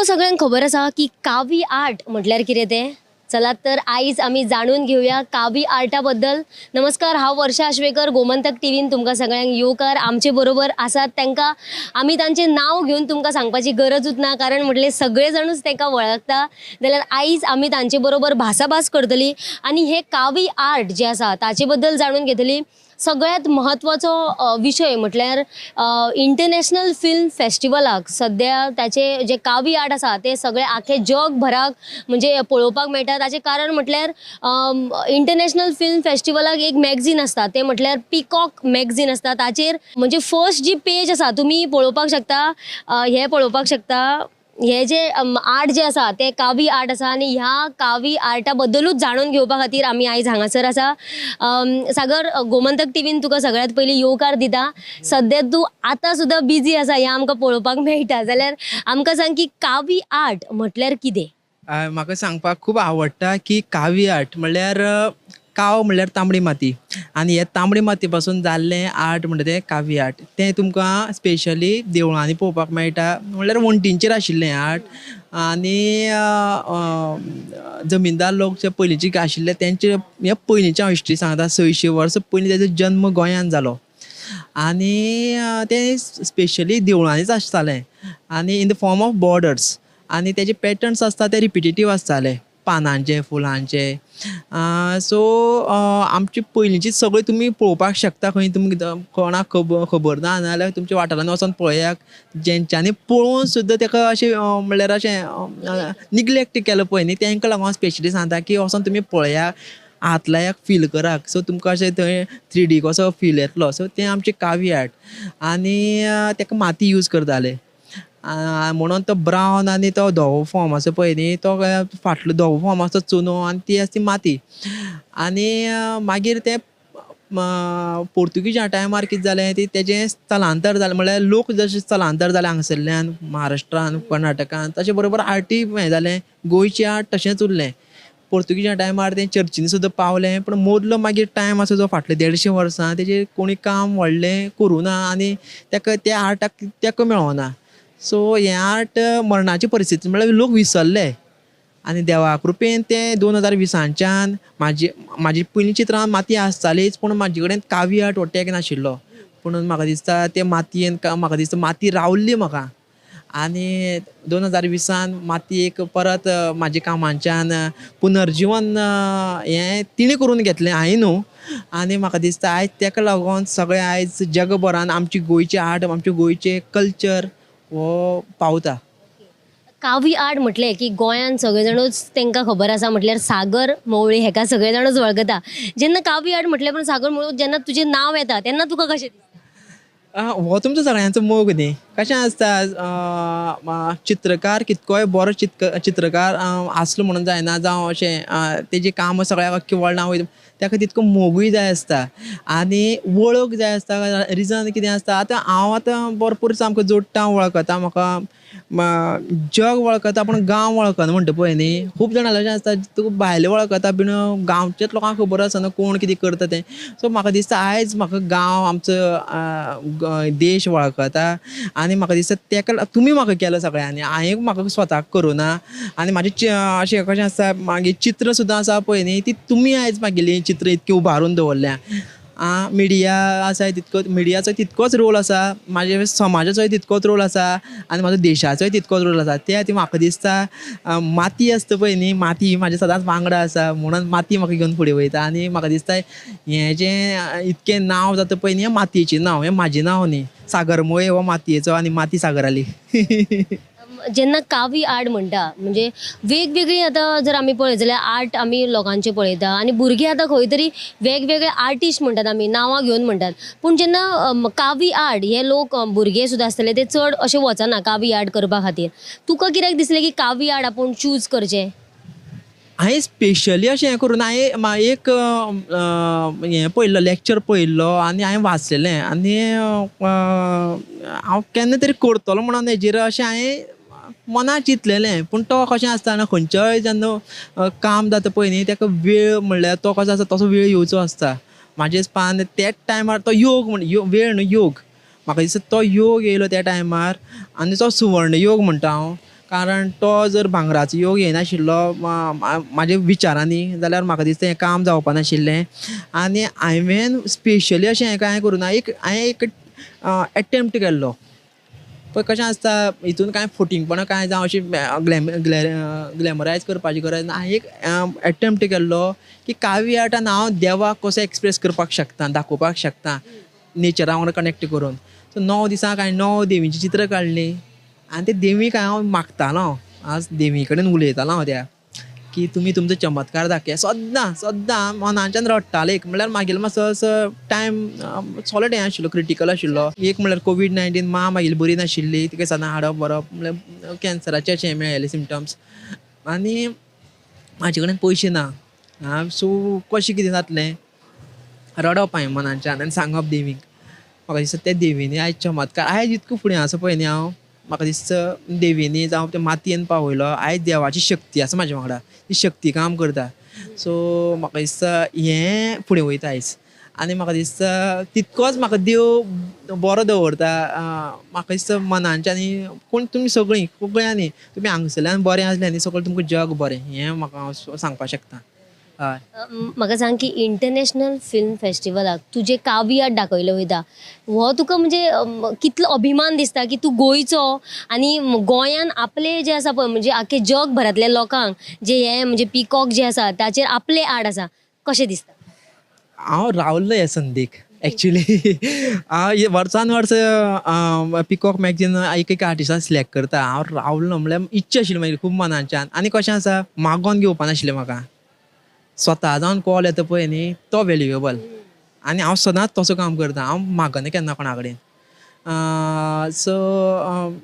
B: सगळ्यांक खबर आसा की कावी आर्ट म्हटल्यार कितें तें. चलात तर आयज आमी जाणून घेवया कावी आर्टा बद्दल. नमस्कार, हांव वर्षा आश्वेकर, गोमंतक टीव्हीन तुमकां सगळ्यांक येवकार. आमचे बरोबर आसात तांकां आमी तांचें नांव घेवन तुमकां सांगपाची गरजूच ना, कारण म्हटलें सगळे जाणूच तांकां वळखता. जाल्यार आयज आमी तांचे बरोबर भासाभास करतली आनी हे कावी आर्ट जे आसा ताचे बद्दल जाणून घेतली. सगळ्यात महत्त्वाचो विशय म्हटल्यार इंटरनॅशनल फिल्म फेस्टिवलाक सद्या ताचे जे कावी आर्ट आसा ते सगळे आखे जगभराक म्हणजे पळोवपाक मेळटा. ताचें कारण म्हटल्यार इंटरनॅशनल फिल्म फेस्टिवलाक एक मॅगझीन आसता, तें म्हटल्यार पिकॉक मॅगझीन आसता. ताचेर म्हणजे फर्स्ट जी पेज आसा तुमी पळोवपाक शकता, हे पळोवपाक शकता, हे जे आर्ट जे आसा ते कावी आर्ट आसा आनी ह्या कावी आर्टा बद्दलूच जाणून घेवपा खातीर आमी आयज हांगासर आसा. सागर, गोमंतक टीव्हीन तुका सगळ्यात पयलीं येवकार दिता. सद्या तूं आतां सुद्दां बिजी आसा हें आमकां पळोवपाक मेळटा, जाल्यार आमकां सांग की कावी आर्ट म्हटल्यार कितें?
J: म्हाका सांगपाक खूब आवडटा की कावी आर्ट म्हणल्यार काव म्हणल्यार तांबडी माती आनी हे तांबडी माती पासून जाल्लें आर्ट म्हणटा तें कावी आर्ट. तें तुमकां स्पेशली देवळांनी पळोवपाक मेळटा, म्हणल्यार वण्टींचेर आशिल्लें आर्ट. आनी जमीनदार लोक जे पयलींचे आशिल्ले तेंचे हे पयलींचे हांव हिस्ट्री सांगता, 600 वर्सां पयलीं तेजो जन्म गोंयांत जालो आनी तें स्पेशली देवळांनीच आसतालें आनी in the form of borders. आनी तेजे पॅटर्न्स आसता ते रिपिटेटीव आसताले, पानांचे फुलांचे. सो आमची पयलींची सगळी तुमी पळोवपाक शकता, खंय तुमी कोणाक खबर ना नाजाल्यार तुमच्या वाठारांत वचोन पळयात, जेंच्यांनी पळोवन सुद्दां तेका अशें म्हणल्यार अशें निग्लेक्ट केलो पळय न्ही, तेंकां लागून हांव स्पेशली सांगता की वचोन तुमी पळयात, हात लायात, फील करात. सो तुमकां अशें थंय 3D कसो फील येतलो. सो तें आमचें कावी आर्ट आनी तेका माती यूज करताले म्हणून तो ब्रावन आनी तो धवो फॉर्म आसा पळय न्ही, तो फाटलो धवो फॉर्म आसा चुनो आनी ती आसा ती माती. आनी मागीर तें पोर्तुगीजा टायमार कितें जालें ती तेजें स्थलांतर जालें, म्हणल्यार लोक जशें स्थलांतर जालें हांगसरल्यान महाराष्ट्रान कर्नाटकान, तशें बरोबर आर्टी हें जालें, गोंयचें आर्ट तशेंच उरलें. पोर्तुगीजा टायमार तें चर्चीनी सुद्दां पावलें, पूण मदलो मागीर टायम आसा जो फाटले 150 वर्सां तेजेर कोणी काम व्हडलें करूं ना आनी तेका त्या आर्टाक तेंको मेळोना. सो हें आर्ट मरणाची परिस्थिती म्हणल्यार लोक विसरले आनी देवा कृपेन तें 2020च्यान म्हाजी पयलीं चित्रां माती आसतालीच, पूण म्हाजे कडेन कावी आर्ट हो टॅग नाशिल्लो. पूण म्हाका दिसता ते मातयेन म्हाका दिसता माती रावल्ली म्हाका आनी 2020 माती एक परत म्हाज्या कामांच्यान पुनर्जिवन हें तिणें करून घेतलें, हांवें न्हू. आनी म्हाका दिसता आयज तेका लागून सगळें आयज जगभरान आमची गोंयची आर्ट, आमचें गोंयचें कल्चर हो पावता.
L: कावी आर्ट म्हटलें की गोंयांत सगळे जाणूच तांकां खबर आसा, म्हटल्यार सागर मोवळी हेका सगळे जाणूच वळखता. जेन्ना कावी आर्ट म्हटलें पण सागर मोवळी जेन्ना तुजें नांव येता तेन्ना तुका कशें दिसता?
J: हो तुमचो सगळ्यांचो मोग न्ही. कशें आसता चित्रकार कितकोय बरो चित्रकार आसलो म्हणून जायना, जावं अशें तेजें काम सगळ्याक अख्खें वळना वयता, ताका तितको मोगूय जाय आसता आनी वळख जाय आसता. रिजन कितें आसता, आतां हांव आतां भरपूर सामको जोडटा, वळखता, म्हाका जग वळखता पूण गांव वळखना म्हणटा पळय न्ही. खूब जाणां अशें आसता तुका भायले वळखता बीन गांवचेच लोकांक खबर आसना कोण कितें करता तें. सो म्हाका दिसता आयज म्हाका गांव आमचो देश वळखता आनी म्हाका दिसता तेका तुमी म्हाका केलो सगळ्यांनी, हांवें म्हाका स्वताक करूं ना. आनी म्हाजें अशें कशें आसता मागीर चित्र सुद्दां आसा पळय न्ही, ती तुमी आयज म्हागेली चित्र इतकी उबारून दवरल्या. मिडिया आसा तितको, मिडियाचो तितकोच रोल आसा, म्हाजे समाजाचोय तितकोच रोल आसा आनी म्हाजो देशाचोय तितकोच रोल आसा. ते खातीर म्हाका दिसता माती आसता पळय न्ही, माती म्हाज्या सदांच वांगडा आसा म्हणून माती म्हाका घेवन फुडें वयता. आनी म्हाका दिसता हें जें इतकें नांव जाता पळय न्ही, हें मातयेचें नांव, हें म्हाजें नांव न्ही. सागर मोये हो मातयेचो आनी माती सागराली.
L: जेन्ना कावी आर्ट म्हणटा म्हणजे वेगवेगळी आतां जर आमी पळयत जाल्यार आर्ट आमी लोकांचे पळयता आनी भुरगीं आतां खंय तरी वेगवेगळे आर्टिस्ट म्हणटात आमी नांवां घेवन म्हणटात, पूण जेन्ना कावी आर्ट हे लोक भुरगे सुद्दां आसतले ते चड अशें वचना कावी आर्ट करपा खातीर. तुका कित्याक दिसलें की कावी आर्ट आपूण चूज करचें?
J: हांवें स्पेशली अशें हें करूं ना, हांवें एक हें पळयल्लो लॅक्चर पळयल्लो आनी हांवें वाचलेलें आनी हांव केन्ना तरी करतलो म्हणून हेजेर अशें हांवें मनां चिंतलेलें. पूण तो कशें आसता ना, खंयचोय जेन्ना काम जाता पळय न्ही तेका वेळ म्हणल्यार तो कसो आसता तसो वेळ येवचो आसता. म्हाजे हिसपान त्याच टायमार तो योग म्हण वेळ न्हू योग, म्हाका दिसता तो योग येयलो त्या टायमार आनी तो सुवर्ण योग म्हणटा हांव, कारण तो जर भांगराचो योग येनाशिल्लो म्हाज्या विचारांनी जाल्यार म्हाका दिसता हें काम जावपा नाशिल्लें. आनी हांवें स्पेशली अशें हें कांय करूं ना, एक हांवें एक एटेम्प्ट केल्लो. पळय कशें आसता हितून कांय फटींगपणां कांय जावं अशें ग्लॅमरायज करपाची गरज ना. हांवें एक एटेम्प्ट केल्लो की कावी आर्टान हांव देवाक कसो एक्सप्रेस करपाक शकता, दाखोवपाक शकता नेचरा वांगडा कनेक्ट करून. सो 9 दिसांक हांवें 9 देवींचीं चित्रां काडलीं आनी ते देवीक हांव मागतालो, आज देवी कडेन उलयतालो हांव त्या की तुमी तुमचो चमत्कार दाखया. सद्दां सद्दां मनाच्यान रडटालें. एक म्हणल्यार मागीर मातसो असो टायम सॉलिड हें आशिल्लो, क्रिटिकल आशिल्लो. एक म्हणल्यार कोवीड-19, मां मागीर बरी नाशिल्ली, तिका सदां हाडप व्हरप म्हणल्यार कॅन्सराचे अशें मेळ्ळेले सिमटम्स आनी म्हाजे कडेन पयशे ना, सो कशें कितें जातलें, रडप हांवें मनाच्यान आनी सांगप देवीक. म्हाका दिसता त्या देवीनी आयज चमत्कार, आयज इतको फुडें आसा पळय न्ही हांव, म्हाका दिसता देवीनी जावं ते मातयेन पावयलो. आयज देवाची शक्ती आसा म्हाज्या वांगडा, ती शक्ती काम करता. सो म्हाका दिसता हें फुडें वयता आयज आनी म्हाका दिसता तितकोच म्हाका देव बरो दवरता. म्हाका दिसता मनांच्या आनी कोण तुमी सगळीं सगळ्यांनी तुमी हांगसरल्यान बरें आसलें न्ही सगळें तुमकां जग बरें, हें म्हाका हांव सांगपाक शकता. हय,
L: म्हाका सांग की इंटरनॅशनल फिल्म फेस्टिवलाक तुजें कावी आर्ट दाखयलें वयता, हो तुका म्हणजे कितलो अभिमान दिसता की तूं गोंयचो आनी गोंयान आपले जे आसा पळय म्हणजे आख्खे जगभरांतल्या लोकांक जे हे म्हणजे पिकॉक जे आसा ताचेर आपले आर्ट आसा, कशें दिसता?
J: हांव रावल्लो हे संदीक एक्चुली. हांव वर्सान वर्स पिकॉक मॅगझीन एक एक आर्टिस्टाक सिलेक्ट करता. हांव रावल्लो म्हणल्यार इच्छा आशिल्ली मागीर खूब मनाच्यान. आनी कशें आसा मागोन घेवपा नाशिल्लें म्हाका, स्वता जावन कॉल येता पळय न्ही तो व्हेल्युएबल. आनी हांव सदांच तसो काम करता, हांव मागना केन्ना कोणा कडेन. सो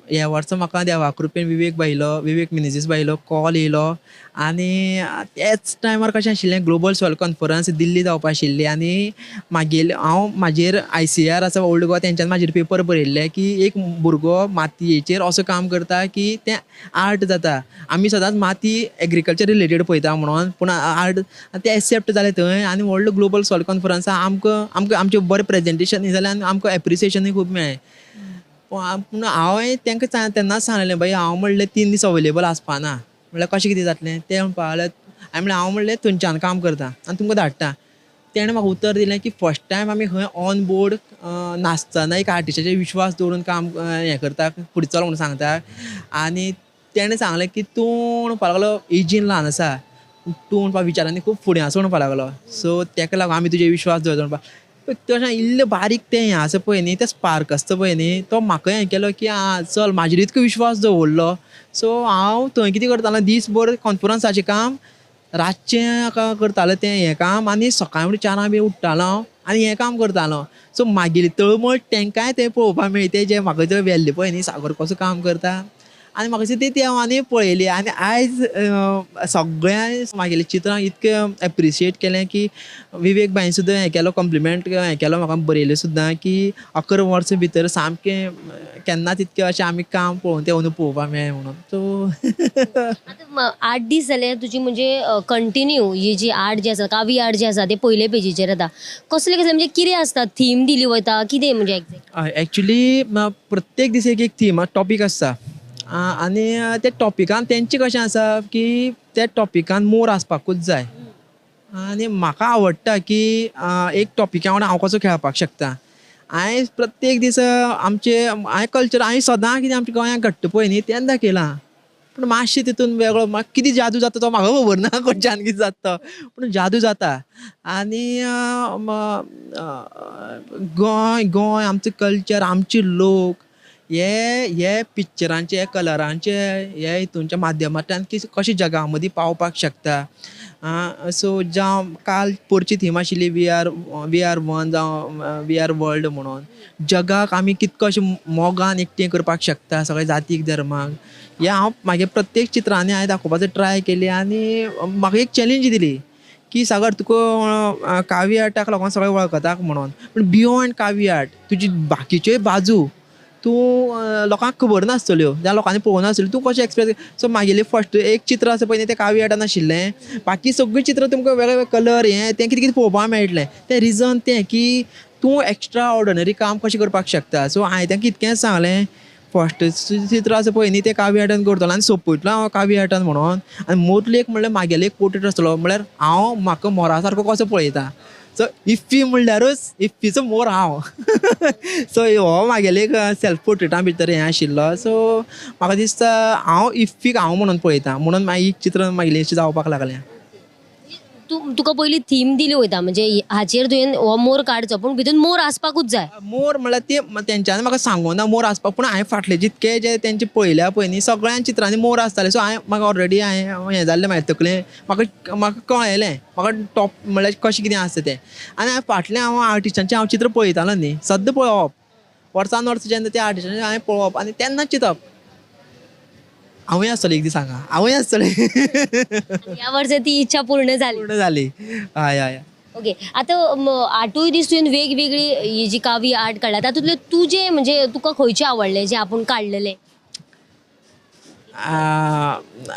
J: ह्या वर्सा म्हाका देवा कृपेन विवेक भायलो, विवेक मिनेजीस भायलो कॉल येयलो आनी त्याच टायमार कशें आशिल्लें ग्लोबल सॉयल कॉन्फरन्स दिल्ली जावपा आशिल्ली आनी मागीर हांव म्हाजेर ICAR आसा ओल्ड गोवा तेंच्यान म्हाजेर पेपर बरयल्ले की एक भुरगो मातयेचेर असो काम करता की तें आर्ट जाता. आमी सदांच माती एग्रीकल्चर रिलेटेड पळयता म्हणून, पूण आर्ट तें एक्सेप्ट जालें थंय आनी व्हडलो ग्लोबल सॉयल कॉन्फरन्सा आमकां आमकां आमचें बरें प्रेजेंटेशन जालें आनी आमकां एप्रिसिएशनूय खूब मेळ्ळें. पूण हांवें तांकां तेन्नाच सांगलें, बाई हांव म्हणलें 3 दीस अवेलेबल आसपाना, म्हणल्यार कशें कितें जातलें? तें म्हणपाक लागलें, हांवें म्हणलें हांव म्हणलें थंयच्यान काम करता आनी तुमकां धाडटा. तेणें म्हाका उतर दिलें की फर्स्ट टायम आमी खंय ऑन बोर्ड नासतना एक आर्टिस्टाचेर विश्वास दवरून काम हें करता, फुडें चल म्हणून सांगता. आनी तेणें सांगलें की तूं म्हणपाक लागलो एजीन ल्हान आसा, तूं म्हणपाक विचारांनी खूब फुडें आसा म्हणपाक लागलो. सो तेका लागून आमी तुजेर विश्वास दवरता म्हणपाक. तशें इल्लें बारीक तें हें आसा पळय न्ही, तें स्पार्क आसता पळय न्ही, तो म्हाका हें केलो की आं चल म्हाजेर इतको विश्वास दवरलो. सो हांव थंय कितें करतालो, दीसभर कॉन्फरन्साचें काम, रातचें करतालो तें हें काम आनी सकाळीं फुडें 4 बी उठ्ठालो हांव आनी हें काम करतालो. सो मागीर तळमळ तेंकांय तें पळोवपाक मेळ्ळी, तें जें म्हाका जें व्हेल्लें पळय न्ही सागर कसो काम करता आनी म्हाका दिसता ती देवांनी पळयली. आनी आयज सगळ्यांनी म्हागेलीं चित्रां इतकें एप्रिशिएट केलें की विवेक भाईन सुद्दां हें केलो, कॉम्प्लिमेंट हें केलो म्हाका, बरयलें सुद्दां की 11 वर्सां भितर सामकें केन्नाच इतकें अशें आमी काम पळोवन तें अंदू पळोवपाक मेळ्ळें म्हणून. सो
L: आतां 8 दीस जाले तुजी म्हणजे कंटिन्यू ही जी आर्ट जी आसा, कावी आर्ट जी आसा ते पयले पेजीचेर येता, कसले कसले म्हणजे कितें आसता थीम दिली वयता कितें म्हणजे एक्झॅक्ट?
J: एक्चुली प्रत्येक दीस एक एक थीम टॉपीक आसता आनी त्या टॉपिकान तेंचें कशें आसा की त्या टॉपिकान मोर आसपाकूच जाय. आनी म्हाका आवडटा की एक टॉपिका वांगडा हांव कसो खेळपाक शकता. हांवें प्रत्येक दीस आमचें हांवें कल्चर हांवें सदां कितें आमच्या गोंयांत घडटा पळय न्ही तेंच दाखयलां, पूण मातशें तितून वेगळो म्हाका कितें जादू जाता तो म्हाका खबर ना खंयच्यान कितें जाता तो, पूण जादू जाता. आनी गोंय गोंय आमचें कल्चर आमचे लोक हे हे पिक्चरांचे कलरांचे हे हितूनच्या माध्यमांतल्यान कशें जगा मदीं पावपाक शकता. सो जावं काल पोरची थीम आशिल्ली we are one जावं we are world म्हणून, जगाक आमी कितको अशें मोगान एकठांय करपाक शकता सगळे जातीक धर्माक, हें हांव म्हागे प्रत्येक चित्रांनी हांवें दाखोवपाचो ट्राय केली. आनी म्हाका एक चॅलेंज दिली की सागर तुका कावी आर्टाक लागून सगळे वळखता म्हणून, पूण बियोंड कावी आर्ट तुजी बाकीच्योय बाजू तूं लोकांक खबर नासतल्यो, ज्या लोकांनी पळोवंक नासतल्यो, तूं कशें एक्सप्रेस. सो म्हागेलें फर्स्ट एक चित्र आसा पळय न्ही तें कावी आर्टान आशिल्लें, बाकी सगळीं चित्रां तुमकां वेगळे वेगळे कलर हें तें कितें कितें पळोवपाक मेळटलें. तें रिजन तें की तूं एक्स्ट्रा ऑर्डिनरी काम कशें करपाक शकता. सो हांवें तांकां इतकेंच सांगलें, फर्स्ट चित्र आसा पळय न्ही तें कावी आर्टान करतलो आनी सोंपयतलो हांव कावी आर्टान म्हणून. आनी मोदले एक म्हणल्यार म्हागेलो एक पोर्ट्रेट आसतलो, म्हणल्यार हांव म्हाका मोरा सारको कसो पळयता. सो इफ्फी म्हणल्यारूच इफ्फीचो मोर हांव. सो हो म्हागेले एक सेल्फ पोर्ट्रेटा भितर हें आशिल्लो. सो म्हाका दिसता हांव इफ्फीक हांव म्हणून पळयता, म्हणून मागीर चित्र म्हागेलें अशें जावपाक लागलें.
L: तुका पयलीं थीम दिली वयता म्हणजे हाचेर तुवें हो मोर काडचो, पूण भितून मोर आसपाकूच जाय.
J: मोर म्हणल्यार ते तेंच्यांनी म्हाका सांगूंक ना मोर आसपाक, पूण हांवें फाटले जितके जे तेंचे पळयल्या पळय न्ही सगळ्यां चित्रांनी मोर आसताले. सो हांवें म्हाका ऑलरेडी हांवें हें जाल्लें म्हाज्या तकलेन, म्हाका म्हाका कळयलें म्हाका टॉप म्हणल्यार कशें कितें आसता तें. आनी हांवें फाटलें हांव आर्टिस्टांचें हांव चित्र पळयतालो न्ही, सद्दां पळोवप, वर्सान वर्स जेन्ना त्या आर्टिस्टांचें हांवें पळोवप आनी तेन्ना चिंतप हांवूय आसतलो एक दीस हांगा, हांवूय आसतलें.
L: ह्या वर्सा ती इच्छा पूर्ण जाली.
J: पूर्ण जाली, हय हय.
L: ओके, आतां 8 दीस तुवें वेगवेगळी ही जी कावी आर्ट काडल्या तातूंतले तुजें म्हणजे तुका खंयचें आवडलें जें आपूण काडलेलें?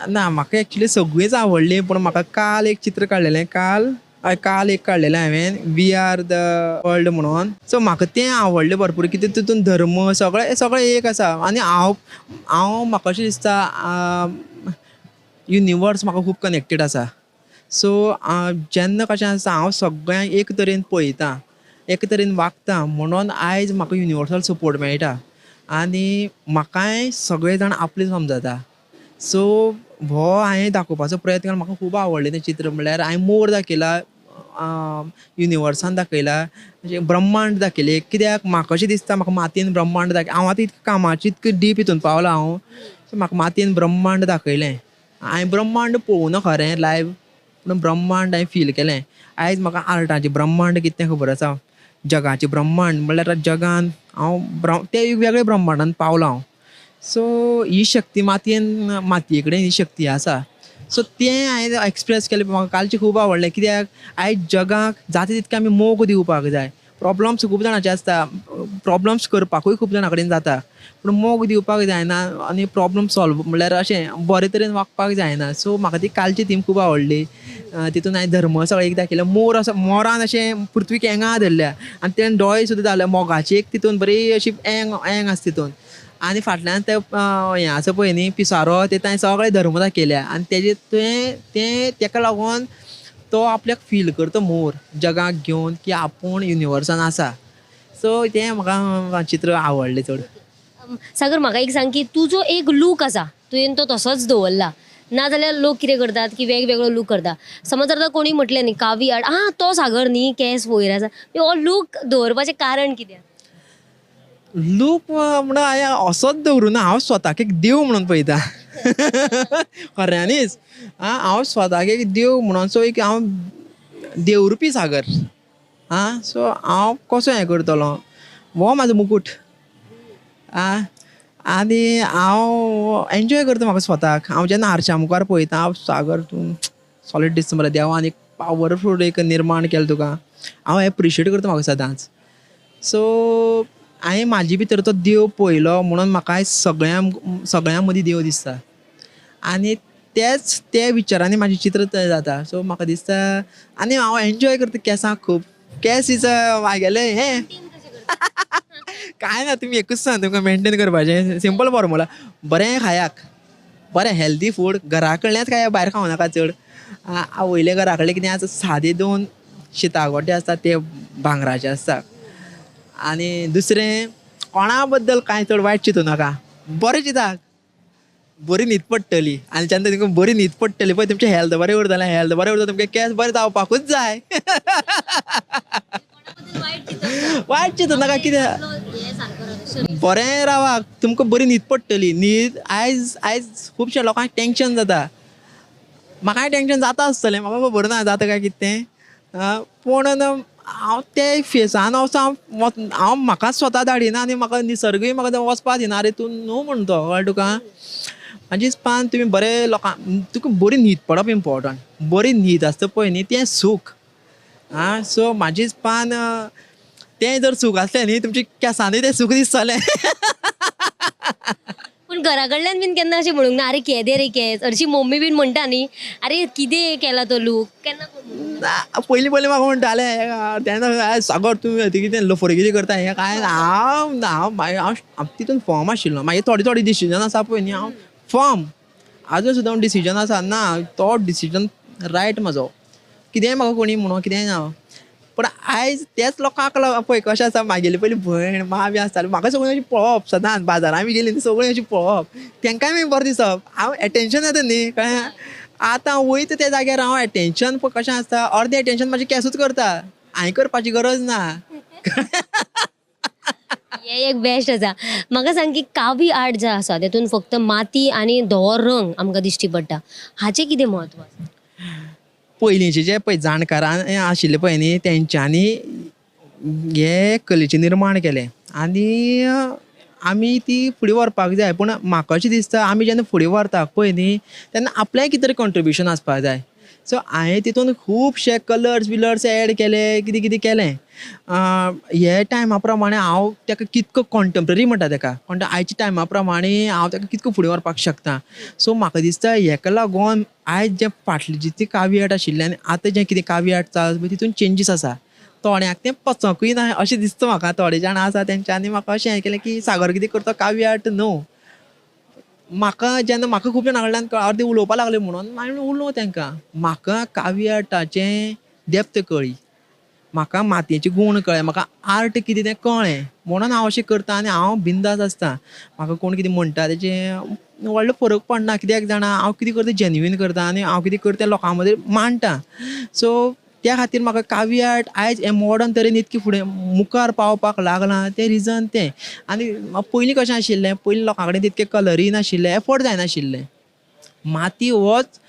J: ना म्हाका एक्चुली सगळींच आवडली पूण म्हाका काल एक चित्र काडलेलें काल काल एक काडलेलें हांवें we are the world म्हणून सो म्हाका तें आवडलें भरपूर कित्याक तितून धर्म सगळें सगळें एक आसा आनी हांव हांव म्हाका अशें दिसता युनिवर्स म्हाका खूब कनेक्टेड आसा सो जेन्ना कशें आसा हांव सगळ्यांक एक तरेन पळयता एक तरेन वागता म्हणून आयज म्हाका युनिवर्सल सपोर्ट मेळटा आनी म्हाकाय सगळे जाण आपले समजता सो हो हांवें दाखोवपाचो प्रयत्न केलो म्हाका खूब आवडलें तें चित्र म्हणल्यार हांवें मोर दाखयला युनिवर्सान दाखयला अशें ब्रह्मांड दाखयलें कित्याक म्हाका अशें दिसता म्हाका मातयेन ब्रह्मांड दाखय हांव आतां इतकें कामाचें इतकें डीप हितून पावला हांव सो म्हाका मातयेन ब्रह्मांड दाखयलें हांवें ब्रह्मांड पळोवना खरें लायव पूण ब्रह्मांड हांवें फील केलें आयज म्हाका आर्टाचें ब्रह्मांड कितें तें खबर आसा जगाचें ब्रह्मांड म्हणल्यार जगान हांव ते वेगळे ब्रह्मांडान पावला हांव सो ही शक्ती मातयेन मातये कडेन ही शक्ती आसा सो तें हांवें एक्सप्रेस केलें म्हाका कालचें खूब आवडलें कित्याक आयज जगाक जाता तितकें आमी मोग दिवपाक जाय प्रॉब्लम्स खूब जाणांचे आसता प्रॉब्लम्स करपाकूय खूब जाणां कडेन जाता पूण मोग दिवपाक जायना आनी प्रॉब्लम सॉल्व म्हणल्यार अशें बरे तरेन वागपाक जायना सो म्हाका ती कालची थीम खूब आवडली तितून हांवें धर्म सगळें एक दाखयलें मोर असो मोरान अशें पृथ्वीक एंगा धरल्या आनी तेणें दोळे सुद्दां दाखयले मोगाची एक तितून बरी अशी एंग एंग आसा तितून आनी फाटल्यान ते हें आसा पळय न्ही पिसारो ते ताणें सगळे धर्म दाखयल्या आनी तेजे तें तें तेका लागून तो आपल्याक फील करता मोर जगाक घेवन की आपूण युनिवर्सान आसा सो तें म्हाका चित्र आवडलें चड.
L: सागर म्हाका एक सांग की तुजो एक लूक आसा तुवें तो तसोच दवरला ना जाल्यार लोक कितें करतात की वेगवेगळो लूक करता समज आतां कोणी म्हटलें न्ही कावी आर्ट आं तो सागर न्ही केंस वयर आसा हो लूक दवरपाचें कारण कितें?
J: लूक म्हणून हांवें असोच दवरूना हांव स्वताक एक देव म्हणून पळयता खऱ्यांनीच आं हांव स्वताक एक देव म्हणून सो एक हांव देवरुपी सागर आं सो हांव कसो हें करतलो हो म्हाजो मुकूट आं आनी हांव एन्जॉय करता म्हाका स्वताक हांव जेन्ना आरशा मुखार पळयता हांव सागर तूं सॉलीड दिसता मरे देवान एक पावरफूल एक निर्माण केलें तुका हांव एप्रिशिएट करता म्हाका सदांच सो हांवें म्हाजे भितर तो देव पळयलो म्हणून म्हाका सगळ्यां सगळ्यां मदीं देव दिसता आनी तेच ते विचारांनी म्हाजें चित्र तयार जाता सो म्हाका दिसता आनी हांव एन्जॉय करता केंसांक खूब केंस is म्हागेलें हें कांय ना तुमी एकूच सांग तुमकां मेनटेन करपाचें सिंपल फॉर्मुला बरें खायाक बरें हेल्दी फूड घरा कडल्याच खाया भायर खावं नाका चड वयले घरा कडले कितें आसा सादे दोन शिता गोटे आसता ते भांगराचे आसता आनी दुसरें कोणा बद्दल कांय चड वायट चिंतू नाका बरें चिंता बरी न्हीद पडटली आनी जेन्ना तुमकां बरी न्हीद पडटली पळय तुमचें हेल्थ बरें उरतलें हेल्थ बरें उरतलें तुमचें केंस बरें जावपाकूच जाय वायट चिंतू नाका कितें बरें रावाक तुमकां बरी न्हीद पडटली न्हीद आयज आयज खुबश्या लोकांक टेंशन जाता म्हाकाय टेंशन जाता आसतलें म्हाका खबर ना जाता काय कितें तें पूण हांव ते फेसान वचोन हांव हांव म्हाका स्वता धाडिना आनी म्हाका निसर्गूय म्हाका वचपा दिना आरे तूं न्हू म्हण तो कळ्ळें तुका म्हाजे हिसपान तुमी बरें लोकांक तुका बरी न्हीद पडप इम्पोर्टंट बरी न्हीद आसता पळय न्ही तें सूख आं सो म्हाजे हिसपान तें जर सूख आसलें न्ही तुमच्या केंसांनी तें सूख दिसतलें.
L: पूण घरा कडल्यान बीन केन्ना अशें म्हणूंक ना अरे केदे रे केंस हरशीं मम्मी बीन म्हणटा न्ही अरे कितें केला तो लूक केन्ना?
J: पयलीं पयलीं म्हाका म्हणटालें तेन्ना सागर तुमी कितें लफडगिरी करता हें कांय हांव हांव हांव तितून फर्म आशिल्लो मागीर थोडे थोडे डिसिजन आसा पळय न्ही हांव फर्म आजून सुद्दां डिसिजन आसा ना तो डिसिजन रायट म्हाजो कितेंय म्हाका कोणी म्हणून कितेंय ना पूण आयज तेच लोकांक पळय कशें आसा म्हागेली पयली भयण मा बी आसताली म्हाका सगळीं अशी पळोवप सदांच बाजारां बी गेली न्ही सगळीं अशी पळोवप तेंकांय मागीर बरें दिसप हांव एटेंशन येता न्ही कळ्ळें आतां वयता त्या जाग्यार हांव एटेंशन पळय कशें आसता अर्दें एटेंशन म्हाजें केंसूच करता हांवें करपाची गरज ना.
L: हें एक बेस्ट आसा. म्हाका सांग की कावी आर्ट जें आसा तेतून फक्त माती आनी धवो रंग आमकां दिश्टी पडटा हाचें कितें म्हत्व आसा?
J: पयलींचे जे पळय जाणकारां आशिल्ले पळय न्ही तेंच्यांनी हे कलेचें निर्माण केलें आनी आमी ती फुडें व्हरपाक जाय पूण म्हाका अशें दिसता आमी जेन्ना फुडें व्हरता पळय न्ही तेन्ना आपलेंय कितें तरी कॉन्ट्रिब्युशन आसपाक जाय सो हांवें तितून खुबशे कलर्स बिलर्स एड केले कितें कितें केलें हे टायमा प्रमाणे हांव ताका कितको कॉन्टेम्प्ररी म्हणटा ताका, आयच्या टायमा प्रमाणे हांव ताका कितको फुडें व्हरपाक शकता. सो म्हाका दिसता हेका लागून आयज जें फाटली जितली कावी आर्ट आशिल्लें आनी आतां जें कितें कावी आर्ट चलता तितून चेंजीस आसा. थोड्यांक तें पचोंकूय ना अशें दिसता म्हाका. थोडे जाण आसा तेंच्यांनी म्हाका अशें हें केलें की सागर कितें करता कावी आर्ट न्हू. म्हाका जेन्ना म्हाका खूब जाणां कडल्यान अर्दे उलोवपाक लागले म्हणून मागीर उलोवं तांकां. म्हाका कावी आर्टाचें डेप्थ कळ्ळी, म्हाका मातयेचे गूण कळ्ळे, म्हाका आर्ट कितें तें कळ्ळें, म्हणून हांव अशें करता आनी हांव बिंदास आसता. म्हाका कोण कितें म्हणटा तेजें व्हडलो फरक पडना, कित्याक जाणा हांव कितें करता जेन्युइन करता आनी हांव कितें करता तें लोकां मदीं मांडटा. सो त्या खातीर म्हाका कावी आर्ट आयज हें मॉडर्न तरेन इतकें फुडें मुखार पावपाक लागलां तें रिजन तें. आनी पयलीं कशें आशिल्लें, पयलीं लोकां कडेन तितके कलरूय नाशिल्ले, एफोर्ड जायनाशिल्ले, माती होच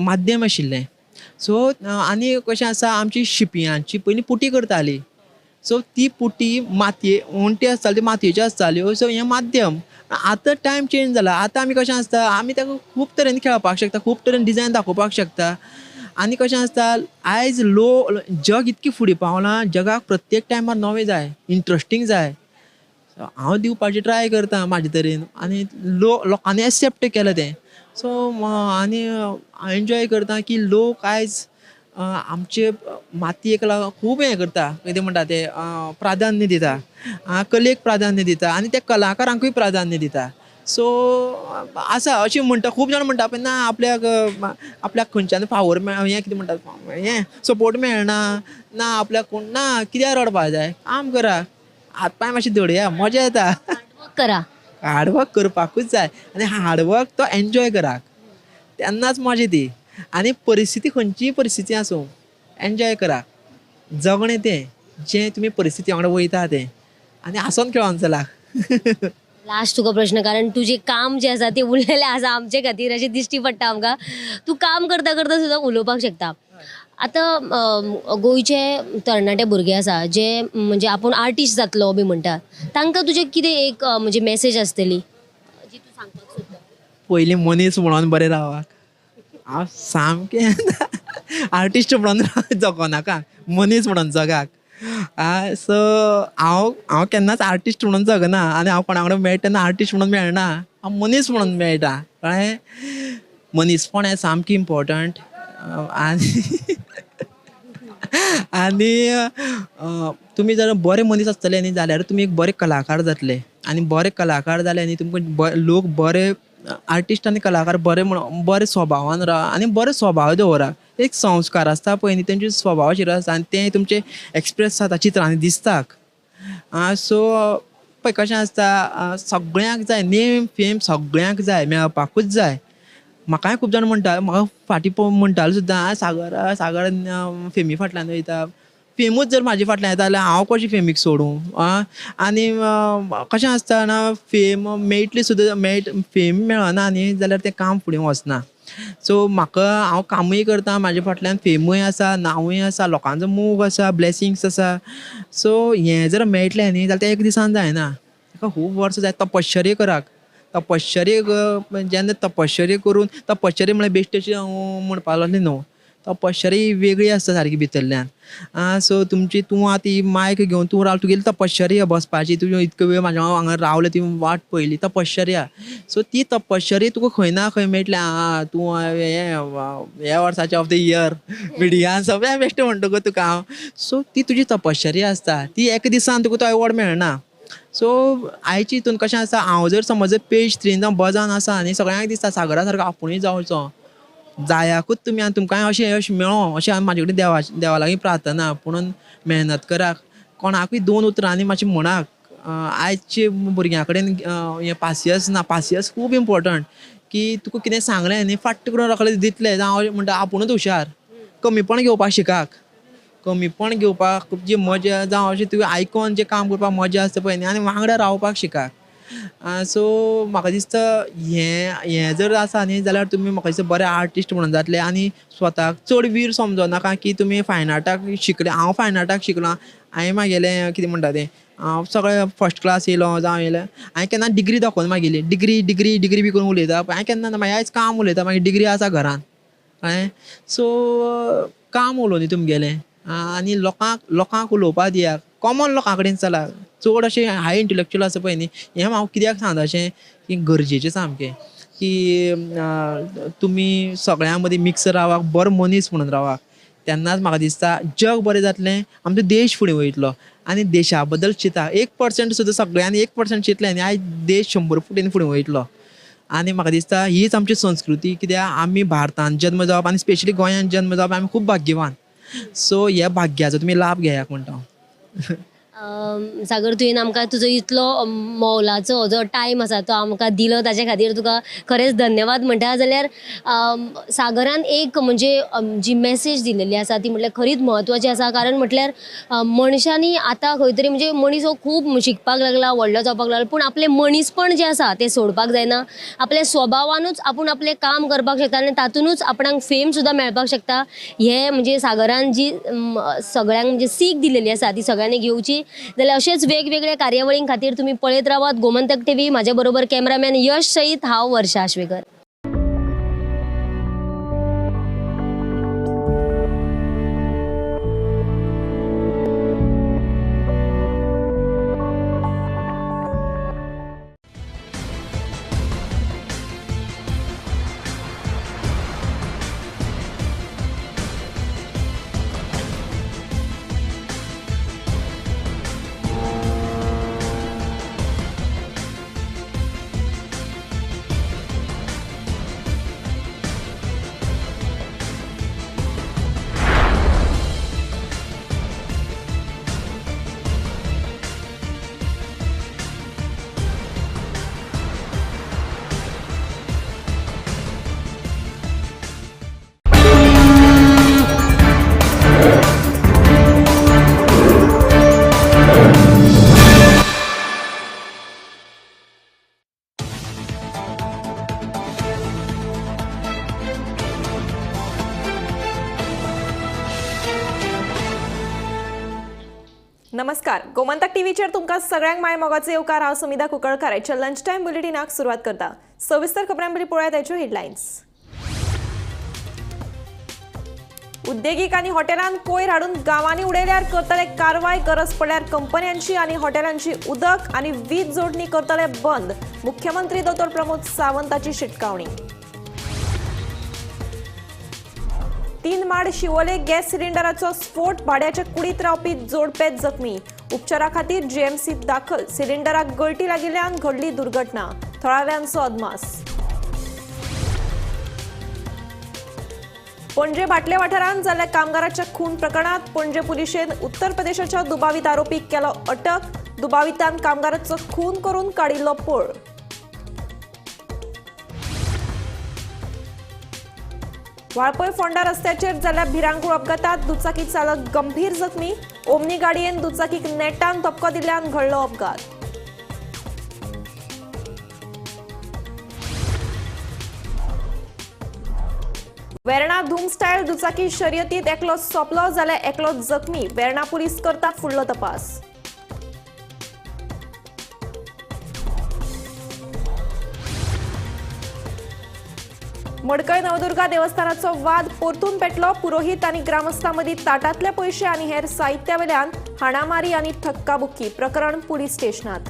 J: माध्यम आशिल्लें. सो आनी कशें आसा, आमची शिंपयांची पयलीं पुटी करताली, सो ती पुटी मातये वण्टी आसताली, ती मातयेच्यो आसताल्यो. सो हें माध्यम. आतां टायम चेंज जाला, आतां आमी कशें आसता, आमी ताका खूब तरेन खेळपाक शकता, खूब तरेन डिजायन दाखोवपाक शकता. आनी कशें आसता, आयज जग इतकें फुडें पावलां, जगाक प्रत्येक टायमार नवें जाय, इंट्रस्टींग जाय. हांव दिवपाची ट्राय करता म्हाजे तरेन आनी लोकांनी एक्सेप्ट केलें तें. सो आनी एन्जॉय करता की लोक आयज आमचे मातयेक लागून खूब हें करता, कितें म्हणटा तें, प्राधान्य दिता, कलेक प्राधान्य दिता आनी त्या कलाकारांकूय प्राधान्य दिता. सो आसा अशें म्हणटा, खूब जाण म्हणटा पण ना आपल्याक आपल्याक खंयच्यान फावर हें कितें म्हणटा हें सपोर्ट मेळना, ना आपल्याक कोण ना, कित्याक रडपा जाय, काम करा, हात पांय मातशें धडया, मजा येता,
L: करा,
J: हार्डवर्क करपाकूच जाय आनी हार्डवर्क तो एन्जॉय कराक, तेन्नाच मजा ती. आनी परिस्थिती खंयचीय परिस्थिती आसूं एन्जॉय करा, जगणें तें जें तुमी परिस्थिती वांगडा वयता तें, आनी आसोन खेळोन चला.
L: लास्ट तुका प्रश्न, कारण तुजें काम जें आसा तें उरलेलें आसा आमचे खातीर अशें दिश्टी पडटा आमकां. तूं काम करता करता सुद्दां उलोवपाक शकता. आतां गोंयचे तरणाटे भुरगे आसा जे म्हणजे आपूण आर्टिस्ट जातलो बी म्हणटा, तांकां तुजें कितें एक म्हणजे मॅसेज आसतली जी तूं सांगपाक सोदता?
J: पयलीं मनीस म्हणून बरें रावाक, हांव सामकें आर्टिस्ट म्हणून जगो नाका, मनीस म्हणून जगाक. सो हांव हांव केन्नाच आर्टिस्ट म्हणून जगना आनी हांव कोणा कडेन मेळटा तेन्ना आर्टिस्ट म्हणून मेळना, हांव मनीस म्हणून मेळटा. कळ्ळें? मनीसपण हें सामकें इम्पोर्टंट. आनी आनी तुमी जर बरे मनीस आसतले न्ही जाल्यार तुमी एक बरे कलाकार जातले, आनी बरे कलाकार जाले न्ही तुमकां लोक बरे आर्टिस्ट आनी कलाकार बरे म्हण बरे स्वभावान राव आनी बरे स्वभाव दवरा. एक संस्कार आसता पळय न्ही, तेंचे स्वभावाचेर आसता आनी तें तुमचें एक्सप्रेस जाता चित्रांनी दिसता. सो पळय कशें आसता, सगळ्यांक जाय नेम फेम, सगळ्यांक जाय, मेळपाकूच जाय. म्हाकाय खूब जाण म्हणटा, म्हाका फाटीं म्हणटाले सुद्दां, सागर सागर फेमी फाटल्यान वयता, फेमूच जर म्हाजे फाटल्यान येता जाल्यार हांव कशें फेमीक सोडूं? आनी कशें आसता ना, फेम मेळटली सुद्दां, फेम मेळना न्ही जाल्यार तें काम फुडें वचना. सो म्हाका हांव कामूय करता, म्हाजे फाटल्यान फेमूय आसा, नांवूय आसा, लोकांचो मोग आसा, ब्लेसिंग्स आसा. सो हें जर मेळटलें न्ही जाल्यार तें एक दिसान जायना, ताका खूब वर्सां जाय. तपश्चर्या कराक, तपश्चर्या जेन्ना तपश्चर्या करून, तपश्चर्या म्हळ्यार बेश्टी अशी म्हणपाक लागलें न्हू, तपश्चर्या वेगळी आसता सारकी भितरल्यान. सो तुमची तूं आतां ही मायक घेवन तूं राव, तुगेली तपश्चर्या बसपाची, तुवें इतको वेळ म्हाज्या वांगडा रावलें, तुवें वाट पळयली, तपश्चर्या. सो ती तपश्चर्या तुका खंय ना खंय मेळटली. आं तूं ह्या वर्साचें ऑफ the year मिडियान सगळें बेश्टें म्हणटा गो तुका हांव. सो ती तुजी तपश्चर्या आसता, ती एका दिसान तुका तो एवॉर्ड मेळना. सो आयची हितून कशें आसा, हांव जर समज पेज 3 जावं बजान आसा न्ही, सगळ्यांक दिसता सागरा सारको आपुणूय जावचो, जायाकूच तुमी आनी तुमकांय अशें अशें मेळो अशें हांवें म्हाजे कडेन देवा लागीं प्रार्थना. पुणून मेहनत कराक, कोणाकूय दोन उतरांनी मातशें म्हणाक. आयचे भुरग्यां कडेन हें पासियस ना, पासियस खूब इम्पोर्टंट की तुका कितें सांगलें न्ही फाट्ट करून रोखडें दितलें. जावं म्हणटा आपुणूच हुशार, कमीपण घेवपाक शिकाक, कमीपण घेवपाक जी मजा, जावं अशें तुवें आयकोन जें काम करपाक मजा आसता पळय न्ही, आनी वांगडा रावपाक शिकाक. सो म्हाका दिसता हें जर आसा न्ही जाल्यार तुमी म्हाका दिसता बरे आर्टिस्ट म्हणून जातले. आनी स्वताक चड वीर समजनाका की तुमी फायन आर्टाक शिकले, हांव फायन आर्टाक शिकलां, हांवें म्हागेलें कितें म्हणटा तें हांव सगळें फर्स्ट क्लास येयलो जावं येयलें, हांवें केन्ना डिग्री दाखोवन मागयली, डिग्री डिग्री डिग्री बी करून उलयता, हांवें केन्ना ना, मागीर आयज काम उलयता, मागीर डिग्री आसा घरान. कळ्ळें? सो काम उलोवनी तुमगेलें. आनी लोकांक उलोवपा दिया, कॉमन लोकां कडेन चला, चड अशें हाय इंटलेक्चुअल आसा पळय न्ही. हें हांव कित्याक सांगता अशें की गरजेचें सामकें की तुमी सगळ्यां मदीं मिक्स रावाक, बरो मनीस म्हणून रावाक, तेन्नाच म्हाका दिसता जग बरें जातलें, आमचो देश फुडें वयतलो. आनी देशा बद्दल चिंता 1% सुद्दां सगळ्यांनी 1% चिंतलें न्ही, आयज देश 100 फुटीन फुडें वयतलो. आनी म्हाका दिसता हीच आमची संस्कृती, कित्याक आमी भारतान जन्म जावप आनी स्पेशली गोंयांत जन्म जावप आमी खूब भाग्यवान. सो ह्या भाग्याचो तुमी लाभ घेयात म्हणटा हांव.
L: सागर, तुवें आमकां तुजो इतलो मोलाचो जो टायम आसा तो आमकां दिलो, ताजे खातीर तुका खरेंच धन्यवाद म्हणटा. जाल्यार सागरान एक म्हणजे जी मेसेज दिलेली आसा ती म्हटल्यार खरीच म्हत्वाची आसा. कारण म्हटल्यार मनशांनी आतां खंय तरी म्हणजे मनीस हो खूब शिकपाक लागला, व्हडलो जावपाक लागला, पूण आपलें मनीसपण जें आसा तें सोडपाक जायना. आपल्या स्वभावानूच आपूण आपलें काम करपाक शकता आनी तातुनूच आपणाक फेम सुद्दां मेळपाक शकता. हें म्हणजे सागरान जी सगळ्यांक म्हणजे सीख दिलेली आसा ती सगळ्यांनी घेवची. जाल्यार अशेच वेगवेगळ्या कार्यावळीं खातीर तुमी पळयत रावात गोमंतक टीव्ही. म्हाज्या बरोबर कॅमेरामॅन यश सयत हांव वर्षा आश्वेकर.
C: नमस्कार, गोमंतक टीव्हीचेर तुमकां सगळ्यांक माय मोगाचो येवकार. हांव सुमिधा कुंकळकार. आयच्या लंच टायम बुलेटिनाक सुरवात करता. सविस्तर खबरां पयलीं पळयात आयच्यो हेडलायन्स. उद्देगीक आनी हॉटेलांत कोयर हाडून गांवांनी उडयल्यार करतले कारवाय. गरज पडल्यार कंपन्यांची आनी हॉटेलांची उदक आनी वीज जोडणी करतले बंद. मुख्यमंत्री दोतोर प्रमोद सावंताची शिटकावणी. 3 माड शिवोले गॅस सिलिंडराचो स्फोट. भाड्याच्या कुडीत रावपी जोडपे जखमी. उपचारा खातीर जीएमसीत दाखल. सिलिंडराक गळटी लागिल्ल्यान घडली दुर्घटना. थळाव्यांचो अदमास. पणजे बाटले वाठारांत जाल्ल्या कामगाराच्या खून प्रकरणात पणजे पुलिशेन उत्तर प्रदेशाच्या दुबावीत आरोपीक केलो अटक. दुबावितान कामगाराचो खून करून काडिल्लो पळ. वाळपय फोंडा रस्त्याचेर जाल्ल्या भिरांकूळ अपघातात दुचाकी चालक गंभीर जखमी. ओमनी गाडयेन दुचाकीक नेटान धपको दिल्ल्यान घडलो अपघात. वेर्णा धूम स्टायल दुचाकी शर्यतीत एकलो सोंपलो जाल्यार एकलो जखमी. वेर्णा पुलीस करतात फुडलो तपास. मडकय नवदुर्गा देवस्थानाचो वाद परतून पेटलो. पुरोहित आनी ग्रामस्थां मदीं ताटांतले पयशे आनी हेर साहित्या वेल्यान हाणामारी आनी थक्काबुक्की. प्रकरण पुलीस स्टेशनांत.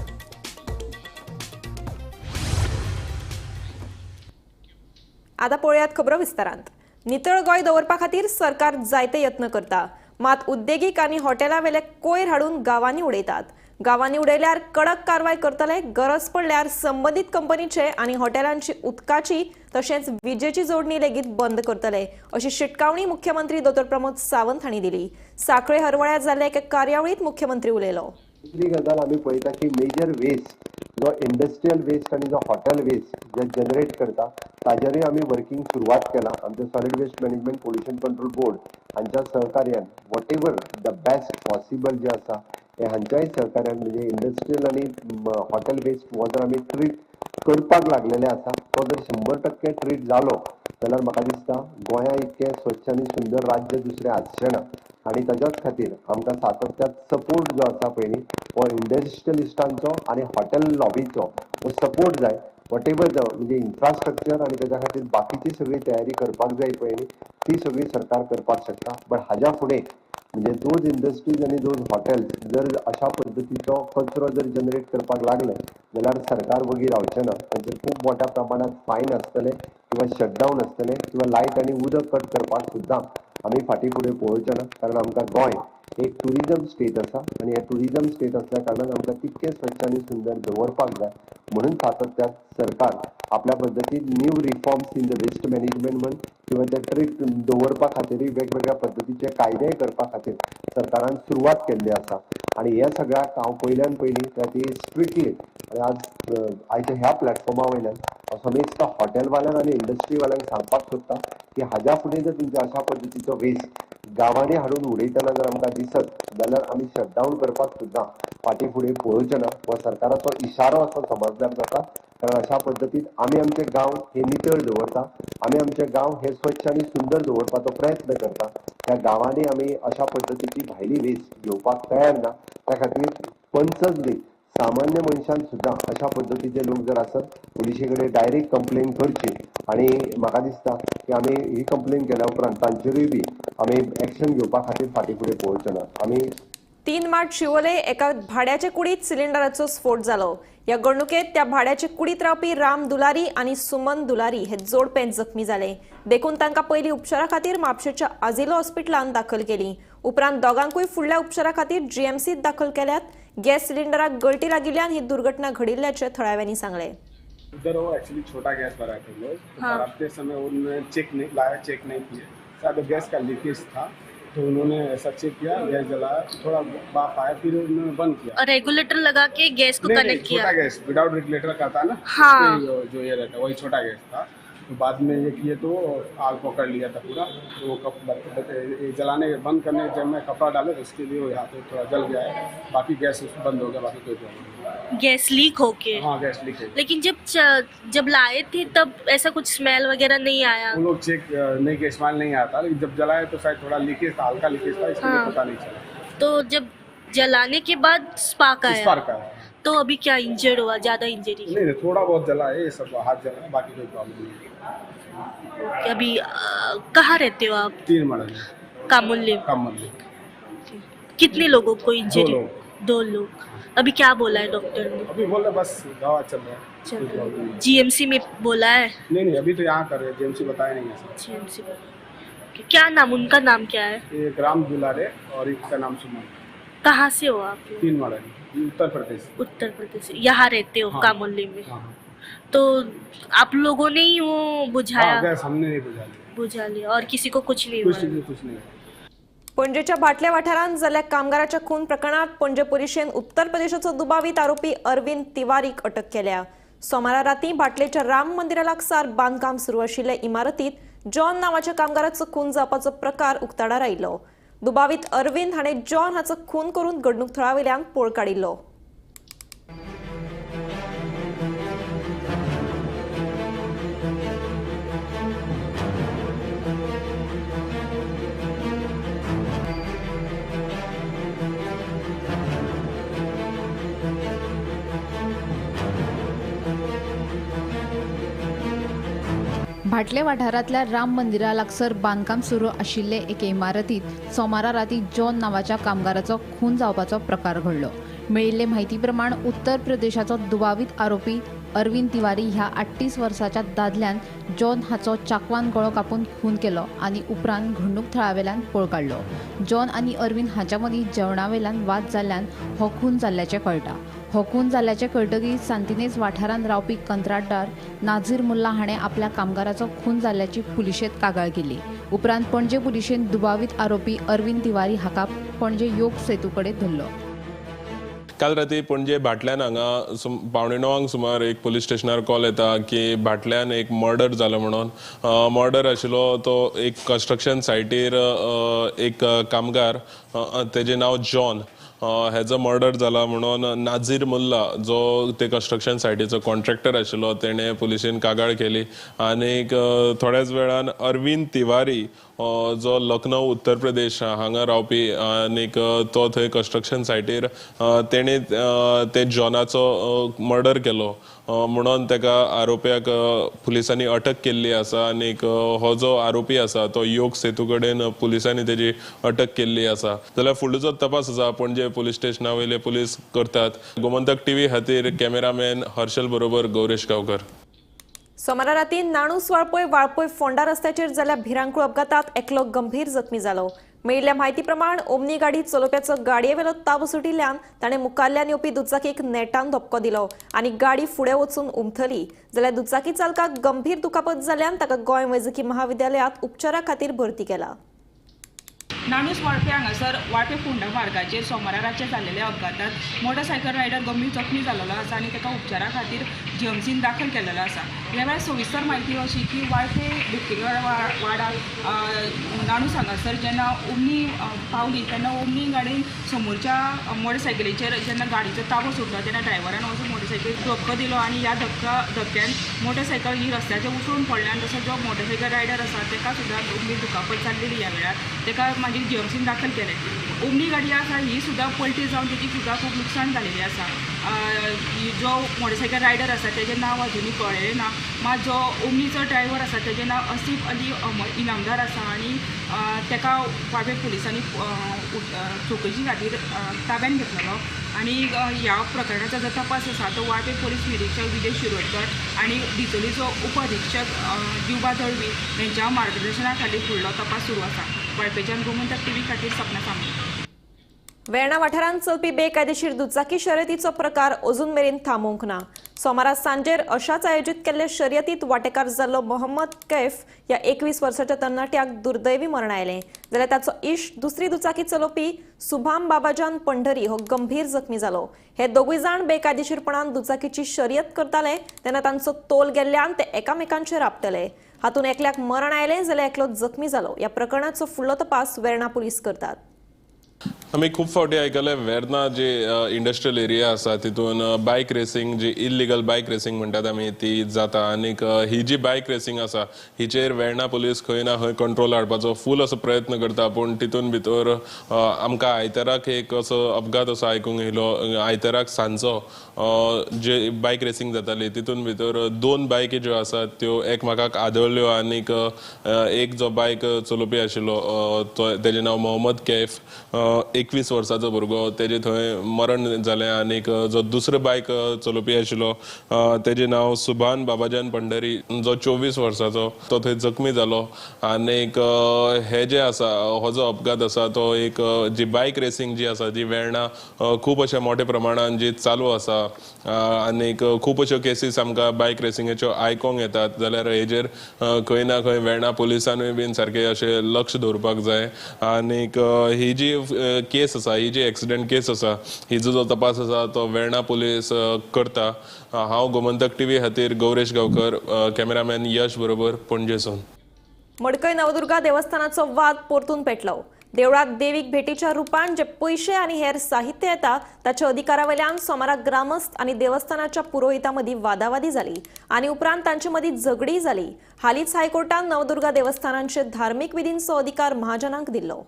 C: आतां पळयात खबरो विस्तारांत. नितळ गोंय दवरपा खातीर सरकार जायते यत्न करता, मात उद्देगीक आनी हॉटेला वेले कोयर हाडून गांवांनी उडयतात. गांवांनी उडयल्यार कडक कारवाय करतले. गरज पडल्यार संबंदीत कंपनीचे आनी हॉटेलांची उदकाची तशेंच विजेची जोडणी लेगीत बंद करतले, अशी शिटकावणी मुख्यमंत्री दोतोर प्रमोद सावंत हांणी दिली. साखळे हरवळ्या जाल्ल्या एका कार्यावळींत मुख्यमंत्री उलयलो.
D: दुसरी गजाल आमी पळयता की मेजर वेस्ट जो इंडस्ट्रियल वेस्ट आनी जो हॉटेल वेस्ट जे जनरेट करता ताजेरूय आमी वर्किंग सुरवात केला. आमचे solid waste management pollution control board हांच्या सहकार्यान whatever the best possible जे आसा हे हांच्याय सहकार्यान म्हणजे इंडस्ट्रियल आनी हॉटेल वेस्ट हो जर आमी ट्रीट करपाक लागलेले आसा तो जर 100% ट्रीट जालो जाल्यार म्हाका दिसता गोंया इतकें स्वच्छ आनी सुंदर राज्य दुसरें आसचें ना. आनी ताच्याच खातीर आमकां सातत्यात सपोर्ट जो आसा पयलीं हो इंडस्ट्रियलिस्टांचो आनी हॉटेल लॉबीचो हो सपोर्ट जाय. What ever the म्हणजे इन्फ्रास्ट्रक्चर आनी ताच्या खातीर बाकीची सगळी तयारी करपाक जाय पयलीं ती सगळी सरकार करपाक शकता. बट हाज्या फुडें म्हणजे those industries आनी those hotels जर अशा पद्दतीचो कचरो जर जनरेट करपाक लागले जाल्यार सरकार वगी रावचें ना. तांचेर खूब मोठ्या प्रमाणात फायन आसतले किंवा शटडावन आसतले किंवा लायट आनी उदक कट करपाक सुद्दां आमी फाटीं फुडें पळोवचें ना. कारण आमकां गोंय एक ट्युरिजम स्टेट आसा आनी हे ट्युरिजम स्टेट असल्या कारणान आमकां तितकें स्वच्छ आनी सुंदर दवरपाक जाय. म्हणून सातत्यात सरकार आपल्या पद्दतीन new reforms in the waste management म्हण किंवा ते ट्रीट दवरपा खातीरूय वेगवेगळ्या पद्दतीचे कायदेय करपा खातीर सरकारान सुरवात केल्ली आसा. आनी हे सगळ्याक हांव पयल्यान पयलीं त्या स्ट्रिक्टली आनी आज आयच्या ह्या प्लॅटफॉर्मा वयल्यान हांव समेस्त हॉटेलवाल्यांक आनी इंडस्ट्रीवाल्यांक सांगपाक सोदता की हाज्या फुडें जर तुमच्या अशा पद्दतीचो वेस्ट गांवांनी हाडून उडयतना जर आमकां दिसत जाल्यार आमी शटडावन करपाक सुद्दां फाटीं फुडें पळोवचें ना. हो सरकाराचो इशारो असो समजल्यार जाता. कारण अशा पद्दतीन आमी आमचे गांव हे नितळ दवरता, आमी आमचे गांव हे स्वच्छ आनी सुंदर दवरपाचो प्रयत्न करता. त्या गांवांनी आमी अशा पद्दतीची भायली वेस्ट घेवपाक तयार ना. त्या खातीर पंचच न्ही, सामान्य मनशान सुद्दां अशा पद्दतीचे लोक जर आसत पुलिशे कडेन डायरेक्ट कंप्लेन करची. आनी म्हाका दिसता की आमी ही कंप्लेन केल्या उपरांत तांचेरूय बी आमी एक्शन घेवपा खातीर फाटीं फुडें पळोवचे ना. आमी
C: 3 मार्च शिवोले एका भाड्याचे कुडीत सिलिंडराचो स्फोट जालो. ह्या घडणुकेत त्या भाड्याचे कुडीत रावपी राम दुलारी आनी सुमन दुलारी हे जोडपें जखमी जाले. देखून तांकां पयलीं उपचारा खातीर म्हापशेच्या आझिलो हॉस्पिटलांत दाखल केली. उपरांत दोगांकूय फुडल्या उपचारा खातीर जीएमसीत दाखल केल्यात. गॅस सिलिंडराक गळटी लागिल्ल्यान ही दुर्घटना घडिल्ल्याचें थळाव्यांनी सांगलें.
H: उधर वो एक्चुअली छोटा गैस भरा थे लोग, तो भराते समय उन्होंने चेक नहीं लाया, चेक नहीं किए, शायद गैस का लीकेज था तो उन्होंने ऐसा चेक किया, गैस जलाया, थोड़ा बाफ आया, फिर उन्होंने बंद किया।
B: रेगुलेटर लगा के गैस को कनेक्ट किया।
H: छोटा गैस विदाउट रेगुलेटर का था ना,
B: हाँ।
H: जो ये रहता है वही छोटा गैस था। तो बाद में ये किए तो आग पकड़ लिया था पूरा। तो वो कप जलाने बंद करने जब मैं कपड़ा डाले तो उसके लिए वो यहाँ पे थोड़ा जल गया है, बाकी गैस बंद हो गया, बाकी कोई प्रॉब्लम नहीं।
B: गैस लीक होके?
H: हाँ, गैस लीक हो।
B: लेकिन जब लाए थे तब ऐसा कुछ स्मेल वगैरह नहीं आया?
H: वो लोग चेक नहीं किया, स्मेल नहीं आता, लेकिन जब जलाए तो शायद थोड़ा लीकेज था, हल्का लीकेज था, इसलिए
B: हाँ।
H: पता नहीं चला।
B: तो जब जलाने के बाद स्पार्क आया?
H: स्पार्क आया।
B: तो अभी क्या इंजर्ड हुआ? ज्यादा इंजरी
H: नहीं, थोड़ा बहुत जला है, ये सब हाथ जला है, बाकी कोई प्रॉब्लम नहीं।
B: अभी कहाँ रहते हो आप?
H: 3 मरल
B: कामुल्ली।
H: कामुल्ली।
B: कितने लोगों को इंजरी? 2 लोग। अभी क्या बोला है डॉक्टर ने?
H: अभी बोल रहे बस दवा चल रहा है।
B: जीएमसी में बोला है?
H: नहीं नहीं, अभी तो यहाँ कर रहे हैं, जीएमसी बताया नहीं है।
B: जीएमसी क्या नाम, उनका नाम क्या है?
H: एक राम दुलारे और एक का नाम सुमन।
B: कहाँ से हो आप?
H: 3 मरल, उत्तर प्रदेश।
B: उत्तर प्रदेश। यहाँ रहते हो?
H: हाँ।
B: कामुल्ली में।
H: हाँ।
B: तो आप लोगों ने ही वो बुझाया?
H: हाँ, गैस हमने नहीं बुझा लिया।
B: बुझा लिया और किसी को कुछ नहीं हुआ?
H: कुछ नहीं।
C: पणजेच्या भाटल्या वाठारांत जाल्ल्या कामगाराच्या खून प्रकरणात पणजे पुलिशेन उत्तर प्रदेशाचो दुबावीत आरोपी अरविंद तिवारीक अटक केल्या. सोमारा राती भाटलेच्या राम मंदिरा लागसार बांदकाम सुरू आशिल्ले इमारतीत जॉन नावाच्या कामगाराचो खून जावपाचो प्रकार उक्ताडार आयलो. दुबावीत अरविंद हाणें जॉन हाचो खून करून घडणूक थळावेल्यान पळ काडिल्लो.
T: भाटले वाठारांतल्या राम मंदिरा लागसर बांदकाम सुरू आशिल्ले एके इमारतीत सोमारा राती जॉन नावाच्या कामगाराचो खून जावपाचो प्रकार घडलो. मेळिल्ले म्हायती प्रमाण उत्तर प्रदेशाचो दुबावीत आरोपी अरविंद तिवारी ह्या 38 वर्साच्या दादल्यान जॉन हाचो चाकवान गळो कापून खून केलो आनी उपरांत घडणूक थळावेल्यान पळ काडलो. जॉन आनी अरविंद हांच्या मदीं जेवणावेल्यान वाद जाल्ल्यान हो खून जाल्ल्याचें कळटा. हो खून जाल्ल्याचें कळटकीच सांतिनेज वाठारांत रावपी कंत्राटदार नाझीर मुल्ला हाणें आपल्या कामगाराचो खून जाल्ल्याची पुलिशेंत कागाळ केली. उपरांत पणजे पुलिशेन दुबावीत आरोपी अरविंद तिवारी हाका पणजे योग सेतू कडेन धरलो.
N: काल राती पणजे भाटल्यान हांगा 8:45 सुमार एक पुलीस स्टेशनार कॉल येता की भाटल्यान एक मर्डर जालो म्हणून. मर्डर आशिल्लो तो एक कन्स्ट्रक्शन सायटीर एक कामगार, तेजें नांव जॉन, हेजो मर्डर जाला म्हणून नाझीर मुल्ला जो ते कन्स्ट्रक्शन सायटीचो कॉन्ट्रॅक्टर आशिल्लो तेणें पुलिशेन कागाळ केली आनीक थोड्याच वेळान अरविंद तिवारी जो लखनौ उत्तर प्रदेश हांगा रावपी आनीक तो थंय कन्स्ट्रक्शन सायटीर तेणें ते जॉनाचो मर्डर केलो म्हणून ताका आरोप्याक पुलिसांनी अटक केल्ली आसा आनीक हो जो आरोपी आसा तो योग सेतू कडेन पुलिसांनी तेजी अटक केल्ली आसा. जाल्यार फुडलो जो तपास आसा पणजे पुलीस स्टेशना वयले पुलीस करतात. गोमंतक टीव्ही खातीर कॅमेरामॅन हर्षल बरोबर गौरेश गांवकर.
C: सोमारा राती नाणूस वाळपय वाळपय फोंडा रस्त्याचेर जाल्ल्या भिरांकूळ अपघातात एकलो गंभीर जखमी जालो. मेळिल्ल्या म्हायती प्रमाण ओमनी गाडी चलोवप्याचो गाडयेवेलो ताबो सुटिल्ल्यान ताणें मुखाल्ल्यान येवपी दुचाकीक नेटान धपको दिलो आनी गाडी फुडें वचून उमथली. जाल्यार दुचाकी चालकाक गंभीर दुखापत जाल्ल्यान ताका गोंय वैजकी महाविद्यालयांत उपचारा खातीर भरती केला.
M: नाणूस वाळपे हांगासर वाळपे फोंडा मार्गाचेर सोमारा रातचें जाल्लेल्या अपघातांत मोटरसायकल रायडर गंभीर जखमी जाल्लो आसा आनी ताका उपचारा खातीर जीएमसीन दाखल केल्लो आसा. ह्या वेळार सविस्तर म्हायती अशी की वाळपे बेतकेगड वाडार नाणूस हांगासर जेन्ना ओमनी पावली तेन्ना ओमनी गाडयेन समोरच्या मोटरसायकलीचेर जेन्ना गाडयेचो ताबो सुटलो तेन्ना ड्रायव्हरान वचून मोटरसायकलीक धपको दिलो आनी ह्या धपक्यान मोटरसायकल ही रस्त्याचेर उसळून पडली आनी तसो जो मोटरसायकल रायडर आसा ताका सुद्दां गंभीर दुखापत जाल्ली. ह्या वेळार ताका मागीर जीएमसीन दाखल केलें. ओमनी गाडी आसा ही सुद्दां पलटी जावन तेजी सुद्दां खूब लुकसाण जालेली आसा. जो मोटरसायकल रायडर आसा तेजें नांव अजुनूय कळ्ळें ना, मात जो ओमनीचो ड्रायव्हर आसा तेजें नांव असीफ अली इनामदार आसा आनी ताका वाळपय पुलिसांनी चवकशी खातीर ताब्यान घेतलेलो आनी ह्या प्रकरणाचो जो तपास आसा तो वाळपय पुलीस निरीक्षक विजय शिरोडकर आनी डिचोलीचो उप अधीक्षक दिवबा दळवी हेंच्या मार्गदर्शना खाली फुडलो तपास सुरू आसा. वाळपेच्यान गोमंतक टीव्ही खातीर सपना सामंत.
C: वेर्णा वाठारांत चलपी बेकायदेशीर दुचाकी शर्यतीचो प्रकार अजून मेरेन थांबोवंक ना. सोमारा सांजेर अशाच आयोजीत केल्ले शर्यतीत वांटेकार जाल्लो मोहम्मद कैफ ह्या 21 वर्साच्या तरणाट्याक दुर्दैवी मरण आयलें. जाल्यार ताचो इश्ट दुसरी दुचाकी चलोवपी सुभाम बाबाजान पंढरी हो गंभीर जखमी जालो. हे दोगूय जाण बेकायदेशीरपणान दुचाकीची शर्यत करताले तेन्ना तांचो तोल गेल्ल्यान ते एकामेकांचेर आपटले. हातूंत एकल्याक मरण आयलें जाल्यार एकलो जखमी जालो. ह्या प्रकरणाचो फुडलो तपास वेर्णा पुलीस करतात.
N: आमी खूब फावटी आयकले वेर्ना जे इंडस्ट्रियल एरिया आसा तितून बायक रेसिंग जी इल्लिगल बायक रेसिंग म्हणटात आमी ती जाता आनीक ही जी बायक रेसिंग आसा हिचेर वेर्णा पुलीस खंय ना खंय कंट्रोल हाडपाचो फूल असो प्रयत्न करता. पूण तितून भितर आमकां आयताराक एक असो अपघात असो आयकूंक येयलो. आयताराक सांजचो जे बायक रेसिंग जाताली तितून भितर दोन बायकी ज्यो आसात त्यो एकमेकाक आदळ्यो आनीक एक जो बायक चलोवपी आशिल्लो तो तेजें नांव मोहम्मद कैफ 21 वर्साचो भुरगो तेजे थंय मरण जालें आनीक जो दुसरो बायक चलोवपी आशिल्लो तेजें नांव सुभान बाबाजान पंढरी जो 24 वर्साचो तो थंय जखमी जालो. आनीक हे जे आसा हो जो अपघात आसा तो एक जी बायक रेसिंग जी आसा जी वेर्णा खूब अशा मोठ्या प्रमाणान जी चालू आसा आनीक खूब अश्यो केसीस आमकां बायक रेसिंगेच्यो आयकोंक येतात. जाल्यार हेजेर खंय ना खंय वेर्णा पुलिसानूय बीन सारकें अशें लक्ष दवरपाक जाय आनीक ही जी केस आसा ही जी एक्सिडंट केस आसा हिजो जो तपास आसा तो वेर्णा पुलीस करता. हांव गोमंतक टीव्ही खातीर गौरेश गांवकर, कॅमेरामॅन यश बरोबर पणजेसून.
C: मडकय नवदुर्गा देवस्थानाचो वाद परतून पेटलो. देवळात देवीक भेटीच्या रूपान जे पयशे आनी हेर साहित्य येता ताच्या अधिकारावेल्यान सोमारा ग्रामस्थ आनी देवस्थानाच्या पुरोहिता मदीं वादावादी जाली आनी उपरांत तांचे मदीं झगडीय जाली. हालींच हायकोर्टान नवदुर्गा देवस्थानांचे धार्मीक विधींचो अधिकार महाजनांक दिल्लो.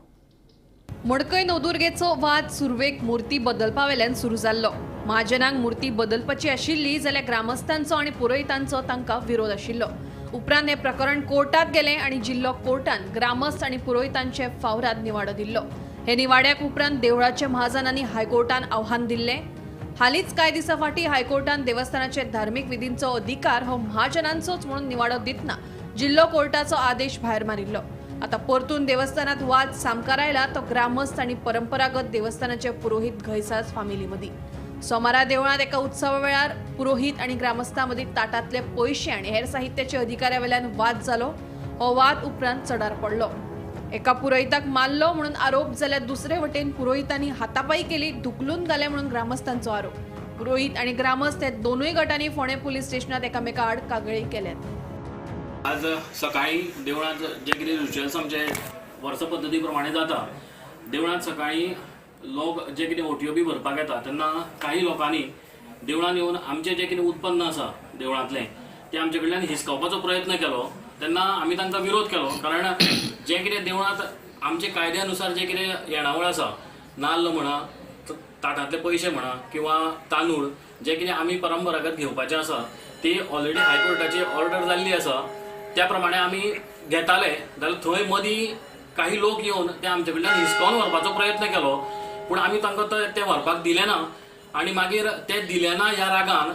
V: मडकय नवदुर्गेचो वाद सुरवेक मूर्ती बदलपा वेल्यान सुरू जाल्लो. महाजनांक मूर्ती बदलपाची आशिल्ली जाल्यार ग्रामस्थांचो आनी पुरोहितांचो तांकां विरोध आशिल्लो. उपरांत हें प्रकरण कोर्टात गेलें आनी जिल्लो कोर्टान ग्रामस्थ आनी पुरोहितांचे फावराद निवाडो दिल्लो. हे निवाड्याक उपरांत देवळाच्या महाजनांनी हायकोर्टान आव्हान दिल्लें. हालींच कांय दिसां फाटीं हायकोर्टान देवस्थानाचे धार्मीक विधींचो अधिकार हो महाजनांचोच म्हणून निवाडो दितना जिल्लो कोर्टाचो आदेश भायर मारिल्लो. आता परतून देवस्थानात वाद सामकार आयला तो ग्रामस्थ आनी परंपरागत देवस्थानाचे पुरोहित घैसास फामिली मदीं. सोमारा देवळांत एका उत्सवा वेळार पुरोहित आनी ग्रामस्थां मदीं ताटांतले पयशे आनी हेर साहित्याचे अधिकाऱ्या वेल्यान वाद जालो. हो वाद उपरांत चडार पडलो. एका पुरोहिताक मारलो म्हणून आरोप जाल्यार दुसरे वटेन पुरोहितांनी हातापाई केली, धुकलून घाले म्हणून ग्रामस्थांचो आरोप. पुरोहित आनी ग्रामस्थ हे दोनूय गटांनी फोंडें पुलीस स्टेशनात एकामेका आड कागाळी केल्यात.
W: आज सकाळी देवळांत जे कितें रिच्युअल्स आमचे वर्स पद्दती प्रमाणे जाता, देवळांत सकाळी लोक जे कितें ओटयो बी भरपाक येता तेन्ना काही लोकांनी देवळान येवन आमचें जें कितें उत्पन्न आसा देवळांतलें तें आमचे कडल्यान हिसकावपाचो प्रयत्न केलो. तेन्ना आमी तांकां विरोध केलो, कारण जें कितें देवळांत आमचे कायद्या नुसार जें कितें येणावळ आसा, नाल्ल म्हणा, ताटांतले पयशे म्हणा किंवा तांदूळ जे कितें आमी परंपरागत घेवपाचें आसा ती ऑलरेडी हायकोर्टाची ऑर्डर जाल्ली आसा, त्या प्रमाणे आमी घेताले. जाल्यार थंय मदीं काही लोक येवन ते आमचे कडल्यान हिसकावन व्हरपाचो प्रयत्न केलो, पूण आमी तांकां ते व्हरपाक दिले ना. आनी मागीर ते दिले ना ह्या रागान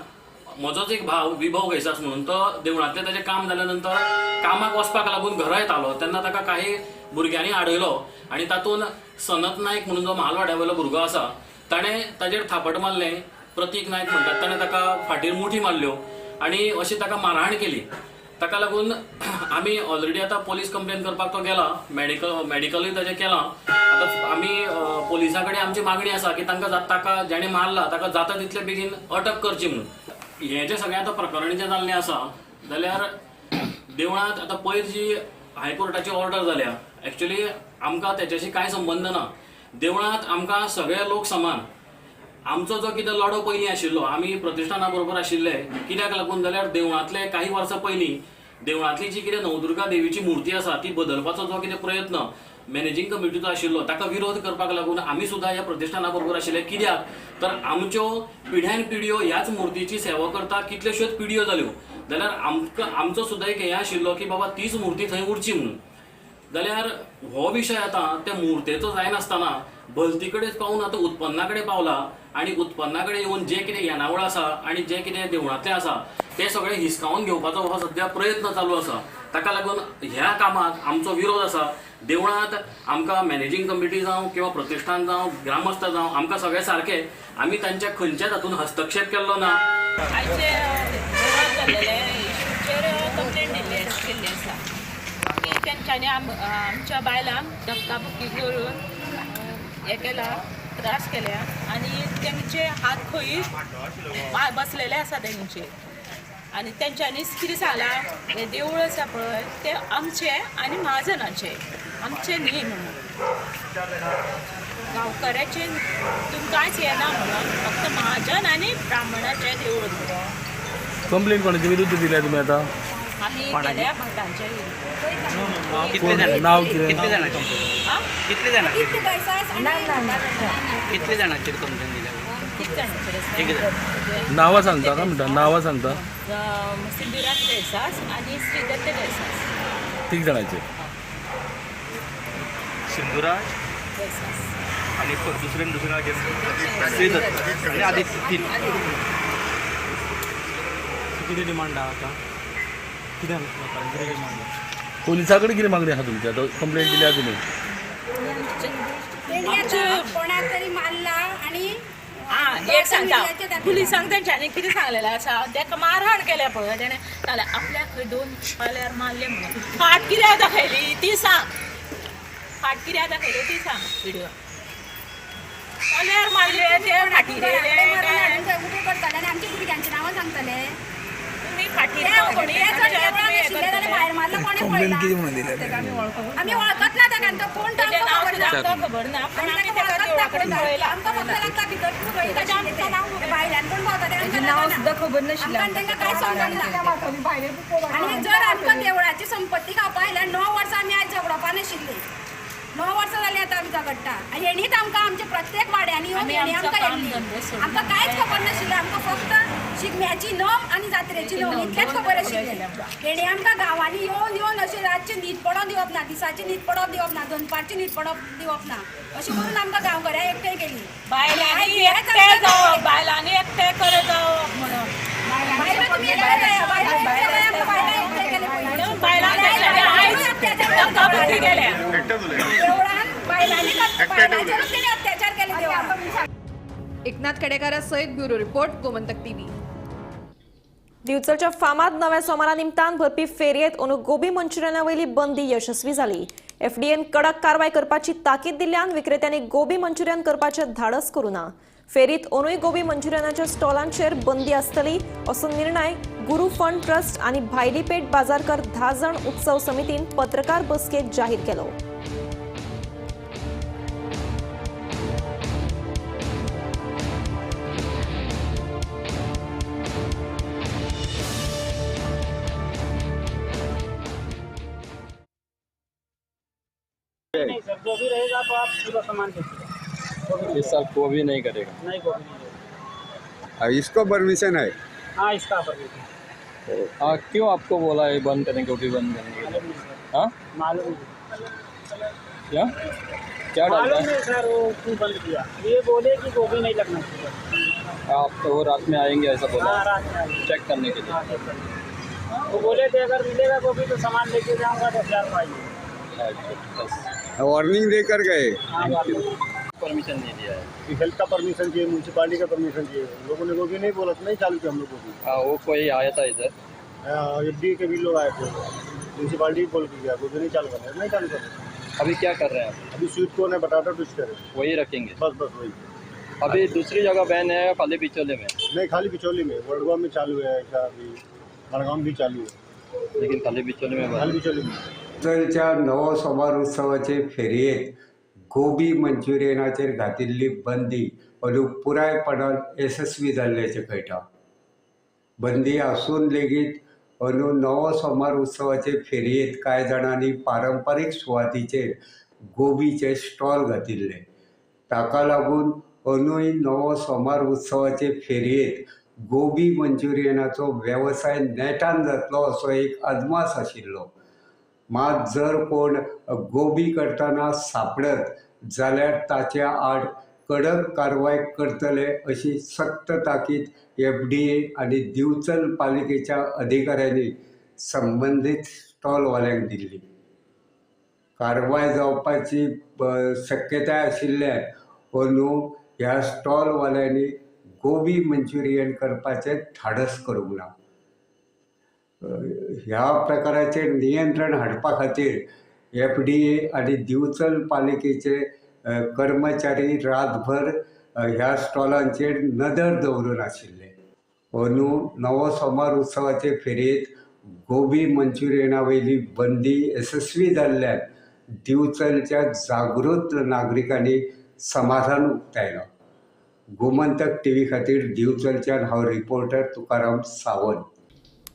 W: म्हजोच एक भाव विभव घैसास म्हणून तो देवळांतलें ताजें काम जाल्या नंतर कामाक वचपाक लागून घरा येतालो तेन्ना ताका काही भुरग्यांनी आडयलो आनी तातूंत सनत नायक म्हणून जो महालवाड्या वयलो भुरगो आसा ताणें ताजेर थापट मारलें. प्रतीक नायक म्हणटात ताणें ताका फाटीर मुठी मारल्यो आनी अशी ताका मारहाण केली. ताका लागून आमी ऑलरेडी आतां पोलीस कंप्लेन करपाक तो गेला, मेडिकलूय ताजें केलां. आतां आमी पोलिसां कडेन आमची मागणी आसा की तांकां ताका जेणें मारला ताका जाता तितले बेगीन अटक करची म्हणून. हें जें सगळें आतां प्रकरण जें जाल्लें आसा जाल्यार देवळांत आतां पयर जी हायकोर्टाची ऑर्डर जाल्या एक्चुअली आमकां तेच्याशी कांय संबंद ना. देवळांत आमकां सगळे लोक समान. आमचो जो कितें लढो पयलीं आशिल्लो आमी प्रतिश्ठाना बरोबर आशिल्ले, कित्याक लागून जाल्यार देवळांतले काही वर्सां पयलीं देवळांतली जी कितें नवदुर्गा देवीची मूर्ती आसा ती बदलपाचो जो कितें प्रयत्न मॅनेजींग कमिटीचो आशिल्लो ताका विरोध करपाक लागून आमी सुद्दां ह्या प्रतिश्ठाना बरोबर आशिल्ले. कित्याक तर आमच्यो पिढ्यान पिढयो ह्याच मुर्तीची सेवा करता कितल्योश्योच पिढयो जाल्यो, जाल्यार आमकां आमचो सुद्दां एक हें आशिल्लो की बाबा तीच मूर्ती थंय उरची म्हणून. जाल्यार हो विशय आतां त्या मुर्तेचो जायनासतना भलती कडेन पावून आतां उत्पन्ना कडेन पावला आनी उत्पन्ना कडेन येवन जें कितें येणावळ आसा आनी जें कितें देवळांतलें आसा तें सगळें हिसकावन घेवपाचो हो सद्या प्रयत्न चालू आसा. ताका लागून ह्या कामाक आमचो विरोध आसा. देवळांत आमकां मॅनेजींग कमिटी जावं किंवा प्रतिश्ठान जावं, ग्रामस्थ जावं, आमकां सगळे सारके, आमी तांच्या खंयच्याच हातून हस्तक्षेप केल्लो ना.
A: कंप्लेन केल्ली आसा की तेंच्यांनी आमच्या बायलांक धक्काबुक्की करून हें केला, त्रास केल्या आनी तेंचे हात खंय बसलेले आसा तेंचे आनी तेंच्यांनीच कितें सांगलां, हें देवूळ आसा पळय तें आमचें आनी म्हाजनाचें, आमचें न्ही म्हणून, गांवकऱ्याचें तितून कांयच येना म्हणून, फक्त म्हाजन आनी ब्राह्मणाचें देवूळ म्हणून.
I: कंप्लेन कोणाचे विरुद्ध दिल्या तुमी आतां?
A: आमी केल्या भटांच्या विरुद्ध.
I: नाव कितें?
O: कितले जाणांचेर? कितले जाणांचेर? कितले जाणांचेर कंप्लेन दिल्या?
I: नांवां सांगता का म्हणटा? नांवां सांगता?
A: सिंधुराज गैसास आनी श्रीदत्त गैसास.
I: तीग जाणांचेर.
O: सिंधुराज
A: गैसास
O: आनी दुसरें दुसरें नांव कितें? श्रीदत्त आनी आदित्य. तीन.
I: कितें डिमांड आहा आतां? कितें कितें डिमांड? पोलिसा कडेन कितें मागणी आसा तुमची? आतां कंप्लेन दिल्या तुमी.
X: कोणाक तरी मारला आनी
A: एक सांगता पुलिसांक तेंच्यांनी कितें सांगलेलें आसा, तेका मारहाण केल्या पळय तेणें जाल्यार आपल्याक खंय दोन पाल्यार मारले म्हणून फाट कित्याक दाखयली ती सांग, फाट कित्याक दाखयली ती सांग. व्हिडिओ पाल्यार मारले ते फाटीर
X: उबे करताले आनी आमच्या भुरग्यांची नांवां सांगताले. आमी वळखत ना ताका, तो कोण
A: तो खबर ना, पूण आमी ताका देवळा कडेन पळयला.
X: आमकां फक्त लागता भितर भायल्यान कोण पावता तें
Y: नांव सुद्दां खबर नाशिल्लें
X: आमकां, तांकां कांय समजना. आनी जर आमकां देवळाची संपत्ती खावपा आयल्यार 9 वर्सां आमी आयज झगडोवपा नाशिल्ली. 9 वर्सां जालीं आतां आमी झगडटा. आनी हेणीच आमकां आमच्या प्रत्येक वाड्यांनी येवन हेणी आमकां येल्ली, आमकां कांयच खबर नाशिल्लें. आमकां फक्त शिगम्याची नम आनी जात्रेची नम इतलेंच खबर आशिल्लें. हेणी आमकां गांवांनी येवन येवन अशें रातची न्हीद पडोन दिवप ना, दिसाची न्हीद पडोन दिवप ना, दनपारची न्हीद पडोन दिवप ना, अशें करून आमकां गांवकऱ्या एकठांय केली.
A: बायलांनी एकठांय जावप, बायलांनी एकठांय करत जावप म्हणून.
V: एकनाथ खेडेकारा सयत ब्युरो रिपोर्ट, गोमंतक टीव्ही.
C: दिवचलच्या फामाद नव्या सोमारा निमतान भरपी फेरयेत अंदू गोबी मंचुरियना वयली बंदी यशस्वी जाली. एफडीएन कडक कारवाय करपाची ताकीद दिल्ल्यान विक्रेत्यांनी गोबी मंचुरियन करपाचें धाडस करूं ना. फेरीत अंदूय गोबी मंचुरियनाच्या स्टॉलांचेर बंदी आसतली असो निर्णय गुरू फंड ट्रस्ट आनी भायली पेठ बाजारकर 10 जण उत्सव समितीन पत्रकार बसकेत जाहीर केलो.
K: नहीं सर, गोभी रहेगा तो आप पूरा सामान बेचिएगा।
P: इस साल गोभी नहीं करेगा?
K: नहीं, गोभी नहीं करेगा।
Q: इसको परमिशन है?
K: हाँ, इसका परमिशन।
P: हाँ, क्यों आपको बोला है बंद करेंगे, गोभी बंद करेंगे? हाँ,
K: मालूम
P: क्या क्या
K: मालूम है सर, वो क्यों बंद किया? ये बोले कि गोभी नहीं लगना चाहिए।
P: आप तो वो रात में आएंगे ऐसा बोला?
K: हाँ, रात में आएंगे
P: चेक करने के लिए।
K: हाँ, चेक करने। वो बोले थे अगर मिलेगा गोभी तो सामान लेके जाऊँगा, 10,000 पाइए।
Q: वार्निंग देकर गए।
P: परमिशन नहीं दिया है।
H: हेल्थ का परमिशन चाहिए, म्यूनसिपालिटी का परमिशन चाहिए। लोगों ने गोभी नहीं बोला, नहीं चालू किया हम लोग गोभी।
P: हाँ, वो कोई आया था इधर?
H: एफ डी के भी लोग आए थे, म्यूनसिपालिटी बोल के गया गोभी नहीं चालू करना, नहीं चालू करना।
P: अभी क्या कर रहे हैं आप?
H: अभी स्वीट कॉर्न है, बटाटा ट्विस्टर है,
P: वही रखेंगे।
H: बस बस वही।
P: अभी दूसरी जगह बैन है खाली बिचौली में?
H: नहीं, खाली बिचौली में, वडगांव में चालू है ऐसा, अभी मडगांव में भी चालू है,
P: लेकिन खाली बिचौली में।
H: खाली बिचौली में।
Q: दिवचलच्या नवो सोमार उत्सवाचे फेरयेंत गोबी मंचुरियनाचेर घातिल्ली बंदी अंदू पुरायपणान येसस्वी जाल्ल्याचें कळटा। बंदी आसून लेगीत अंदू नवो सोमार उत्सवाचे फेरयेंत कांय जाणांनी पारंपारीक सुवातीचेर गोबीचे स्टॉल घातिल्ले। ताका लागून अंदूय नवो सोमार उत्सवाचे फेरयेंत गोबी मंचुरियनाचो वेवसाय नेटान जातलो असो एक अदमास आशिल्लो। मात जर कोण गोबी करतना सापडत जाल्यार ताचे आड कडक कारवाय करतले अशी सक्त ताकीद एफडीए आनी दिवचल पालिकेच्या अधिकाऱ्यांनी संबंदीत स्टॉलवाल्यांक दिल्ली। कारवाय जावपाची शक्यताय आशिल्ल्यान अंदू ह्या स्टॉलवाल्यांनी गोबी मंचुरियन करपाचें धाडस करूंक ना। ह्या प्रकाराचेर नियंत्रण हाडपा खातीर एफडीए आनी दिवचल पालिकेचे कर्मचारी रातभर ह्या स्टॉलांचेर नदर दवरून आशिल्ले। अंदू नवो सोमार उत्सवाचे फेरयेंत गोबी मंचुरियना वयली बंदी येसस्वी जाल्ल्यान दिवचलच्या जागृत नागरिकांनी समाधान उक्तायलां। गोमंतक टीव्ही खातीर दिवचलच्यान हांव रिपोर्टर तुकाराम सावंत।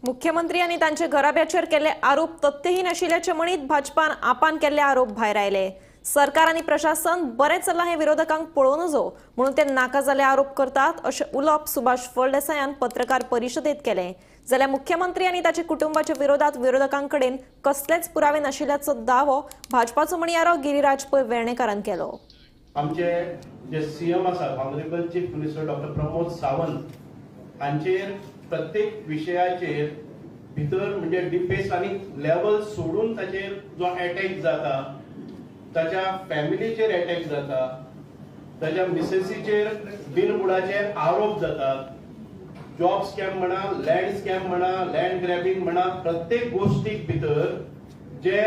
C: मुख्यमंत्री आनी तांचे घराब्याचेर केल्ले आरोप तथ्यहीन आशिल्ल्याचे म्हणीत भाजपान आपान केल्ले आरोप भायर आयले। सरकार आनी प्रशासन बरें चल्लां हें विरोधकांक पळोवं नजो म्हणून ते नाका जाल्ले आरोप करतात अशें उलोवप सुभाष फळदेसायान पत्रकार परिशदेंत केलें। जाल्यार मुख्यमंत्री आनी ताच्या कुटुंबाच्या विरोधात विरोधकां कडेन कसलेच पुरावे नाशिल्ल्याचो दावो भाजपाचो म्हणयारो गिरीराज पै वेर्णेकारान केलो।
R: आमचे जे सीएम आसात honourable chief minister doctor Pramod Sawant हांचेर प्रत्येक विशयाचेर भितर म्हणजे डिफेस आनी लेवल सोडून ताचेर जो एटॅक जाता, ताच्या फॅमिलीचेर एटॅक जाता, ताच्या मिसेसीचेर बिनबुडाचे आरोप जातात, जॉब स्कॅम म्हणा, लँड स्कॅम म्हणा, लँड ग्रॅबिंग म्हणा, प्रत्येक गोष्टीक भितर जे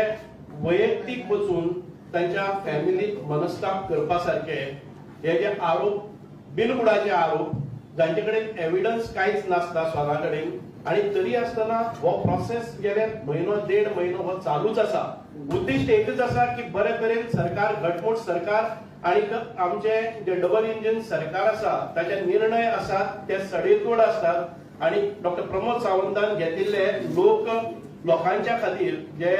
R: वैयक्तीक वचून तांच्या फॅमिलीक मनस्ताप करपा सारके हे जे आरोप, बिनबुडाचे आरोप जांचे कडेन एविडन्स कांयच नासता स्वता कडेन, आनी तरी आसतना हो प्रोसेस गेले म्हयनो देड म्हयनो हो चालूच आसा। उद्दिश्ट एकच आसा की बरे तरेन सरकार, घटमूट सरकार आनी आमचे जे डबल इंजिन सरकार आसा ताचे निर्णय आसात ते सडेतोड आसतात आनी डॉक्टर प्रमोद सावंतान घेतिल्ले लोकांच्या खातीर जे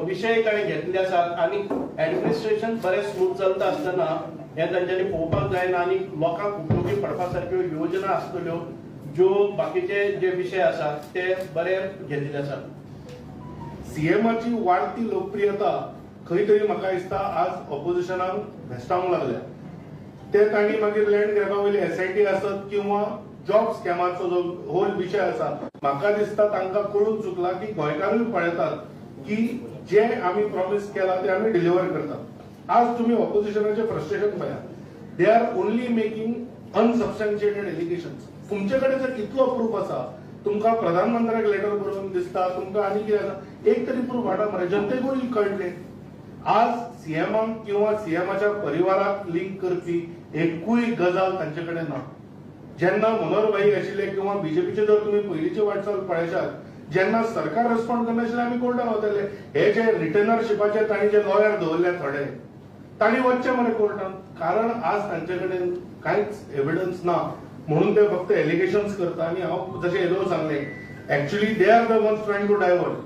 R: विशय ताणें घेतिल्ले आसात आनी एडमिनिस्ट्रेशन बरें स्मूथ चलता आसतना हें तांच्यांनी पळोवपाक जायना आनी लोकांक उपयोगी पडपा सारक्यो योजना आसतल्यो ज्यो बाकीचे जे विशय आसात ते बरे घेतिल्ले आसात।
Y: सीएमाची वाढती लोकप्रियता खंय तरी म्हाका दिसता आज ऑपोजिशनाक भेश्टावंक लागल्या। ते तांणी मागीर लँड ग्रॅबा वयली एसआयटी आसत किंवा जॉब स्कॅमाचो जो होल विशय आसा, म्हाका दिसता तांकां कळून चुकला की गोंयकारूय पळयतात की जे आमी प्रॉमीस केला ते आमी डिलिव्हर करतात। आज तुमी ऑपोजिशनाचे फ्रस्ट्रेशन पळयात, they are only making unsubstantiated allegations. तुमचे कडेन जर इतलो प्रूफ आसा, तुमकां प्रधानमंत्र्याक लेटर बरोवन दिसता, तुमकां आनी कितें आसा, एक तरी प्रूफ हाडा मरे, जनतेकूय कळटलें। आज सीएमाक किंवा सीएमाच्या परिवाराक लिंक करपी एकूय गजाल तांचे कडेन ना। जेन्ना मनोहर भाई आशिल्ले किंवा बीजेपीचे जर तुमी पयलींचे वाटचाल पळयशात, जेन्ना सरकार रेस्पॉन्ड करनाशिल्लें आमी कोर्टान वताले। हे जे रिटर्नरशिपाचे तांणी जे लॉयर दवरले थोडे, तांणी वचचें मरे कोर्टान, कारण आज तांचे कडेन कांयच एविडन्स ना म्हणून ते फक्त एलिगेशन्स करता। आनी हांव जशें येदोळ सांगलें, actually they are the ones trying to divert.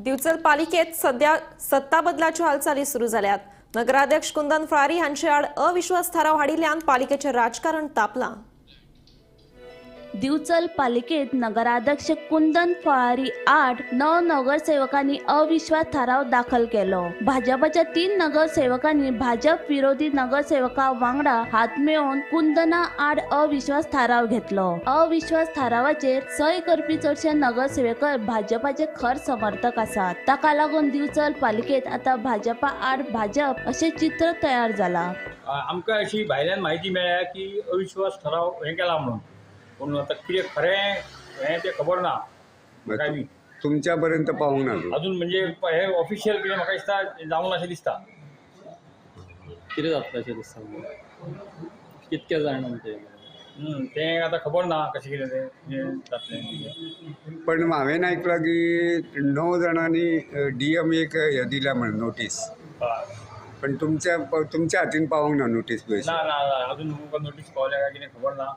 C: Divchal पालिकेत सध्या सत्ता बदलाच्यो हालचाली सुरू जाल्यात. नगराध्यक्ष कुंदन फळारी हांचे आड अविश्वास थाराव हाडिल्ल्यान पालिकेचें राजकारण तापलां.
E: दिवचल पालिकेत नगराध्यक्ष कुंदन फळारी आड 9 नगरसेवकांनी अविश्वास थाराव दाखल केलो. भाजपाच्या 3 नगरसेवकांनी भाजप विरोधी नगरसेवका वांगडा हात मेळोवन कुंदना आड अविश्वास थाराव घेतलो. अविश्वास थारावाचेर सय करपी चडशे नगरसेवक भाजपाचे खर समर्थक आसात. ताका लागून दिवचल पालिकेत आता भाजपा आड भाजप अशें चित्र तयार जाला.
F: आमकां अशी भायल्यान म्हायती मेळ्ळ्या की अविश्वास थाराव हें केला म्हणून, पूण आतां कितें खरें हें तें खबर ना.
Q: तुमच्या पर्यंत पावूंक ना
F: अजून, म्हणजे हे ऑफिशियल कितें म्हाका दिसता जावंक अशें दिसता.
P: कितें जातलें अशें दिसता? कितके जाण तें
F: तें आतां खबर ना कशें कितें तें जातलें.
Q: पण हांवें आयकलां की 9 जाणांनी डी एम एक हें दिल्या म्हण नोटीस, पण तुमच्या तुमच्या हातीन पावूंक ना नोटीस?
F: ना ना, अजून तुमकां नोटीस पावल्या काय कितें खबर ना.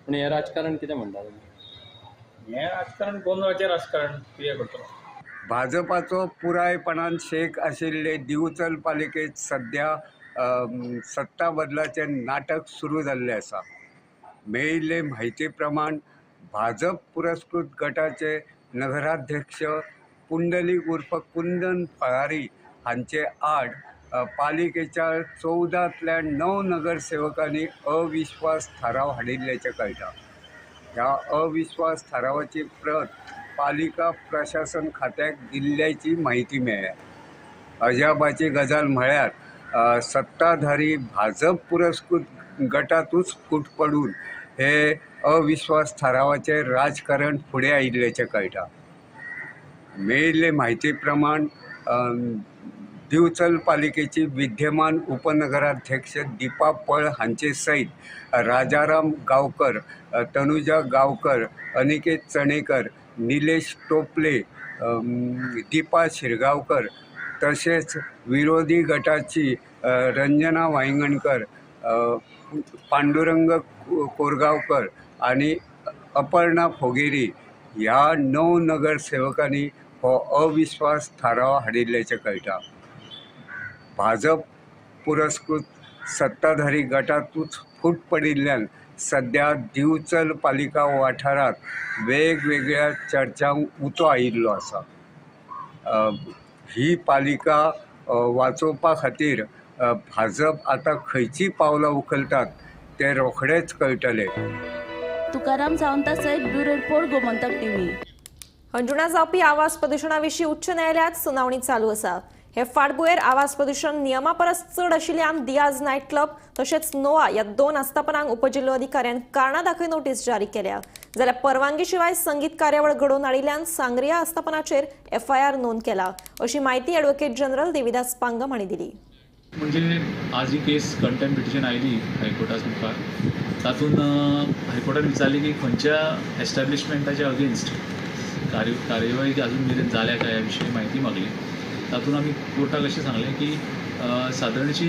P: पूण हें राजकारण कितें म्हणटा तुमी?
F: हें राजकारण गोंदळाचें राजकारण कितें करतलो.
Q: भाजपाचो पुरायपणान शेक आशिल्ले दिवचल पालिकेत सध्या सत्ता बदलाचें नाटक सुरू जाल्लें आसा. मेळिल्ले म्हायती प्रमाण भाजप पुरस्कृत गटाचे नगराध्यक्ष पुंडलीक उर्फ कुंदन फळारी हांचे आड पालिकेच्या 14तल्या 9 नगरसेवकांनी अविश्वास थाराव हाडिल्ल्याचें कळटा. ह्या अविश्वास थारावाची प्रत पालिका प्रशासन खात्याक दिल्ल्याची म्हायती मेळ्ळ्या. अजापाची गजाल म्हळ्यार सत्ताधारी भाजप पुरस्कृत गटांतूच फूट पडून हे अविश्वास थारावाचें राजकारण फुडें आयिल्ल्याचें कळटा. मेळिल्ले म्हायती प्रमाण दिवचल पालिकेची विद्यमान उपनगराध्यक्ष दीपा पळ हांचे सयत राजाराम गांवकर, तनुजा गांवकर, अनिकेत चणेकर, निलेश टोपले, दीपा शिरगांवकर तशेंच विरोधी गटाची रंजना वायंगणकर, पांडुरंग कोरगांवकर आनी अपर्णा फोगेरी ह्या 9 नगरसेवकांनी हो अविश्वास थाराव हाडिल्ल्याचें कळटा. भाजप पुरस्कृत सत्ताधारी गटांतूच फूट पडिल्ल्यान सध्या दिवचल पालिका वाठारांत वेगवेगळ्या चर्चांक उतो आयिल्लो आसा. ही पालिका वाचोवपा खातीर भाजप आतां खंयचीं पावलां उखलतात तें रोखडेंच कळटलें.
E: तुकाराम सावंता सयत bureau report, Gomantak TV.
C: Anjuna जावपी आवाज प्रदुशणा विशीं उच्च न्यायालयांत सुनावणी चालू आसा. हे फाटभुंयेर आवाज प्रदुशण नियमा परस चड आशिल्ल्यान दियाज नायट क्लब तशेंच नोआ ह्या 2 आस्थापनांक उपजिल्लोधिकाऱ्यान कारणां दाखय नोटीस जारी केल्या. जाल्यार परवानगी शिवाय संगीत कार्यावळ घडोवन हाडिल्ल्यान सांग्रिया आस्थापनाचेर एफआयआर नोंद केला अशी म्हायती ॲडव्होकेट जनरल देविदास पांगम हांणी दिली.
G: म्हणजे आज ही केस कंटेम्प्ट पिटिशन आयली हायकोर्टा मुखार, तातूंत हायकोर्टान विचारली की खंयच्या एस्टॅब्लिशमेंटाच्या अगेन्स्ट कार्यवाही अजून मेरेन जाल्या काय ह्या विशीं म्हायती मागली. तातूंत आमी कोर्टाक अशें सांगलें की सादारणशी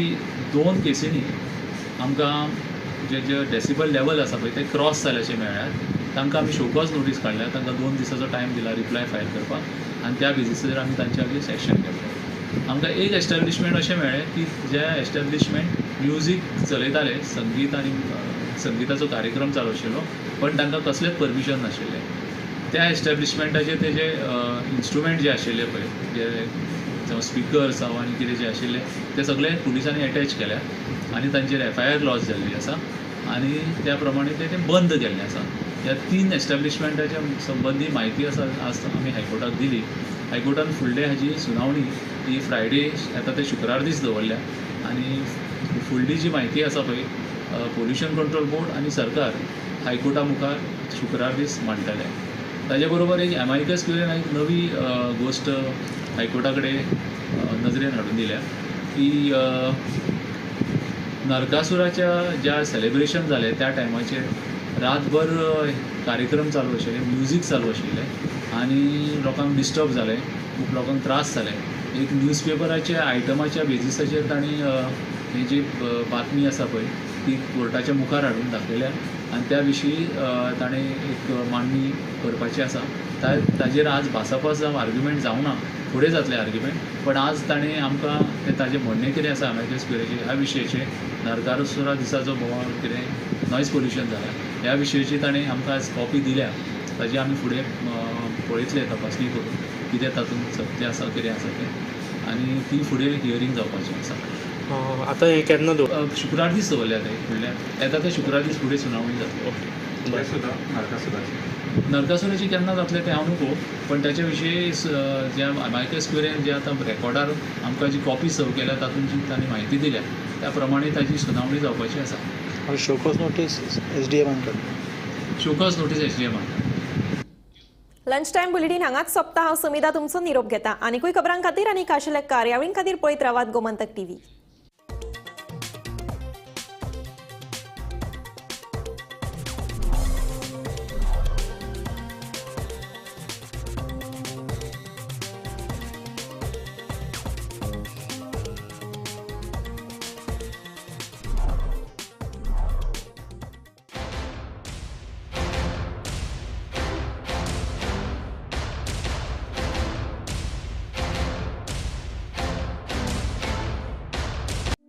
G: 2 केसींनी आमकां जे जे डेसिबल लेवल आसा पळय ते क्रॉस जाल्याचे मेळ्ळ्यात. तांकां आमी शोकॉज नोटीस काडल्या, तांकां 2 दिसाचो टायम दिला रिप्लाय फायल करपाक आनी त्या बेजीसाचेर आमी तांच्या अगेन्स्ट एक्शन घेतलें. आमकां एक एस्टॅब्लिशमेंट अशें मेळ्ळें की जे एस्टॅब्लिशमेंट म्युजीक चलयताले, संगीत आनी संगिताचो कार्यक्रम चालू आशिल्लो, पण तांकां कसलेंच परमिशन नाशिल्लें. त्या एस्टॅब्लिशमेंटाचे ते जे इन्स्ट्रुमेंट जे आशिल्ले पळय, जे जावं स्पिकर्स जावं आनी कितें जे आशिल्ले ते सगळे पुलिसांनी एटॅच केल्या आनी तांचेर एफआयआर लॉज जाल्ली आसा आनी त्या प्रमाणे ते बंद केल्लें आसा. ह्या 3 एस्टॅब्लिशमेंटाच्या संबंदी म्हायती आसा आज आमी हायकोर्टाक दिली. हायकोर्टान फुडले हाजी सुनावणी ही फ्रायडे येता ते शुक्रार दीस दवरल्या आनी फुडली जी म्हायती आसा पळय पोल्युशन कंट्रोल बोर्ड आनी सरकार हायकोर्टा मुखार शुक्रार दीस मांडटले. ताजे बरोबर एक एमायकस क्युरियन एक नवी गोश्ट हायकोर्टा कडेन नजरेन हाडून दिल्या की नरकासुराच्या ज्या सेलिब्रेशन जालें त्या टायमाचेर रातभर कार्यक्रम चालू आशिल्ले, म्युजीक चालू आशिल्लें आनी लोकांक डिस्टर्ब जालें, खूब लोकांक त्रास जाले. एक न्यूजपेपराच्या आयटमाच्या बेजिसाचेर तांणी ही जी बातमी आसा पळय ती कोर्टाच्या मुखार हाडून दाखयल्या आनी त्या विशीं ताणें एक मांडणी करपाची आसा. ताजेर आज भासाभास जावं आर्ग्युमेंट जावना, फुडें जातलें आर्ग्युमेंट, पण आज ताणें आमकां तें ताजें म्हणणें कितें आसा अमेकस क्युरेचें ह्या विशयाचें, नरकासुरा दिसा जो बोवाळ कितें नॉयज पोल्युशन जाला ह्या विशयाची ताणें आमकां आज कॉपी दिल्या. ताजी आमी फुडें पळयतले तपासणी करून कितें तातूंत सत्य आसा कितें आसा तें, आनी ती फुडें हियरींग जावपाचें आसा.
I: आतां हें केन्ना
G: शुक्रार दीस दवरल्या ते फुडल्या येता ते शुक्रार दीस फुडें सुनावणी जातली.
I: ओके,
G: नरकासुराची केन्ना जातलें तें हांव नको, पण ताचे विशीं जे अमेकस क्युरेन जे आतां रेकॉर्डार आमकां जी कॉपी सर्व केल्या तातूंत जी तांणी म्हायती दिल्या त्या प्रमाणे ताजी सुनावणी जावपाची आसा.
I: शोकॉज नोटीस एसडीएमान
G: शोकॉज नोटीस एसडीएमान.
C: लंच टायम बुलेटीन हांगाच सोंपता. हांव समिधा तुमचो निरोप घेता. आनीकूय खबरां खातीर आनी खाशेल्या कार्यावळीं खातीर पळयत रावात गोमंतक टीव्ही.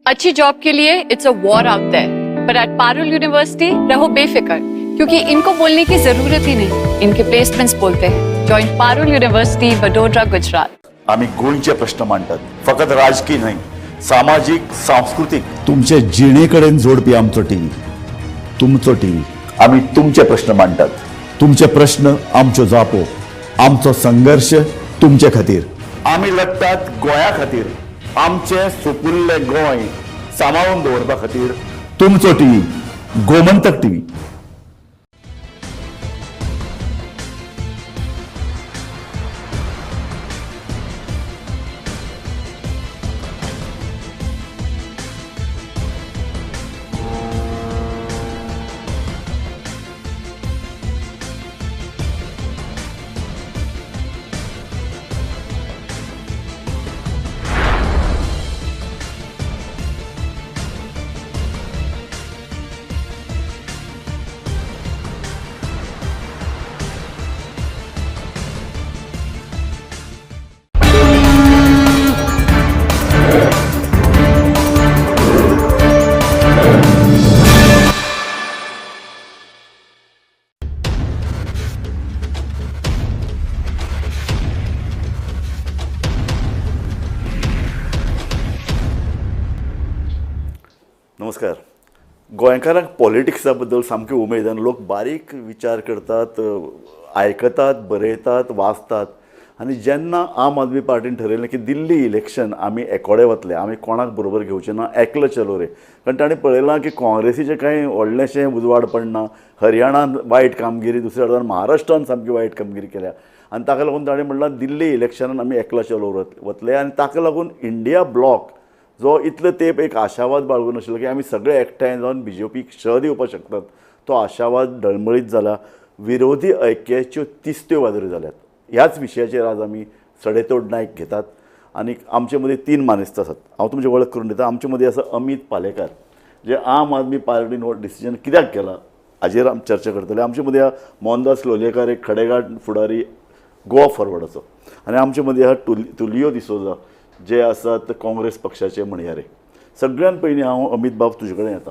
D: अच्छी जॉब के लिए it's a war out there, पर एट पारुल यूनिवर्सिटी रहो बेफिक्र, क्योंकि इनको बोलने की जरूरत ही नहीं, इनके प्लेसमेंट्स बोलते हैं. Join Parul university, Vadodara, Gujarat.
J: आम्ही गोंयचे प्रश्न मांडतात, फकत राजकीय न्हय, सामाजीक, सांस्कृतीक, तुमचे जिणेकडेन जोडपी आमचो टीव्ही, तुमचो टीव्ही. आम्ही तुमचे प्रश्न मांडतात, तुमचे प्रश्न आमच्यो जापो, आमचो संघर्ष तुमचे खातीर. आम्ही लढतात गोंया खातीर, आमचे सुपुल्ले गोंय सांबाळून दवरपा खातीर. तुमचो टीव्ही, गोमंतक टीव्ही. नमस्कार. गोंयकारांक पॉलिटिक्सा बद्दल सामकी उमेद आनी लोक बारीक विचार करतात, आयकतात, बरयतात, वाचतात. आनी जेन्ना आम आदमी पार्टीन ठरयलें की दिल्ली इलेक्शन आमी एकोडे वतले, आमी कोणाक बरोबर घेवचे ना, एकलो चलो रे, कारण ताणें पळयलां की काँग्रेसीचें कांय व्हडलेंशें उजवाड पडना, हरियाणान वायट कामगिरी, दुसऱ्या वटेन महाराष्ट्रान सामकी वायट कामगिरी केल्या आनी ताका लागून ताणें म्हणलां दिल्ली इलेक्शनान आमी एकलो चलो वतले. आनी ताका लागून इंडिया ब्लॉक जो इतलो तेंप एक आशावाद बाळगून आशिल्लो की आमी सगळे एकठांय जावन बी जे पीक शह दिवपाक शकतात, तो आशावाद डळमळीत जाला. विरोधी ऐक्याच्यो तिस्त्यो वादऱ्यो जाल्यात. ह्याच विशयाचेर आज आमी सडेतोड नायक घेतात आनी आमचे मदीं तीन मानेस्त आसात. हांव तुमची वळख करून दिता. आमचे मदीं आसा अमीत पालेकार, जे आम आदमी पार्टीन हो डिसिजन कित्याक केला हाजेर आमी चर्चा करतले. आमचे मदीं आहा मोहनदास लोलयेकार, एक खडेगांठ फुडारी गोवा फॉरवर्डाचो, आनी आमचे मदीं आहा तुलियो डिसोजा, जे आसात काँग्रेस पक्षाचे म्हणयारे. सगळ्यान पयलीं हांव अमीत बाब तुजे कडेन येता.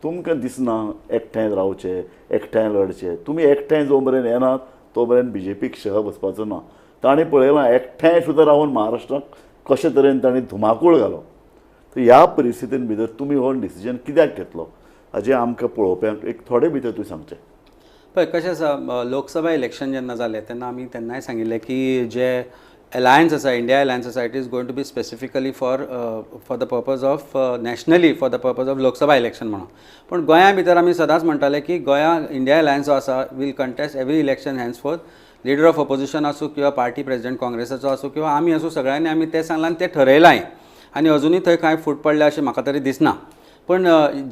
J: तुमकां दिसना एकठांय रावचें, एकठांय लढचें? तुमी एकठांय जो मेरेन येनात तो मेरेन बी जे पीक शह बसपाचो ना. ताणें पळयलां एकठांय सुद्दां रावन महाराष्ट्राक कशे तरेन ताणें धुमाकूळ घालो. तर ह्या परिस्थितीन भितर तुमी हो डिसिजन कित्याक घेतलो हाजें आमकां पळोवप्यांक एक थोडे भितर तुवें सांगचें.
L: पळय कशें आसा, लोकसभा इलेक्शन जेन्ना जालें तेन्ना आमी तेन्नाय सांगिल्लें की जे अलायन्स आसा, इंडिया अलायन्स आसा, it is going to be specifically for the purpose of nationally for the purpose of Lok Sabha election म्हणून. पूण गोंया भितर आमी सदांच म्हणटाले की गोंया इंडिया अलायन्स जो आसा will contest every election henceforth, leader of opposition आसूं किंवा पार्टी प्रेजिडेंट काँग्रेसाचो आसूं किंवा आमी आसूं, सगळ्यांनी आमी तें सांगलां आनी तें ठरयलांय आनी अजुनूय थंय कांय फूट पडल्या अशें म्हाका तरी दिसना. पण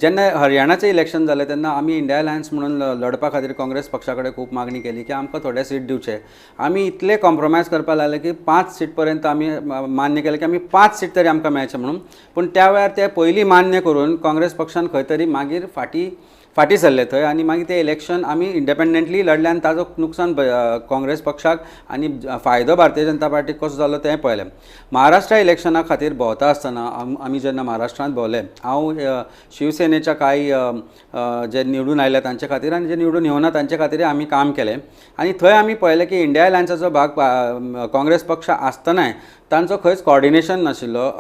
L: जेन्ना हरियाणाचें इलेक्शन जालें तेन्ना आमी इंडिया अलायन्स म्हणून लढपा खातीर काँग्रेस पक्षा कडेन खूब मागणी केली की आमकां थोडे सीट दिवचे. आमी इतले कॉम्प्रोमायज करपाक लागले की 5 सीट पर्यंत आमी मान्य केलें की आमी 5 सीट तरी आमकां मेळचे म्हणून. पूण त्या वेळार ते पयलीं मान्य करून काँग्रेस पक्षान खंय तरी मागीर फाटीं फाटीं सरले थंय आनी मागीर तें इलेक्शन आमी इंडिपेंडंटली लढले आनी ताजो नुकसान काँग्रेस पक्षाक आनी फायदो भारतीय जनता पार्टीक कसो जालो तें पळयलें. महाराष्ट्रा इलेक्शना खातीर भोंवता आसतना आमी जेन्ना महाराष्ट्रांत भोंवले, हांव शिवसेनेच्या कांय जे निवडून आयले तांचे खातीर आनी जे निवडून येवना तांचे खातीर आमी काम केलें आनी थंय आमी पळयलें की इंडिया अलायन्साचो भाग काँग्रेस पक्ष आसतनाय तांचो खंयच कॉर्डिनेशन नाशिल्लो.